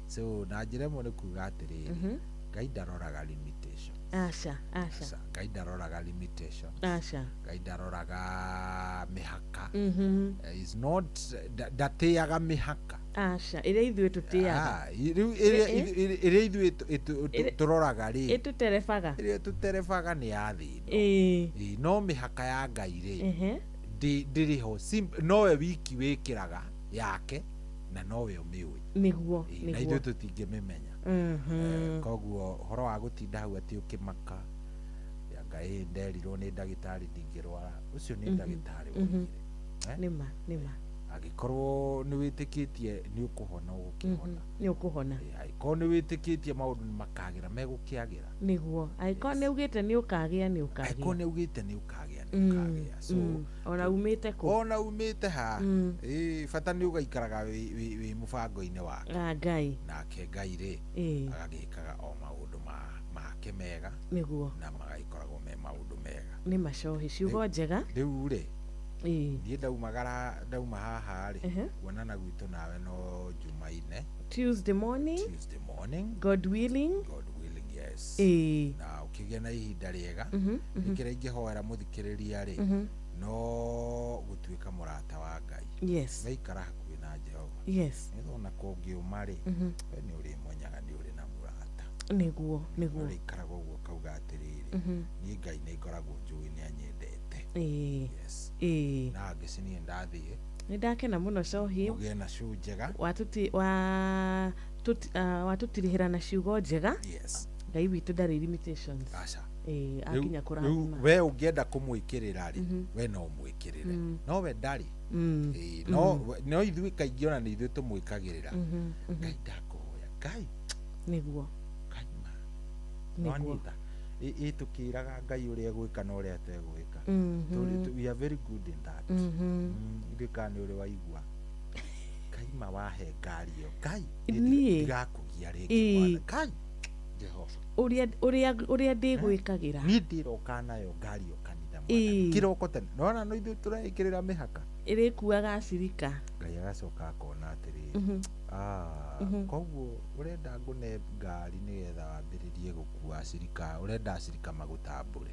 So na njĩra ĩmwe nĩ kuga atĩrĩrĩ, Ngai ndaroraga limitation. Aca, aca. Ngai ndaroraga limitation. Aca. Ngai ndaroraga mĩhaka. Is not ndatĩaga mĩhaka. Aca, ĩrĩa ithuĩ tũtĩaga. Rĩu ĩrĩa ithuĩ tũroraga rĩ, ĩtũterebaga. Ĩrĩa ĩtũterebaga nĩ ya thĩ ĩno. No mĩhaka ya Ngai rĩ ndĩrĩ ho, nowe wiki wĩkĩraga yake na nowe ũmĩũĩ. Nĩguo, na ithuĩ tũtingĩmĩmenya. Koguo ũhoro wa gũtinda hau atĩ ũkĩmaka ya Ngai nderirwo nĩ ndagĩtarĩ ndingĩrwara, ũcio nĩ ndagĩtarĩ woigire. Nĩma, nĩma. Angĩkorwo nĩ wĩtĩkĩtie nĩ ũkũhona ũgũkĩhona, nĩ ũkũhona. Angĩkorwo nĩ wĩtĩkĩtie maũndũ nĩ makagĩra megũkĩagĩra, nĩguo. Angĩkorwo nĩ ugĩte nĩ ũkagĩa nĩ ũkagĩa, angĩkorwo nĩ ugĩte nĩ ũkagĩa nĩ ũkagĩa. So ona umĩte kũ, ona umĩte ha, bata nĩ ũgaikaraga wĩ mũbango-inĩ wake Ngai, nake Ngai rĩ agagĩkaga o maũndũ make mega, nĩguo, na magagĩkoragwo me maũndũ mega. Nĩ macohi ciugo njega. Rĩu rĩ niĩ ndaumagara ndauma haha rĩ, kuonana gwitũ nawe no Jumaine, Tuesday morning, Tuesday morning, God willing, God willing, yes. Na ũkĩgĩa na ihinda rĩega, nĩkĩrĩa ingĩhoera mũthikĩrĩria rĩ, no gũtuĩka mũrata wa Ngai. Yes. Gaikara hakuhĩ na Jehova. Yes. Nĩgetha ona kũngĩũma rĩ, we nĩ ũrĩmonyaga nĩ ũrĩ na mũrata. Nĩguo, nĩguo. Ũrĩikaraga ũguo ũkauga atĩrĩrĩ, niĩ Ngai nĩ ngoragwo njũĩ nĩ anyendete. Yes. Na ngĩci niĩ ndathiĩ. Nĩ ndakena mũno Cohi. Ũgĩe na show njega. Watũtirihĩra na ciugo njega. Yes. Ngai witũ ndarĩ limitations. Aca. Ĩĩ, Rĩu- akinya rĩu kũrathima. we ũngĩenda kũmwĩkĩrĩra rĩ, we no ũmwĩkĩrĩre, no we ndarĩ. Ĩĩ, no no ithuĩ kaingĩ ona nĩ ithuĩ tũmwĩkagĩrĩra. Ngai, ndakũhoya Ngai. Nĩguo. Nĩguo. Nwanyita ĩ tũkĩraga Ngai ũrĩa egwĩka na ũrĩa ategwĩka. We are very good in that. Ithuĩ kana nĩ ũrĩ waigua Ngai ma wahe ngari ĩyo Ngai Niĩ? ndigakũgia rĩngĩ. Ĩĩ. Mwana Ngai Jehova. Ũrĩa ndĩgwĩkagĩra. Niĩ ndĩroka nayo ngari ĩyo kanitha Ĩĩ. kĩroko tene, nona no ithuĩ tũreĩkĩrĩra mĩhaka. Ĩrĩkuaga acirika. Ngai agacoka akona atĩrĩrĩ, ah, koguo ũrenda ngũne ngari nĩgetha wambĩrĩrie gũkua acirika, ũrenda acirika magũtambũre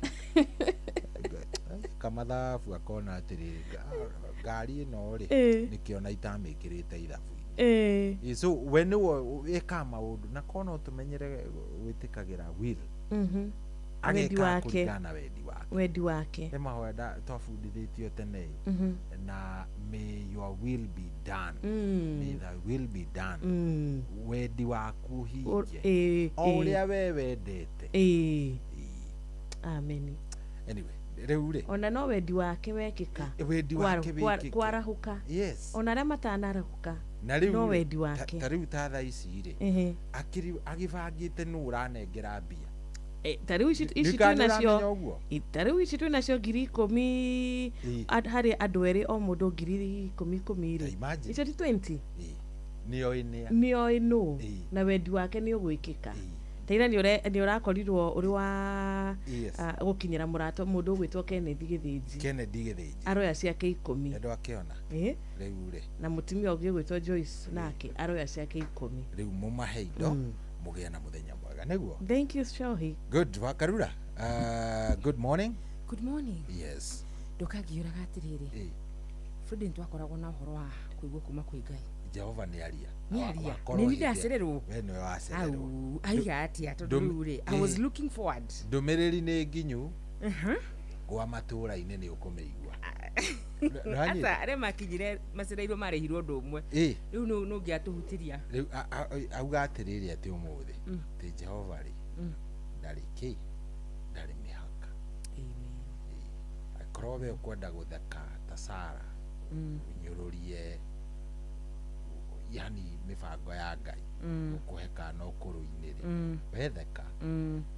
kamathabu, akona atĩrĩrĩ, ngari ĩno rĩ, nĩkĩo na itamĩkĩrĩte ithabu-inĩ. Ĩ, so we nĩwe wĩkaga maũndũ na korwo no tũmenyere gwĩtĩkagĩra will. Wendi Ageka wake. kũringana na wendi wake. Wendi wake. Nĩ mahoya twabundithĩtio tene, na may your will be done. May thy will be done. Wendi waku ũhinge o ũrĩa we wendete. Ĩĩ. Amen. Anyway, rĩu rĩ, Ona no wendi wake wekĩka. Wendi wake wĩkĩke. Kwarahũka. Yes. Ona arĩa matanarahũka. Na rĩu no rĩ, wendi wake. Ta rĩu ta thaa ici rĩ, agĩbangĩte nũ ũranengera mbia. Ta rĩu ici ici Nĩ kana twĩ nacio nĩũramenya ũguo? Ta rĩu ici twĩ nacio 10,000 harĩ andũ erĩ, o mũndũ 10,000 rĩ, Imagine. icio ti 20. Nĩoĩ nĩa. Nĩoĩ nũ na wendi wake nĩ ũgwĩkĩka. Taira nĩ ũrakorirwo ũrĩ wa Yes. gũkinyĩra mũrata mũndũ ũgwĩtwo Kenneth Gĩthĩnji. Kennedy Gĩthĩnji. Aroya ciake 10. Andũ akĩona. Rĩu rĩ, Na mũtumia ũngĩ ũgwĩtwo Joyce nake aroya ciake 10. Rĩu mũmahe indo, mũgĩe na mũthenya mwega, nĩguo. Thank you, Shohi. Good. Wakarura, good morning. Good morning. Yes. Ndũkangiũraga atĩrĩrĩ, Fred, nĩ twakoragwo na ũhoro wa kũigua kuma kwĩ Ngai. Jehova nĩ aria. Nĩ aria. Wakorwo Nĩ niĩ hĩndĩ- ndacererwo. We nĩwe wacererwo. Au, aiga atĩa tondũ rĩu rĩ, I was looking forward. Ndũmĩrĩri nĩ nginyu gwa matũũra-inĩ, nĩ ũkũmĩigua. Nĩwanyita? Aca, arĩa makinyire macereirwo marĩhirwo ũndũ ũmwe. Rĩu nũ ũngĩatũhutiria. Rĩu auga atĩrĩrĩ, atĩ ũmũthĩ atĩ Jehova rĩ, ndarĩ kĩ, ndarĩ mĩhaka. Akorwo we ũkwenda gũtheka ta Sara, ũnyũrũrie yani mĩbango ya Ngai, ũkũhe kana ũkũrũ-inĩ rĩ, wetheka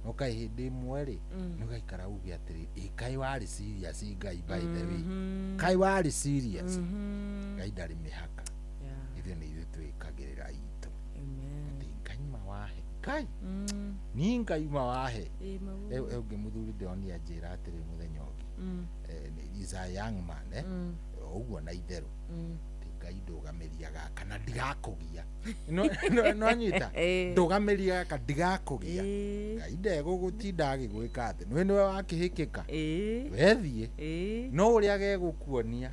no kaĩ hĩndĩ ĩmwe rĩ, nĩ ũgaikara uge atĩrĩ, ĩ kaĩ warĩ serious Ngai, by the way, kaĩ warĩ serious. Ngai ndarĩ mĩhaka. Ithuĩ nĩ ithuĩ twĩkagĩrĩra itũ atĩ Ngai ma wahe, Ngai ni Ngai ma wahe. Ũngĩ mũthuri ndĩronia njĩra atĩrĩ mũthenya ũngĩ, is a young man, eh? Ũguo na itherũ atĩ Ngai ndũgamĩria gaka na ndigakũgia. No anyita ndũgamĩria gaka ndigakũgia. Ngai ndegũgũtinda agĩgwĩka atĩ nĩwe nĩwe wakĩhĩkĩka, wethiĩ no ũrĩa gegũkuonia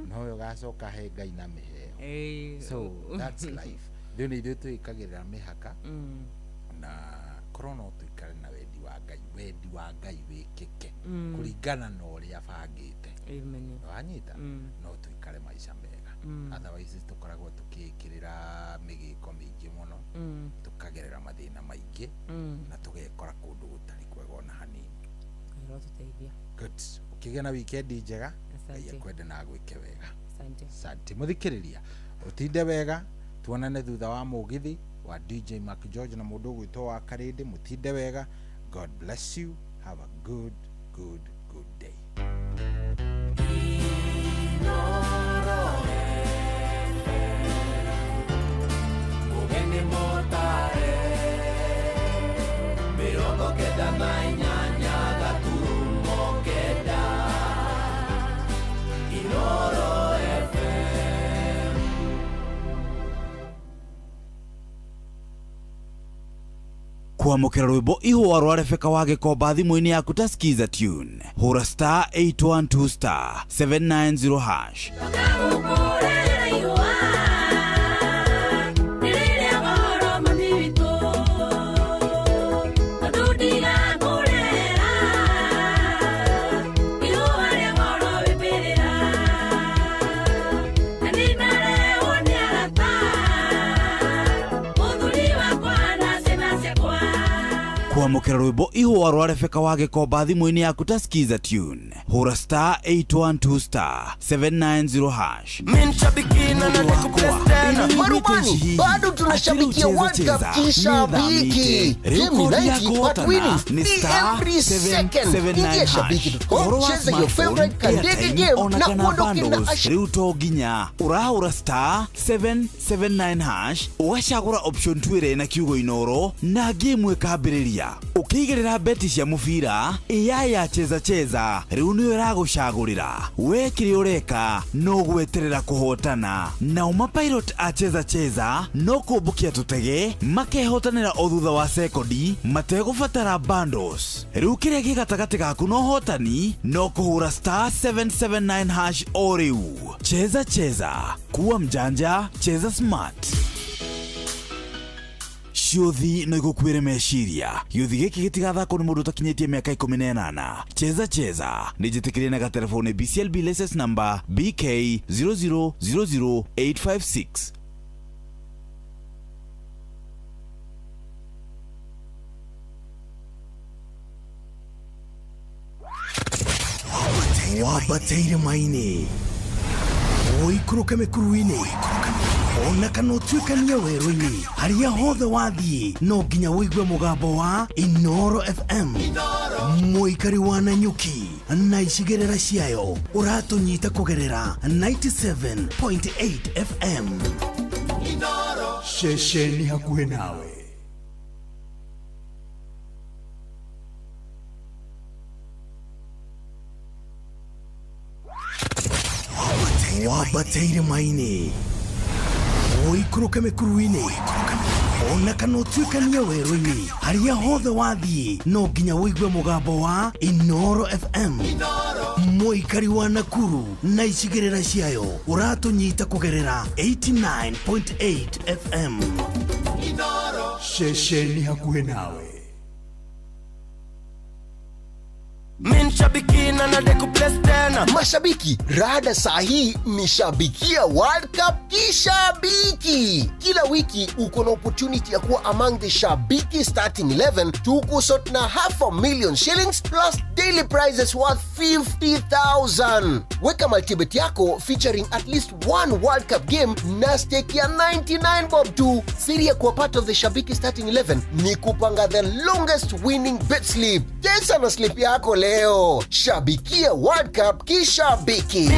nowe ũgacoka he Ngai na mĩheo. So that's life. Rĩu nĩ ithuĩ twĩkagĩrĩra mĩhaka, na korwo no tũikare na wendi wa Ngai, wendi wa Ngai wĩkĩke kũringana na ũrĩa bangĩte. Amen. Wanyita? No tũikare maica mega. Otherwise tũkoragwo tũkĩĩkĩrĩra mĩgĩko mĩingĩ mũno, tũkagerera mathĩna maingĩ, na tũgekora kũndũ gũtarĩ kwega ona hanini. Ngai arotũteithia. Good. Ũkĩgĩa na wikendi njega. Ngai Asante. akwende na agwĩke wega. Asante. Asante mũthikĩrĩria, ũtinde wega, tuonane thutha wa mũgithi wa DJ Mark George na mũndũ ũgwĩtwo wa Karĩndĩ. Mũtinde wega. God bless you. Have a good, good, good day. Mugeni motare 98.9 Inoro FM. Kwamũkĩra rwĩmbo ihũa rwa Rebeka wa Gĩkomba thimũ-inĩ yaku ta Skiza tune, hũra star 812 star 790 hash. Gũkũrera ihũa rĩrĩa goro mami witũ, tondũ ndigakũrera ihũa rĩa goro wĩmbĩrĩra, na nĩndarehwo nĩ arata, mũthuri wakwa na ciana ciakwa. Kwamũkĩra rwĩmbo ihũa rwa Rebecca wa Gĩkomba thimũ-inĩ yaku ta Skiza Tune. Hũra star 812 star 790 hash. Marubani, bado tunashabikia World Cup kishabiki. Game ni 90 but winning ni every second. Ingia shabiki.com, cheza your favorite Kandege game na uondoke na Rĩu to nginya ũrahũra star 779 hash ũgacagũra option 2 ĩrĩa ĩna kiugo Inoro na game ĩkambĩrĩria. Ũkĩigĩrĩra beti cia mũbira AI ya cheza cheza rĩu nĩyo ĩragũcagũrĩra. We kĩrĩa ũreka no gweterera kũhotana. Nao mapilot a cheza cheza no kũmbũkia tũtege makehotanĩra o thutha wa sekondi mategũbatara bundles. Rĩu kĩrĩa gĩ gatagatĩ gaku na ũhotani no kũhũra star 779 hash o rĩu. Cheza cheza, kuwa mjanja, cheza smart. Ciũthi no igũkuĩre meciria. Gĩũthi gĩkĩ gĩtigathakwo nĩ mũndũ ũtakinyĩtie mĩaka 18. Cheza cheza nĩ njĩtĩkĩrie na gatelefoni BCLB license number BK 0000856. Wambateire maini ũikũrũke mĩkuru-inĩ ona kana ũtuĩkanie werũ-inĩ harĩa hothe wathiĩ no nginya ũigue mũgambo wa Inoro FM. Mũikari wa Nanyuki na icigĩrĩra ciayo ũratũnyita kũgerera 97.8 FM. Ceceni hakuhĩ nawe. Wambateire maini ũikũrũke mĩkuru-inĩ ona kana ũtuĩkanie werũ-inĩ harĩa hothe wathiĩ no nginya ũigue mũgambo wa Inoro FM. Mũikari wa Nakuru na icigĩrĩra ciayo ũratũnyita kũgerera 89.8 FM. Ceceni hakuhĩ nawe. Mashabiki, rada sahi ni shabikia World Cup kishabiki. Kila wiki uko na opportunity ya kuwa among the shabiki starting 11 tukusot na 500,000 shillings plus daily prizes worth 50,000. Weka multibet yako featuring at least one World Cup game na stake ya 99 bob tu. Siri ya kuwa part of the shabiki starting 11 ni kupanga the longest winning bet slip. Cheza na slip yako leo. Shabikia World Cup kishabiki.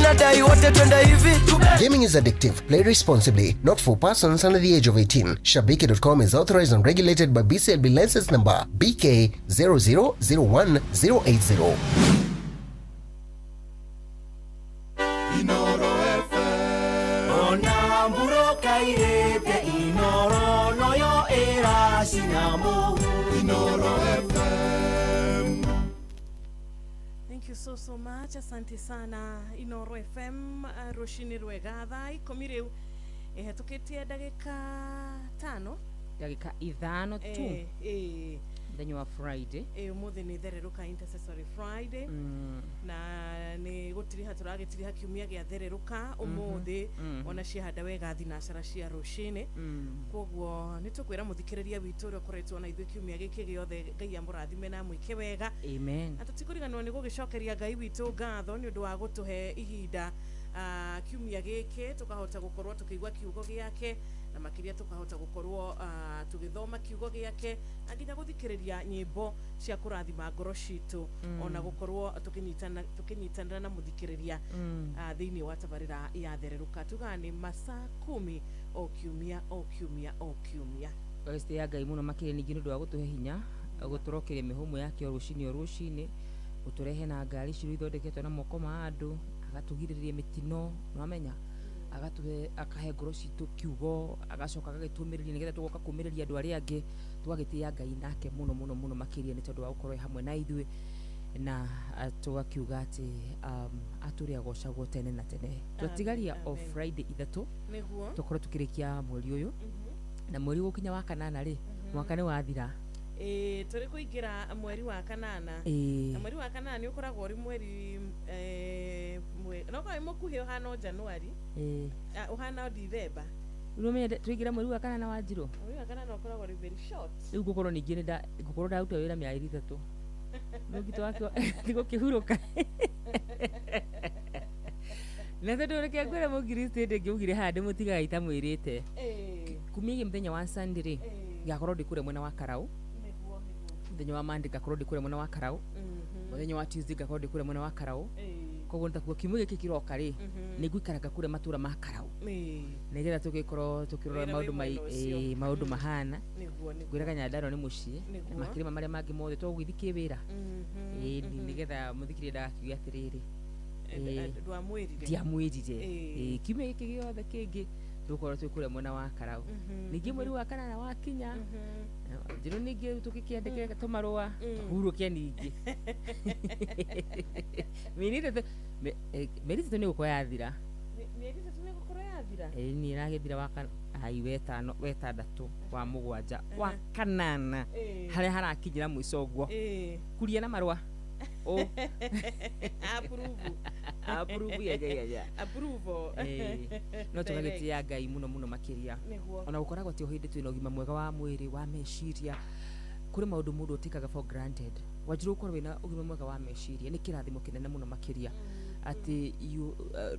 Gaming is addictive. Play responsibly. Not for persons under the age of 18. Shabiki.com is authorized and regulated by BCLB license number BK 0001080. Inoro FM. Ona mburoka irete Inoro noyo era sinamu. Inoro FM. Thank you so so much. Asante sana Inoro FM. Rucini rwega thaa ikũmi rĩu ĩhetũkĩtie ndagĩka 5 ndagĩka 5 tu mũthenya wa Friday. Ũmũthĩ nĩ thererũka Intercessory Friday. Na nĩ gũtiriha tũragĩtiriha kiumia gĩa thererũka ũmũthĩ ona ciahanda wega thinacara cia rũcinĩ. Koguo nĩ tũkwĩra mũthikĩrĩria witũ ũrĩa ũkoretwo na ithuĩ kiumia gĩkĩ gĩothe Ngai amũrathime na amwĩke wega. Amen. Na tũtikũriganĩrwo nĩ gũgĩcokeria Ngai witũ ngatho nĩ ũndũ wa gũtũhe ihinda kiumia gĩkĩ tũkahota gũkorwo tũkĩigua kiugo gĩake na makĩria tũkahota gũkorwo tũgĩthoma kiugo gĩake na nginya gũthikĩrĩria nyĩmbo cia kũrathima ngoro citũ ona gũkorwo tũkĩnyitanĩra na mũthikĩrĩria thĩinĩ wa tabarĩra ya thererũka. Tugaga nĩ masaa 10 o kiumia o kiumia o kiumia. Tũgagĩcitĩĩa ya Ngai mũno makĩria ningĩ nĩ ũndũ wa gũtũhe hinya gũtũrokeria mĩhũmũ yake o rũcinĩ o rũcinĩ gũtũrehe na ngari ciru ithondeketwo na moko ma andũ agatũgirĩrĩria mĩtino nĩwamenya agatuhe akahe ngoro citũ kiugo agacoka agagĩtũmĩrĩria nĩgetha tũgoka kũmĩrĩria andũ arĩa angĩ. Tũgagĩtĩĩa Ngai nake mũno mũno mũno makĩria nĩ tondũ wa gũkorwo hamwe na ithuĩ na tũgakiuga atĩ atũrĩ agocagwo tene na tene. Twatigaria o Friday 3 tũkorwo tũkĩrĩkia mweri ũyũ na mweri gũkinya wa kanana rĩ mwaka nĩ wathira. Tũrĩ kũingĩra mweri wa kanana na mweri wa kanana nĩ ũkoragwo ũrĩ mweri no korwo wĩ mũkuhĩ ũhana o January ũhana o December Rĩu ũmenye tũingĩra mweri wa kanana wa njirũ. Mweri wa kanana ũkoragwo rĩ very short. Rĩu ngũkorwo ningĩ ngũkorwo ndaruta wĩra mĩeri 3. Mũgito wake ndigũkĩhurũka. Na tondũ reke ngwĩre mũngiristi hĩndĩ ĩngĩ augire haha ndĩmũtigaga itamwĩrĩte. Kumia mũthenya wa Sunday rĩ, ngakorwo ndĩ kũrĩa mwena wa Karau. Mũthenya wa Monday ngakorwo ndĩ kũrĩa mwena wa Karau. Mũthenya wa Tuesday ngakorwo ndĩ kũrĩa mwena wa Karau. Koguo nĩtakuga kiumia gĩkĩ kĩroka rĩ, nĩ ngũikaranga kũrĩa matũra ma Karau. Nĩgetha tũgĩkorwo tũkĩrora Wĩra wĩ maũndũ mwena ũcio. maũndũ mahana. Nĩguo, nĩguo. Ngwĩraga Nyandarua nĩ mũciĩ na Nĩguo. makĩria ma marĩa mangĩ mothe tũgũgĩthiĩ kĩwĩra. Nĩgetha mũthikĩrĩria ndagakiuge atĩrĩrĩ, Ndwamwĩrire. Ndiamwĩrire. Kiumia gĩkĩ gĩothe kĩngĩ tũgũkorwo twĩ kũrĩa mwena wa Karau. Ningĩ mweri wa kanana wakinya, njĩrũ ningĩ tũgĩkĩandĩke tũmarũa hurũke ningĩ. Mĩeri ĩtatũ mĩeri 3 nĩ gũkorwo yathira. Mĩeri 3 nĩ gũkorwo yathira? Ĩĩ, niĩ ĩragĩthira wa ai wetano, wetandatũ, wa mũgwanja, wa kanana, harĩa harakinyĩra mũico ũguo. Kuria na marũa. Approve. Approve, yeah. Approve. No tũgagĩtĩĩa Ngai mũno mũno makĩria. Nĩguo. Ona gũkoragwo ti o hĩndĩ twĩna ũgima mwega wa mwĩrĩ, wa meciria. Kũrĩ maũndũ mũndũ ũtĩkaga for granted. Wanjirũ gũkorwo wĩna ũgima mwega wa meciria nĩ kĩrathimo kĩnene mũno makĩria. Atĩ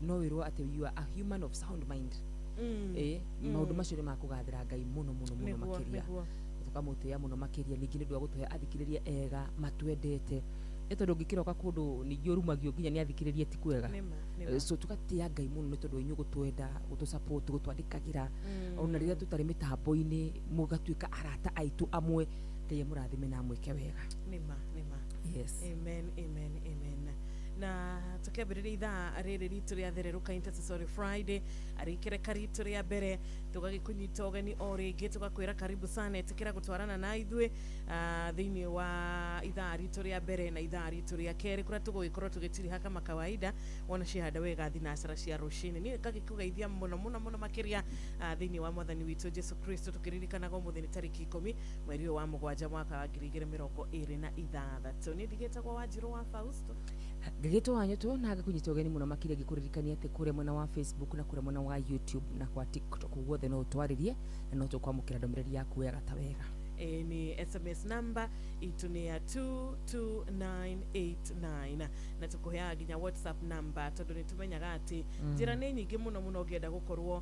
no wĩrwo atĩ you are a human of sound mind. Maũndũ macio nĩ makũgathĩra Ngai mũno mũno mũno makĩria. Tũkamũtĩĩa mũno makĩria ningĩ nĩ ũndũ wa gũtũhe athikĩrĩria ega matwendete. Nĩ tondũ ũngĩkĩroka kũndũ ningĩ ũrumagio nginya nĩ athikĩrĩria ti kwega. Nĩma. So tũgatĩĩa Ngai mũno nĩ tondũ wa inyuĩ gũtwenda, gũtũ-support, gũtwandĩkagĩra. Ona rĩrĩa tũtarĩ mĩtambo-inĩ mũgatuĩka arata aitũ amwe. Ngai amũrathime na amwĩke wega. Nĩma, nĩma. Yes. Amen, amen, amen. Na tukiambĩrĩria ithaa rĩrĩ ritũ rĩa thererũka Intercessory Friday arĩ ikereka ritũ rĩa mbere tũgagĩkũnyita ũgeni o rĩngĩ tũgakwĩra karibu sana ĩtĩkĩra gũtwarana na ithuĩ thĩinĩ wa ithaa ritũ rĩa mbere na ithaa ritũ rĩa kerĩ kũrĩa tũgũgĩkorwo tũgĩtiriha kama kawaida wona cihanda wega thinacara cia rũcinĩ. Niĩ ngagĩkũgeithia mũno mũno mũno makĩria thĩinĩ wa mwathani witũ Jesu Kristo tũkĩririkanaga ũmũthĩ nĩ tarĩki 10 mweri ũyũ wa 7 mwaka wa 2026. Niĩ ndigĩtagwo Wanjirũ wa Fausto. Ngĩgĩtwo Wanyũtũ na ngakũnyita ũgeni mũno makĩria ngĩkũririkania atĩ kũrĩa mwena wa Facebook na kũrĩa mwena wa YouTube na kwa TikTok guothe no ũtwarĩrie na no tũkwamũkĩra ndũmĩrĩri yaku wega ta wega. Ni SMS number itũ nĩ ya 22989 na tũkũheaga nginya WhatsApp number tondũ nĩ tũmenyaga atĩ njĩra nĩ nyingĩ mũno mũno ũngĩenda gũkorwo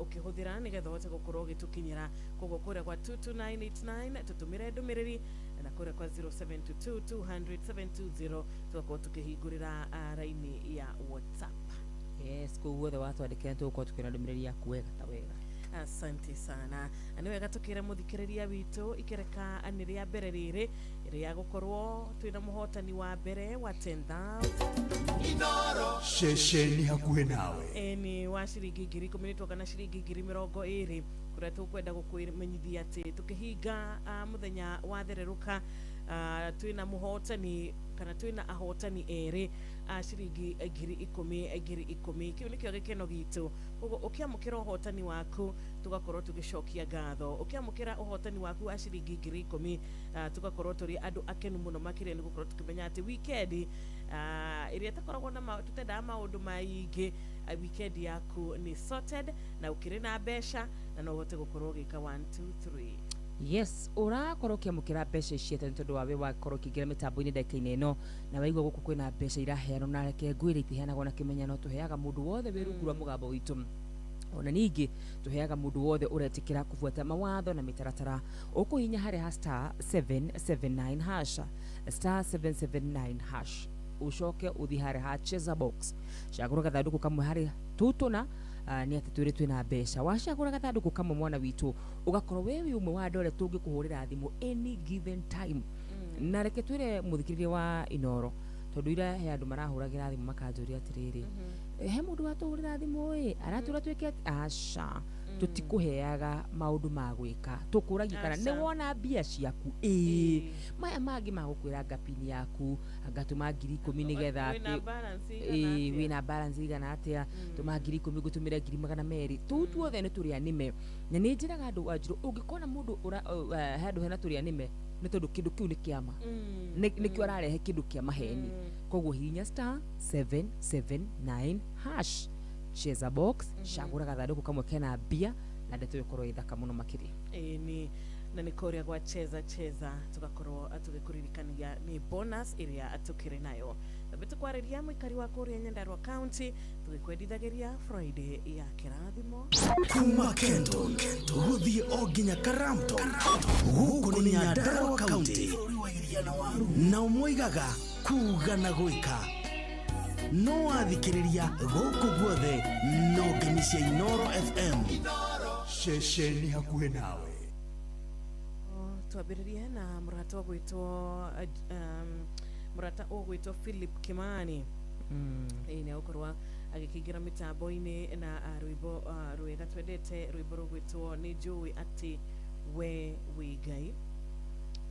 ũkĩhũthĩra nĩgetha ũhote gũkorwo ũgĩtũkinyĩra. Koguo kũrĩa kwa 22989 tũtũmĩre ndũmĩrĩri na kũrĩa kwa 0722 200 720 tũgakorwo tũkĩhingũrĩra raini ya WhatsApp. Yes, kũu guothe watwandĩkĩra tũgũkorwo tũkĩona ndũmĩrĩri yaku wega ta wega. Asante sana. Nĩ wega tũkĩra mũthikĩrĩria witũ ikereka nĩ rĩa mbere rĩrĩ rĩa gũkorwo twĩna mũhotani wa mbere wa 10,000 Ceceni hakuhĩ nawe. Nĩ wa ciringi 10,000 nĩ tuoka na ciringi 20,000 kũrĩa tũkwenda gũkũmenyithia atĩ tũkĩhinga mũthenya wa thererũka twĩna mũhotani kana twĩna ahotani erĩ a ciringi 10,000 10,000. Kĩu nĩkĩo gĩkeno gitũ. Koguo ũkĩamũkĩra ũhotani waku tũgakorwo tũgĩcokia ngatho. Ũkĩamũkĩra ũhotani waku wa ciringi 10,000 tũgakorwo tũrĩ andũ akenu mũno makĩria nĩ gũkorwo tũkĩmenya atĩ weekend ĩrĩa ĩtakoragwo na tũtendaga maũndũ maingĩ, weekend yaku nĩ sorted na ũkĩrĩ na mbeca na no ũhote gũkorwo ũgĩka 1 2 3. Yes, ũrakorwo ũkĩamũkĩra mbeca ici atĩ nĩ tondũ wa we wakorwo ũkĩingĩra mĩtambo-inĩ ndagĩka-inĩ ĩno na waigua gũkũ kwĩna mbeca iraheanwo na reke ngwĩre itiheanagwo na kĩmenyano, tũheaga mũndũ wothe wĩ rungu rwa mũgambo witũ. Ona ningĩ tũheaga mũndũ wothe ũretĩkĩra kũbuata mawatho na mĩtaratara. Ũkũhihinya harĩa ha star 779 hash, star 779 hash, ũcoke ũthiĩ harĩa ha cheza box, cagũra gathandũkũ kamwe harĩ tũu tũna. Nĩ atĩ twĩrĩ twĩna mbeca. Wacagũra gathandũkũ kamwe mwana witũ ũgakorwo wĩ wĩ ũmwe wa andũ arĩa tũngĩkũhũrĩra thimũ any given time. Na reke twĩre mũthikĩrĩria wa Inoro tondũ ira he andũ marahũragĩra thimũ makanjũria atĩrĩrĩ, he mũndũ watũhũrĩra thimũ ĩ aratwĩra twĩke atĩ? Aca, tũtikũheaga maũndũ ma gwĩka, tũkũragia kana nĩ wona mbia ciaku. Ĩĩ, maya mangĩ magũkwĩra anga pini yaku, anga tũma 10,000 nĩgetha Wĩna atĩ balance igana ĩĩ atĩa? Wĩna balance igana atĩa, tũma 10,000 ngũtũmĩre 200,000. Tũu tuothe nĩ tũrĩa nĩme, na nĩ njĩraga andũ Wanjirũ ũngĩkona mũndũ handũ hena tũrĩa nĩme nĩ tondũ kĩndũ kĩu nĩ kĩama, nĩkĩo ararehe kĩndũ kĩa maheni. Koguo hihinya star 779 hash Cheza box, cagũra gathandũkũ kamwe kena mbia na ndeto ĩkorwo ĩ thaka mũno makĩria. Ĩni na nĩ kũrĩa gwa cheza cheza tugakorwo tũgĩkũririkania nĩ bonus ĩrĩa tũkĩrĩ nayo. Twambe tũkwarĩria mũikari wa kũrĩa Nyandarua County tũgĩkwendithagĩria Friday ya kĩrathimo. Kuma Kenton gũthiĩ o nginya Karamton, gũkũ nĩ Nyandarua County, nao moigaga kuga na gwĩka no wathikĩrĩria gũkũ guothe no ngemi cia Inoro FM, ceceni hakuhĩ nawe. Twambĩrĩrie na mũrata ũgwĩtwo mũrata ũgwĩtwo Philip Kimani. Ĩĩ nĩ egũkorwo agĩkĩingĩra mĩtambo-inĩ na rwĩmbo rwega twendete, rwĩmbo rũgwĩtwo nĩ njũĩ atĩ we wĩ Ngai.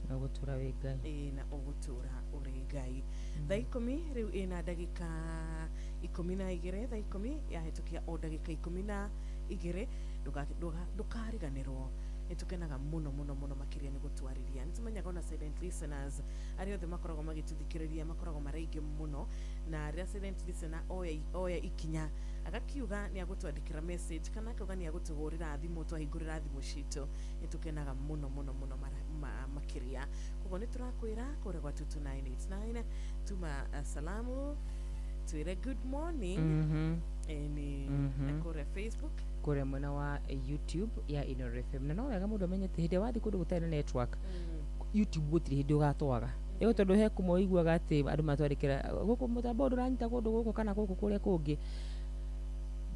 Na ũgũtũra wĩ Ngai. Ĩĩ na ũgũtũra ũrĩ Ngai. Thaa 10 rĩu ĩna ndagĩka 12, thaa 10 yahĩtũkia o ndagĩka 12. Ndũkariganĩrwo, nĩ tũkenaga mũno mũno mũno makĩria nĩ gũtwarĩria. Nĩ tũmenyaga ona silent listeners arĩa othe makoragwo magĩtũthikĩrĩria makoragwo marĩ aingĩ mũno, na rĩrĩa silent listener oya ikinya agakiuga nĩ agũtwandĩkĩra message kana akauga nĩ agũtũhũrĩra thimũ, twahingũrĩra thimũ citũ, nĩ tũkenaga mũno mũno mũno makĩria. Koguo nĩ tũrakwĩra kũrĩa gwa 22989 tuma salamu, twĩre good morning. Ĩni na kũrĩa Facebook, kũrĩa mwena wa YouTube ya Inoro FM. Na no wega mũndũ amenye atĩ hĩndĩ ĩrĩa wathiĩ kũndũ gũtarĩ na network, YouTube gũtirĩ hĩndĩ ũgatwaga ĩyo, tondũ he kũmwe ũiguaga atĩ andũ matwandĩkĩra gũkũ mũtambo ndũranyita kũndũ gũkũ kana gũkũ kũrĩa kũngĩ.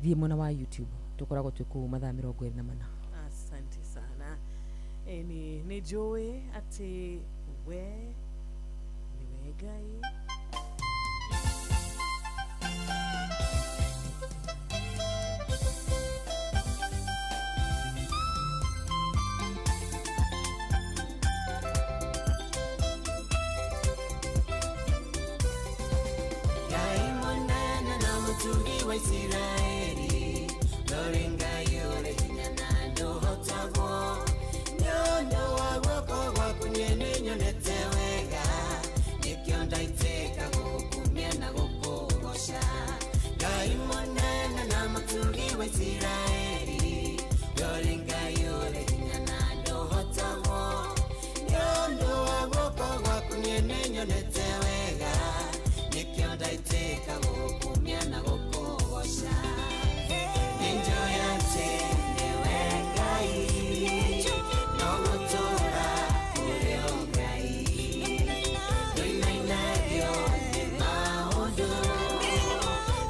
Thiĩ mwena wa YouTube, tũkoragwo twĩ kũu mathaa 24. Asante sana. Ĩni nĩ njũĩ atĩ we nĩwe Ngai. Ngai mũnene na mũtugi wa Isiraeli, ndũrĩ Ngai ũrĩ hinya na ndũhotagwo. Nĩ ũndũ wa guoko gwaku niĩ nĩnyonete wega, nĩkĩo ndaitĩka gũkumia na gũkũgoca. Ngai mũnene na mũtugi wa Isiraeli, ndũrĩ Ngai ũrĩ hinya na ndũhotagwo. Nĩ ũndũ wa guoko gwaku niĩ nĩnyonete wega, nĩkĩo ndaitĩka gũkumia na gũkũgoca. Nĩnjũĩ atĩ nĩwe Ngai, no gũtũũra ũrĩ o Ngai. Ndũinainagio nĩ maũndũ,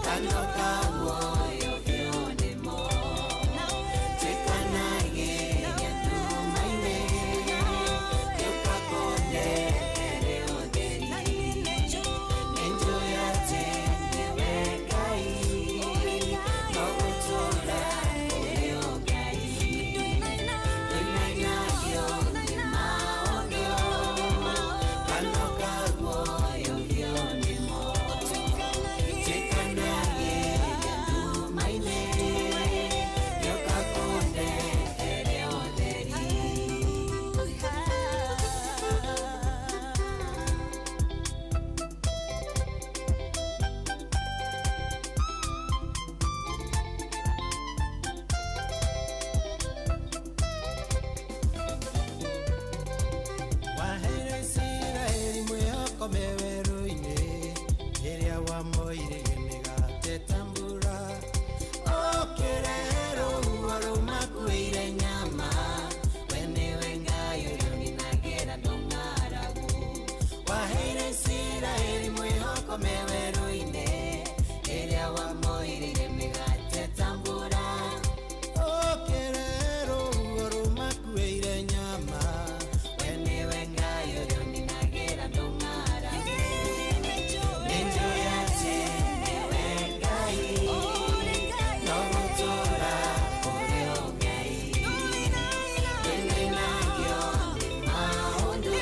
kanua ka muoyo biũ nĩmo. Tuĩkanagia nduma-inĩ, gĩũka kũndehere ũtheri. Nĩnjũĩ atĩ nĩwe Ngai, no gũtũũra ũrĩ o Ngai. Ndũinainagio nĩ maũndũ, kanua ka muoyo biũ nĩmo. Tuĩkanagia nduma-inĩ, gĩũka kũndehere ũtheri. Waheire Isiraeli mwĩhoko me werũ-inĩ, rĩrĩa wamoiririe mĩgate ta mbura. Ũkĩrehe rũhuho rũmakuĩire nyama, we nĩwe Ngai ũrĩa ũninagĩra ndũng'aragu. Waheire Isiraeli mwĩhoko me werũ-inĩ, rĩrĩa wamoirĩire mĩgate ta mbura. Ũkĩrehe rũhuho rũmakuĩire nyama, we nĩwe Ngai ũrĩa ũninagĩra ndũng'aragu. Nĩnjũĩ atĩ nĩwe Ngai, no gũtũũra ũrĩ o Ngai. Ndũinainagio nĩ maũndũ,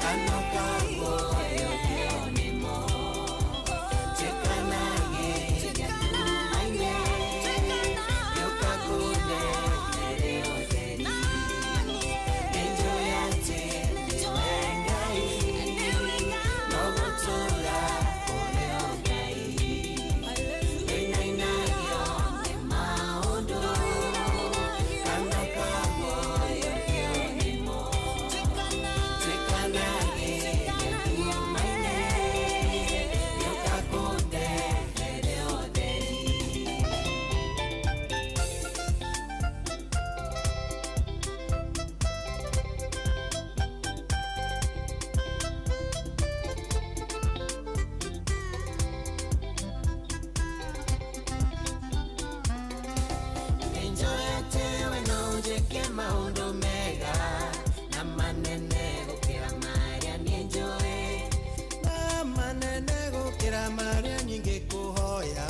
kanua ka muoyo biũ nĩmo. maũndũ mega na manene gũkĩra marĩa niĩ njũĩ na manene gũkĩra marĩa nyingĩkũhoya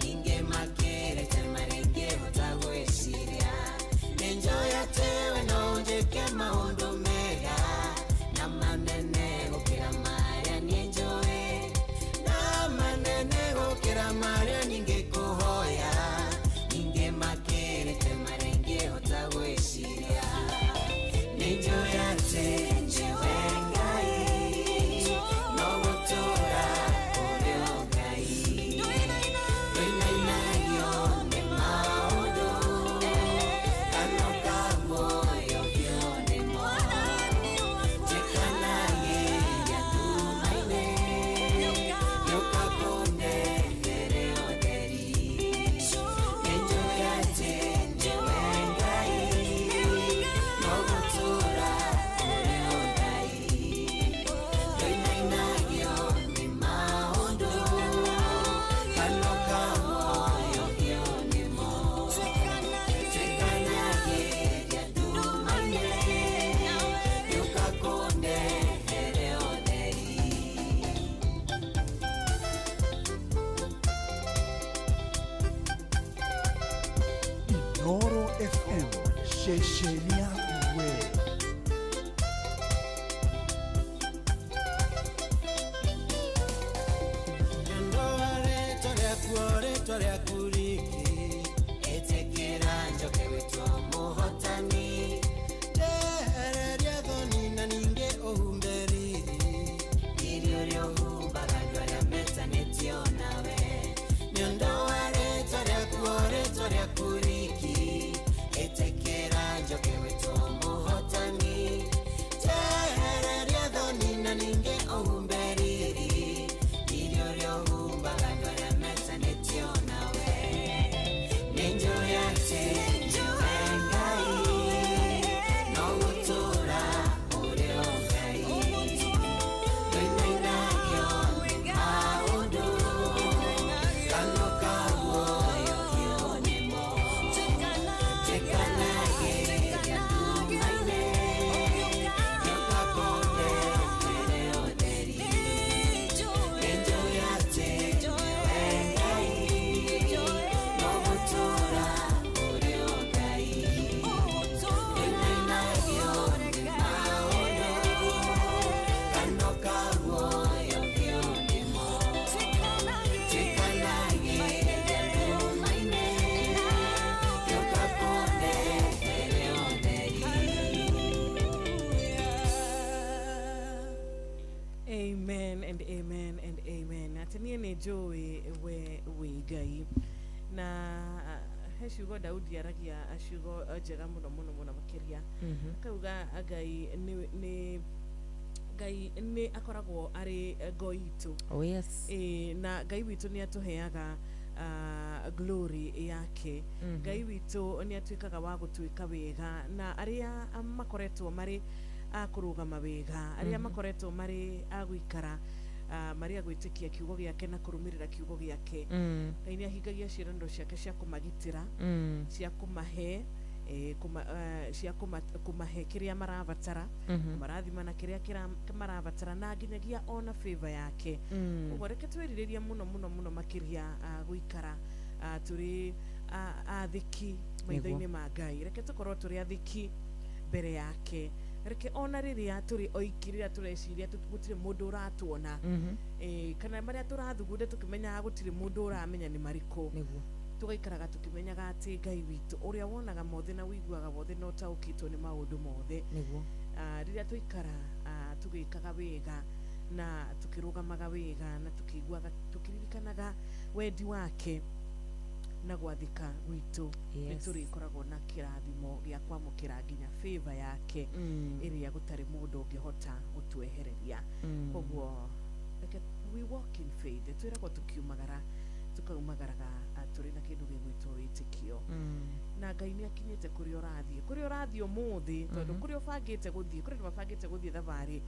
ningĩ makĩrĩte marĩa ingĩhota gwĩciria nĩ njũĩ atĩ we no ũnjĩke maũndũ mega na manene gũkĩra marĩa niĩ njũĩ na manene gũkĩra marĩa nyingĩkũhoya ningĩ makĩrĩte marĩa ingĩhota gwĩciria nĩ njũĩ atĩ nĩwe Ngai no gũtũũra ũrĩ o Ngai ndũinainagio nĩ maũndũ kanua ka muoyo biũ nĩmo njĩkanagĩria nduma-inĩ gĩũka kũnengere ũtheri nĩ njũĩ atĩ nĩwe Ngai no gũtũũra ũrĩ o Ngai ndũinainagio nĩ maũndũ kanua ka muoyo biũ nĩmo njĩkanagĩria nduma-inĩ gĩũka kũnengere ũtheri. Inoro FM ceceni yaku we. Ndoa rĩtwa rĩaku o rĩtwa rĩaku riki Ĩtĩkĩra njoke gwĩtwo mũhotani njehereria thoni na ningĩ ũhumbe riri riri ũrĩa ũhumbaga andũ arĩa metanĩtio nawe nĩ ũndũ wa rĩtwa rĩaku o rĩtwa rĩaku riki ĩtĩkĩra njoke gwĩtwo mũhotani njehereria thoni na ningĩ ũhumbe riri riri ũrĩa ũhumbaga andũ arĩa metanĩtio nawe nĩ njũĩ atĩ nĩwe Ngai no gũtũũra ũrĩ o Ngai ndũinainagio nĩ maũndũ kanua ka muoyo biũ nĩmo njĩkanagĩria nduma-inĩ gĩũka kũnengere ũtheri nĩ njũĩ atĩ nĩwe Ngai no gũtũũra ũrĩ o Ngai ndũinainagio nĩ maũndũ kanua ka muoyo biũ nĩmo njĩkanagĩria nduma-inĩ gĩũka kũnengere ũtheri. Amen and amen and amen. Atĩ niĩ nĩ njũĩ we wĩ Ngai na he ciugo Daudi aragia ciugo njega mũno mũno mũno makĩria. Akauga Ngai nĩ Ngai nĩ akoragwo arĩ ngo itũ. Oh yes. Ĩĩ, na Ngai witũ nĩ atũheaga glory yake. Ngai witũ nĩ atuĩkaga wa gũtuĩka wega na arĩa makoretwo marĩ a kũrũgama wega arĩa makoretwo marĩ a gũikara marĩ a gwĩtĩkia kiugo gĩake na kũrũmĩrĩra kiugo gĩake. Ngai nĩ ahingagia ciĩranĩro ciake cia kũmagitĩra cia kũmahe cia kũmahe kĩrĩa marabatara kũmarathima na kĩrĩa marabatara na nginyagia ona favor yake. Ũguo reke twĩrirĩrie mũno mũno mũno makĩria gũikara tũrĩ athĩki maitho-inĩ ma Ngai reke tũkorwo tũrĩ athĩki mbere yake reke ona rĩrĩa tũrĩ oiki rĩrĩa tũreciria gũtirĩ mũndũ ũratuona kana marĩa tũrathugunda tũkĩmenyaga gũtirĩ mũndũ ũramenya nĩ marĩkũ Nĩguo. Tũgaikaraga tũkĩmenyaga atĩ Ngai witũ ũrĩa wonaga mothe na ũiguaga wothe na ũtaũkĩtwo nĩ maũndũ mothe. Nĩguo. Rĩrĩa twaikara tũgĩkaga wega na tũkĩrũgamaga wega na tũkĩiguaga tũkĩririkanaga wendi wake na gwathĩka gwitũ nĩ tũrĩkoragwo na kĩrathimo gĩa kwamũkĩra nginya favor yake ĩrĩa gũtarĩ mũndũ ũngĩhota gũtwehereria. Koguo reke we walk in faith twĩragwo tũkiumagara tũkaumagaraga tũrĩ na kĩndũ gĩgwĩtwo wĩtĩkio na Ngai nĩ akinyĩte kũrĩa ũrathiĩ kũrĩa ũrathiĩ ũmũthĩ tondũ kũrĩa ũbangĩte gũthiĩ kũrĩ andũ mabangĩte gũthiĩ thabarĩ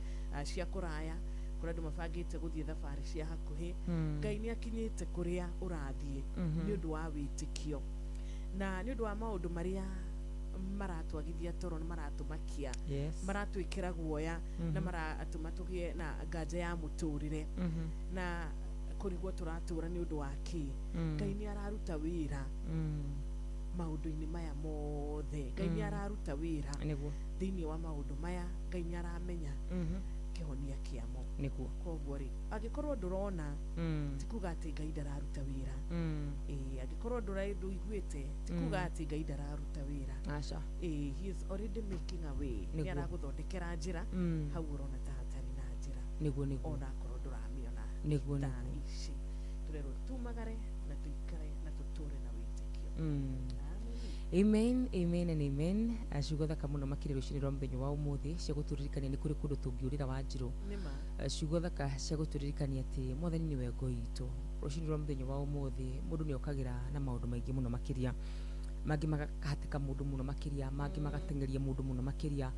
cia kũraya kũrĩ andũ mabangĩte gũthiĩ thabarĩ cia hakuhĩ. Ngai nĩ akinyĩte kũrĩa ũrathiĩ nĩ ũndũ wa wĩtĩkio na nĩ ũndũ wa maũndũ marĩa Maratwagithia toro na maratũmakia, maratwĩkĩra guoya na maratũma tũgĩe na nganja ya mũtũrĩre na kũrigwo tũratũra nĩ ũndũ wa kĩ. Ngai nĩ araruta wĩra maũndũ-inĩ maya mothe. Ngai nĩ araruta wĩra thĩinĩ wa maũndũ maya. Ngai nĩ aramenya kĩhonia kĩamo. Koguo rĩ, angĩkorwo ndũrona, ti kuga atĩ Ngai ndararuta wĩra. Ĩĩ, angĩkorwo ndũiguĩte, ti kuga atĩ Ngai ndararuta wĩra. Aca. Ĩĩ, he is already making a way. Nĩ aragũthondekera njĩra hau ũrona ta hatarĩ na njĩra, Nĩguo. ona akorwo ndũramĩona. Nĩguo. Ta Nĩguo. ici tũrerwo tumagare na tũikare na tũtũre na wĩtĩkio. Amen, amen and amen. Ciugo thaka mũno makĩria rũcinĩ rwa mũthenya wa ũmũthĩ cia gũtũririkania nĩ kũrĩ kũndũ tũngĩũrĩra Wanjirũ. Nĩma. Ciugo thaka cia gũtũririkania atĩ Mwathani nĩwe ngo itũ. Rũcinĩ rwa mũthenya wa ũmũthĩ mũndũ nĩ okagĩra na maũndũ maingĩ mũno makĩria, mangĩ makahatĩka mũndũ mũno makĩria, mangĩ magateng'eria mũndũ mũno makĩria,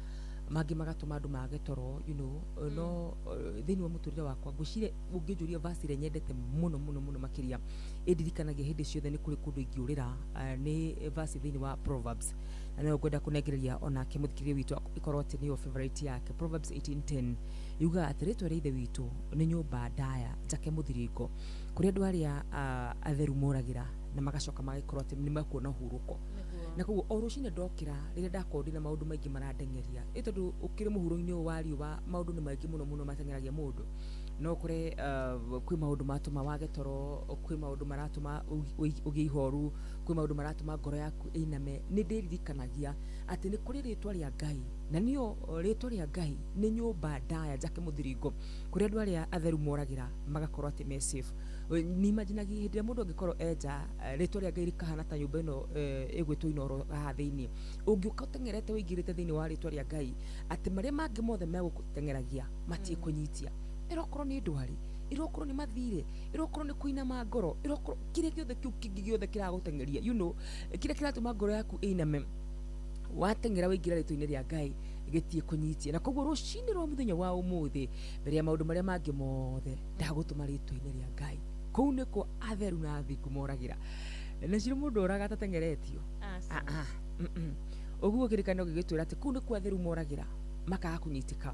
mangĩ magatũma andũ mage toro. No thĩinĩ wa mũtũrĩre wakwa, ngwĩciria ũngĩnjũria verse ĩrĩa nyendete mũno mũno mũno makĩria ĩndirikanagia hĩndĩ ciothe nĩ kũrĩ kũndũ ingĩũrĩra, nĩ verse thĩinĩ wa Proverbs, na nĩyo ngwenda kũnengereria onake mũthikĩrĩria witũ ĩkorwo atĩ nĩyo favorite yake. Proverbs 18:10 yugaga atĩ rĩtwa rĩa Ithe witũ nĩ nyũmba ndaya njake mũthiringo, kũrĩa andũ arĩa atheru moragĩra na magacoka magĩkorwo atĩ nĩ mekuona ũhurũko. Na koguo o rũcinĩ ndokĩra, rĩrĩa ndakorwo ndĩna maũndũ maingĩ marandeng'eria, ĩ tondũ ũkĩrĩ mũhuro-inĩ ũyũ wa riũa, maũndũ nĩ maingĩ mũno mũno mateng'eragia mũndũ. No ũkore kwĩ maũndũ matũma wage toro, kwĩ maũndũ maratũma ũgĩe ihoru, kwĩ maũndũ maratũma ngoro yaku ĩiname. Nĩ ndĩririkanagia atĩ nĩ kũrĩ rĩtwa rĩa Ngai, na nĩyo rĩtwa rĩa Ngai nĩ nyũmba ndaya njake mũthiringo, kũrĩa andũ arĩa atheru moragĩra magakorwo atĩ me safe. Nĩ imaginagia hĩndĩ ĩrĩa mũndũ angĩkorwo enja rĩtwa rĩa Ngai rĩkahana ta nyũmba ĩno ĩgwĩtwo Inooro haha thĩinĩ, ũngĩũka ũteng'erete ũingĩrĩte thĩinĩ wa rĩtwa rĩa Ngai, atĩ marĩa mangĩ mothe megũgũteng'eragia matiĩkũnyitia. Ĩrokorwo nĩ ndwari, ĩrokorwo nĩ mathirĩ, ĩrokorwo nĩ kũinama ngoro, ĩrokorwo kĩrĩa gĩothe kĩu kĩngĩ gĩothe kĩragũteng'eria, kĩrĩa kĩratũma ngoro yaku ĩiname, wateng'era waingĩra rĩtwa-inĩ rĩa Ngai gĩtiĩ kũnyitia. Na koguo rũcinĩ rwa mũthenya wa ũmũthĩ, mbere ya maũndũ marĩa mangĩ mothe, ndagũtũma rĩtwa-inĩ rĩa Ngai. Kũu nĩkuo atheru na athingu moragĩra, na ciro mũndũ oraga atateng'eretio. Aca. Ah, ah, Ũguo kĩrĩkanĩro gĩgĩtwĩra atĩ kũu nĩkuo atheru moragĩra makaga kũnyitĩka,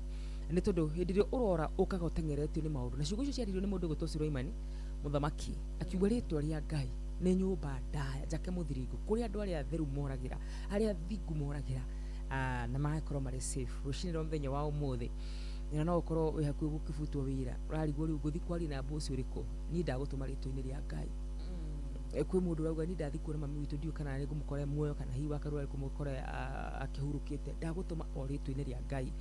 nĩ tondũ hĩndĩ ĩrĩa ũrora ũkaga ũteng'eretio nĩ maũndũ. Na ciugo icio ciaririo nĩ mũndũ ũgwĩtwo Suleimani mũthamaki, akiuga rĩtwa rĩa Ngai nĩ nyũmba ndaya njake mũthiringo, kũrĩa andũ arĩa atheru moragĩra, arĩa athingu moragĩra, na magakorwo marĩ safe. Rũcinĩ rwa mũthenya wa ũmũthĩ, na no ũkorwo wĩ hakuhĩ gũkĩbutwo wĩra, ũrarigwo rĩu ngũthiĩ kwaria na boss ũrĩkũ, niĩ ndagũtũma rĩtwa-inĩ rĩa Ngai. Kwĩ mũndũ ũrauga niĩ ndathiĩ kuona mami witũ, ndiũĩ kana nĩ ngũmũkora muoyo kana hihi wakarũra nĩ ngũmũkora akĩhurũkĩte. Ndagũtũma o rĩtwa-inĩ rĩa Ngai.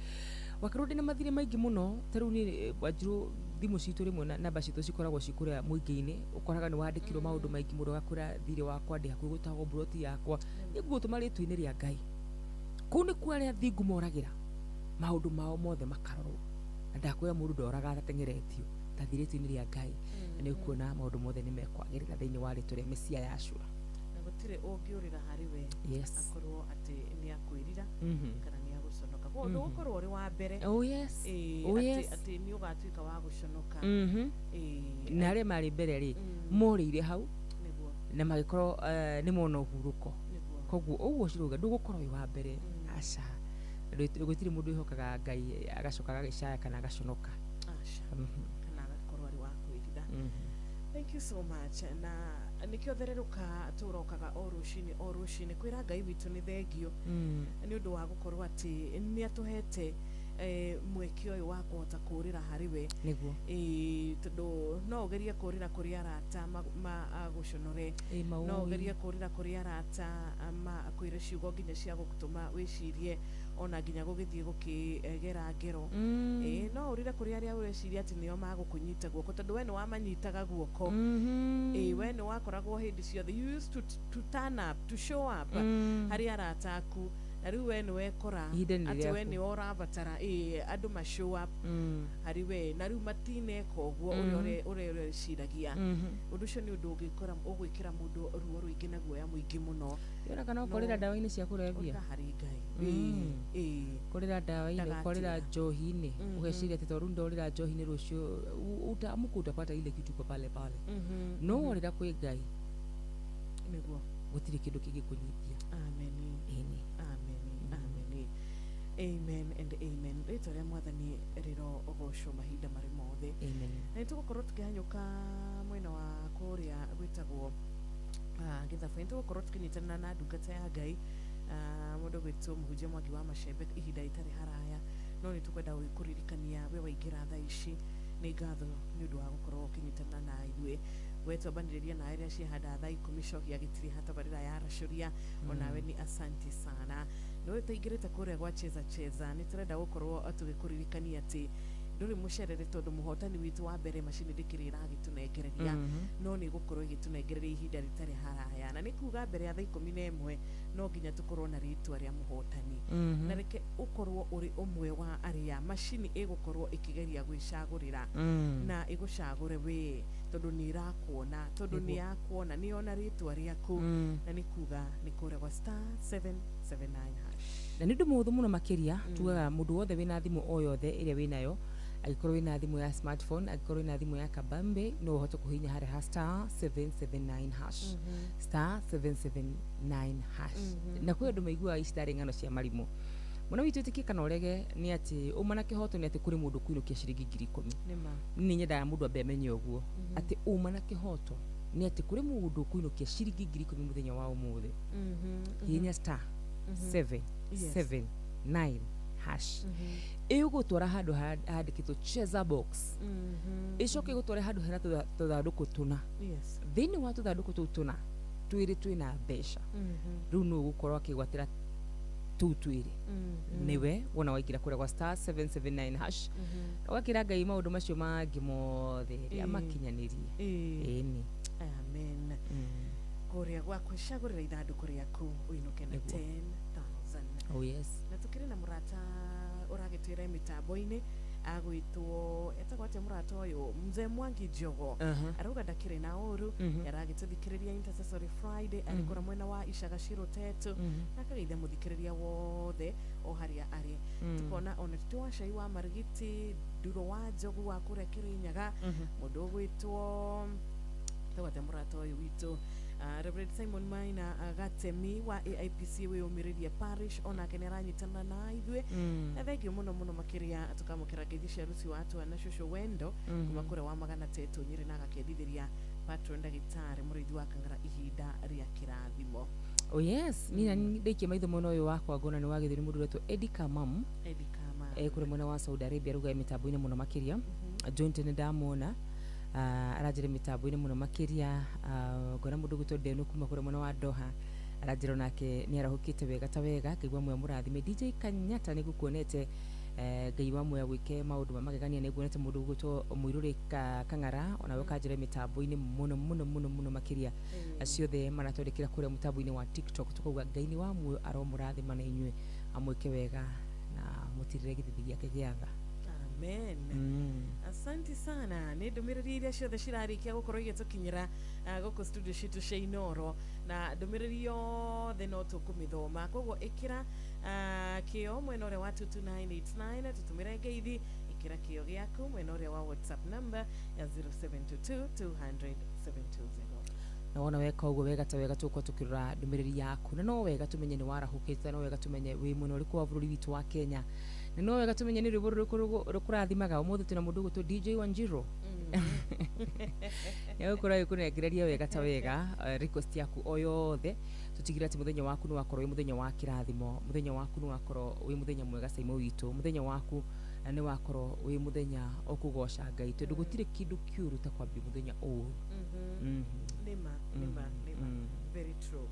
Wakarwo ndĩna mathirĩ maingĩ mũno. Ta rĩu niĩ, Wanjirũ, thimũ citũ rĩmwe na namba citũ cikoragwo ci kũrĩa mũingĩ-inĩ, ũkoraga nĩ wandĩkirwo maũndũ maingĩ, mũndũ agakwĩra thirĩ wakwa, ndĩ hakuhĩ gũtahwo mburoti yakwa. Niĩ ngũgũtũma rĩtwa-inĩ rĩa Ngai. Kũu nĩkuo arĩa athingu moragĩra, maũndũ mao mothe makarorwo. Na ndakwĩra mũndũ ndoraga atateng'eretio, ta thiĩ rĩtwa-inĩ rĩa Ngai na nĩ ũkuona maũndũ mothe nĩ mekwagĩrĩra thĩinĩ wa rĩtwa rĩa Mesia Yashua. Na gũtirĩ ũngĩũrĩra harĩ we akorwo atĩ nĩ akwĩrira kana nĩ agũconoka. Koguo ndũgũkorwo ũrĩ wa mbere. Oh yes. Ĩĩ, Oh atĩ yes. atĩ nĩ ũgatuĩka wa gũconoka. Ĩĩ, Na arĩa marĩ mbere rĩ, morĩire hau na magĩkorwo nĩ mona ũhurũko. Koguo ũguo cirauga ndũgũkorwo wĩ wa mbere, aca. Gũtirĩ mũndũ wĩhokaga Ngai agacoka agagĩcaya kana agaconoka. Aca. Kana agakorwo arĩ wa kwĩrira. Thank you so much. Na nĩkĩo thererũka tũrokaga o rũcinĩ o rũcinĩ kwĩra Ngai witũ nĩ thengio nĩ ũndũ wa gũkorwo atĩ nĩ atũhete mweke ũyũ wa kũhota kũũrĩra harĩ we. Ĩĩ, tondũ no ũgerie kũũrĩra kũrĩ arata magũconore, Ĩ, no maũĩ. ũgerie kũũrĩra kũrĩ arata makwĩre ciugo nginya cia gũtũma wĩcirie ona nginya gũgĩthiĩ gũkĩgera ngero. Ĩĩ, no ũrĩre kũrĩ arĩa ũreciria atĩ nĩo magũkũnyita guoko, tondũ we nĩ wamanyitaga guoko. Ĩĩ, we nĩ wakoragwo hĩndĩ ciothe, you used to turn up, to show up harĩ arata aku, na rĩu we nĩ wekora Ihinda nĩ atĩ we rĩaku. nĩwe ũrabatara, ĩĩ, andũ ma show up harĩ we, na rĩu matineka ũguo ũrĩa ũrĩa ũreciragia. Ũndũ ũcio nĩ ũndũ ũngĩkora ũgwĩkĩra mũndũ ruo rũingĩ na guoya mũingĩ mũno. Yona kana ũkorĩra ndawa-inĩ cia kũrebia. Ũrĩra harĩ Ngai. Ĩĩ. Kũrĩra ndawa-inĩ, ũkorĩra Ndagatĩra. njohi-inĩ, ũgeciria atĩ tondũ ndorĩra njohi-inĩ rũciũ utaamka utapata ile kitu iko pale pale. No worĩra kwĩ Ngai. Nĩguo. Gũtirĩ kĩndũ kĩngĩkũnyitia. Amen. Ĩni. Amen. Amen. Amen and amen. Rĩtwa rĩa Mwathani rĩro ũgocwo mahinda marĩ mothe. Amen. Na nĩtũgũkorwo tũkĩhanyũka mwena wa kũrĩa gwĩtagwo Gĩthabu. Nĩtũgũkorwo tũkĩnyitanĩra na ndungata ya Ngai, mũndũ gwĩtwo Mũhunjia Mwangi wa Macembe ihinda rĩtarĩ haraya, no nĩtũkwenda gũkũririkania we waingĩra thaa ici nĩ ngatho nĩ ũndũ wa gũkorwo ũkĩnyitanĩra na ithuĩ. We twambanĩrĩria nawe rĩrĩa ciehanda thaa 10 cokia gĩtirĩ hatabarĩra ya racũria, onawe ni asanti sana. Nĩ tũingĩrĩte kũrĩa gwa Cheza Cheza, nĩ tũrenda gũkorwo tũgĩkũririkania atĩ ndũrĩ mũcerere tondũ mũhotani witũ wa mbere macini ndĩkĩrĩ ĩragĩtũnengereria, no nĩ ĩgũkorwo ĩgĩtũnengereria ihinda rĩtarĩ haraya, na nĩ kuga mbere ya thaa 11 no nginya tũkorwo na rĩtwa rĩa mũhotani. Na reke ũkorwo ũrĩ ũmwe wa arĩa macini ĩgũkorwo ĩkĩgeria gwĩcagũrĩra, na ĩgũcagũre we tondũ nĩ ĩrakuona, tondũ nĩ yakuona, nĩ yona rĩtwa rĩaku, na nĩ kuga nĩ kũrĩa gwa *779#. Na nĩ ũndũ mũhũthũ mũno makĩria, tugaga mũndũ wothe wĩna thimũ o yothe ĩrĩa wĩnayo, angĩkorwo wĩna thimũ ya smartphone, angĩkorwo wĩna thimũ ya kabambe, no ũhote kũhihinya harĩa ha *779#, *779#. Na kwĩ andũ maiguaga ici tarĩ ng'ano cia marimũ mũno witũ. Ĩtĩkie kana ũrege nĩ atĩ ũma na kĩhoto nĩ atĩ kũrĩ mũndũ kũinũkia ciringi 10,000. Nĩma. Nĩ nyendaga mũndũ ambe amenye ũguo atĩ ũma na kĩhoto nĩ atĩ kũrĩ mũndũ kũinũkia ciringi 10,000 mũthenya wa ũmũthĩ. Hihinya *7 7 9# ĩgũgũtwara handũ handĩkĩtwo Cheza Box, ĩcoke ĩgũtware handũ hena tũthandũkũ tũna. Thĩinĩ wa tũthandũkũ tũu tũna, twĩrĩ twĩna mbeca. Rĩu nũ ũgũkorwo akĩgwatĩra tũu twĩrĩ? Nĩwe wona waingĩra kũrĩa gwa *779#, ũgakĩra Ngai maũndũ macio mangĩ mothe rĩ amakinyanĩrie. Ĩni. Amen. Kũrĩa gwa kwĩcagũrĩra ithandũkũ rĩaku ũinũke na 10,000. Oh yes. Na tũkĩrĩ na mũrata ũragĩtwĩra mĩtambo-inĩ agwĩtwo, etagwo atĩa mũrata ũyũ, Mzee Mwangi Njogo, arauga ndakĩrĩ na ũru, aragĩtũthikĩrĩria Intercessory Friday arĩ kũrĩa mwena wa Icaga Cirotetu, na akageithia mũthikĩrĩria wothe o harĩa arĩ. Tukona ona tũtĩ wa cai wa Marigiti Nduro wa Njogu wa kũrĩa Kĩrĩnyaga, mũndũ ũgwĩtwo etagwo atĩa mũrata ũyũ witũ, Reverend Simon Maina Gatemi wa AIPC wĩyũmĩrĩrie Parish, onake nĩ aranyitana na ithuĩ. Na thengio mũno mũno makĩria, tũkamũkĩra ngeithi cia rũciũ wa twana cũcũ wendo kuma kũrĩa wa Magana Tetũ Nyĩrĩ, na agakendithĩria patron ndagĩtarĩ mũrĩithi wa Kang'ara ihinda rĩa kĩrathimo. Oh yes, niĩ nani ndaikia maitho mwena ũyũ wakwa ngona nĩ wagĩthio nĩ mũndũ ũretwo Eddie Kamam. Eddie Kamam. Kũrĩ mwena wa Saudi Arabia, ruga mĩtambo-inĩ mũno makĩria. Joint nĩ ndamwona, aranjĩra mĩtambo-inĩ mũno makĩria. Ngona mũndũ ũgwĩtwo Ndenu kuma kũrĩa mwena wa Doha, aranjĩra onake nĩ arahũkĩte wega ta wega. Ngai wa muoyo mũrathime. DJ Kanyata nĩ ngũkuonete, Ngai wa muoyo gwĩke maũndũ ma magegania. Nĩ nguonete mũndũ ũgwĩtwo Mũirũrĩ Kang'ara, onawe ũkanjĩra mĩtambo-inĩ mũno mũno mũno mũno makĩria. Acio othe maratwandĩkĩra kũrĩa mũtambo-inĩ wa TikTok, tũkauga Ngai nĩ wa muoyo aromũrathima na inyuĩ amwĩke wega na mũtirĩre gĩthithi gĩake gĩa tha. Amen. Asante sana nĩ ndũmĩrĩri iria ciothe cirarĩkia gũkorwo igĩtũkinyĩra gũkũ studio citũ cia Inoro, na ndũmĩrĩri yothe no tũkũmĩthoma, koguo ĩkĩra kĩo mwena ũrĩa wa 22989, tũtũmĩre ngeithi, ĩkĩra kĩo gĩaku mwena ũrĩa wa WhatsApp number ya 0722 200 720. Na wona weka ũguo wega ta wega, tũgũkorwo tũkĩrora ndũmĩrĩri yaku, na no wega tũmenye nĩ warahũkĩte, no wega tũmenye wĩ mwena ũrĩkũ wa bũrũri witũ wa Kenya, na no wega tũmenye nĩ rwĩmbo rũrĩkũ rũkũrathimaga. Ũmũthĩ twĩna mũndũ ũgwĩtwo DJ Wanjiru, nĩegũkorwo agĩkũnengereria wega ta wega request yaku o yothe. Tũtigĩrĩre atĩ mũthenya waku nĩ wakorwo wĩ mũthenya wa kĩrathimo, mũthenya waku nĩ wakorwo wĩ mũthenya mwega Saimo witũ, mũthenya waku nĩ wakorwo wĩ mũthenya ũkũgoca Ngai, tondũ gũtirĩ kĩndũ kĩũru ta kwambia mũthenya ũru. Nĩma, nĩma, nĩma. Very true.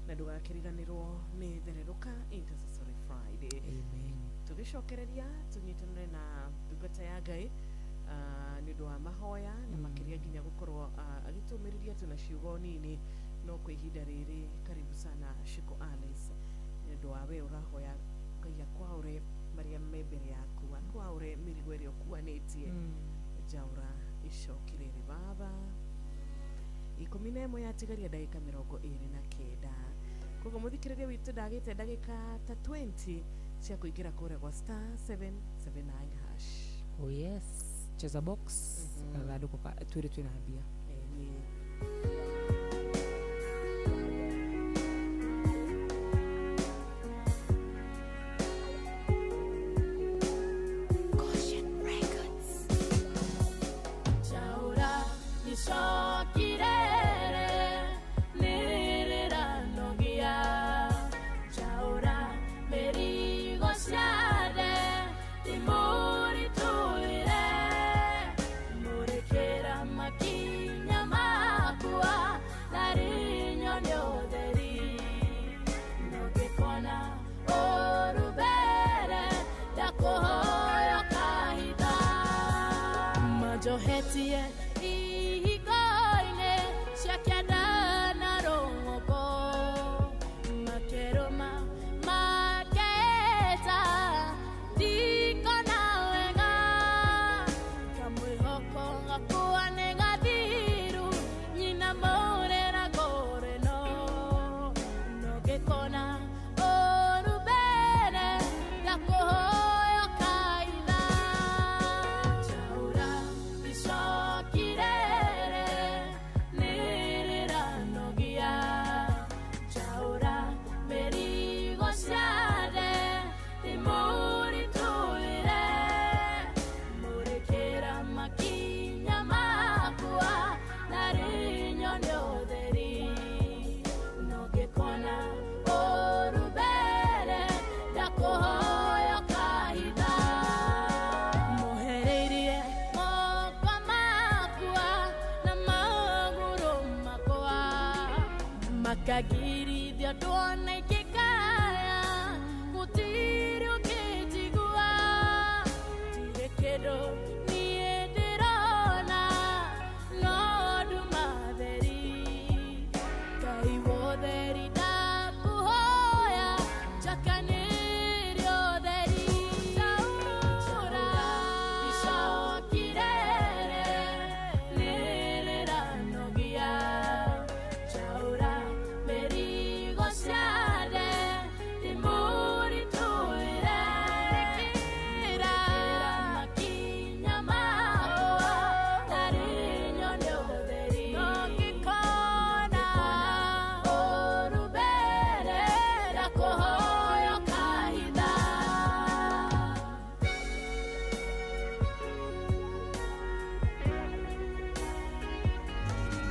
Na ndũgakĩriganĩrwo nĩ thererũka Intercessory Friday. Amen. Tũgĩcokereria tũnyitanĩre na ndungata ya Ngai nĩ ũndũ wa mahoya na makĩria nginya gũkorwo agĩtũmĩrĩria tũna ciugo nini, no kwa ihinda rĩrĩ karibu sana Shiko Alice nĩ ũndũ wa we ũrahoya Ngai akwaũre marĩa me mbere yaku, akwaũre mĩrigo ĩrĩa ũkuanĩtie, njaũra icoki rĩrĩ baba. 11 yatigaria ndagĩka 29, koguo mũthikĩrĩria witũ ndagĩte ndagĩka ta 20 cia kũingĩra kũrĩa gwa *779#. Oh yes, Cheza Box, gathandũkũ ka twĩrĩ twĩna mbia. Ĩĩ. Nyohetie ihigo-inĩ cia kĩanda na rũgongo makerũma maketa ndikona wega kamwĩhoko gakua nĩ gathiru nyina mũrĩra ngũrĩno no ngĩkona ũru mbere ndakũhoya kaitha Chaura icokirere nĩrĩranogia Chaura mĩrigo ciathe ndĩmũritũhĩre mũrĩkĩra makinya makwa narĩ nyone ũtheri no ngĩkona ũru mbere ndakũhoya kahitha mohereirie moko makwa na magũrũ makwa makagirithia ndwona ingĩkaya gũtirĩ ũkĩnjigua ndirĩ kĩndũ niĩ ndĩrona no nduma theri Ngai wotheri ndakũhoya njakanĩrie ũtheri Taũra icokirere nĩrĩranogia Chaura mĩrigo ciathe ndĩmũritũhĩre Ĩkĩra makinya makwa narĩ nyone ũtheri No ngĩkona ũru mbere ndakũhoya kahitha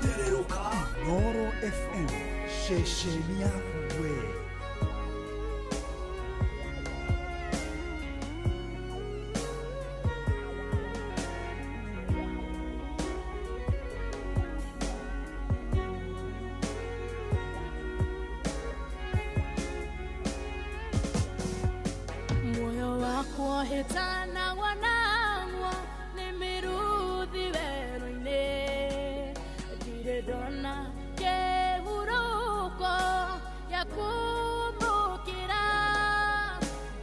Tereruka Noro FM ceceni yaku we. Moyo wakwa hĩtanagwo nagwo nĩ mĩruthi werũ-inĩ ndirĩ ndona kĩhurũko gĩa kũmbũkĩra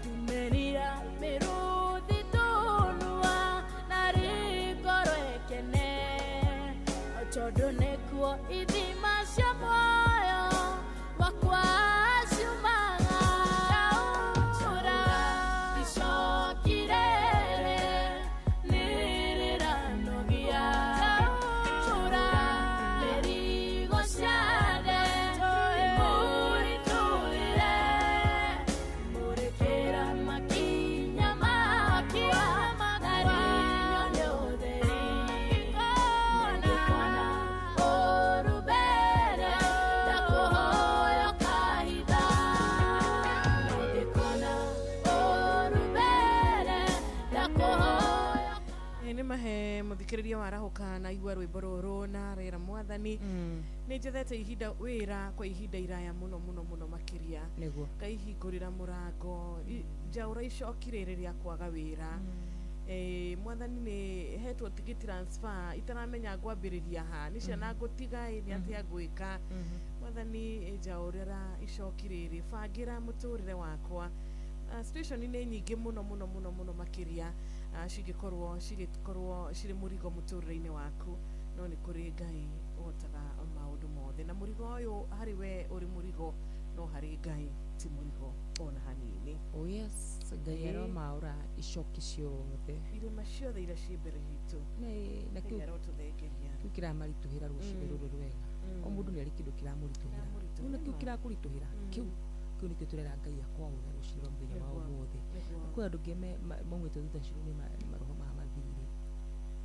ndumĩrira mĩrũthi tũnua narĩ ngoro ĩkene tondũ nĩkuo ithima cia muoyo wakwa ciumaga Taũra icokirere nĩrĩranogia Taũra mĩrigo ciathe ndĩmũritũhĩre mũrĩkĩra makinya makwa narĩ nyone ũtheri ngĩkona ũru mbere ndakũhoya kahitha ngĩkona ũru mbere ndakũhoya Nĩ mahe mũthikĩrĩria warahuka na igua rwĩmbo rũrũ na rĩra mwathani nĩ njethete ihinda wĩra kwa ihinda iraya mũno mũno mũno makĩria Nĩguo. ngaihingũrĩra mũrango njaũra icoki rĩrĩ rĩa kwaga wĩra mwathani nĩ hetwo tigi transfer itaramenya ngwambĩrĩria ha nĩ ciana ngũtiga ĩ nĩ atĩa ngwĩka mwathani njaũrĩra icoki rĩrĩ bangĩra mũtũrĩre wakwa situation nĩ nyingĩ mũno mũno mũno mũno makĩria cingĩkorwo cigĩkorwo cirĩ mũrigo mũtũrĩre-inĩ waku no nĩ kũrĩ Ngai ũhotaga maũndũ mothe na mũrigo ũyũ harĩ we ũrĩ mũrigo no harĩ Ngai ti mũrigo ona hanini. Oh yes, Ngai aromaũra icoki ciothe irĩma ciothe iria ciĩ mbere hitũ na Ngai arotũthengeria kĩu kĩramaritũhĩra rũcinĩ rũrũ rwega o mũndũ nĩ arĩ kĩndũ kĩramũritũhĩra nĩ kĩu kĩrakũritũhĩra kĩu kĩu nĩkĩo tũrera Ngai akwaũre rũcinĩ rwa mũthenya wa ũmũthĩ. Kwĩ andũ angĩ maumĩte thutha ciro nĩ maroho ma mathirĩ.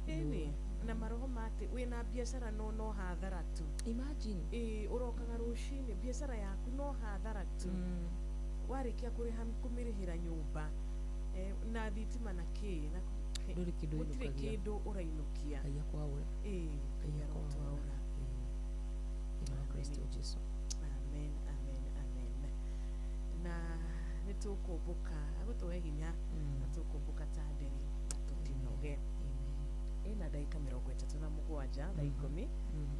Ĩni na maroho ma atĩ wĩna biacara no no hathara tu. Imagine. Ĩ ũrokaga rũcinĩ biacara yaku no hathara tu. Warĩkia kũrĩha kũmĩrĩhĩra nyũmba na thitima na kĩ na ndũrĩ kĩndũ gũtirĩ ũinũkagia. kĩndũ ũrainũkia. Ngai akwaũre. Ĩ Ngai akwaũra. Thĩinĩ wa Kristo Jesu. Amen, amen, amen. Na nĩ tũkũmbũka agũtũhe hinya na tũkũmbũka ta nderi na tũtinoge. Ĩna ndagĩka 37 thaa 10,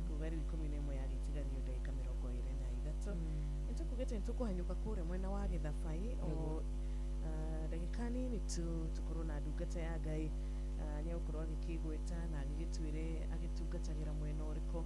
kuga rĩu 11 yagĩtigario ndagĩka 23. Nĩtũkugĩte nĩtũkũhanyũka kũrĩa mwena wa Gĩthabai o ndagĩka nini tu, tũkorwo na ndungata ya Ngai. Nĩegũkorwo agĩkĩgwĩta na agĩgĩtwĩre agĩtungatagĩra mwena ũrĩkũ,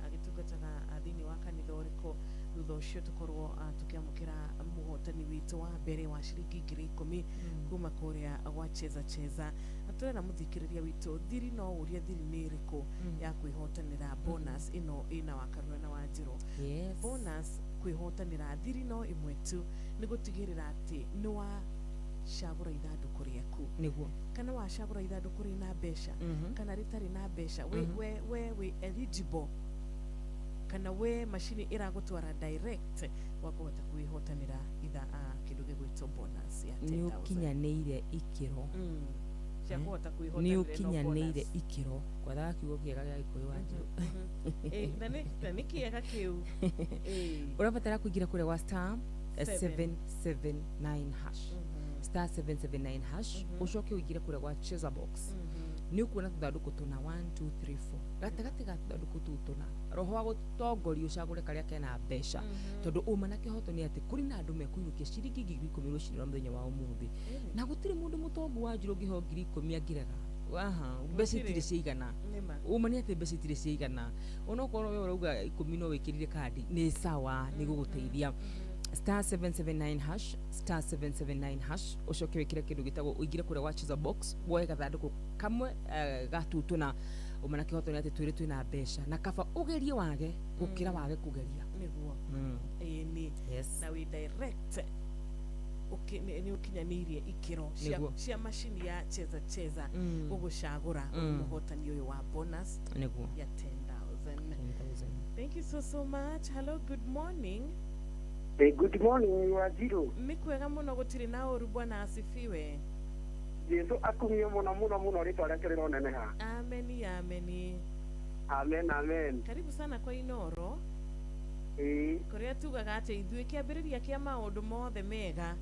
agĩtungataga thĩinĩ wa kanitha ũrĩkũ. Thutha ũcio tũkorwo tũkĩamũkĩra mũhotani witũ wa mbere wa ciringi 10,000 kuma kũrĩa gwa Cheza Cheza. Na tũrera mũthikĩrĩria witũ thiri, no ũrie thiri nĩ ĩrĩkũ ya kwĩhotanĩra bonus ĩno ĩna wa Karura na Wanjirũ. Yes. Bonus kwĩhotanĩra thiri no ĩmwe tu, nĩ gũtigĩrĩra atĩ nĩ wacagũra ithandũkũ rĩaku. Nĩguo. Kana wacagũra ithandũkũ rĩna mbeca kana rĩtarĩ na mbeca, we, we wĩ eligible, kana we macini ĩragũtwara direct wa kũhota kwĩhotanĩra itha kĩndũ gĩgwĩtwo bonus ya Nĩ 10,000. ũkinyanĩire ikĩro. Cia kũhota kwĩhotanĩra Nĩ ĩno ũkinyanĩire bonus. ikĩro. Kwathaga kiugo kĩega gĩa Gĩkũyũ, Wanjirũ. Na nĩ kĩega kĩu. Ũrabatara kũingĩra kũrĩa gwa star Seven. 779 hash, star 779 hash, ũcoke ũingĩre kũrĩa gwa Cheza Box. Nĩ ũkuona tũthandũkũ tũna, 1 2 3 4. Gatagatĩ ga tũthandũkũ tũu tũna, roho wa gũtongoria ũcagũre karĩa kena mbeca, tondũ ũma na kĩhoto nĩ atĩ kũrĩ na andũ mekũinũkia ciringi 10,000 rũcinĩ rwa mũthenya wa ũmũthĩ, na gũtirĩ mũndũ mũtongu Wanjirũ ũngĩheo 10,000 angĩrega. Aha, mbeca Gũtirĩ. itirĩ ciaigana. Nĩma. Ũma nĩ atĩ mbeca itirĩ ciaigana. Onokorwo we ũrauga 10 no wĩkĩrire kandi, nĩ sawa, nĩ gũgũteithia. Star 779 hash, star 779 hash, ũcoke wĩkĩre kĩndũ gĩtagwo, ũingĩre kũrĩa gwa Cheza Box, woe gathandũkũ kamwe ga tũna. Ũma na kĩhoto nĩ atĩ twĩrĩ twĩna mbeca, na kaba ũgerie wage gũkĩra wage kũgeria. Nĩguo. Ĩni. Yes. Na wĩ direct nĩ ũkinyanĩirie ikĩro Nĩguo. cia macini ya Cheza Cheza gũgũcagũra mũhotani ũyũ wa bonus Nĩguo. ya 10,000. 10,000. Thank you so so much. Hello, good morning. Hey, good morning, Wanjiru. Nĩ kwega mũno, gũtirĩ na ũru. Bwana asifiwe. Jesu akumio mũno mũno mũno, rĩtwa rĩake rĩroneneha. Ameni, ameni. Amen, amen. Karibu sana kwa Inoro. Ĩĩ. Kũrĩa tugaga atĩ ithuĩ kĩambĩrĩria kĩa maũndũ mothe mega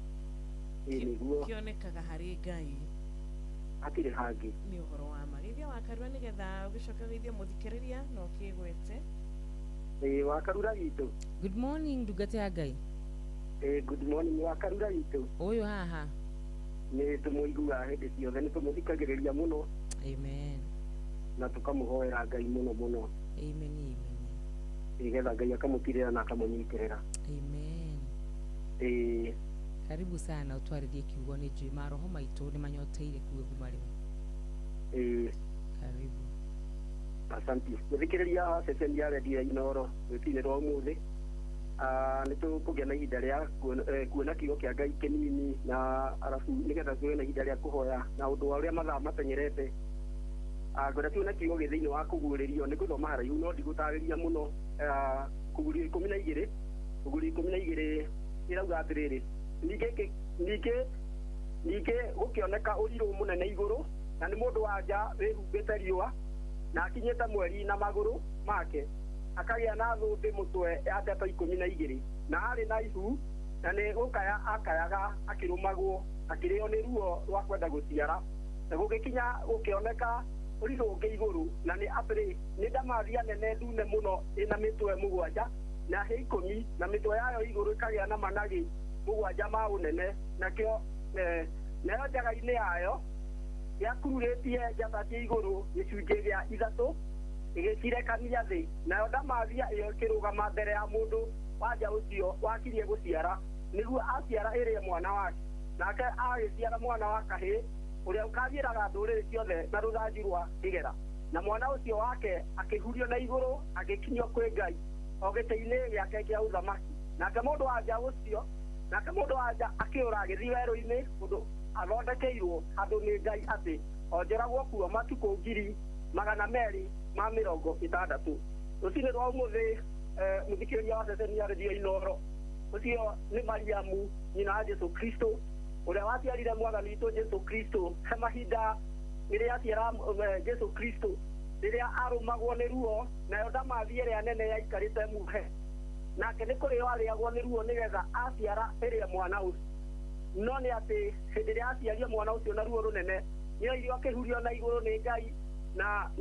Ĩĩ, nĩguo. kĩonekaga harĩ Ngai. Hatirĩ hangĩ. Nĩ ũhoro wa ma. Geithia Wakarua nĩgetha ũgĩcoke ũgeithie mũthikĩrĩria na ũkĩgwete. Ĩĩ, Wakarura witũ. Good morning, ndungata ya Ngai. Ĩĩ, good morning, Wakarura witũ. Ũyũ haha. Nĩ tũmũiguaga hĩndĩ ciothe, nĩ tũmũthikagĩrĩria mũno Amen. na tũkamũhoera Ngai mũno mũno. Amen, amen. Nĩgetha Ngai akamũtirĩra na akamũnyitĩrĩra. Amen. Ĩĩ. Karibu sana, ũtwarĩrie kiugo. Nĩ njũĩ maroho maitũ nĩ manyoteire kiugo kuma rĩu. Ĩĩ. Karibu. Asanti. Mũthikĩrĩria wa ceceni ya redio ya Inoro rũcinĩ rwa ũmũthĩ, nĩ tũkũgĩa na ihinda rĩa kuona kiugo kĩa Ngai kĩnini, na arabu nĩgetha tũgĩe na ihinda rĩa kũhoya na ũndũ wa ũrĩa mathaa matenyerete. Ngwenda tuone kiugo gĩ thĩinĩ wa Kũguũrĩrio. Nĩ gũthoma haraihu no ndigũtarĩria mũno. Kũguũrĩrio 12, Kũguũrĩrio 12 ĩrauga atĩrĩrĩ: Ningĩ gũkĩoneka ũrirũ mũnene igũrũ, na nĩ mũndũ wa nja wĩhumbĩte riũa, na akinyĩte mweri na magũrũ make, akagĩa na thũmbĩ mũtwe ya njata 12, na arĩ na ihu, na nĩ gũkaya akayaga akĩrũmagwo, akĩrĩo nĩ ruo rwa kwenda gũciara. Na gũgĩkinya gũkĩoneka ũrirũ ũngĩ igũrũ, na nĩ atĩrĩ, nĩ ndamathia nene ndune mũno, ĩna mĩtwe 7 na hĩ 10, na mĩtwe yayo igũrũ ĩkagĩa na managĩ 7 ma ũnene, nakĩo nayo njaga-inĩ yayo yakururĩtie njata cia igũrũ gĩcunjĩ gĩa ithatũ, ĩgĩcirekania thĩ. Nayo ndamathia ĩyo ĩkĩrũgama mbere ya mũndũ wanja ũcio wakirie gũciara, nĩguo aciara ĩrĩe mwana wake. Nake agĩciara mwana wa kahĩĩ, ũrĩa ũkathiĩraga ndũrĩrĩ ciothe na rũthanju rwa kĩgera. Na mwana ũcio wake akĩhurio na igũrũ, agĩkinyio kwĩ Ngai o gĩtĩ-inĩ gĩake kĩa ũthamaki. Nake mũndũ wa ũcio, nake mũndũ wa nja akĩũra agĩthiĩ werũ-inĩ, kũndũ athondekeirwo handũ nĩ Ngai atĩ onjoragwo kuo matukũ 260,000. Rũcinĩ rwa ũmũthĩ, mũthikĩrĩria wa ceceni ya redio Inoro, ũcio nĩ Mariamu nyina wa Jesu Kristo, ũrĩa waciarire mwathani witũ Jesu Kristo. He mahinda rĩrĩa aciara Jesu Kristo, rĩrĩa arũmagwo nĩ ruo, nayo ndamathi ĩrĩa nene yaikarĩte muhe nake nĩ kũrĩo arĩagwo nĩ ruo, nĩgetha aciara ĩrĩe mwana ũcio. No nĩ atĩ hĩndĩ ĩrĩa aciarie mwana ũcio na ruo rũnene, nĩ oirio akĩhurio na igũrũ nĩ Ngai. Na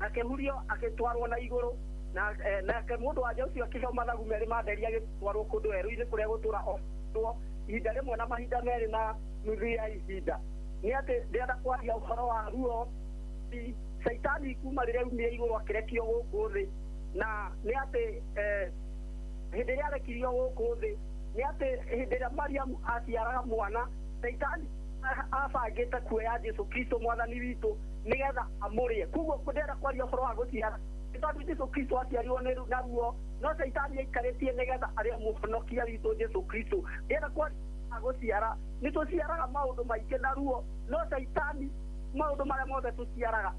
akĩhurio agĩtwarwo na igũrũ na nake mũndũ wa nja ũcio akĩheo mathagu merĩ ma nderi agĩtwarwo kũndũ werũ-inĩ kũrĩa gũtũra o ihinda rĩmwe na mahinda merĩ na nuthu ya ihinda. Nĩ atĩ ndĩrenda kwaria ũhoro wa ruo Saitani kuma rĩrĩa aumire igũrũ akĩrekio gũkũ thĩ, na nĩ atĩ hĩndĩ ĩrĩa arekirio gũkũ thĩ nĩ atĩ hĩndĩ ĩrĩa Mariamu aciaraga mwana Saitani abangĩte kuoya Jesu Kristo mwathani witũ nĩgetha amũrĩe. Koguo ndĩrenda kwaria ũhoro wa gũciara nĩ tondũ Jesu Kristo aciarirwo nĩ na ruo, no Saitani aikarĩtie nĩgetha arĩe mũhonokia witũ Jesu Kristo. Ndĩrenda kwaria gũciara nĩ tũciaraga maũndũ maingĩ na ruo, no Saitani maũndũ marĩa mothe tũciaraga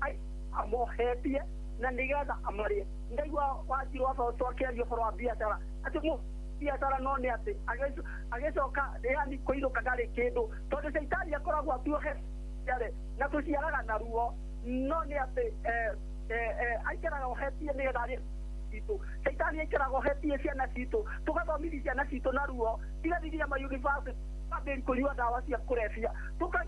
amohetie na nĩgetha amarĩe. Ndaigua Wanjiru wa Fausto akĩaria ũhoro wa biacara atĩ biacara no nĩ atĩ agĩcoka yani kũinũka ndarĩ kĩndũ tondũ Saitani akoragwo atuohete na tũciaraga na ruo, no nĩ atĩ aikaraga ohetie nĩgetha arĩe citũ. Saitani aikaraga ohetie ciana citũ, tũgathomithia ciana citũ na ruo, tigathiria ma university mambĩrĩria kũnyua ndawa cia kũrebia, tuka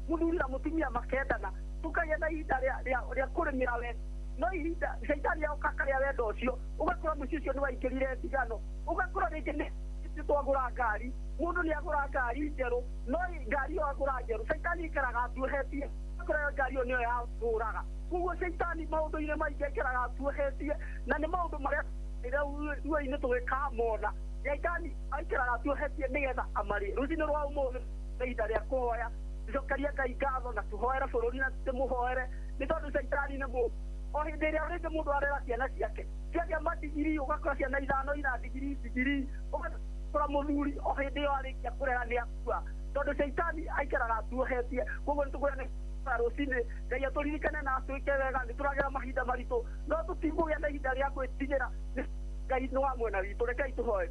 mũthuri na mũtumia makendana, tukagĩa na ihinda rĩa kũrĩmĩra wendo, no ihinda Saitani oka akarĩa wendo ũcio, ũgakora mũciĩ ũcio nĩ waingĩrire ndigano, ũgakora rĩngĩ nĩ twagũra ngari, mũndũ nĩ agũra ngari njerũ, no ngari ĩyo agũra njerũ Saitani aikaraga atuohetie, ũgakora ngari ĩyo nĩyo yatũraga. Koguo Saitani maũndũ-inĩ maingĩ aikaraga atuohetie, na nĩ maũndũ marĩa ruo-inĩ tũgĩkamona Saitani aikaraga atuohetie nĩgetha amarĩe. Rũcinĩ rwa ũmũthĩ nĩ ihinda rĩa kũhoya, tucokerie Ngai ngatho na tũhoere bũrũri na tũmũhoere nĩ tondũ Saitani nĩ mũũru. O hĩndĩ ĩrĩa rĩngĩ mũndũ arera ciana ciake ciagĩa madigiri, ũgakora ciana ithano ina digiri, ũgakora mũthuri o hĩndĩ ĩyo arĩkia kũrera nĩ akua tondũ Saitani aikaraga atuohetie. Koguo nĩ tũkwĩra rũcinĩ Ngai atũririkane na atwĩke wega, nĩ tũragera mahinda maritũ no tũtikũgĩa na ihinda rĩa gwĩtigĩra, Ngai nĩ wa mwena witũ. Rekei tũhoe.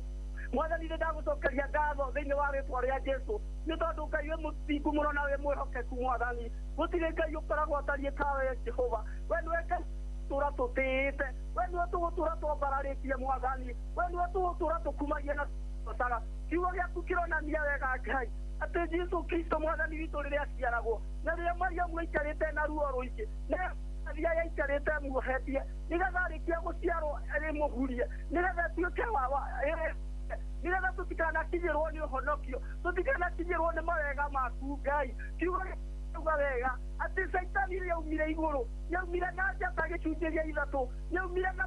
Mwathani nĩ ndagũcokeria ngatho thĩinĩ wa rĩtwa rĩa Jesu nĩ tondũ Ngai wĩ mũthingu mũno na wĩ mwĩhokeku. Mwathani gũtirĩ Ngai ũkoragwo atariĩ tawe Jehova, we nĩwe Ngai tũra tũtĩĩte, we nĩwe tũgũtũra twambararĩtie Mwathani, we nĩwe tũgũtũra tũkumagia na tũgocaga. Kiugo gĩaku kĩronania wega Ngai atĩ Jesu Kristo mwathani witũ rĩrĩa aciaragwo na rĩrĩa Mariamu aikarĩte na ruo rũingĩ na athiaga aikarĩte muohetie nĩgetha arĩkia gũciarwo ĩmũhurie nĩgetha atuĩke wa nĩgetha tũtikanakinyĩrwo nĩ ũhonokio, tũtikanakinyĩrwo nĩ mawega maku Ngai. Kiugo gĩkiuga wega atĩ Saitani rĩrĩa aumire igũrũ nĩaumire na njata gĩcunjĩ gĩa ithatũ, nĩaumire na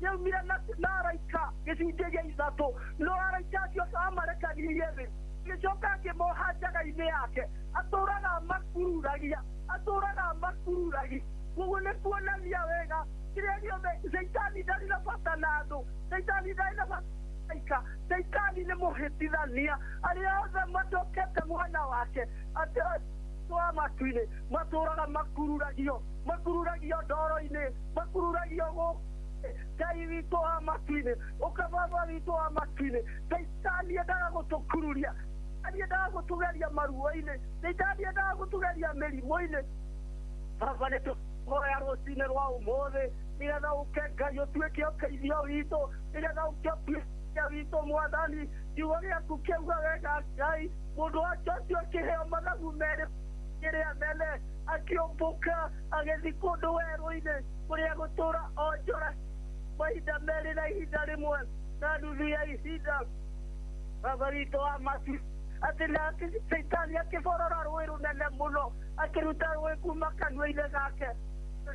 nĩaumire na araika gĩcunjĩ gĩa ithatũ, no araika acio amarekanirie thĩ, gĩcoka akĩmoha njaga-inĩ yake, atũraga makururagia, atũraga makururagia. Koguo nĩ kuonania wega kĩrĩa gĩothe Saitani ndarĩ na bata na andũ, Saitani ndarĩ na bata araika, Saitani nĩ mũhĩtithania, arĩa othe macokete mwena wake atĩ wa matu-inĩ matũraga makururagio, makururagio ndoro-inĩ, makururagio gũkũ. Ngai witũ wa matu-inĩ, ũka Baba witũ wa matu-inĩ, Saitani endaga gũtũkururia, Saitani endaga gũtũgeria maruo-inĩ, Saitani endaga gũtũgeria mĩrimũ-inĩ. Baba nĩ tũhoya rũcinĩ rwa ũmũthĩ nĩgetha ũke Ngai ũtuĩke ũteithio witũ, nĩgetha ũke ũtuĩke witũ Mwathani. Kiugo gĩaku kĩauga wega Ngai, mũndũ wake ũcio akĩheo mathagu merĩ kĩrĩa nene akĩũmbũka agĩthiĩ kũndũ werũ-inĩ kũrĩa gũtũra o njora mahinda merĩ na ihinda rĩmwe na nuthu ya ihinda. Baba witũ wa matu atĩ nake Saitani akĩborora rũĩ rũnene mũno akĩruta rũĩ kuma kanua-inĩ gake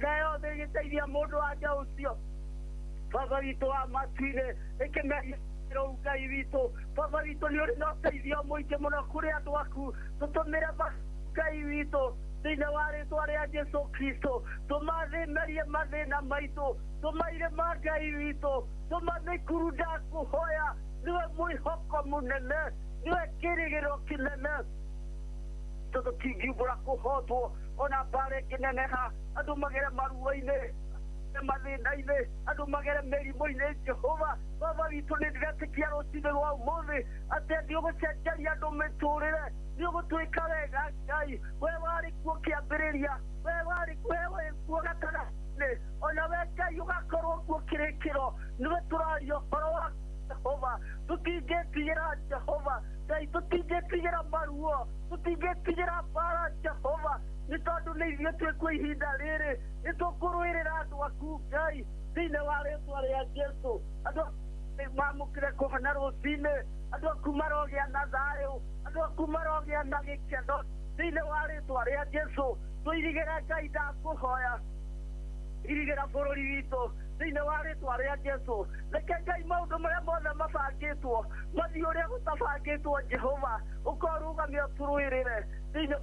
nayo thĩ ĩgĩteithia mũndũ wa nja ũcio. Baba witũ wa matu-inĩ ĩkĩmeria rũu Ngai witũ. Baba witũ nĩ ũrĩ na ũteithio mũingĩ mũno kũrĩ andũ aku, tũtũmĩre Ngai witũ thĩinĩ wa rĩtwa rĩa Jesu Kristo, tũmathĩmerie mathĩna maitũ, tũmaire ma Ngai witũ, tũmathĩkuru ndakũhoya, nĩwe mwĩhoko mũnene, nĩwe kĩrĩgĩrĩro kĩnene. Tũtingiumbũra kũhotwo ona mbara ĩngĩneneha, andũ magere maruo-inĩ mathĩna-inĩ, andũ magere mĩrimũ-inĩ. Jehova Baba witũ nĩ ndĩretĩkia rũcinĩ rwa ũmũthĩ atĩ nĩ ũgũcenjeria andũ mĩtũrĩre, nĩ ũgũtwĩka wega Ngai. We warĩ kuo kĩambĩrĩria, we warĩ kuo gatagatĩ-inĩ, ona we Ngai ũgakorwo kuo kĩrĩkĩro. Nĩwe tũraria ũhoro wa Jehova, tũtingĩtigĩra Jehova Ngai, tũtingĩtigĩra maruo, tũtingĩtigĩra mbara Jehova. Nĩ tondũ nĩ ithuĩ twĩkuo ihinda rĩrĩ nĩ tũkũrũĩrĩra andũ aku Ngai thĩinĩ wa rĩtwa rĩa Jesũ. Andũ mamũkĩre kũhona rũcinĩ, andũ aku marogĩa na thayũ, andũ aku marogĩa na gĩkeno thĩinĩ wa rĩtwa rĩa Jesũ. Tũirigĩre Ngai, ndakũhoya irigĩra bũrũri witũ thĩinĩ wa rĩtwa rĩa Jesũ. Reke Ngai maũndũ marĩa mothe mabangĩtwo mathiĩ ũrĩa gũtabangĩtwo. Jehova ũkorũgamia ũtũrũĩrĩre thĩinĩ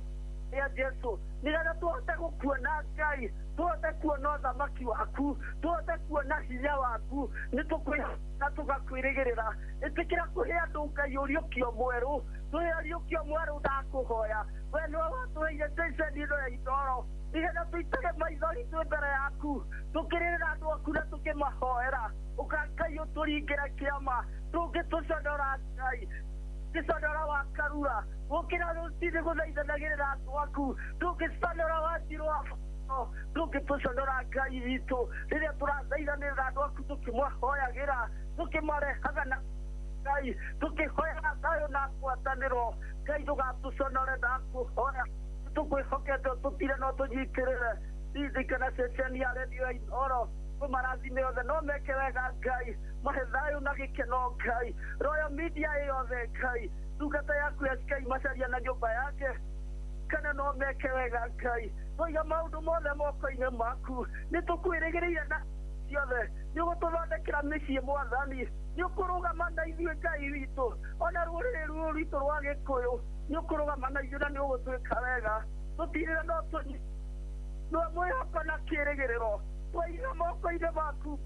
rĩa Jesũ, nĩgetha tũhote gũkuona Ngai, tũhote kuona ũthamaki waku, tũhote kuona hinya waku. Nĩ tũkwĩhoka na tũgakwĩrĩgĩrĩra. Ĩtĩkĩra kũhe andũ Ngai ũriũkio mwerũ, tũhe ũriũkio mwerũ. Ndakũhoya we nĩwe watũheire ceceni ĩno ya Inooro, nĩgetha tũitage maithori twĩ mbere yaku, tũkĩrĩrĩra andũ aku na tũkĩmahoera. Ũka Ngai ũtũringĩre kĩama, ndũngĩtũconora Ngai, ngĩconora wa Karura gũkĩra rũcinĩ gũthaithanagĩrĩra andũ aku, ndũngĩconora wa Njirũ wa ndũngĩtũconora Ngai witũ rĩrĩa tũrathaithanĩrĩra andũ aku, tũkĩmahoyagĩra, tũkĩmarehaga na Ngai, tũkĩhoyaga thayũ na ngwatanĩro. Ngai ndũgatũconore, ndakũhoya tũkwĩhokete tũtire no tũnyitĩrĩre ririkana ceceni ya redio ya Inooro, tũmarathime othe no meke wega Ngai, mahe thayũ na gĩkeno Ngai. Royal Media ĩyothe Ngai, ndungata yaku SK Macharia na nyũmba yake kana no meke wega Ngai. Twaiga maũndũ mothe moko-inĩ maku, nĩ tũkwĩrĩgĩrĩire na ciothe nĩ ũgũtũthondekera mĩciĩ Mwathani, nĩ ũkũrũgama na ithuĩ Ngai witũ, ona rũrĩrĩ rũrũ rwitũ rwa Gĩkũyũ nĩ ũkũrũgama na ithuĩ na nĩ ũgũtwĩka wega. Tũtirĩre no tũnyi nĩwe mwĩhoko na kĩĩrĩgĩrĩro, twaiga moko-inĩ maku.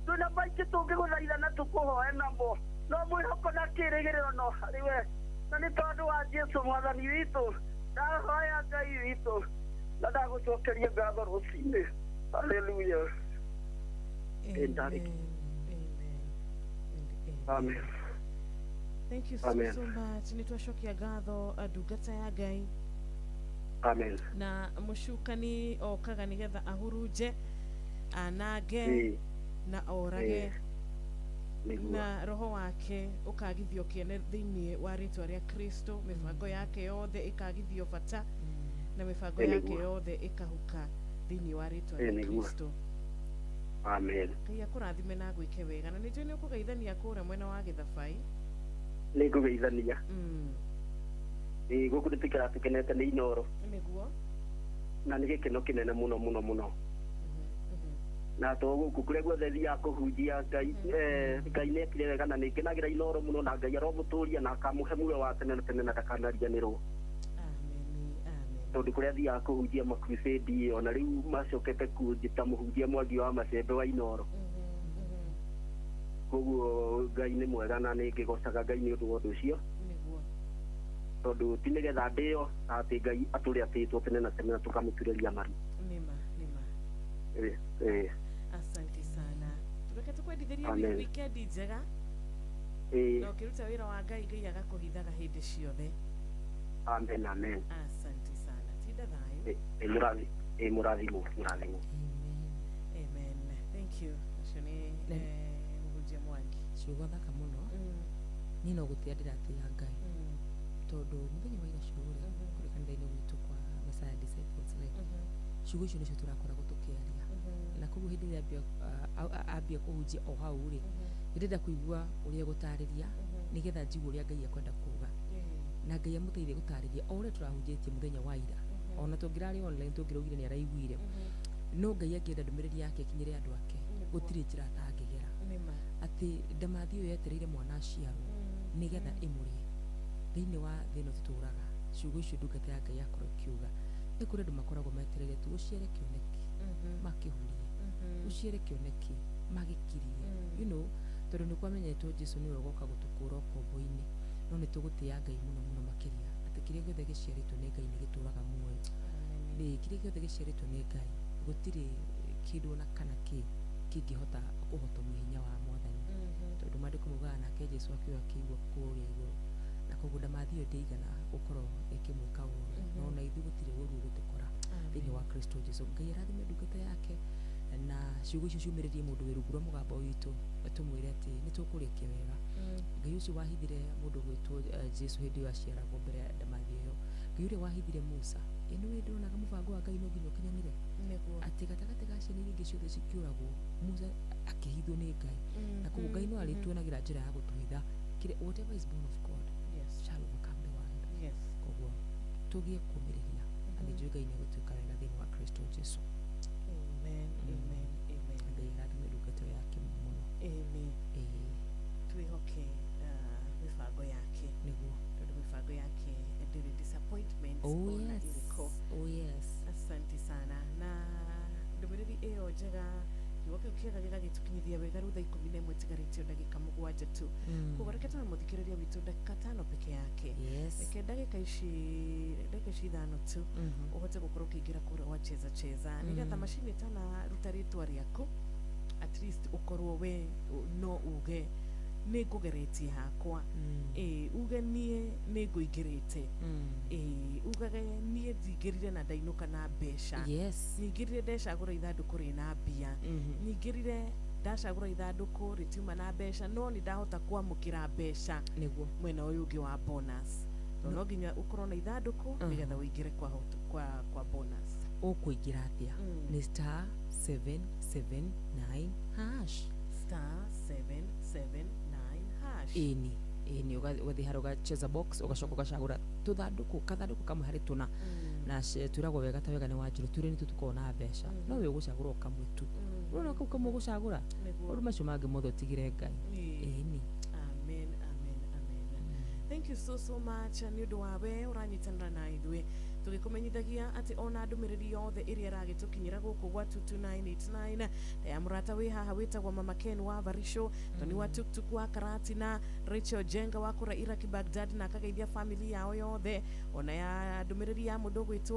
Twĩna maingĩ tũngĩgũthaitha na tũkũhoe namo, no mwĩhoko na kĩĩrĩgĩrĩro no harĩ we, na nĩ tondũ wa Jesũ Mwathani witũ ndahoya Ngai witũ na ndagũcokeria ngatho rũcinĩ. Haleluya. Amen. Amen. Thank you so, Amen. so much. Nĩ twacokia ngatho ndungata ya Ngai. Amen. Na mũcukani okaga nĩgetha ahurunje, anange na orage, Nĩguo. na roho wake ũkagithio kĩene thĩinĩ wa rĩtwa rĩa Kristo. Mĩbango yake yothe ĩkagithio bata na mĩbango yake Nĩguo. yothe ĩkahuka thĩinĩ wa rĩtwa rĩa Nĩguo. Kristo. Amen. Ngai akũrathime na agwĩke wega, na nĩnjũĩ nĩ ũkũgeithania kũrĩa mwena wa Gĩthabai. Nĩ ngũgeithania. Ĩĩ, gũkũ nĩ tũikaraga tũkenete nĩ Inooro Nĩguo. na nĩ gĩkeno kĩnene mũno mũno mũno, na to gũkũ kũrĩa guothe thiaga kũhunjia Ngai, Ngai nĩ ekire wega na nĩ ngenagĩra Inooro mũno, na Ngai aromũtũria na akamũhe muoyo wa tene na tene na ndakanariganĩrwo, tondũ kũrĩa thiaga kũhunjia makrusedi ona rĩu macokete kũnjĩta mũhunjia Mwangi wa Macembe wa Inooro. Koguo Ngai nĩ mwega na nĩ ngĩgocaga Ngai nĩ ũndũ wa ũndũ ũcio, Nĩguo. tondũ ti nĩgetha ndĩo na atĩ Ngai atũre atĩĩtwo tene na tene na tũkamũturĩria maru. Nĩma nĩma. Ĩĩ. Asante sana, reke tũkwendithĩrie Amen. wikendi njega na ũkĩruta wĩra wa Ngai, Ngai agakũhithaga hĩndĩ ciothe. Amen, amen. Asante sana, tinda thayũ. Ĩĩ, mũrathi ĩĩ, mũrathimwo mũrathimwo. Amen, thank you. Ũcio nĩ mũhunjia Mwangi. Ciugo thaka mũno. Niĩ no gũtĩa ndĩratĩa Ngai, tondũ mũthenya wa ira ciugo rĩ kũrĩ kanitha-inĩ gwitũ kwa Messiah Disciples rĩ, ciugo icio nĩcio tũrakoragwo tũkĩaria, na koguo hĩndĩ ĩrĩa ambia kũhunjia o hau rĩ, ndĩrenda kũigua ũrĩa gũtarĩria nĩgetha njigue ũrĩa Ngai ekwenda kuga, na Ngai amũteithie gũtarĩria o ũrĩa tũrahunjĩtie mũthenya wa ira. Ona tũngĩrarĩ online tũngĩraugire nĩ araiguire, no Ngai angĩenda ndũmĩrĩri yake ĩkinyĩre andũ ake, gũtirĩ njĩra atangĩgera. Nĩma. Atĩ ndamathi ĩyo yetereire mwana aciarwo nĩgetha ĩmũrĩe thĩinĩ wa thĩ ĩno tũtũraga. Ciugo icio ndungata ya Ngai yakorwo ĩkiuga, nĩ kũrĩ andũ makoragwo metereire tu ũciare kĩoneki makĩhurie, ũciare kĩoneki magĩkirie, you know, tondũ nĩ kwamenyetwo Jesu nĩwe ũgoka gũtũkũra ũkombo-inĩ. No nĩ tũgũtĩa Ngai mũno mũno makĩria atĩ kĩrĩa gĩothe gĩciarĩtwo nĩ Ngai nĩ gĩtũraga muoyo. Nĩ kĩrĩa gĩothe gĩciarĩtwo nĩ Ngai, gũtirĩ kĩndũ ona kana kĩ kĩngĩhota kũhotomia hinya wa Mwathani, tondũ maandĩko maugaga nake Jesu akĩoya kĩigua kũrĩa igũrũ, na koguo ndamathi ĩyo ndĩigana gũkorwo ĩkĩmwĩka ũru, no ona ithuĩ gũtirĩ ũru ũgũtũkora thĩinĩ wa Kristo Jesu. Ngai arathime ndungata yake na ciugo icio ciumĩrĩrie mũndũ wĩ rungu rwa mũgambo witũ, tũmwĩre atĩ nĩ tũkũrĩkia wega. Ngai ũcio wahithire mũndũ gwĩtwo Jesu hĩndĩ ĩyo aciaragwo mbere ya ndamathi ĩyo, Ngai ũrĩa wahithire Musa Ĩno wĩ ndĩronaga mũbango wa Ngai no nginya ũkinyanĩre. Nĩguo. Atĩ gatagatĩ ga ciana iria ingĩ ciothe cikĩũragwo, Musa akĩhithwo nĩ Ngai. Na koguo Ngai no arĩtuonagira njĩra ya gũtũhitha. Kĩrĩa whatever is born of God shall overcome the world. Koguo tũgĩe kũmĩrĩria na nĩ njũĩ Ngai nĩ egũtuĩka wega thĩinĩ wa Kristo Jesu. Amen, amen, amen. Ngai arathime ndungata ĩyo yake mũno. Amen. Ĩĩ. Twĩhoke mĩbango yake. Nĩguo. Tondũ mĩbango yake ndĩrĩ disappointments Oh, ona yes. ĩrĩkũ. Oh, yes. Asante sana na ndũmĩrĩri ĩyo njega, kiugo kĩu kĩega gĩgagĩtũkinyithia wega rĩu thaa 11 tigarĩtio ndagĩka 7 tu. Koguo reke tũhe mũthikĩrĩria witũ ndagĩka 5 peke yake. Reke ndagĩka ici 5 tu ũhote gũkorwo ũkĩingĩra kũrĩa gwa Cheza Cheza, nĩgetha macini ĩtanaruta rĩtwa rĩaku, at least ũkorwo we no uge nĩ ngũgeretie hakwa. Ĩĩ, uge niĩ nĩ ngũingĩrĩte. Ĩĩ, ugage niĩ ndingĩrire na ndainũka na mbeca. Nyingĩrire ndecagũra ithandũkũ rĩna mbia. Nyingĩrire ndacagũra ithandũkũ rĩtiuma na mbeca, no nĩ ndahota kwamũkĩra mbeca. Nĩguo. Mwena ũyũ ũngĩ wa bonus. To no nginya ũkorwo na ithandũkũ nĩgetha ũingĩre kwa bonus. Ũkũingĩra atĩa? Nĩ *779#. *779#. Ĩni, ĩni, ũgathiĩ harĩa ũgacheza box, ũgacoka ũgacagũra tũthandũkũ, kathandũkũ kamwe harĩ tũna. Na twĩragwo wega ta wega nĩ Wanjirũ, twĩre nĩ tũkoragwo na mbeca, no we ũgũcagũra o kamwe tu. Ũrona kau kamwe ũgũcagũra, maũndũ macio mangĩ mothe ũtigĩre Ngai. Ĩni. Amen, amen, amen. Thank you so so much nĩ ũndũ wa we ũranyitanĩra na ithuĩ, tũgĩkũmenyithagia atĩ ona ndũmĩrĩri yothe ĩrĩa ĩragĩtũkinyĩra gũkũ gwa 22989, ta ya mũrata wĩ haha wĩtagwo Mama Ken wa Varisho, Tony wa Tuktuk wa Karatina, Rachel Jenga wa kũra Iraki Baghdad na akageithia family yao yothe, ona ya ndũmĩrĩri ya mũndũ ũgwĩtwo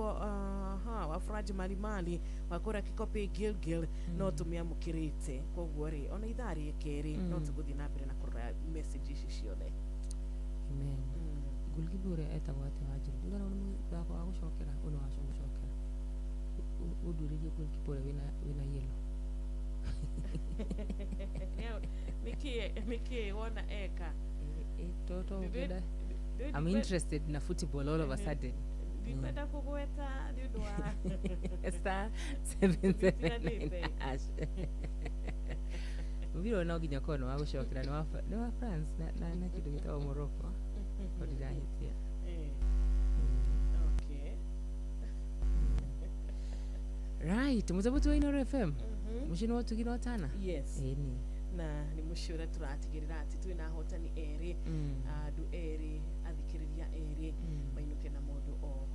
wa Furaji Malimali wa kũra Kikopĩ Gilgil, no tũmĩamũkĩrĩte. Koguo rĩ, ona ithaa rĩa kerĩ no tũgũthiĩ na mbere na kũrora message ici ciothe. Amen. Goalkeeper ũrĩa etagwo atĩa, Wanjirũ? Ndirona nĩ mũthako wa gũcokera ũyũ, nĩ wa gũcokera. Ũnduĩrĩrie goalkeeper ũrĩa wĩna yellow. Nĩkĩ wona eka? Toto ũngĩenda. I'm interested na football all of a sudden. Ndikwenda kũgweta nĩ ũndũ wa *779#. Mũbira ũyũ no nginya ũkorwo nĩ wa gũcokera, nĩ wa France na kĩndũ gĩtagwo Morocco, ko ndirahĩtia. Right, mũthabũti wa Inooro FM, mũciĩ nĩ wa ũtugi na ũtana. Yes. Ĩni. Na nĩ mũciĩ ũrĩa tũratigĩrĩra atĩ twĩna ahotani erĩ, andũ erĩ, athikĩrĩria erĩ mainũke na mũndũ o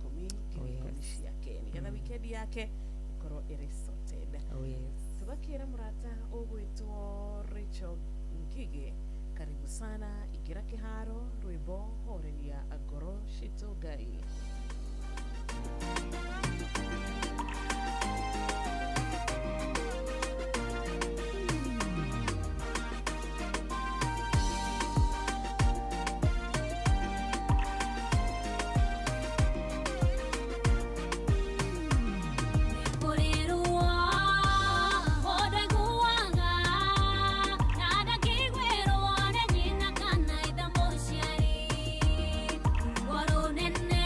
10,000, 10,000 ciake, nĩgetha weekend yake ĩkorwo ĩrĩ sorted. Oh yes. Tũgakĩra mũrata ũgwĩtwo Rachel Ngige, karibu sana, ingĩra kĩharo, rwĩmbo horeria ngoro citũ Ngai. Kũrĩrwo mũndũ aiguaga na ndangĩiguĩrwo nĩ nyina kana ithe mũciari, ruo rũnene.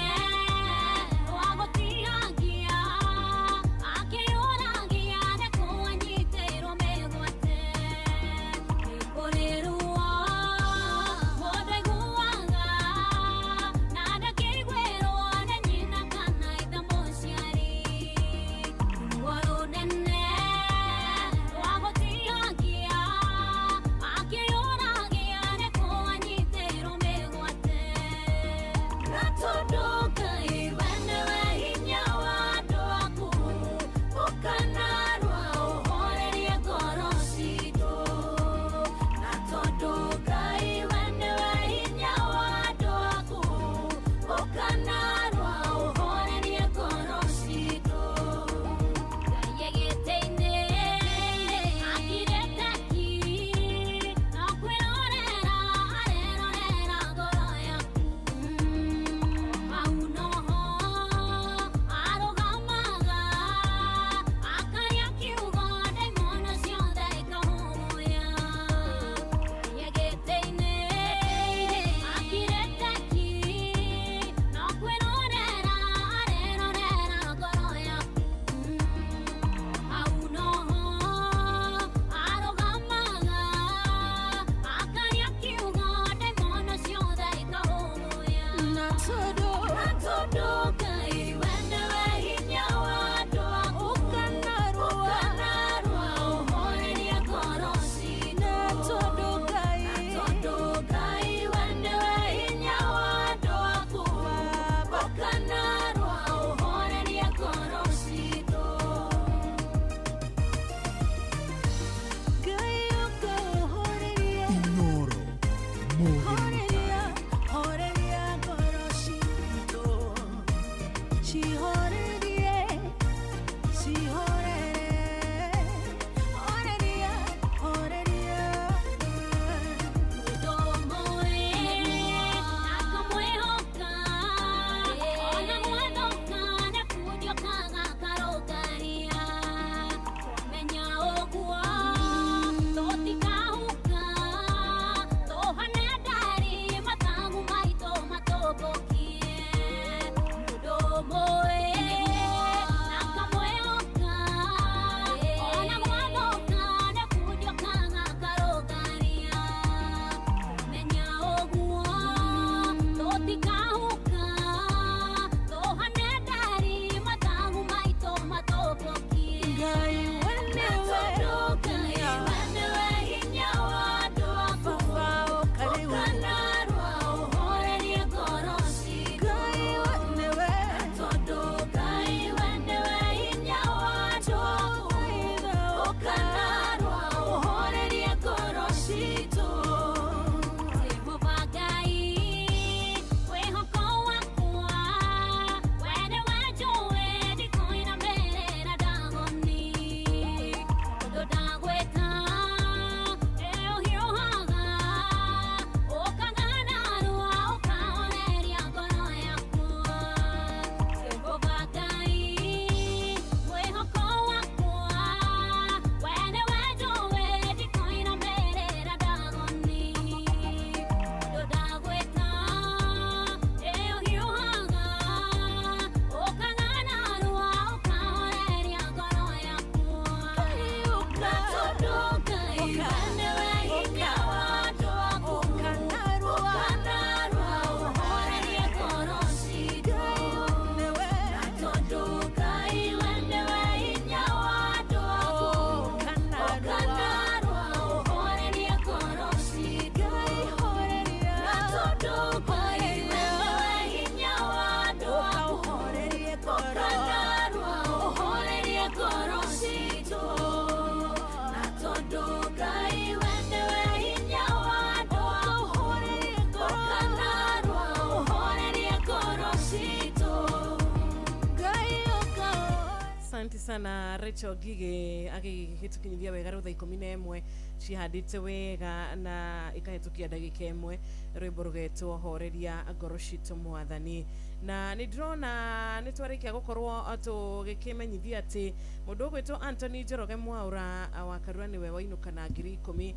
Asante sana Rachel Gige agĩgĩtũkinyithia wega rĩu thaa 11 cihandĩte wega na ikahĩtũkia ndagĩka 1 rwĩmbo rũgetwo horeria ngoro citũ mwathani. Na nĩ ndĩrona nĩ twarĩkia gũkorwo tũgĩkĩmenyithia atĩ mũndũ ũgwĩtwo Anthony Njoroge Mwaura wa Karura nĩwe wainũka na 10,000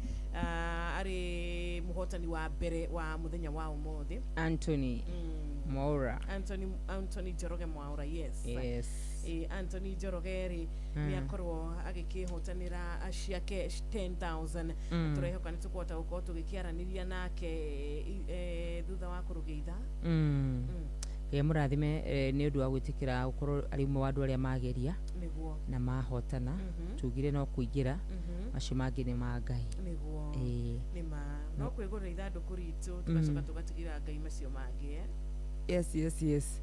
arĩ mũhotani wa mbere wa mũthenya wa ũmũthĩ. Anthony Mwaura. Anthony Njoroge Mwaura, yes. Yes. Anthony Njoroge rĩ nĩ akorwo agĩkĩhotanĩra ciake 10,000. Tũrehoka nĩ tũkũhota gũkorwo tũgĩkĩaranĩria nake thutha wa kũrũgĩa ithaa. Ngai mũrathime nĩ ũndũ wa gwĩtĩkĩra gũkorwo arĩ ũmwe wa andũ arĩa mageria nĩguo na mahotana. Tugire no kũingĩra, macio mangĩ nĩ ma Ngai. Nĩguo nĩ ma no kwĩgũrĩra ithandũkũ ritũ tũgacoka tũgatigĩra Ngai macio mangĩ. Yes, yes, yes.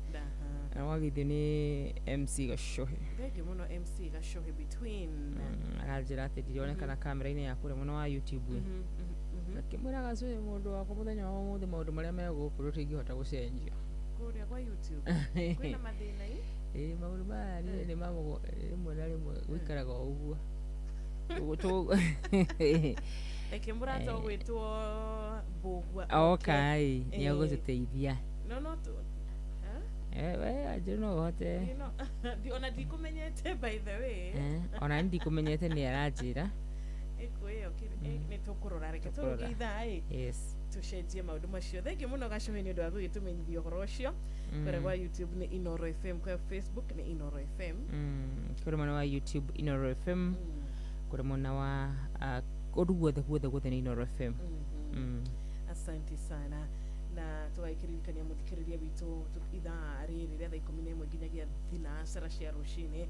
Na wagithio nĩ MC Gacohe. Thengiũ mũno MC Gacohe between. Aranjĩra atĩ ndironekana kamera-inĩ ya kũrĩa mwena wa YouTube. Akĩmwĩra Gacohe mũndũ wakwa mũthenya wa ũmũthĩ maũndũ marĩa me gũkũ tũtingĩhota gũcenjia. Kũrĩa kwa YouTube kwĩna mathĩna ĩ? Maũndũ maya nĩ ma rĩmwe na rĩmwe gũikaraga o ũguo. Reke mũrata ũgwĩtwo Mbũgua. Okay, nĩ egũtũteithia. No tu. We no ũhote. Ona ndikũmenyete by the way. Ona ndikũmenyete nĩ aranjĩra. Ĩyo nĩ tũkũrora, reke tũrũge ithaa ĩ. Yes. Tũcenjie maũndũ macio. Thengiũ mũno Gacohe nĩ ũndũ wa gũgĩtũmenyithia ũhoro ũcio. Kũrĩa kwa YouTube nĩ Inoro FM, kwa Facebook nĩ Inoro FM. Kũrĩ mwena wa YouTube Inoro FM. Kũrĩ mwena wa kũndũ guothe guothe guothe nĩ Inoro FM. Asante sana. Na tũgagĩkĩririkania mũthikĩrĩria witũ ithaa rĩrĩ rĩa thaa 11 nginyagia 9 cia rũcinĩ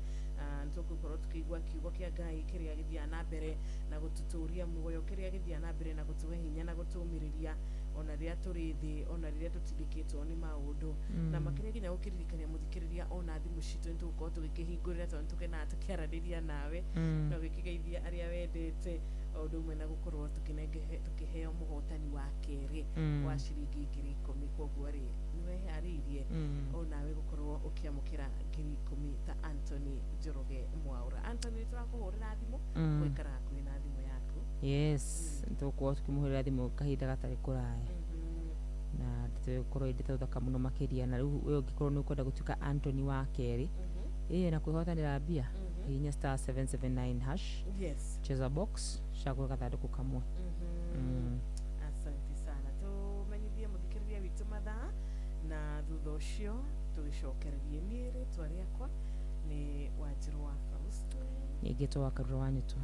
nĩtũgũkorwo tũkĩigua kiugo kĩa Ngai kĩrĩa gĩthiaga na mbere na gũtũtũria muoyo, kĩrĩa gĩthiaga na mbere na gũtũhe hinya na gũtũũmĩrĩria ona rĩrĩa tũrĩ thĩ, ona rĩrĩa tũtindĩkĩtwo nĩ maũndũ. Na makĩria nginya gũkĩririkania mũthikĩrĩria ona thimũ citũ nĩtũgũkorwo tũgĩkĩhingũrĩra tondũ nĩtũkenaga tũkĩaranĩria nawe na ũgĩkĩgeithia arĩa wendete o ũndũ ũmwe na gũkorwo tũkĩheo mũhotani wa kerĩ wa ciringi 10,000. Koguo rĩ nĩweharĩirie onawe gũkorwo ũkĩamũkĩra 10,000 ta Anthony Njoroge Mwaura. Anthony, nĩtũrakũhũrĩra thimũ, gũikara hakuhĩ na thimũ yaku. Yes, nĩtũgũkorwo tũkĩmũhũrĩra thimũ kahinda gatarĩ kũraya na tũgũkorwo ĩ ndeto thaka mũno makĩria. Na rĩu we ũngĩkorwo nĩ ũkwenda gũtuĩka Anthony wa kerĩ na kwĩhotanĩra mbia, hihinya *779#. Yes. Cheza box, cagũra gathandũkũ kamwe. Asante sana. Tũmenyithie mũthikĩrĩria witũ mathaa na thutha ũcio tũgĩcokererie. Niĩ rĩtwa rĩakwa nĩ Wanjirũ wa Fausto. Ningĩ wa Karura wa Nyũtũ.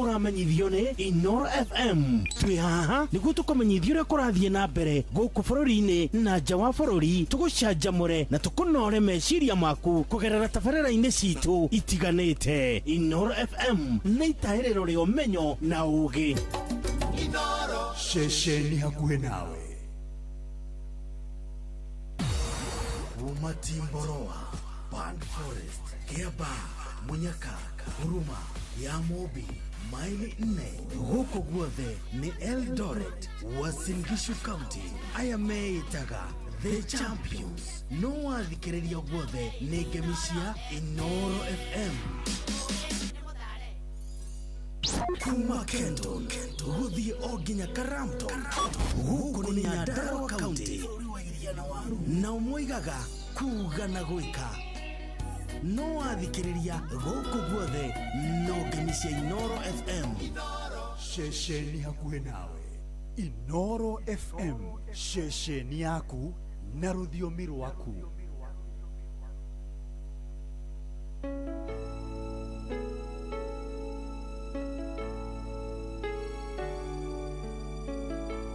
Ũramenyithio nĩ Inoro FM. Twĩ haha nĩguo tũkũmenyithia ũrĩa kũrathiĩ na mbere gũkũ bũrũri-inĩ na nja wa bũrũri, tũgũcanjamũre na tũkũnore meciria maku kũgerera tabarĩra-inĩ citũ itiganĩte. Inoro FM nĩ itahĩrĩro rĩa ũmenyo na ũũgĩ. Ceceni hakuhĩ nawe. Kuma Timboroa, Band Forest, Kiaba, Munyaka, Huruma, ya Mobi, maili 4 gũkũ guothe nĩ Eldoret, Uasin Gishu County. Aya meĩtaga The Champions. No wathikĩrĩria guothe nĩ ngemi cia Inoro FM. Kuma Kenton gũthiĩ o nginya Karamton, gũkũ nĩ Nyandarua County. Na ũmoigaga kuga na gwĩka. No wathikĩrĩria gũkũ guothe no ngemi cia Inoro FM. Ceceni hakuhĩ nawe. Inoro FM, ceceni yaku na rũthiomi rwaku.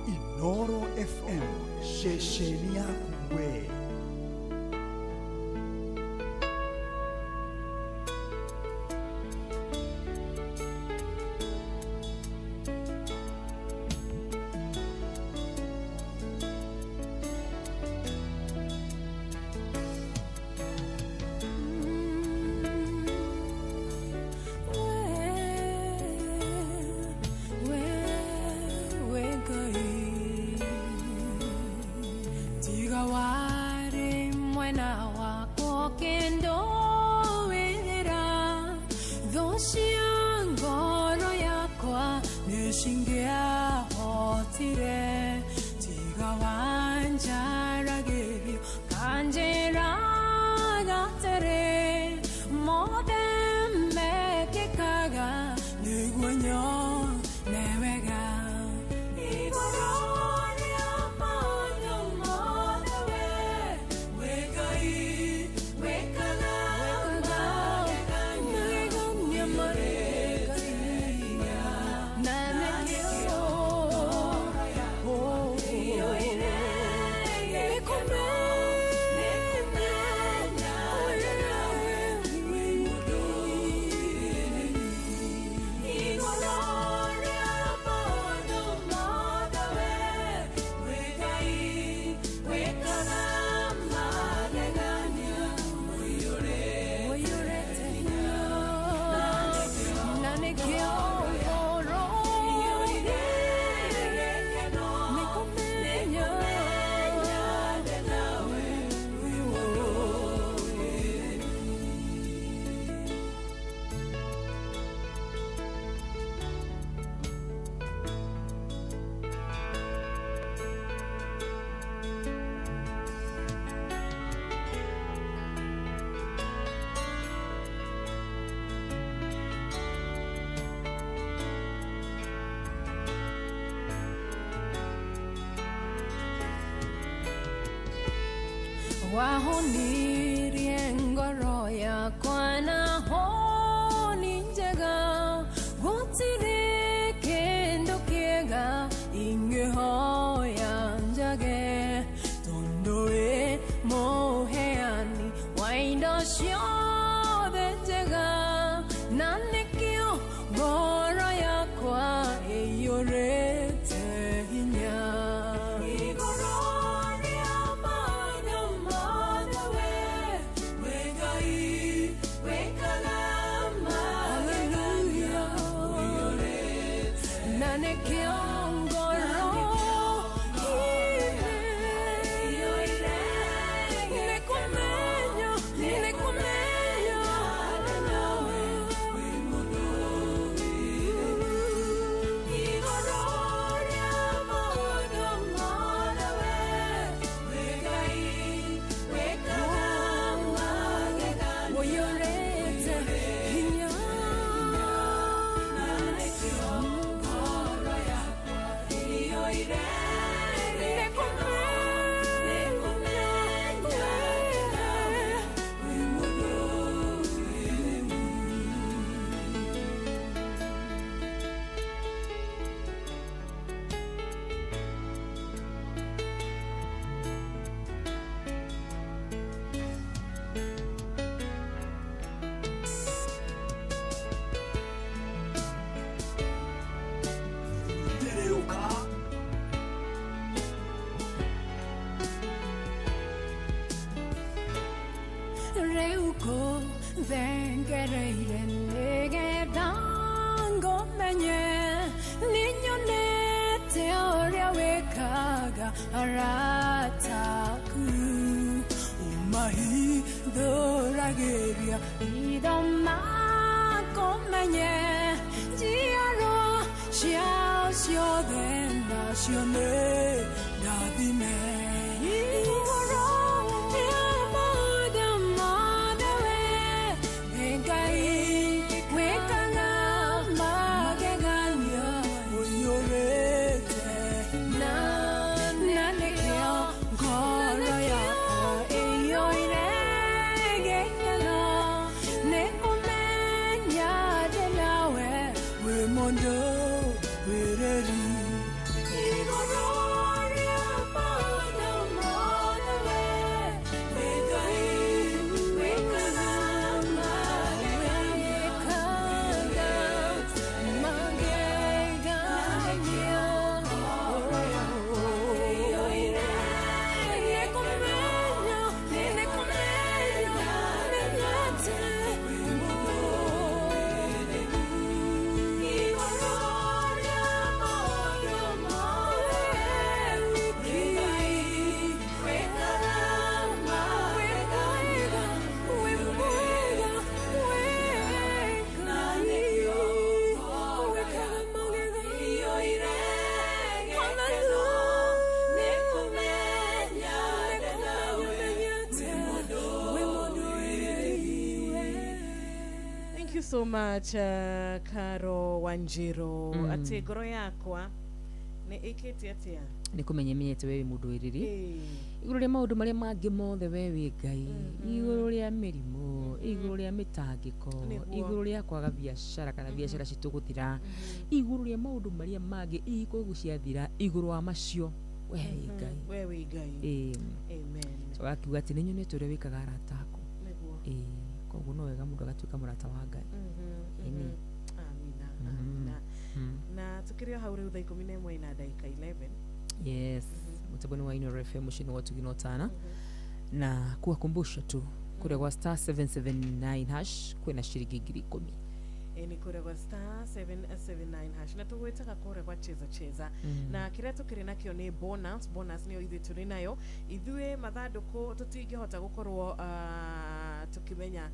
Inoro FM, ceceni yaku we. Tiga wari mwena wa Wahonirie ngoro yakwa na honi njega, gũtirĩ kĩndũ kĩega ingĩhoya njage, tondũ wĩ mũheani wa indo ciothe njega, na nĩkĩo ngoro yakwa ĩiyũrĩte hinya. Igũrũ rĩa maũndũ mothe we, wĩ Ngai wĩkaga magegania, na nĩkĩo ngoro nĩkũmenya nawe wĩ mũndũ. Igũrũ rĩa maũndũ mothe we, wĩ Ngai wĩkaga magegania, ũiyũrĩte hinya, na nĩkĩo ngoro yakwa ĩiyũire nĩkũmenya nawe wĩ mũndũ. Ndererũka. Rĩu kũthengereire nĩgetha ngũmenye, nĩnyonete ũrĩa wĩkaga arata aku, ũmahithũragĩria hitho makũmenye, njiarwa ciao ciothe nacio nĩ ndathime. Igũrũ rĩa maũndũ mothe we, wĩ Ngai wĩkaga magegania, ũiyũrĩte na nĩkĩo ngoro yakwa ĩiyũire gĩkeno, nĩkũmenya ndĩ nawe wĩ mũndũ wĩrĩri. Igũrũ rĩa maũndũ mothe we, wĩ Ngai wĩkaga magegania, Thank you so much, Caro Wanjiru. Atĩ ngoro yakwa nĩ ĩkĩte atĩa? Nĩ kũmenya menyete we wĩ mũndũ wĩrĩri igũrũ rĩa maũndũ marĩa mangĩ mothe, we wĩ Ngai, igũrũ rĩa mĩrimũ, igũrũ rĩa mĩtangĩko, igũrũ rĩa kwaga biacara kana biacara citũ gũthira, igũrũ rĩa maũndũ marĩa mangĩ ihiko ciathira, igũrũ wa macio we wĩ Ngai. We wĩ Ngai. Ĩĩ. Amen. So akiuga atĩ nĩ nyonete ũrĩa wĩkaga arata aku. Nĩguo. Ĩĩ, koguo no wega mũndũ agatuĩka mũrata wa Ngai. Ĩni. Amina. Amina. Na tukĩrĩ o hau rĩu thaa 11 na ndagĩka 11. Yes, mũtambo-inĩ wa Inooro FM mũciĩ-inĩ wa Ũtugi na Ũtana, na kuwakumbusha tu kũrĩa gwa star 779 hash kwĩna ciringi 10,000. Nĩ kũrĩa gwa star 779 hash, na tũgwĩtaga kũrĩa gwa cheza cheza. Na kĩrĩa tũkĩrĩ nakĩo nĩ bonus. Bonus nĩyo ithuĩ tũrĩ nayo ithuĩ mathandũkũ tũtingĩhota gũkorwo tũkĩmenya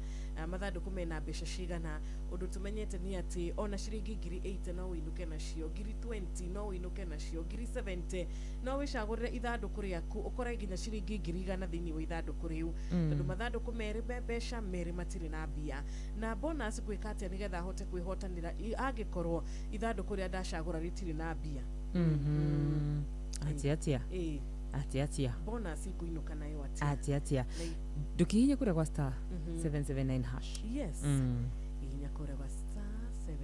mathandũkũ mena mbeca cigana. Ũndũ tũmenyete nĩ atĩ ona ciringi 80,000 no ũinũke nacio, 20,000 no ũinũke nacio, 70,000 no wĩcagũrĩre ithandũkũ rĩaku ũkore nginya ciringi 100,000 thĩinĩ wa ithandũkũ rĩu, tondũ mathandũkũ merĩ me mbeca, merĩ matirĩ na mbia. Na bonus gwĩka atĩa nĩgetha hote kwĩhotanĩra angĩkorwo ithandũkũ rĩrĩa ndacagũra rĩtirĩ na mbia? Atĩa atĩa? Ĩĩ. Atia atia. Bonus ikuinuka nayo atia. Atia atia. Ndukihinye kuria kwa star 779 hash. Yes. Ihinya kuria kwa star 779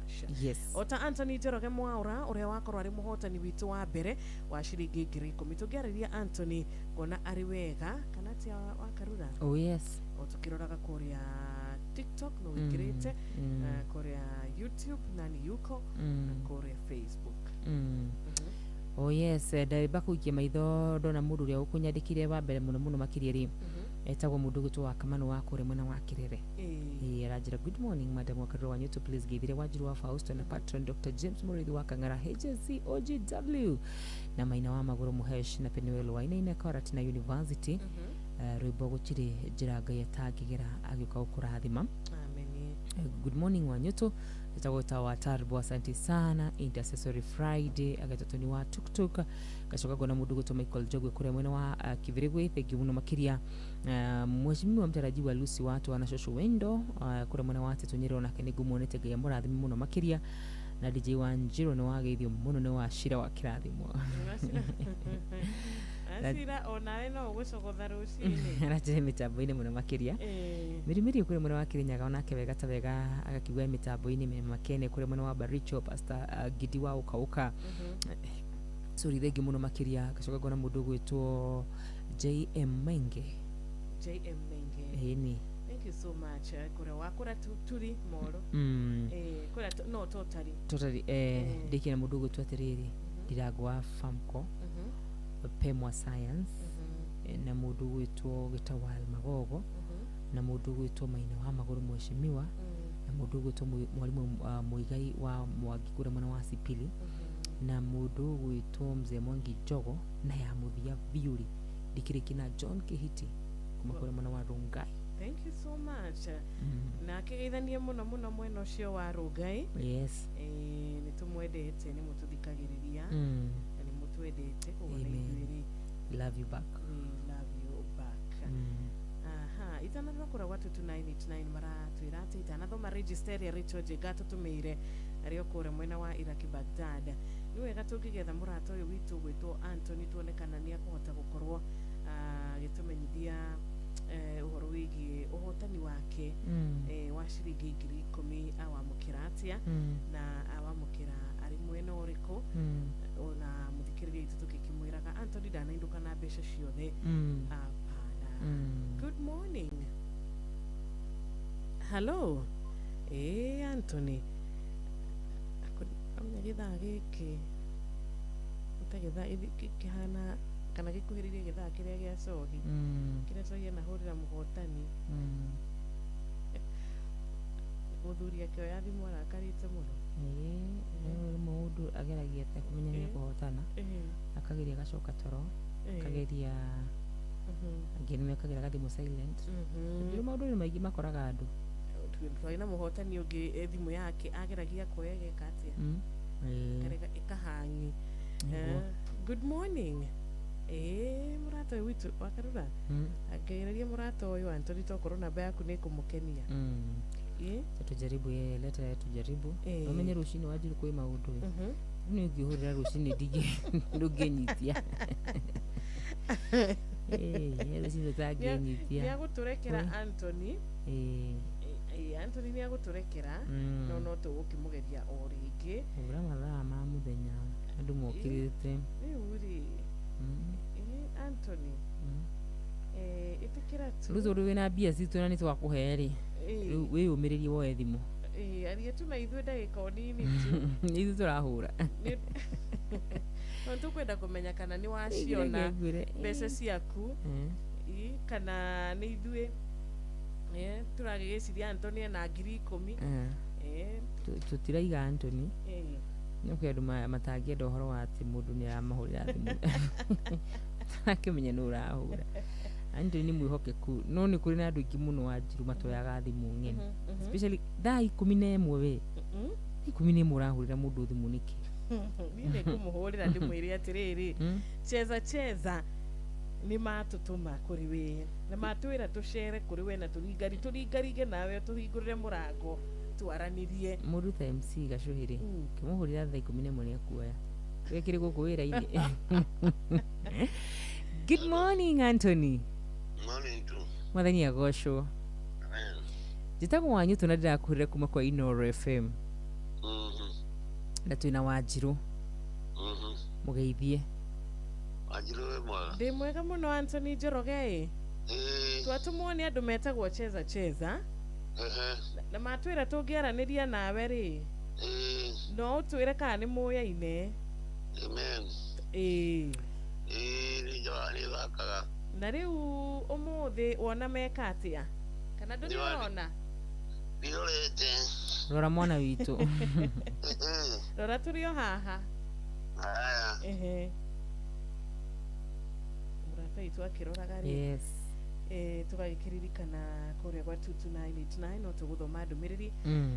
hash. Yes. Ota Anthony Njoroge Mwaura uria wakorwo ari muhotani witu wa mbere wa ciringi 10,000 tungiariria Anthony kuona ari wega kana atia wakarura. Oh yes. O tukiroraga kuria TikTok no wikirite kuria YouTube nani yuko na kuria Facebook. Oh yes, ndamba kuikia maitho ndona mundu uria ukunyandikire wa mbere muno muno makiria ri etagwo mundu gwitwo wa Kamano wa kuria mwena wa Kirere. Aranjira good morning madam Wakarura wa Newton, please geithire Wanjiru wa Fausto na patron Dr. James Murithi wa Kang'ara HSC OGW na Maina wa Maguru Muhesh na Penuel wa Inaina Karatina University. Rwimbo gutiri njira Ngai atangigera agiuka gukurathima. Amen. Good morning Wanyuto, etagwo ta wa Tarbo, asante sana. Intercessory Friday agatatu ni wa tuktuk gacoka ngona mundu gwitwo Michael Jogwe kuria mwena wa Kibirigwi, thank you muno makiria. Mheshimiwa mtarajiwa Lucy watu ana shosho wendo kuria mwena wa Tetu Nyeri onake nĩ ngumuonete Ngai amũrathime muno makiria. Na DJ wa Njiro nĩ wageithio muno nĩ wa Shira wa kirathimo. Ashira onawe no ugucogotha rucini aranjire mitambo-inĩ muno makiria. Mirimiri kuria mwena wa Kirinyaga onake wega ta wega agakiuga mitambo-inĩ makene kuria mwena wa Baricho Pastor Gidi wa Ukauka. Sorry, thengi muno makiria. Gacoka ngona mundu gwitwo JM Menge. JM Menge. Ĩni. Thank you so much. Kuria wakura turi moro. Kuria no totally. Totally. Ndikia na mundu gwitwo atiriri Ndirango wa Famco. Pemwa Science na mundu gwitwo Gitawal Magogo na mundu gwitwo Maina wa Maguru mheshimiwa na mundu gwitwo mwalimu Muigai wa Mwangi kuria mwena wa Sipili na mundu gwitwo Mzee Mwangi Njogo na ya muthia biuri ndikiriki na John Kihiti kuma kuria mwena wa Rongai. Thank you so much. Na kigeithanie muno muno mwena ucio wa Rongai. Yes. Ni tumwendete ni mututhikagiriria. Na ni mutwendete koguo na ithuĩ. Love you back. We love you back. Aha, itanarora kura watu 2989 maratwira ati itanathoma register ya Rachel Njenga tutumiire ario kuria mwena wa Iraki Baghdad. Ni wega tungigetha murata uyu witu gwitwo Anthony tuone kana ni akuhota gukorwo agitumenyithia uhoro wigie uhotani wake wa ciringi 10,000 awamukira atia na awamukira ari mwena uriku ona muthikiriria itu tukikimwiraga Anthony ndanainduka na mbeca ciothe. Hapana. Good morning. Hello. Anthony amenya githaa giki githaa kihana kana gikuhiririe githaa kiria gia cohi kiria cohi anahurira muhotani. Muthuri akioya thimu arakarite muno. Mundu ageragia ta kumenya ni kuhotana akageria gacoka toro akageria angĩ nĩ mekagĩra gathimu silent. Ndio maũndũ nĩ maingĩ makoraga andũ. Twarĩ na mũhotani ũngĩ thimũ yake ageragia kuoya geka atia karega ĩkahangi. Good morning. Mũrata ũyũ witũ wakarura angereria mũrata ũyũ Anthony tokorwo namba yaku nĩ ĩkũmũkenia. Tujaribu yeye, leta tujaribu. Umenye rucini Wanjiru kwĩ maũndũ nĩ ũngĩhũrĩra rucini ndũngĩnyitia. Rucini ũtangĩnyitia. Nĩ agũtũrekera Anthony. Anthony nĩ agũtũrekera no no tũgũkĩmũgeria o rĩngĩ. Hũra mathaa ma mũthenya andũ mokĩrĩte. Rĩu rĩ Anthony ĩtĩkĩra tu. Rĩu tondũ wĩna mbia citũ na nĩ twakũhe rĩ rĩu wĩyũmĩrĩrie woe thimũ. Aria tu na ithuĩ ndagĩka o nini tu. Nĩ ithuĩ tũrahũra. No tũkwenda kũmenya kana nĩ waciona mbeca ciaku kana nĩ ithuĩ turagĩgĩciria Anthony ena 10,000. Tũtiraiga Anthony. Nĩ kwĩ andũ matangĩenda ũhoro wa atĩ mũndũ nĩ aramahũrĩra thimũ akĩmenya nũ ũrahũra. Anthony nĩ mwĩhokeku no nĩ kũrĩ na andũ aingĩ mũno Wanjiru matoyaga thimũ ng'eni. Especially thaa 11 we. 11 ũrahũrĩra mũndũ thimũ nĩkĩ? Niĩ nĩ ngũmũhũrĩra ndĩmwĩre atĩrĩrĩ cheza cheza nĩ matũtũma kũrĩ we na matwĩra tũcere kũrĩ we na tũringarige nawe tũhingũrĩre mũrango twaranirie. Mũndũ ta MC Gacuhĩ rĩ, ũkĩmũhũrĩra thaa 11 nĩ akuoya. Wekire gũkũ wĩra-inĩ. Good morning, Anthony. Morning tu. Mwathani agocwo. Njĩtagwo Wanyũtũ na ndĩrakũhũrĩra kuma kwa Inooro FM. Na twĩna Wanjirũ. Mũgeithie. Wanjirũ wĩ mwega? Ndĩ mwega mũno Anthony Njoroge. Twatũmwo nĩ andũ metagwo Cheza Cheza. Na matwĩra tũngĩaranĩria nawe rĩ, no ũtwĩre kana nĩ mũyaine. Amen. Ĩĩ. Ĩĩ nĩ njoa nĩ thakaga. Na rĩu ũmũthĩ wona meka atĩa? Kana ndũrĩ ũrona? Ndirorete. Rora mwana witũ. Rora tũrĩ o haha. Haya. Ehe. Mũrata witũ akĩroraga rĩ. Yes. Tũgagĩkĩririkana kũrĩa gwa 22989 no tũgũthoma ndũmĩrĩri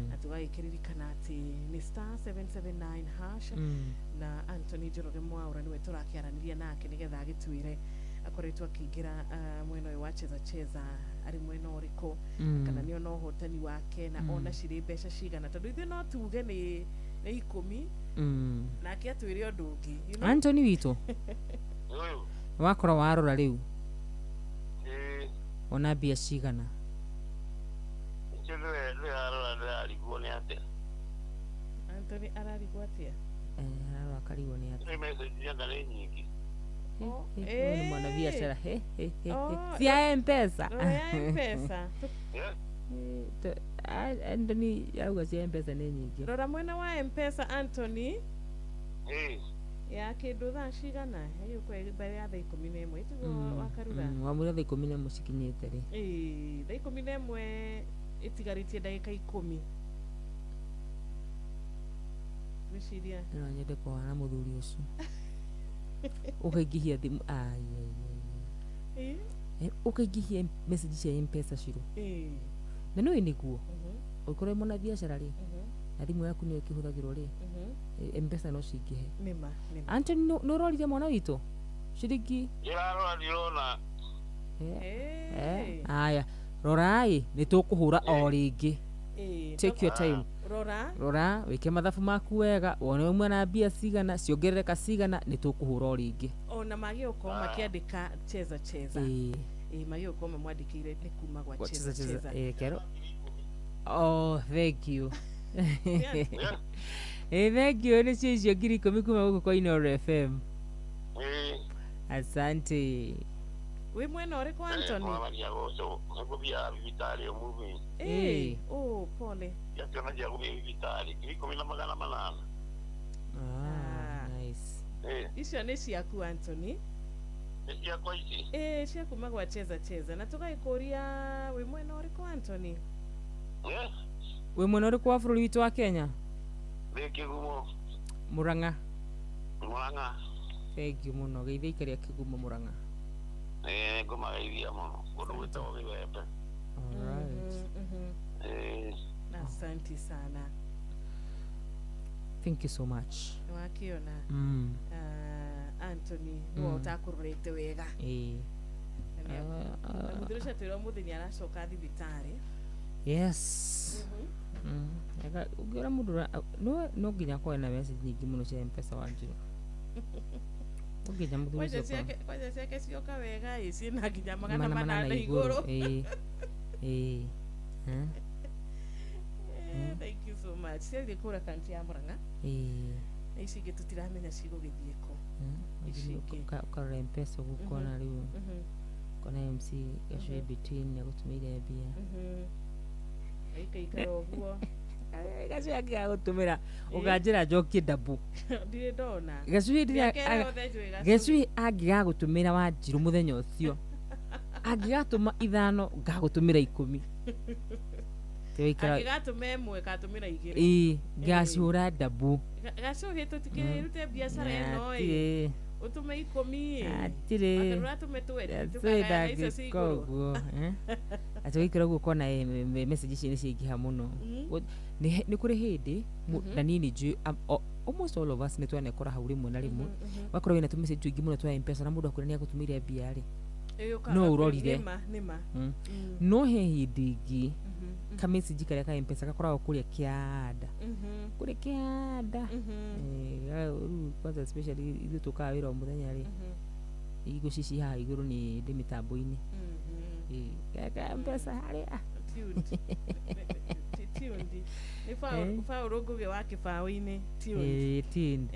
na tũgagĩkĩririkana atĩ nĩ star 779 hash na Anthony Njoroge Mwaura nĩwe tũrakĩaranĩria nake nĩgetha agĩtwĩre akoretwo akĩingĩra mwena ũyũ wa Cheza Cheza arĩ mwena ũrĩkũ, kana nĩ ona ũhotani wake na ona cirĩ mbeca cigana, tondũ ithuĩ no tuge nĩ 10 nake atwĩre ũndũ ũngĩ, you know? Anthony witũ, wakorwo warora rĩu ona mbia cigana? Ndĩrarigwo nĩ atĩa. Anthony ararigwo atĩa? Ararora akarigwo nĩ atĩa. Nĩ message ciakwa nĩ nyingĩ. Nĩ mwana biacara. Cia M-Pesa. Ya M-Pesa. Anthony auga cia M-Pesa nĩ nyingĩ. Rora mwena wa M-Pesa Anthony. Ya kĩndũ thaa cigana? Ĩgũkorwo mbere ya thaa 11 tiguo wakarura? Wamwĩra thaa 11 cikinyĩte rĩ. Ĩĩ, thaa 11 ĩtigarĩtie ndagĩka 10. Gwĩciria no nyende kũhana mũthuri ũcio. Ũkaingĩhia thimũ, ũkaingĩhia message cia M-Pesa Shiro. Na nĩũĩ nĩguo ũngĩkorwo wĩ mwana biacara rĩ, na thimũ yaku nĩyo ĩkĩhũthagĩrwo rĩ, M-Pesa no cingĩhe. Nĩma, nĩma. Anthony, nĩ ũrorire mwana witũ ciringi? Ndĩrarora ndirona. Aya, rorai nĩ tũkũhũra o rĩngĩ. Take your time. Rora. Rora, wĩke mathabu maku wega, wone umwe na mbia cigana, ciongerereka cigana, nĩ tũkũhũra o rĩngĩ. Ona magĩũkorwo makĩandĩka Cheza Cheza. Ĩĩ, magĩũkorwo mamwandĩkĩire nĩ kuma gwa Cheza Cheza. Kero. Oh, thank you. Thank you. Nĩ cio icio 10,000 kuma gũkũ kwa Inooro FM. Asante. Wĩ mwena ũrĩkũ Anthony? Nĩngũthiaga thibitarĩ ũmũthĩ. Oh, pole. Ciana cia gũthiĩ thibitarĩ 10,800. Ah, nice. Icio nĩ ciaku Anthony? Nĩ ciakwa ici? Ĩĩ, cia kuma gwa Cheza Cheza. Na tũgagĩkũria wĩ mwena ũrĩkũ Anthony? Wĩ mwena ũrĩkũ wa bũrũri witũ wa Kenya? Ndĩ Kĩgumo. Murang'a. Murang'a. Thank you mũno. Geithia aikari a Kĩgumo Murang'a. Ngũmageithia mũno kũndũ gwĩtagwo Gĩthembe. Alright. Asante sana. Thank you so much. Nĩwakĩona Anthony nĩwe ũtakũrorete wega. Na mũthuri ũcio atwĩra ũmũthĩ nĩ aracoka thibitarĩ. Yes. Ũngĩona mũndũ no nginya akorwo na message nyingĩ mũno cia M-Pesa Wanjirũ. Nginya mũthuri ũcio kwanja ciake cioka wega ĩ ciĩna nginya 800 igũrũ. Ĩĩ. Thank you so much. Ciathiĩ kũra kaunti ya Murang'a. Ĩĩ. Na ici ingĩ tũtiramenya cigũgĩthiĩ kũ. Ũkarora M-Pesa ũguo ũkona rĩu ũkona MC Gacũhĩ between nĩagũtũmĩire mbia. Ĩikaikara ũguo. Gacũhĩ angĩgagũtũmĩra ũkanjĩra njokie ndabu. Ndirĩ ndona. Gacũhĩ angĩgagũtũmĩra Wanjirũ mũthenya ũcio angĩgatũma 5 ngagũtũmĩra 10. Angĩgatũma 1 gatũmĩra 2. Ĩĩ, ngacihũra ndabu. Gacũhĩ tũtikĩrute biacara ĩno ĩ. Ũtũme 10 ĩ. Atirĩ. Ũratũme 20 tũkagayana icio ci igũrũ. Ũguo. Atĩ ũgĩikara ũguo ũkona message ici nĩ ciaingĩha mũno. Nĩ kũrĩ hĩndĩ na niĩ nĩ njũĩ almost all of us nĩ twanekora hau rĩmwe na rĩmwe. Wakorwo wĩna tũ message tũingĩ mũno twa M-Pesa na mũndũ akwĩra nĩ agũtũmĩire mbia rĩ, No ũrorire. Nĩma nĩma. No he hĩndĩ ĩngĩ kamessage karĩa ka mpesa gakoragwo kũrĩa kĩanda, kũrĩa kĩanda. Rĩu kwanza especially ithuĩ tũkaga wĩra o mũthenya rĩ, igo cici haha igũrũ nĩ ndĩ mĩtambo-inĩ. Ka mpesa harĩa. Tuned. Tuned. Nĩ Paũlũ Ngũgĩ wa kĩbaũ-inĩ tuned. Tuned.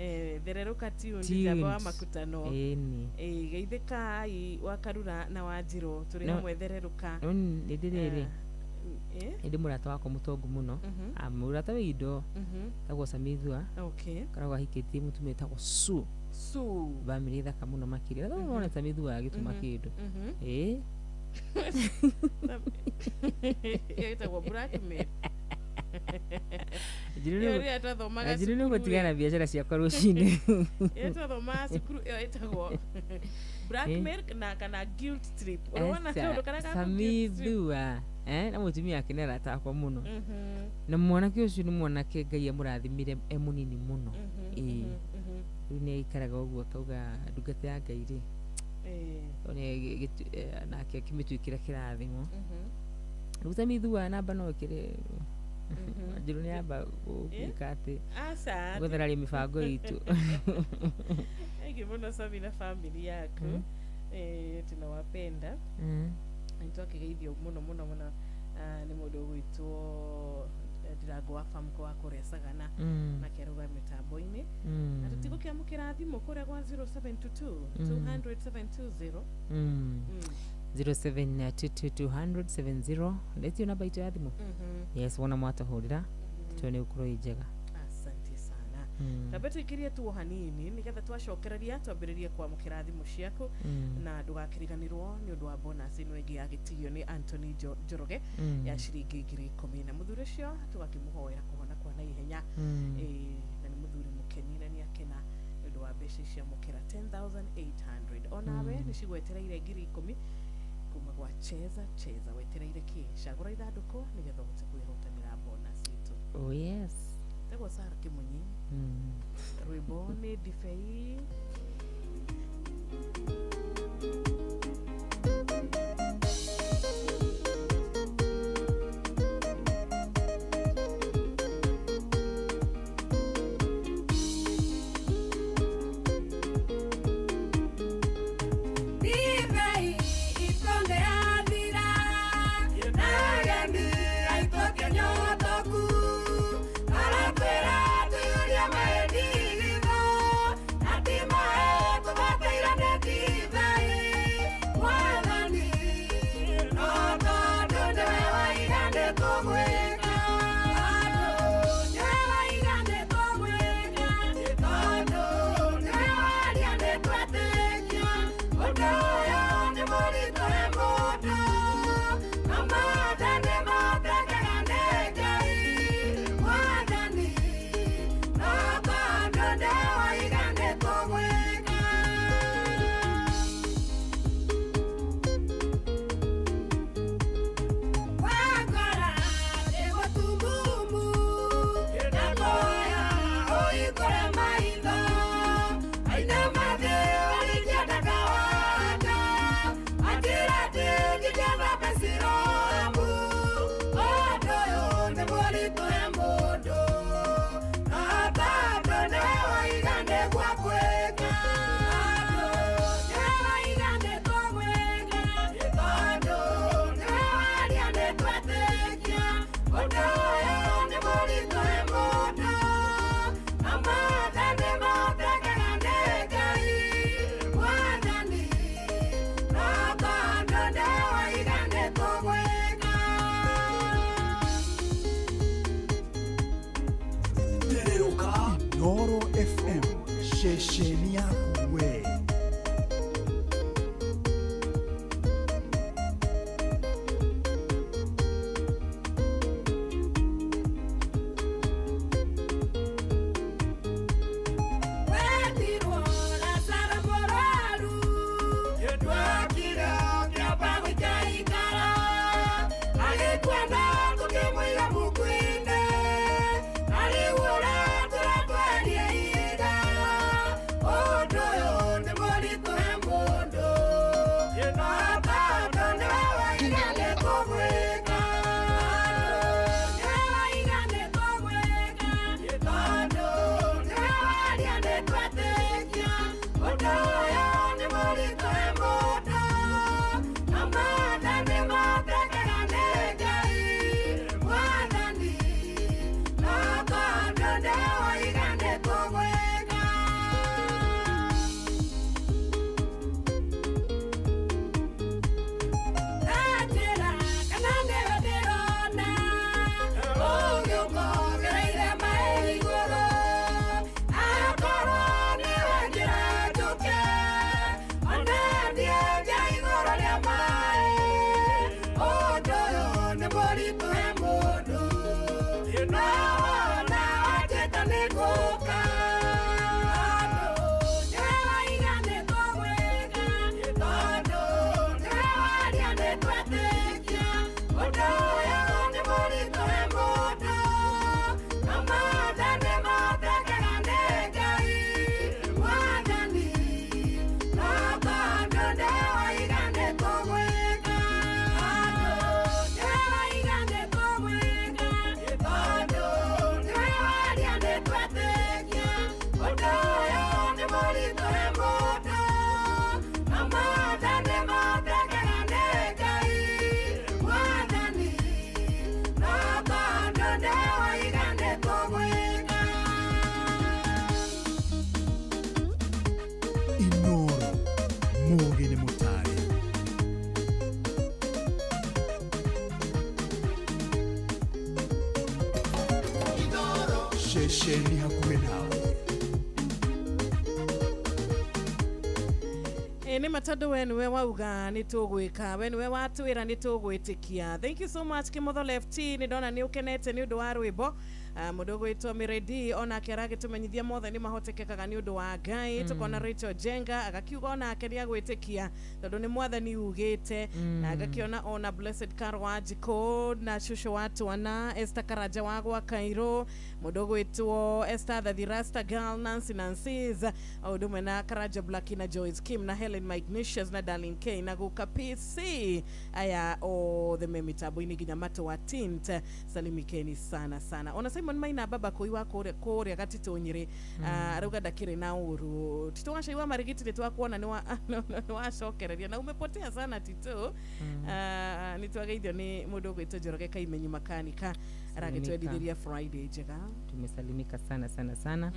Thererũka tuned njamba wa makutano. Ĩni. Geithĩkai wa Karura na wa Njirũ tũrĩ hamwe thererũka. No nĩ ndĩrĩrĩ, nĩ ndĩ mũrata wakwa mũtongu mũno. Mũrata wĩ indo, etagwo Samithua. Koragwo ahikĩtie mũtumia wĩtagwo Sue. Sue. Bamĩrĩ thaka mũno makĩria. Na wona Samithua agĩtũma kĩndũ. Ĩtagwo blackmail. Njirũ Ĩyo rĩrĩa twathomaga nĩ cukuru gũtigana na ĩ. biacara ciakwa rũcinĩ. Ĩyo twathomaga cukuru ĩyo ĩtagwo blackmail na kana guilt trip. Ũrona kaũndũ karĩa ga guilt trip? Samithua na mũtumia wake nĩ arata akwa mũno. Na mwanake ũcio nĩ mwanake Ngai amũrathimire e mũnini mũno. Rĩu nĩ aikaraga ũguo akauga ndungata ya Ngai rĩ, nake akĩmĩtuĩkĩra kĩrathimo. Rĩu Samithua namba no ĩkĩrĩ Wanjirũ nĩ amba gwĩka atĩ Aca. gũthararia mĩbango itũ. Thank you mũno Sami na family yaku. Tunawapenda. Nĩ twakĩgeithio mũno mũno mũno nĩ mũndũ ũgwĩtwo Ndirango wa Famco wa kũrĩa Sagana, nake arauga mĩtambo-inĩ. Na tũtigũkĩamũkĩra thimũ kũrĩa gwa 0722 200 720. 07222070 ndetio namba itũ ya thimũ. Yes, wona mwatũhũrĩra tuone ũkorwo ĩ njega. Asante sana. Tambe tũikĩrie tuo hanini nĩgetha twacokereria twambĩrĩrie kwamũkĩra thimũ ciaku, na ndũgakĩriganĩrwo nĩ ũndũ wa bonus ĩno ĩngĩ yagĩtigio nĩ Anthony Njoroge ya ciringi 10,000, na mũthuri ũcio tũgakĩmũhoera kũhona kwa naihenya. Na nĩ mũthuri mũkeni na nĩ akena nĩ ũndũ wa mbeca ici amũkĩra 10,800. Onawe nĩ cigwetereire 10,000 kuma gwa Cheza Cheza. Wetereire kĩ? Cagũra ithandũkũ nĩgetha ũhote kwĩhotanĩra bonus itũ. Oh yes. Tagwo Sarah Kĩmunyi. Rwĩmbo nĩ ndibei. Ndibei ikonde yathira, nageni aitũkia nyotoku, aratwĩra tuyũrie maĩ ndigithũ, na ti maĩ tũbataire nĩ ndibei. Ceceni hakuhĩ nawe. Nĩ matondũ we nĩwe wauga nĩ tũgwĩka, we nĩwe watwĩra nĩ tũgwĩtĩkia. Thank you so much Kimotho Lefty, nĩ ndona nĩ ũkenete nĩ ũndũ wa rwĩmbo. Mũndũ ũgwĩtwo Miredi onake aragĩtũmenyithia mothe nĩ mahotekekaga nĩ ũndũ wa Ngai. Tũkona Rachel Jenga agakiuga onake nĩ agwĩtĩkia tondũ nĩ mwathani ugĩte, na agakĩona ona Blessed Caro wa Njikũ na Shusho wa Twana, Esther Karanja wa gwa Kairo, mũndũ ũgwĩtwo Esther the Rasta Girl, Nancy Nancy's o ũndũ ũmwe na Karanja Black na Joyce Kim na Helen Ignatius na Darlene K na guka PC aya othe me mitambo-inĩ nginya Matũ wa Tint, salimikeni sana sana. Ona Simon Maina baba koi wa kũrĩa Gatitũ Nyĩrĩ, arauga ndakĩrĩ na ũru. Tito wa Cai wa Marigiti nĩ twakuona nĩ wacokereria na umepotea sana Tito. Nĩ twageithio nĩ mũndũ ũgwĩtwo Njoroge Kaimenyi makanika aragĩtwendithĩria Friday njega. Tumesalimika sana sana sana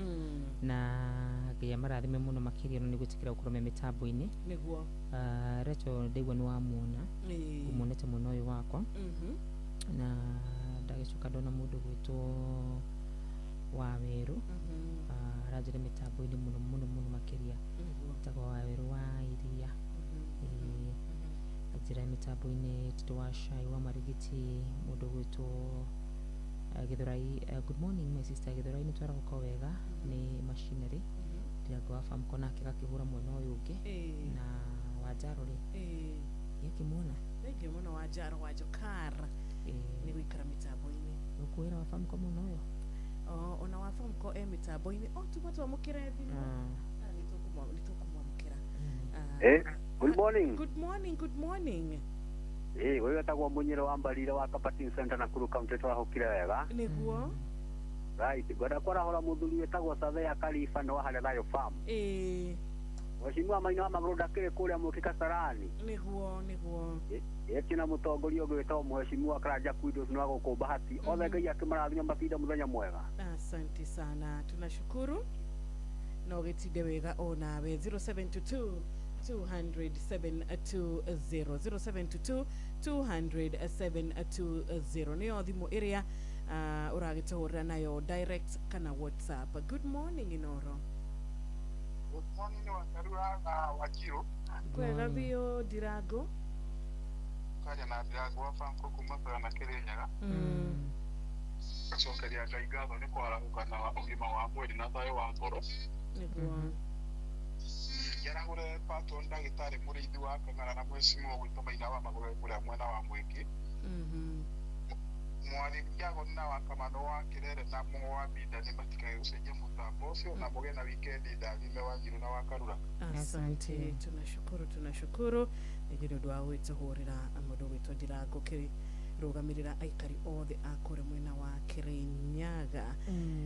na Ngai amarathime mũno makĩria no nĩ gwĩtĩkĩra gũkorwo me mĩtambo-inĩ nĩguo. Rachel ndaigua nĩ wamuona, ũmuonete mwena ũyũ wakwa, na ndagĩcoka ndona mũndũ gwĩtwo Wawerũ, aranjĩra mĩtambo-inĩ mũno mũno mũno makĩria, etagwo Wawerũ wa Iria. Anjĩra mĩtambo-inĩ Tito wa Cai wa Marigiti, mũndũ gwĩtwo Githurai. Good morning my sister Githurai, nĩ twarahuka wega nĩ machinery ndirango wa Famco nake gakĩhũra mwena ũyũ ũngĩ, na Wanjaro rĩ gĩakĩmuona thengiũ mũno Wanjaro wa Jokar nĩ gũikara mĩtambo-inĩ. Ũkwĩra wa Famco mwena ũyũ ona wa Famco e mĩtambo-inĩ o tuma twamũkĩre thimũ, nĩ tũkũmwamũkĩra. Good morning. Good morning, good morning. Ũyũ wetagwo Mũnyĩro wa Mbarire wa Kapatin Center Nakuru County, twahũkire wega nĩguo. Right, ngwenda kwarahũra mũthuri wĩtagwo Savea Kalifa nĩ wa harĩa Thayo Farm. Mheshimiwa Maina wa Magũrũ ndakĩrĩ kũrĩa Mũki Kasarani. Nĩguo nĩguo. Ĩkĩna mũtongoria ũngĩ wĩtagwo Mheshimiwa Karanja Kuidos nĩ wa gũkũ Bahati. Othe Ngai akĩmarathime matinda mũthenya mwega. Asante sana, tunashukuru na ũgĩtinde wega onawe. 0722 200 720 0722 200 720 nĩyo thimũ ĩrĩa ũragĩtũhũrĩra nayo direct kana WhatsApp. Good morning Inoro. Good morning Wakarura na Wanjiru. Kwega biũ Ndirango. Kwaria na Ndirango wa Famco kuma na Kĩrĩnyaga. Gũcokeria Ngai ngatho nĩ kwarahũka na ũgima wa mwĩrĩ na thayũ wa ngoro. Nĩguo. Njarahũre patron ndagĩtarĩ mũrĩithi wa Kang'ara na mheshimiwa gwitũ Maina wa Magũrũ kũrĩa mwena wa Mwĩngĩ. Mwari Jago na wa Kamano wa Kĩrere na Mũgo wa Mbinda nĩ matikae gũcenjia mũtambo ũcio, na mũgĩe na wikendi ndathime Wanjiru na wa Karura. Asante, tunashukuru tunashukuru nĩ ũndũ wa gwĩtũhũrĩra mũndũ gwĩtwo Ndirango kĩrũgamĩrĩra aikari othe a kũrĩa mwena wa Kĩrĩnyaga.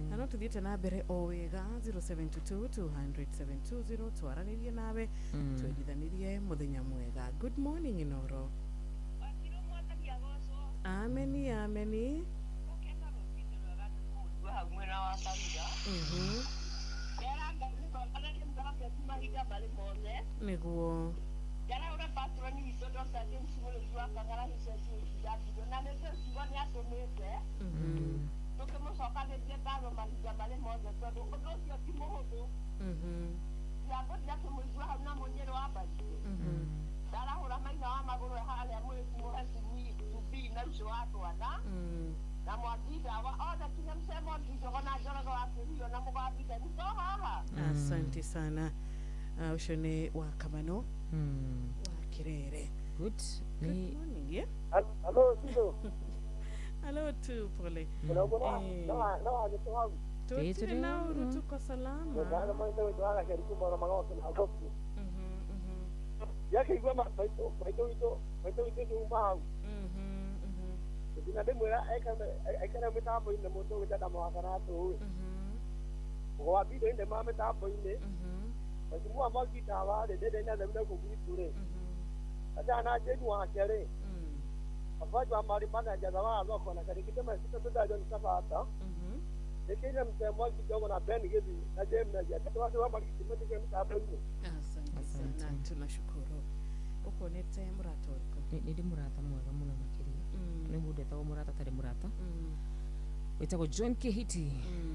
Na no tũthiĩte na mbere o wega 0722 200 720 twaranĩrie nawe twendithanĩrie mũthenya mwega. Good morning Inoro. Ameni ameni. Nĩguo. Asante sana. Ũcio nĩ wa Kamano wa Kĩrere. Good. Good morning, yeah? Hello, Sido. Hello tu pole. Tutirĩ na ũru, tuko salama. Yakĩigua maitũ witũ nĩuma hau. Nginya ndĩmwĩra aikare mĩtambo-inĩ mũndũ ũgĩtenda mũhakaratũ ĩ. Mũgwa mbinda-inĩ ma mĩtambo-inĩ. Mheshimiwa Mwangi Ndawa rĩ ndĩndĩ na themire kũu gwitũ rĩ. Achana na Jane wake rĩ. Abaji wa mali mana wa thoko na karikite masito tuta John Sabata. Nikija mzee Mwangi Jogo na Ben Githi na James na Jack watu wa mali kimetike mtambo-inĩ. Asante sana, tunashukuru. Ukonete murata ũrĩkũ? Nĩ ndĩ mũrata mwega mũno makĩria. Nĩ mũndũ etagwo mũrata tarĩ mũrata. Wĩtagwo John Kihiti.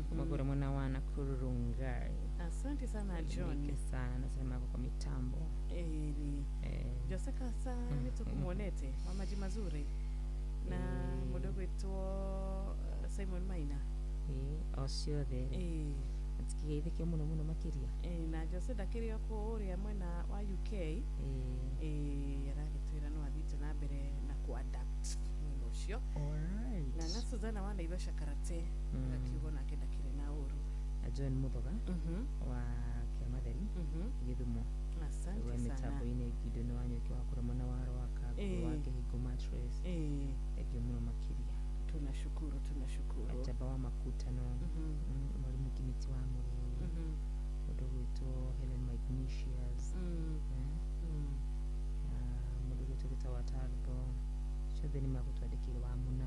Kuma kũrĩa mwena wa Nakuru Rongai. Asante sana John. Asante sana, nasema kwa mitambo. Ni Jose Kasa nĩtũkũmuonete wa maji mazuri na mũndũ ũgwĩtwo Simon Maina. O ciothe. Ntikigeithĩkio mũno mũno makĩria. Na Jose ndakĩrĩ o kũrĩa mwena wa UK. Aragĩtwĩra no athiĩte na mbere na kũ-adapt mwena ũcio. Na na Suzana wa Naivasha Karate akiuga nake ndakĩrĩ na ũru. Na John Muthoga wa Kĩamatheri Gĩthumo. Asante wa sana. Mĩtambo-inĩ Gideon wa Nyũki wa kũrĩa mwena wa Rwaka wa Kĩhingo Mattress. Thank you mũno makĩria. Tunashukuru, tunashukuru. Ataba wa Makutano, mwalimu Kimiti wa Mũrĩi, mũndũ ũgwĩtwo Helen Magnesius, mũndũ ũgwĩtwo Gĩtaũ wa Tarbo, ciothe nĩ magũtwandĩkĩire wa Muna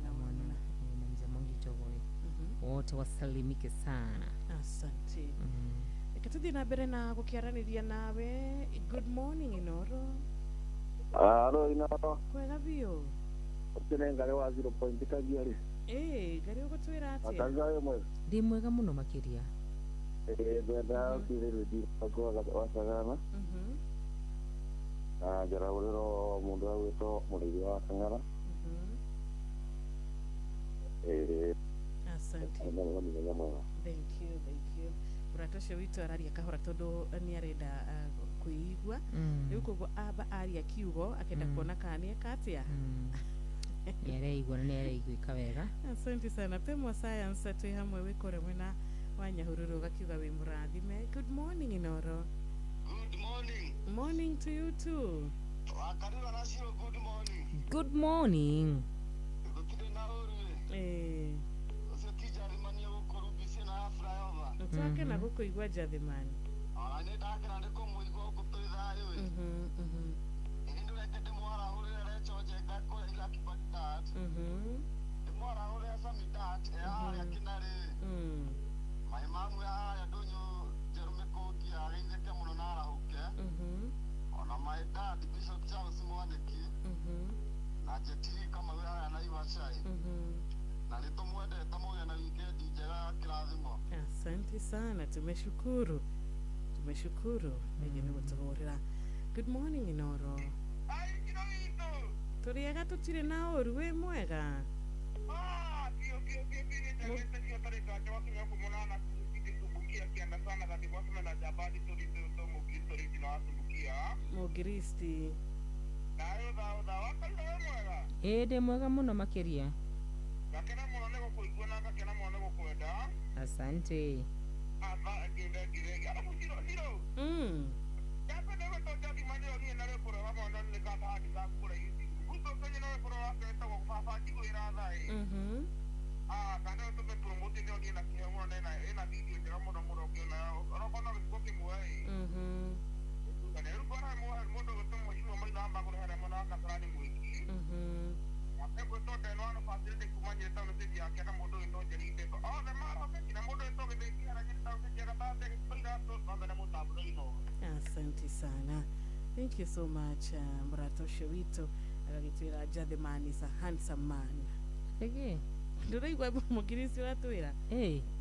na mwana na mzee Mwangi Jogo wote wasalimike sana. Asante. Reke tũthiĩ na mbere na gũkĩaranĩria nawe. Good morning Inoro. Alo Inoro. Kwega biũ. Ũcio nĩ Ngarĩ wa 0 point Kagiari. Ngarĩ ũgũtwĩra atĩa? Atangayo wĩ mwega. Ndĩ mwega mũno makĩria. Ngwenda ũkirĩrĩria mũbango wa Sagana. Na njaragũrĩrwo mũndũ agwĩtwo mũrĩithi wa Kang'ara. Asante. Mũthenya mwega. Thank you, thank you. Mũrata ũcio witũ araria kahora tondũ nĩ arenda kwĩigua. Rĩu koguo amba aria kiugo akenda kuona kana nĩ eka atĩa. Nĩ areigua na nĩ areiguĩka wega. Asante sana. Pemwa Science twĩ hamwe wĩ kũrĩa mwena wa Nyahururu gakiuga wĩ mũrathime. Good morning Inoro. Good morning. Morning to you too. Wakarura na Shiro, good morning. Good morning. Gũtirĩ na ũru. Ũcio ti Njathimani ũgũkũrumbicie na flyover. Twakena gũkũigua Njathimani. Ona nĩ ndakena nĩ kũmũigua gũkũ twĩ thayũ ĩ. Ĩndĩ ndũreke ndĩmwarahũrĩre Recho Njenga kũrĩa Iraq Baghdad. Ndĩmwarahũrĩre Samidat e harĩa Kĩnarĩ. Maĩ mamu ya harĩa ndũnyũ Njerũ Mĩkũngi ageithĩke mũno na arahũke. Ona my dad Bishop Charles Mwanĩki na Jetiri Kamau harĩa Naivasha ĩ. Na nĩ tũmwendete mũgĩe na wikendi njega ya kĩrathimo. Asante sana, tumeshukuru. Tumeshukuru. Rĩngĩ nĩ gũtũhũrĩra. Good morning Inoro. Tũrĩega tũtirĩ na ũru, wĩ mwega? Mũgiristi. Ĩ ndĩ mwega mũno makĩria. Asante. Asante sana. Thank you so much mũrata ũcio witũ agagĩtwĩra Njathimani is a handsome man. Ĩgĩ. Ndũraigua mũngirisi ũratwĩra?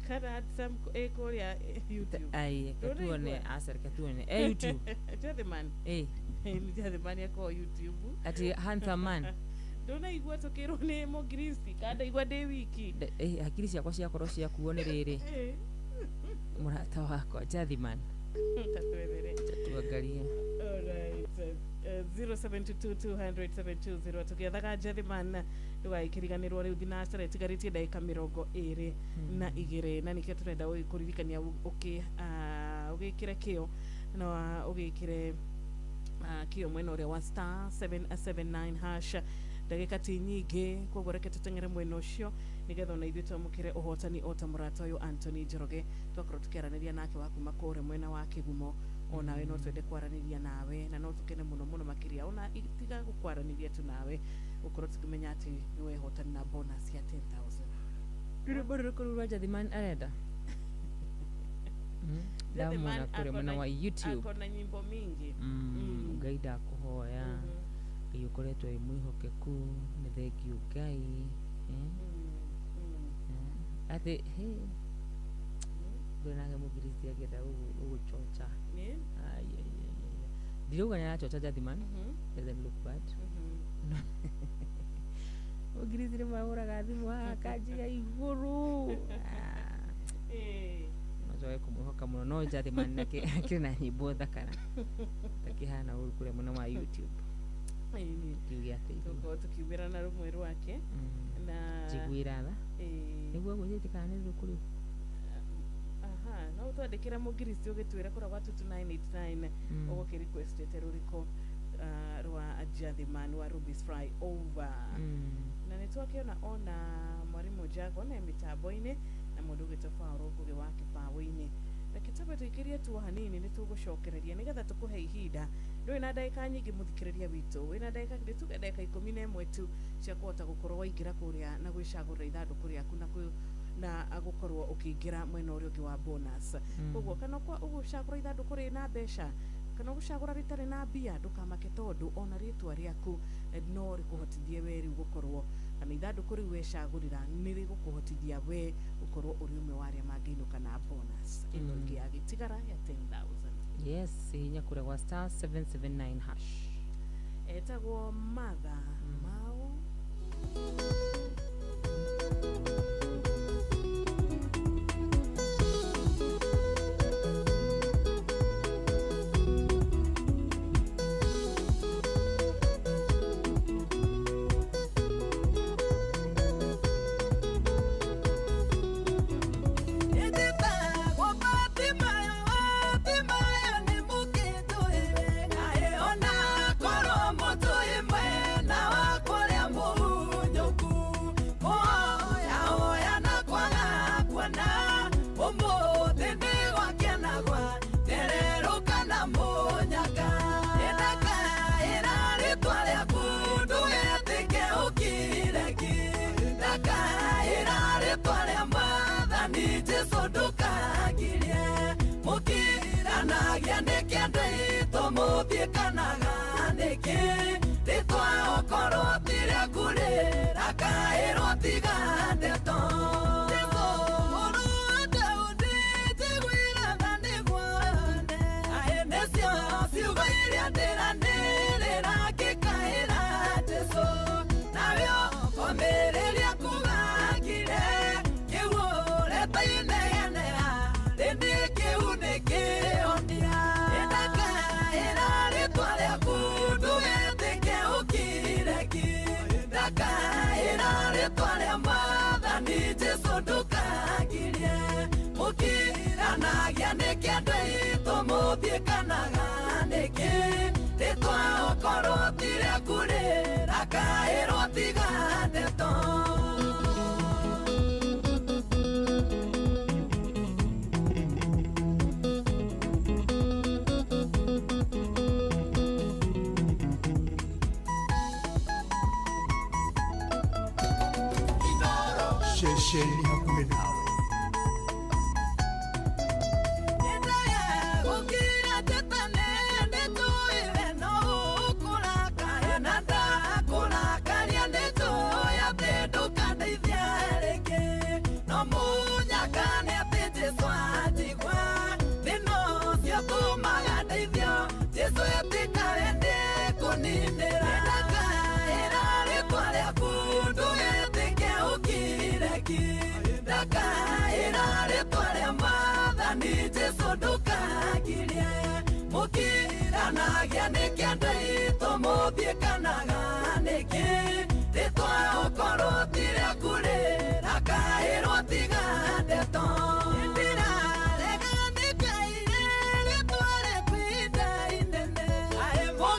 Kana handsome ĩ kũrĩa YouTube. Ai, reke tuone, aca reke tuone. YouTube. Njathimani. Nĩ Njathimani akorwo YouTube. Ati handsome man. Ndũnaigua tũkĩrwo nĩ mũngirisi kana ndaigua ndĩ wiki. Hakiri ciakwa ciakorwo ciakuo nĩ rĩrĩ. Mũrata wakwa Njathimani. Tatwethere. Tuangalie. Alright. 0722200720 tugiethaga Njathimani ndũgagĩkĩriganĩrwo rĩu thinacara ĩtigarĩtie ndagĩka 22 na nĩkĩo tũrenda kũririkania ũgĩkĩre kĩo na ũgĩkĩre Kio mwena ũrĩa wa star 779 hash ndagĩka ti nyingĩ, koguo reke tũteng'ere mwena ũcio nĩgetha ona ithuĩ twamũkĩre ũhotani o ta mũrata ũyũ Anthony Njoroge twakorwo tũkĩaranĩria nake wa kuma kũrĩa mwena wa Kĩgumo. Onawe no twende kwaranĩria nawe na no tũkene mũno mũno makĩria ona tiga gũkwaranĩria tu nawe ũkorwo tũkĩmenya atĩ nĩ wehotani na bonus ya 10,000. Rwĩmbo rũrĩkũ rũu rwa Jathiman arenda? Ndamwona kũrĩa mwena wa YouTube. Akona nyimbo mingi. Ngai ndakũhoya, Ngai ũkoretwo wĩ mwĩhokeku, nĩ thengiũ Ngai. Atĩ ndũrĩ nake mũkristi angĩenda gũgũchocha. Ndirauga nĩ arachocha Jathiman, doesn't look bad. Mũkristi rĩmwe ahũraga thimũ haha akanjiga igũrũ. Nocoke kũmwĩhoka mũno, no Jathiman akĩrĩ na nyĩmbo thaka na takĩhana ũru kũrĩa mwena wa YouTube. Kiuge atĩ tũkorwo tũkiumĩra na rũmwe rwake na njiguĩra tha nĩguo gwĩtĩte kana nĩ rũrĩkũ rĩu. Aha, no twandĩkĩra mũngiristi ũgĩtwĩra kũrĩa gwa 22989 ũgũkĩ requestĩte rũrĩkũ rwa Jathiman wa Rubis Fly Over. Na nĩ twakĩona ona mwarimũ Jago na mĩtambo-inĩ na mũndũ ũgĩtwo Paul Ngũgĩ wa kĩbaũ-inĩ. Reke twambe tũikĩrie tuo hanini nĩ tũgũcokereria nĩgetha tũkũhe ihinda. Ndũrĩ na ndagĩka nyingĩ mũthikĩrĩria witũ, wĩna ndagĩka nĩ tuge ndagĩka 11 tu cia kũhota gũkorwo waingĩra kũrĩa na gwĩcagũrĩra ithandũkũ rĩaku na na gũkorwo ũkĩingĩra mwena ũrĩa ũngĩ wa bonus. Koguo kana kwa ũgũcagũra ithandũkũ rĩna mbeca kana ũgũcagũra rĩtarĩ na mbia, ndũkamake tondũ ona rĩtwa rĩaku no rĩkũhotithie we rĩu gũkorwo kana ithandũkũ rĩu wecagũrĩra nĩ rĩgũkũhotithia we gũkorwo ũrĩ ũmwe wa arĩa mangĩinũka na bonus ĩno ĩngĩ ya gĩtigara ya 10,000. Yes, hinya kũrĩa gwa star 779 hash. Etagwo Martha Mao. Ceceni hakuhĩ nawe. Mo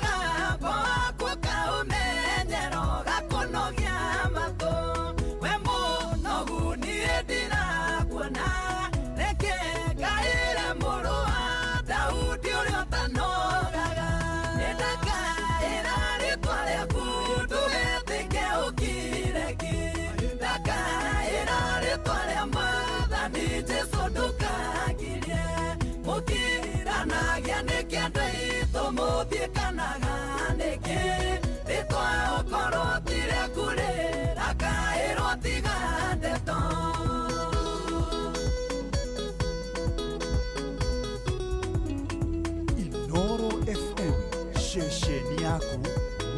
Ceceni yaku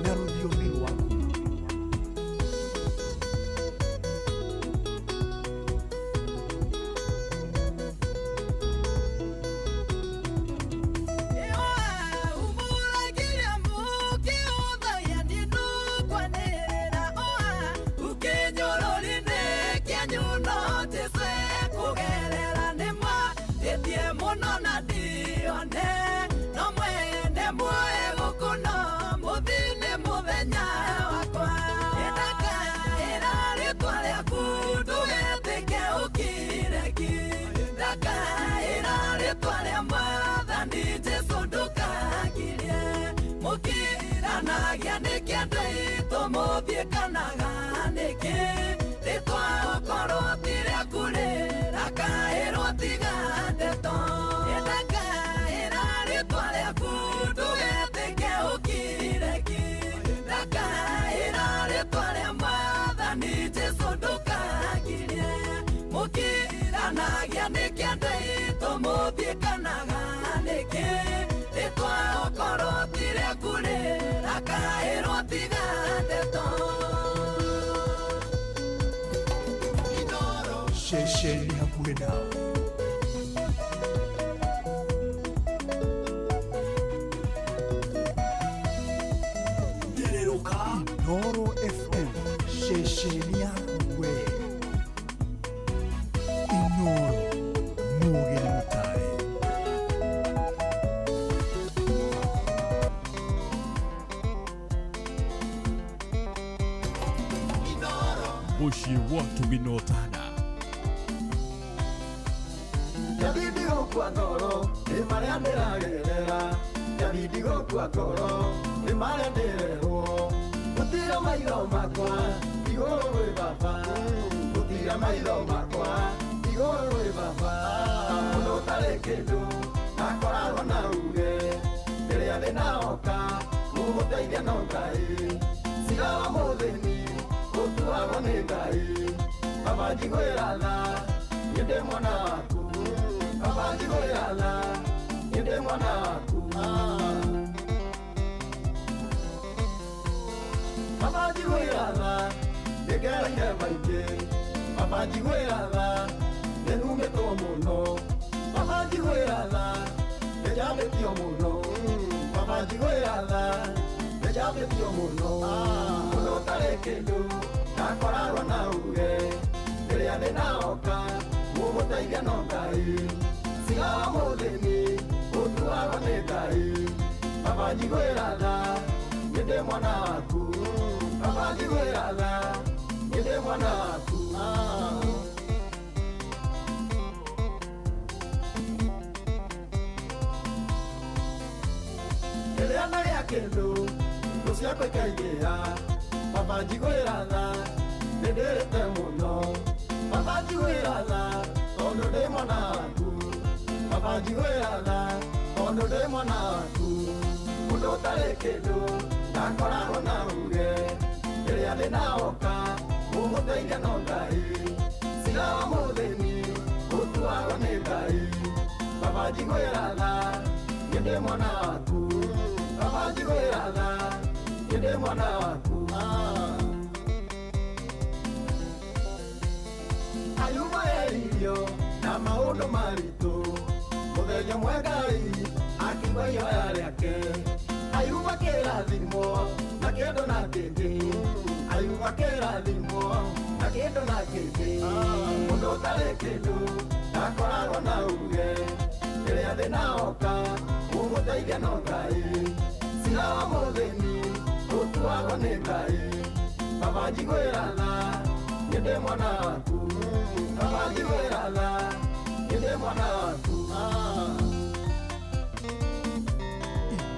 na rũthiomi rwaku. Ceceni hakuhĩ nawe. Ndererũka Inooro FM, ceceni yaku we. Inooro mũgeni mũtare. Mũciĩ wa Tũginotana. Nyabidi gũkua ngoro nĩ marĩa ndĩragerera, nyabidi gũkua ngoro nĩ marĩa ndĩrerwo. Gũtira maitho makwa igũrũ rwĩ baba, gũtira maitho makwa igũrũ rwĩ baba. Mũndũ ũtarĩ kĩndũ akoragwo na uge, rĩrĩa thĩna oka mũgũteithia no Ngai. Cira wa mũthĩni ũtuagwo nĩ Ngai. Baba njiguĩra tha, niĩ ndĩ mwana waku. Baba njiguĩra tha, niĩ ndĩ mwana waku. Baba njiguĩra tha, nĩngereire maingĩ. Baba njiguĩra tha, nĩnumĩtwo mũno. Baba njiguĩra tha, nĩnjambĩtio mũno. Baba njiguĩra tha, nĩnjambĩtio mũno. Mũndũ ũtarĩ kĩndũ ndakoragwo na uge, rĩrĩa thĩna oka mũgũteithia no Ngai. Cira wa mũthĩni ũtuagwo nĩ Ngai. Baba njiguĩra tha, niĩ ndĩ mwana waku. Baba njiguĩra tha, niĩ ndĩ mwana waku. Rĩrĩa ndagĩa kĩndũ thũ ciakwa ikaingĩha. Baba njiguĩra tha, nĩ ndĩrĩte mũno. Baba njiguĩra tha, tondũ ndĩ mwana waku. Baba njiguĩra tha, tondũ ndĩ mwana waku. Mũndũ ũtarĩ kĩndũ ndakoragwo na uge, rĩrĩa thĩna oka mũgũteithia no Ngai. Cira wa mũthĩni ũtuagwo nĩ Ngai. Baba njiguĩra tha, niĩ ndĩ mwana waku. Baba njiguĩra tha, niĩ ndĩ mwana waku. Ayuba eririo na maũndũ maritũ, mũthenya ũmwe Ngai akiuga ihoya rĩake. Ayuba kĩrathimo na kĩndũ na kĩngĩ, Ayuba kĩrathimo na kĩndũ na kĩngĩ. Mũndũ ũtarĩ kĩndũ ndakoragwo na uge, rĩrĩa thĩna oka mũgũteithia no Ngai. Cira wa mũthĩni ũtuagwo nĩ Ngai. Baba njiguĩra tha, niĩ ndĩ mwana waku. Baba njiguĩra tha, niĩ ndĩ mwana waku.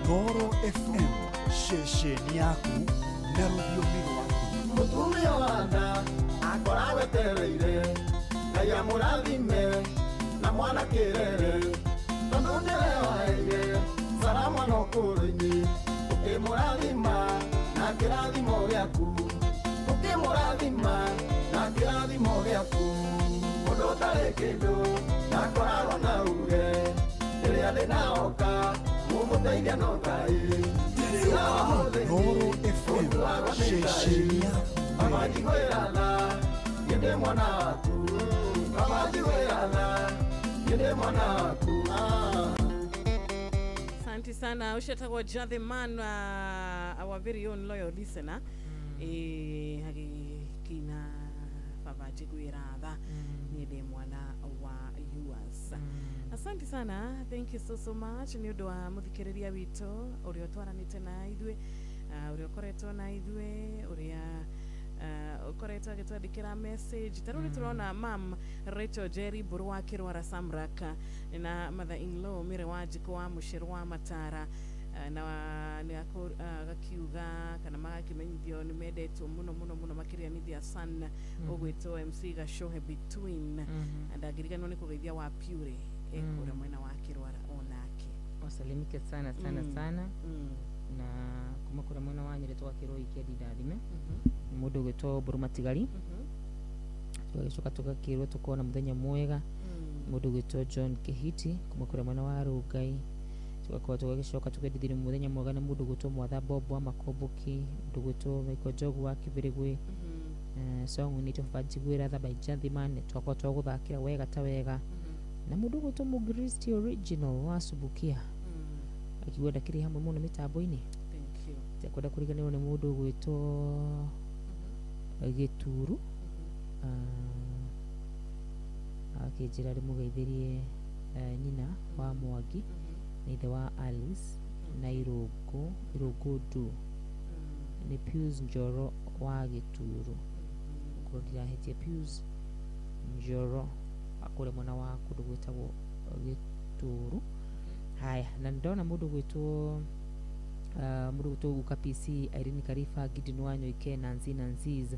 Inooro FM, ceceni yaku na rũthiomi rwaku. Mũtumia wa nda akoragwo etereire Ngai amũrathime na mwana kĩrere. Tondũ nĩwe waheire Sara mwana ũkũrũ-inĩ, ũkĩmũrathima na kĩrathimo gĩaku. Ũkĩmũrathima na kĩrathimo gĩaku. Mũndũ ũtarĩ kĩndũ ndakoragwo na uge, rĩrĩa thĩna oka mũgũteithia no Ngai. Ceceni Baba njiguĩra tha niĩ ndĩ mwana waku Baba njiguĩra tha niĩ ndĩ mwana waku. Asante sana ucio Jathe Man, our very own loyal listener. Agĩkĩina Baba njiguĩra tha niĩ ndĩ mwana wa yours. Asante sana, thank you so so much nĩ ũndũ wa mũthikĩrĩria witũ ũrĩa ũtwaranĩte na ithuĩ, ũrĩa ũkoretwo na ithuĩ, ũrĩa ũkoretwo agĩtwandĩkĩra message. Ta rĩu nĩ tũrona mam Rachel Jerry Mbũrũ wa Kĩrwara Samraka na mother in law Mĩre wa Njikũ wa Mũcerũ wa Matara, na nĩ agakiuga kana magakĩmenyithio nĩ mendetwo mũno mũno mũno makĩria nĩ their son ũgwĩtwo MC Gacohe Between. Ndangĩriganĩrwo nĩ kũgeithia wa Pure kũrĩa mwena wa Kĩrwara onake. Wasalimike sana sana sana. Na kuma kũrĩa mwena wa Nyĩrĩ twakĩrwo wikendi ndathime nĩ mũndũ ũgwĩtwo Mbũrũ Matigari. Tũgagĩcoka tũgakĩrwo tũkona mũthenya mwega mũndũ ũgwĩtwo John Kĩhiti kuma kũrĩa mwena wa Rũngai. Tugakorwo tũgagĩcoka tũkendithĩrio mũthenya mwega nĩ mũndũ ũgwĩtwo Mwatha Bob wa Makomboki, mũndũ ũgwĩtwo Michael Njogu wa Kĩbĩrĩgwĩ. Song nĩ Baba njiguĩra tha by Jathiman twakorwo twagũthakĩra wega ta wega. Na mũndũ ũgwĩtwo Mũgristi original wa Subukia akiuga ndakĩrĩ hamwe mũno mĩtambo-inĩ. Thank you. Tekwenda kũriganĩrwo nĩ mũndũ ũgwĩtwo Gĩturu akĩnjĩra ndĩmũgeithĩrie nyina wa Mwangi na ithe wa Alice na Irũngũ Ndu nĩ Pius Njoro wa Gĩturu. Ũkorwo ndirahĩtia Pius Njoro akũrĩa mwena wa kũndũ gwĩtagwo Gĩturu. Haya, na ndona mũndũ gwĩtwo mũndũ gwĩtwo Guka PC Irene Karifa Gideon Wanyoike Nancy Nancy's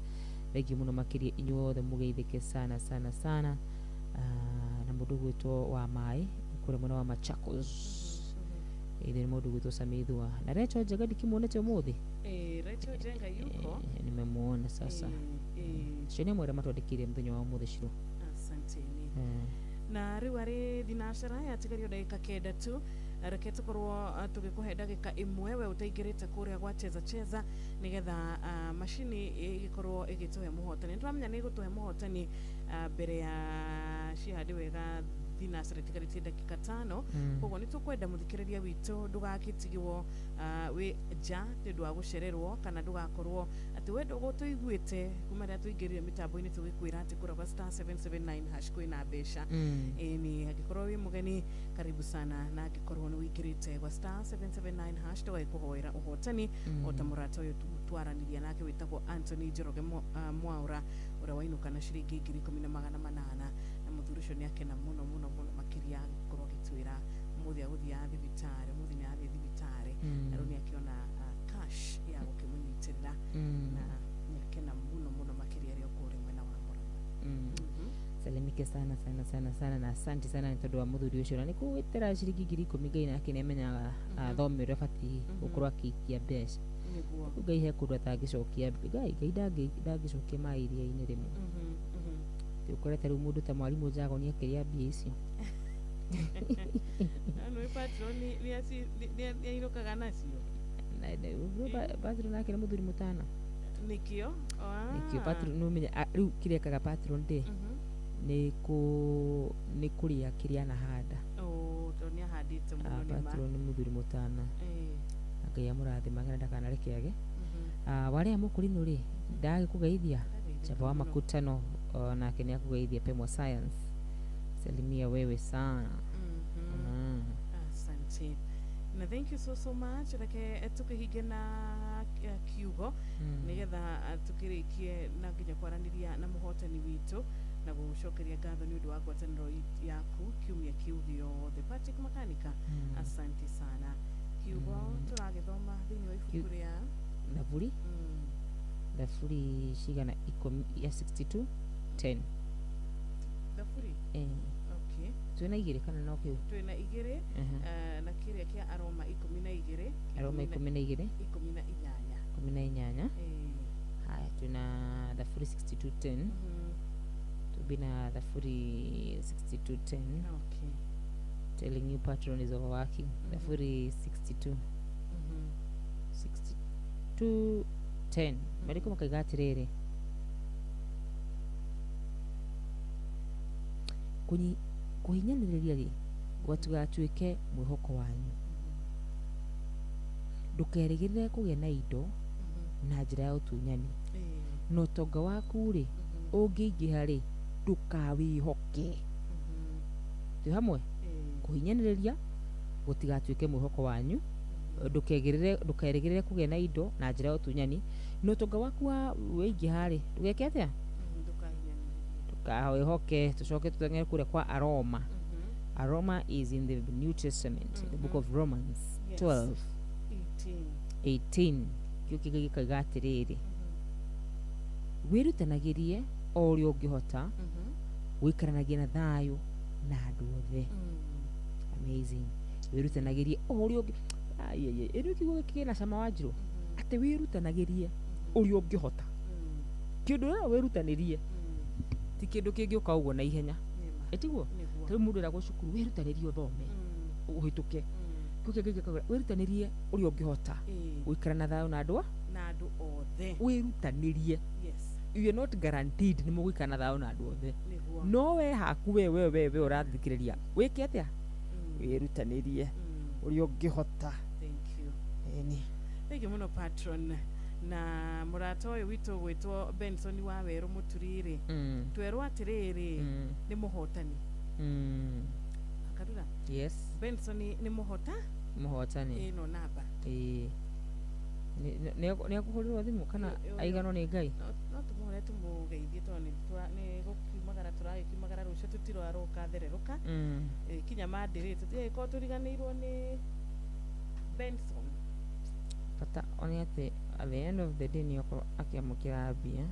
thengiũ mũno makĩria inyuothe mũgeithĩke sana sana sana. Na mũndũ gwĩtwo wa Maĩ kũrĩa mwena wa Machakos ithe nĩ mũndũ gwĩtwo Samithua na Rachel Njenga ndikĩmuonete ũmũthĩ. Rachel Njenga yuko nimemuona sasa. Cio nĩ amwe arĩa matwandĩkĩire mũthenya wa ũmũthĩ Shiro. Asanteni. Na rĩu arĩ thinacara yatigario ndagĩka 9 tu, reke tũkorwo tũgĩkũhe ndagĩka ĩmwe we ũtaingĩrĩte kũrĩa gwa Cheza Cheza nĩgetha macini ĩgĩkorwo ĩgĩtũhe mũhotani. Nĩtũramenya nĩ ĩgũtũhe mũhotani mbere ya cihande wega thinacara ĩtigarĩtie ndagĩka 5. Koguo nĩ tũkwenda mũthikĩrĩria witũ ndũgagĩtigwo wĩ nja nĩ ũndũ wa gũcererwo kana ndũgakorwo atĩ we ndũgũtũiguĩte kuma rĩrĩa tũingĩrire mĩtambo-inĩ tũgĩkwĩra atĩ kũrĩa gwa *779# kwĩna mbeca. Ĩni angĩkorwo wĩ mũgeni karibu sana, na angĩkorwo nĩ wĩingĩrĩte gwa *779# tũgagĩkũhoera ũhotani o ta mũrata ũyũ twaranĩria nake wĩtagwo Anthony Njoroge Mwaura ũrĩa wainũka na ciringi 10,800 na mũthuri ũcio nĩ akena mũno mũno mũno makĩria agĩkorwo agĩtwĩra ũmũthĩ agũthiaga thibitarĩ, ũmũthĩ nĩ arathiĩ thibitarĩ na rĩu nĩ akĩona cash ya gũkĩmũnyitĩrĩra na nĩ akena mũno mũno makĩria rĩo kũrĩa mwena wa Mũrang'a. Salimike sana sana sana sana na asante sana nĩ tondũ wa mũthuri ũcio na nĩ kũgwĩtĩra ciringi 10,000 Ngai nake nĩamenyaga thome ũrĩa ũbatiĩ gũkorwo akĩikia mbeca. Nĩguo. Ngai he kũndũ atangĩcokia Ngai ndangĩcokia maĩ iria-inĩ rĩmwe. Ũkorete rĩu mũndũ ta mwarimũ Njagoni akĩrĩa mbia icio. Nĩ patron nĩ ainũkaga nacio. Patron nake nĩ mũthuri mũtana. Nĩkĩo? Nĩkĩo patron nĩ ũmenya rĩu kĩrĩa ekaga patron ndĩ nĩ kũrĩa kĩrĩa anahanda. Tondũ nĩ ahandĩte mũno nĩ ma. Patron nĩ mũthuri mũtana. Ngai amũrathimage na ndakanareke age. Warĩa mũkũrinũ rĩ ndagĩkũgeithia Chapa wa makutano nake nĩ akũgeithia Pemwa Science. Salimia wewe sana. Asante. Na thank you so so much. Reke tukihinge na kiugo nigetha tukirikie na nginya kwaranĩria na mũhotani witũ na gũcokeria ngatho nĩ ũndũ wa ngwatanĩro yaku kiumia kĩu gĩothe. Patrick Makanika, asante sana. Kiugo tũragĩthoma thĩinĩ wa ibuku rĩa Thaburi. Thaburi cigana ikũmi ya 62:10. Thaburi? Okay. Twĩna igĩrĩ kana no kĩu? Twĩna igĩrĩ na kĩrĩa kĩa Aroma 12. Aroma 12. 18. 18. Haya, twĩna Thaburi 62:10. Tubi na Thaburi 62:10. Okay. Telling you patron is overworking. Thaburi 62. 62 10. Maandĩko makaiga atĩrĩrĩ, kũhinyanĩrĩria rĩ gũtigatuĩke mwĩhoko wanyu, ndũkerĩgĩrĩre kũgĩa na indo na njĩra ya ũtunyani, na ũtonga waku rĩ ũngĩingĩha rĩ ndũkawĩhoke. Twĩ hamwe? Kũhinyanĩrĩria gũtigatuĩke mwĩhoko wanyu, ndũkerĩgĩrĩre kũgĩa na indo na njĩra ya ũtunyani, na ũtonga waku waingĩha rĩ ndũgeke atĩa? Ndũkawĩhoke. Tũcoke tũteng'ere kũrĩa kwa Aroma. Aroma is in the New Testament, the book of Romans. Yes. 12 18. 18. Kĩo kĩngĩ gĩkauga atĩrĩrĩ, wĩrutanagĩrie o ũrĩa ũngĩhota gũikaranagia na thayũ na andũ othe. Amazing. Wĩrutanagĩrie o ũrĩa ũngĩ, ĩno kiugo gĩkĩ kĩna cama wa Njirũ, atĩ wĩrutanagĩrie ũrĩa ũngĩhota. Kĩndũ ũrĩa wĩrutanĩrie ti kĩndũ kĩngĩũka ũguo na ihenya, ĩtiguo? Tarĩu mũndũ eragwo cukuru wĩrutanĩrie ũthome ũhĩtũke, kĩu kĩngĩ gĩkauga wĩrutanĩrie ũrĩa ũngĩhota gũikara na thayũ na andũ na andũ othe. Wĩrutanĩrie. Yes. You are not guaranteed nĩ mũgũikara na thayũ na andũ othe, Nĩguo. no we haku we we we we ũrathikĩrĩria wĩke atĩa? Wĩrutanĩrie ũrĩa ũngĩhota. Thank you. Ĩni. Thank you mũno patron. Na mũrata ũyũ witũ gwĩtwo Benson wa Werũ Mũturi-rĩ, twerwo atĩrĩrĩ, nĩ mũhotani. Akarura. Yes. Benson nĩ mũhota mũhotani ĩno namba. Ĩĩ, nĩ akũhũrĩrwo thimũ kana aiganwo nĩ Ngai? No tũmũhũre tũmũgeithie tondũ nĩ gũkiumagara tũragĩkiumagara, rũciũ tũtirarũka thererũka. Kinya mandĩ rĩ, tũtigagĩkorwo tũriganĩirwo nĩ Benson. Bata one atĩ at the end of the day nĩ akorwo akĩamũkĩra mbia.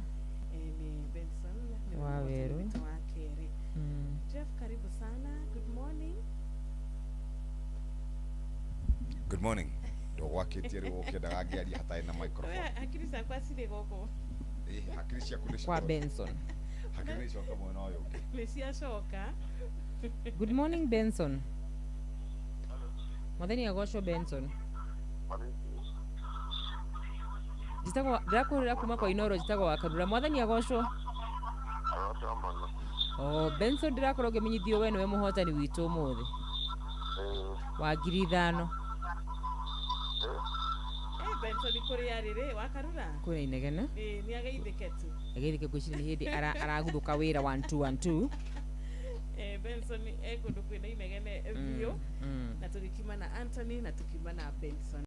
Nĩ Benson nĩwe Wa mũhotani Werũ. witũ wa kerĩ. Jeff, karibu sana. Good morning. Good morning. Ndũgwakĩtie rĩu ũkĩendaga ngĩaria hatarĩ na microphone. We, hakiri ciakwa cirĩ gũkũ. Ĩ, hakiri ciaku nĩ Kwa cicoka- Benson. Hakiri nĩ icoka mwena ũyũ ũngĩ. Nĩ ciacoka. Good morning Benson. Mwathani agocwo Benson. Njĩtagwo, ndĩrakũhũrĩra kuma kwa Inoro, njĩtagwo wa Karura. Mwathani agocwo. Oh, Benson, ndĩrakorwo ngĩmenyithio we nĩwe mũhotani witũ ũmũthĩ wa 5,000. Benson kũrĩa rĩ rĩ wakarura. Kwĩna inegene. Ĩ, nĩ ageithĩke tu. Ageithĩke, ngwĩciria nĩ hĩndĩ araguthũka wĩra 1 2 1 2. Benson e kũndũ kwĩna inegene biũ. Na tũgĩkiuma na Anthony na tũkiuma na Benson.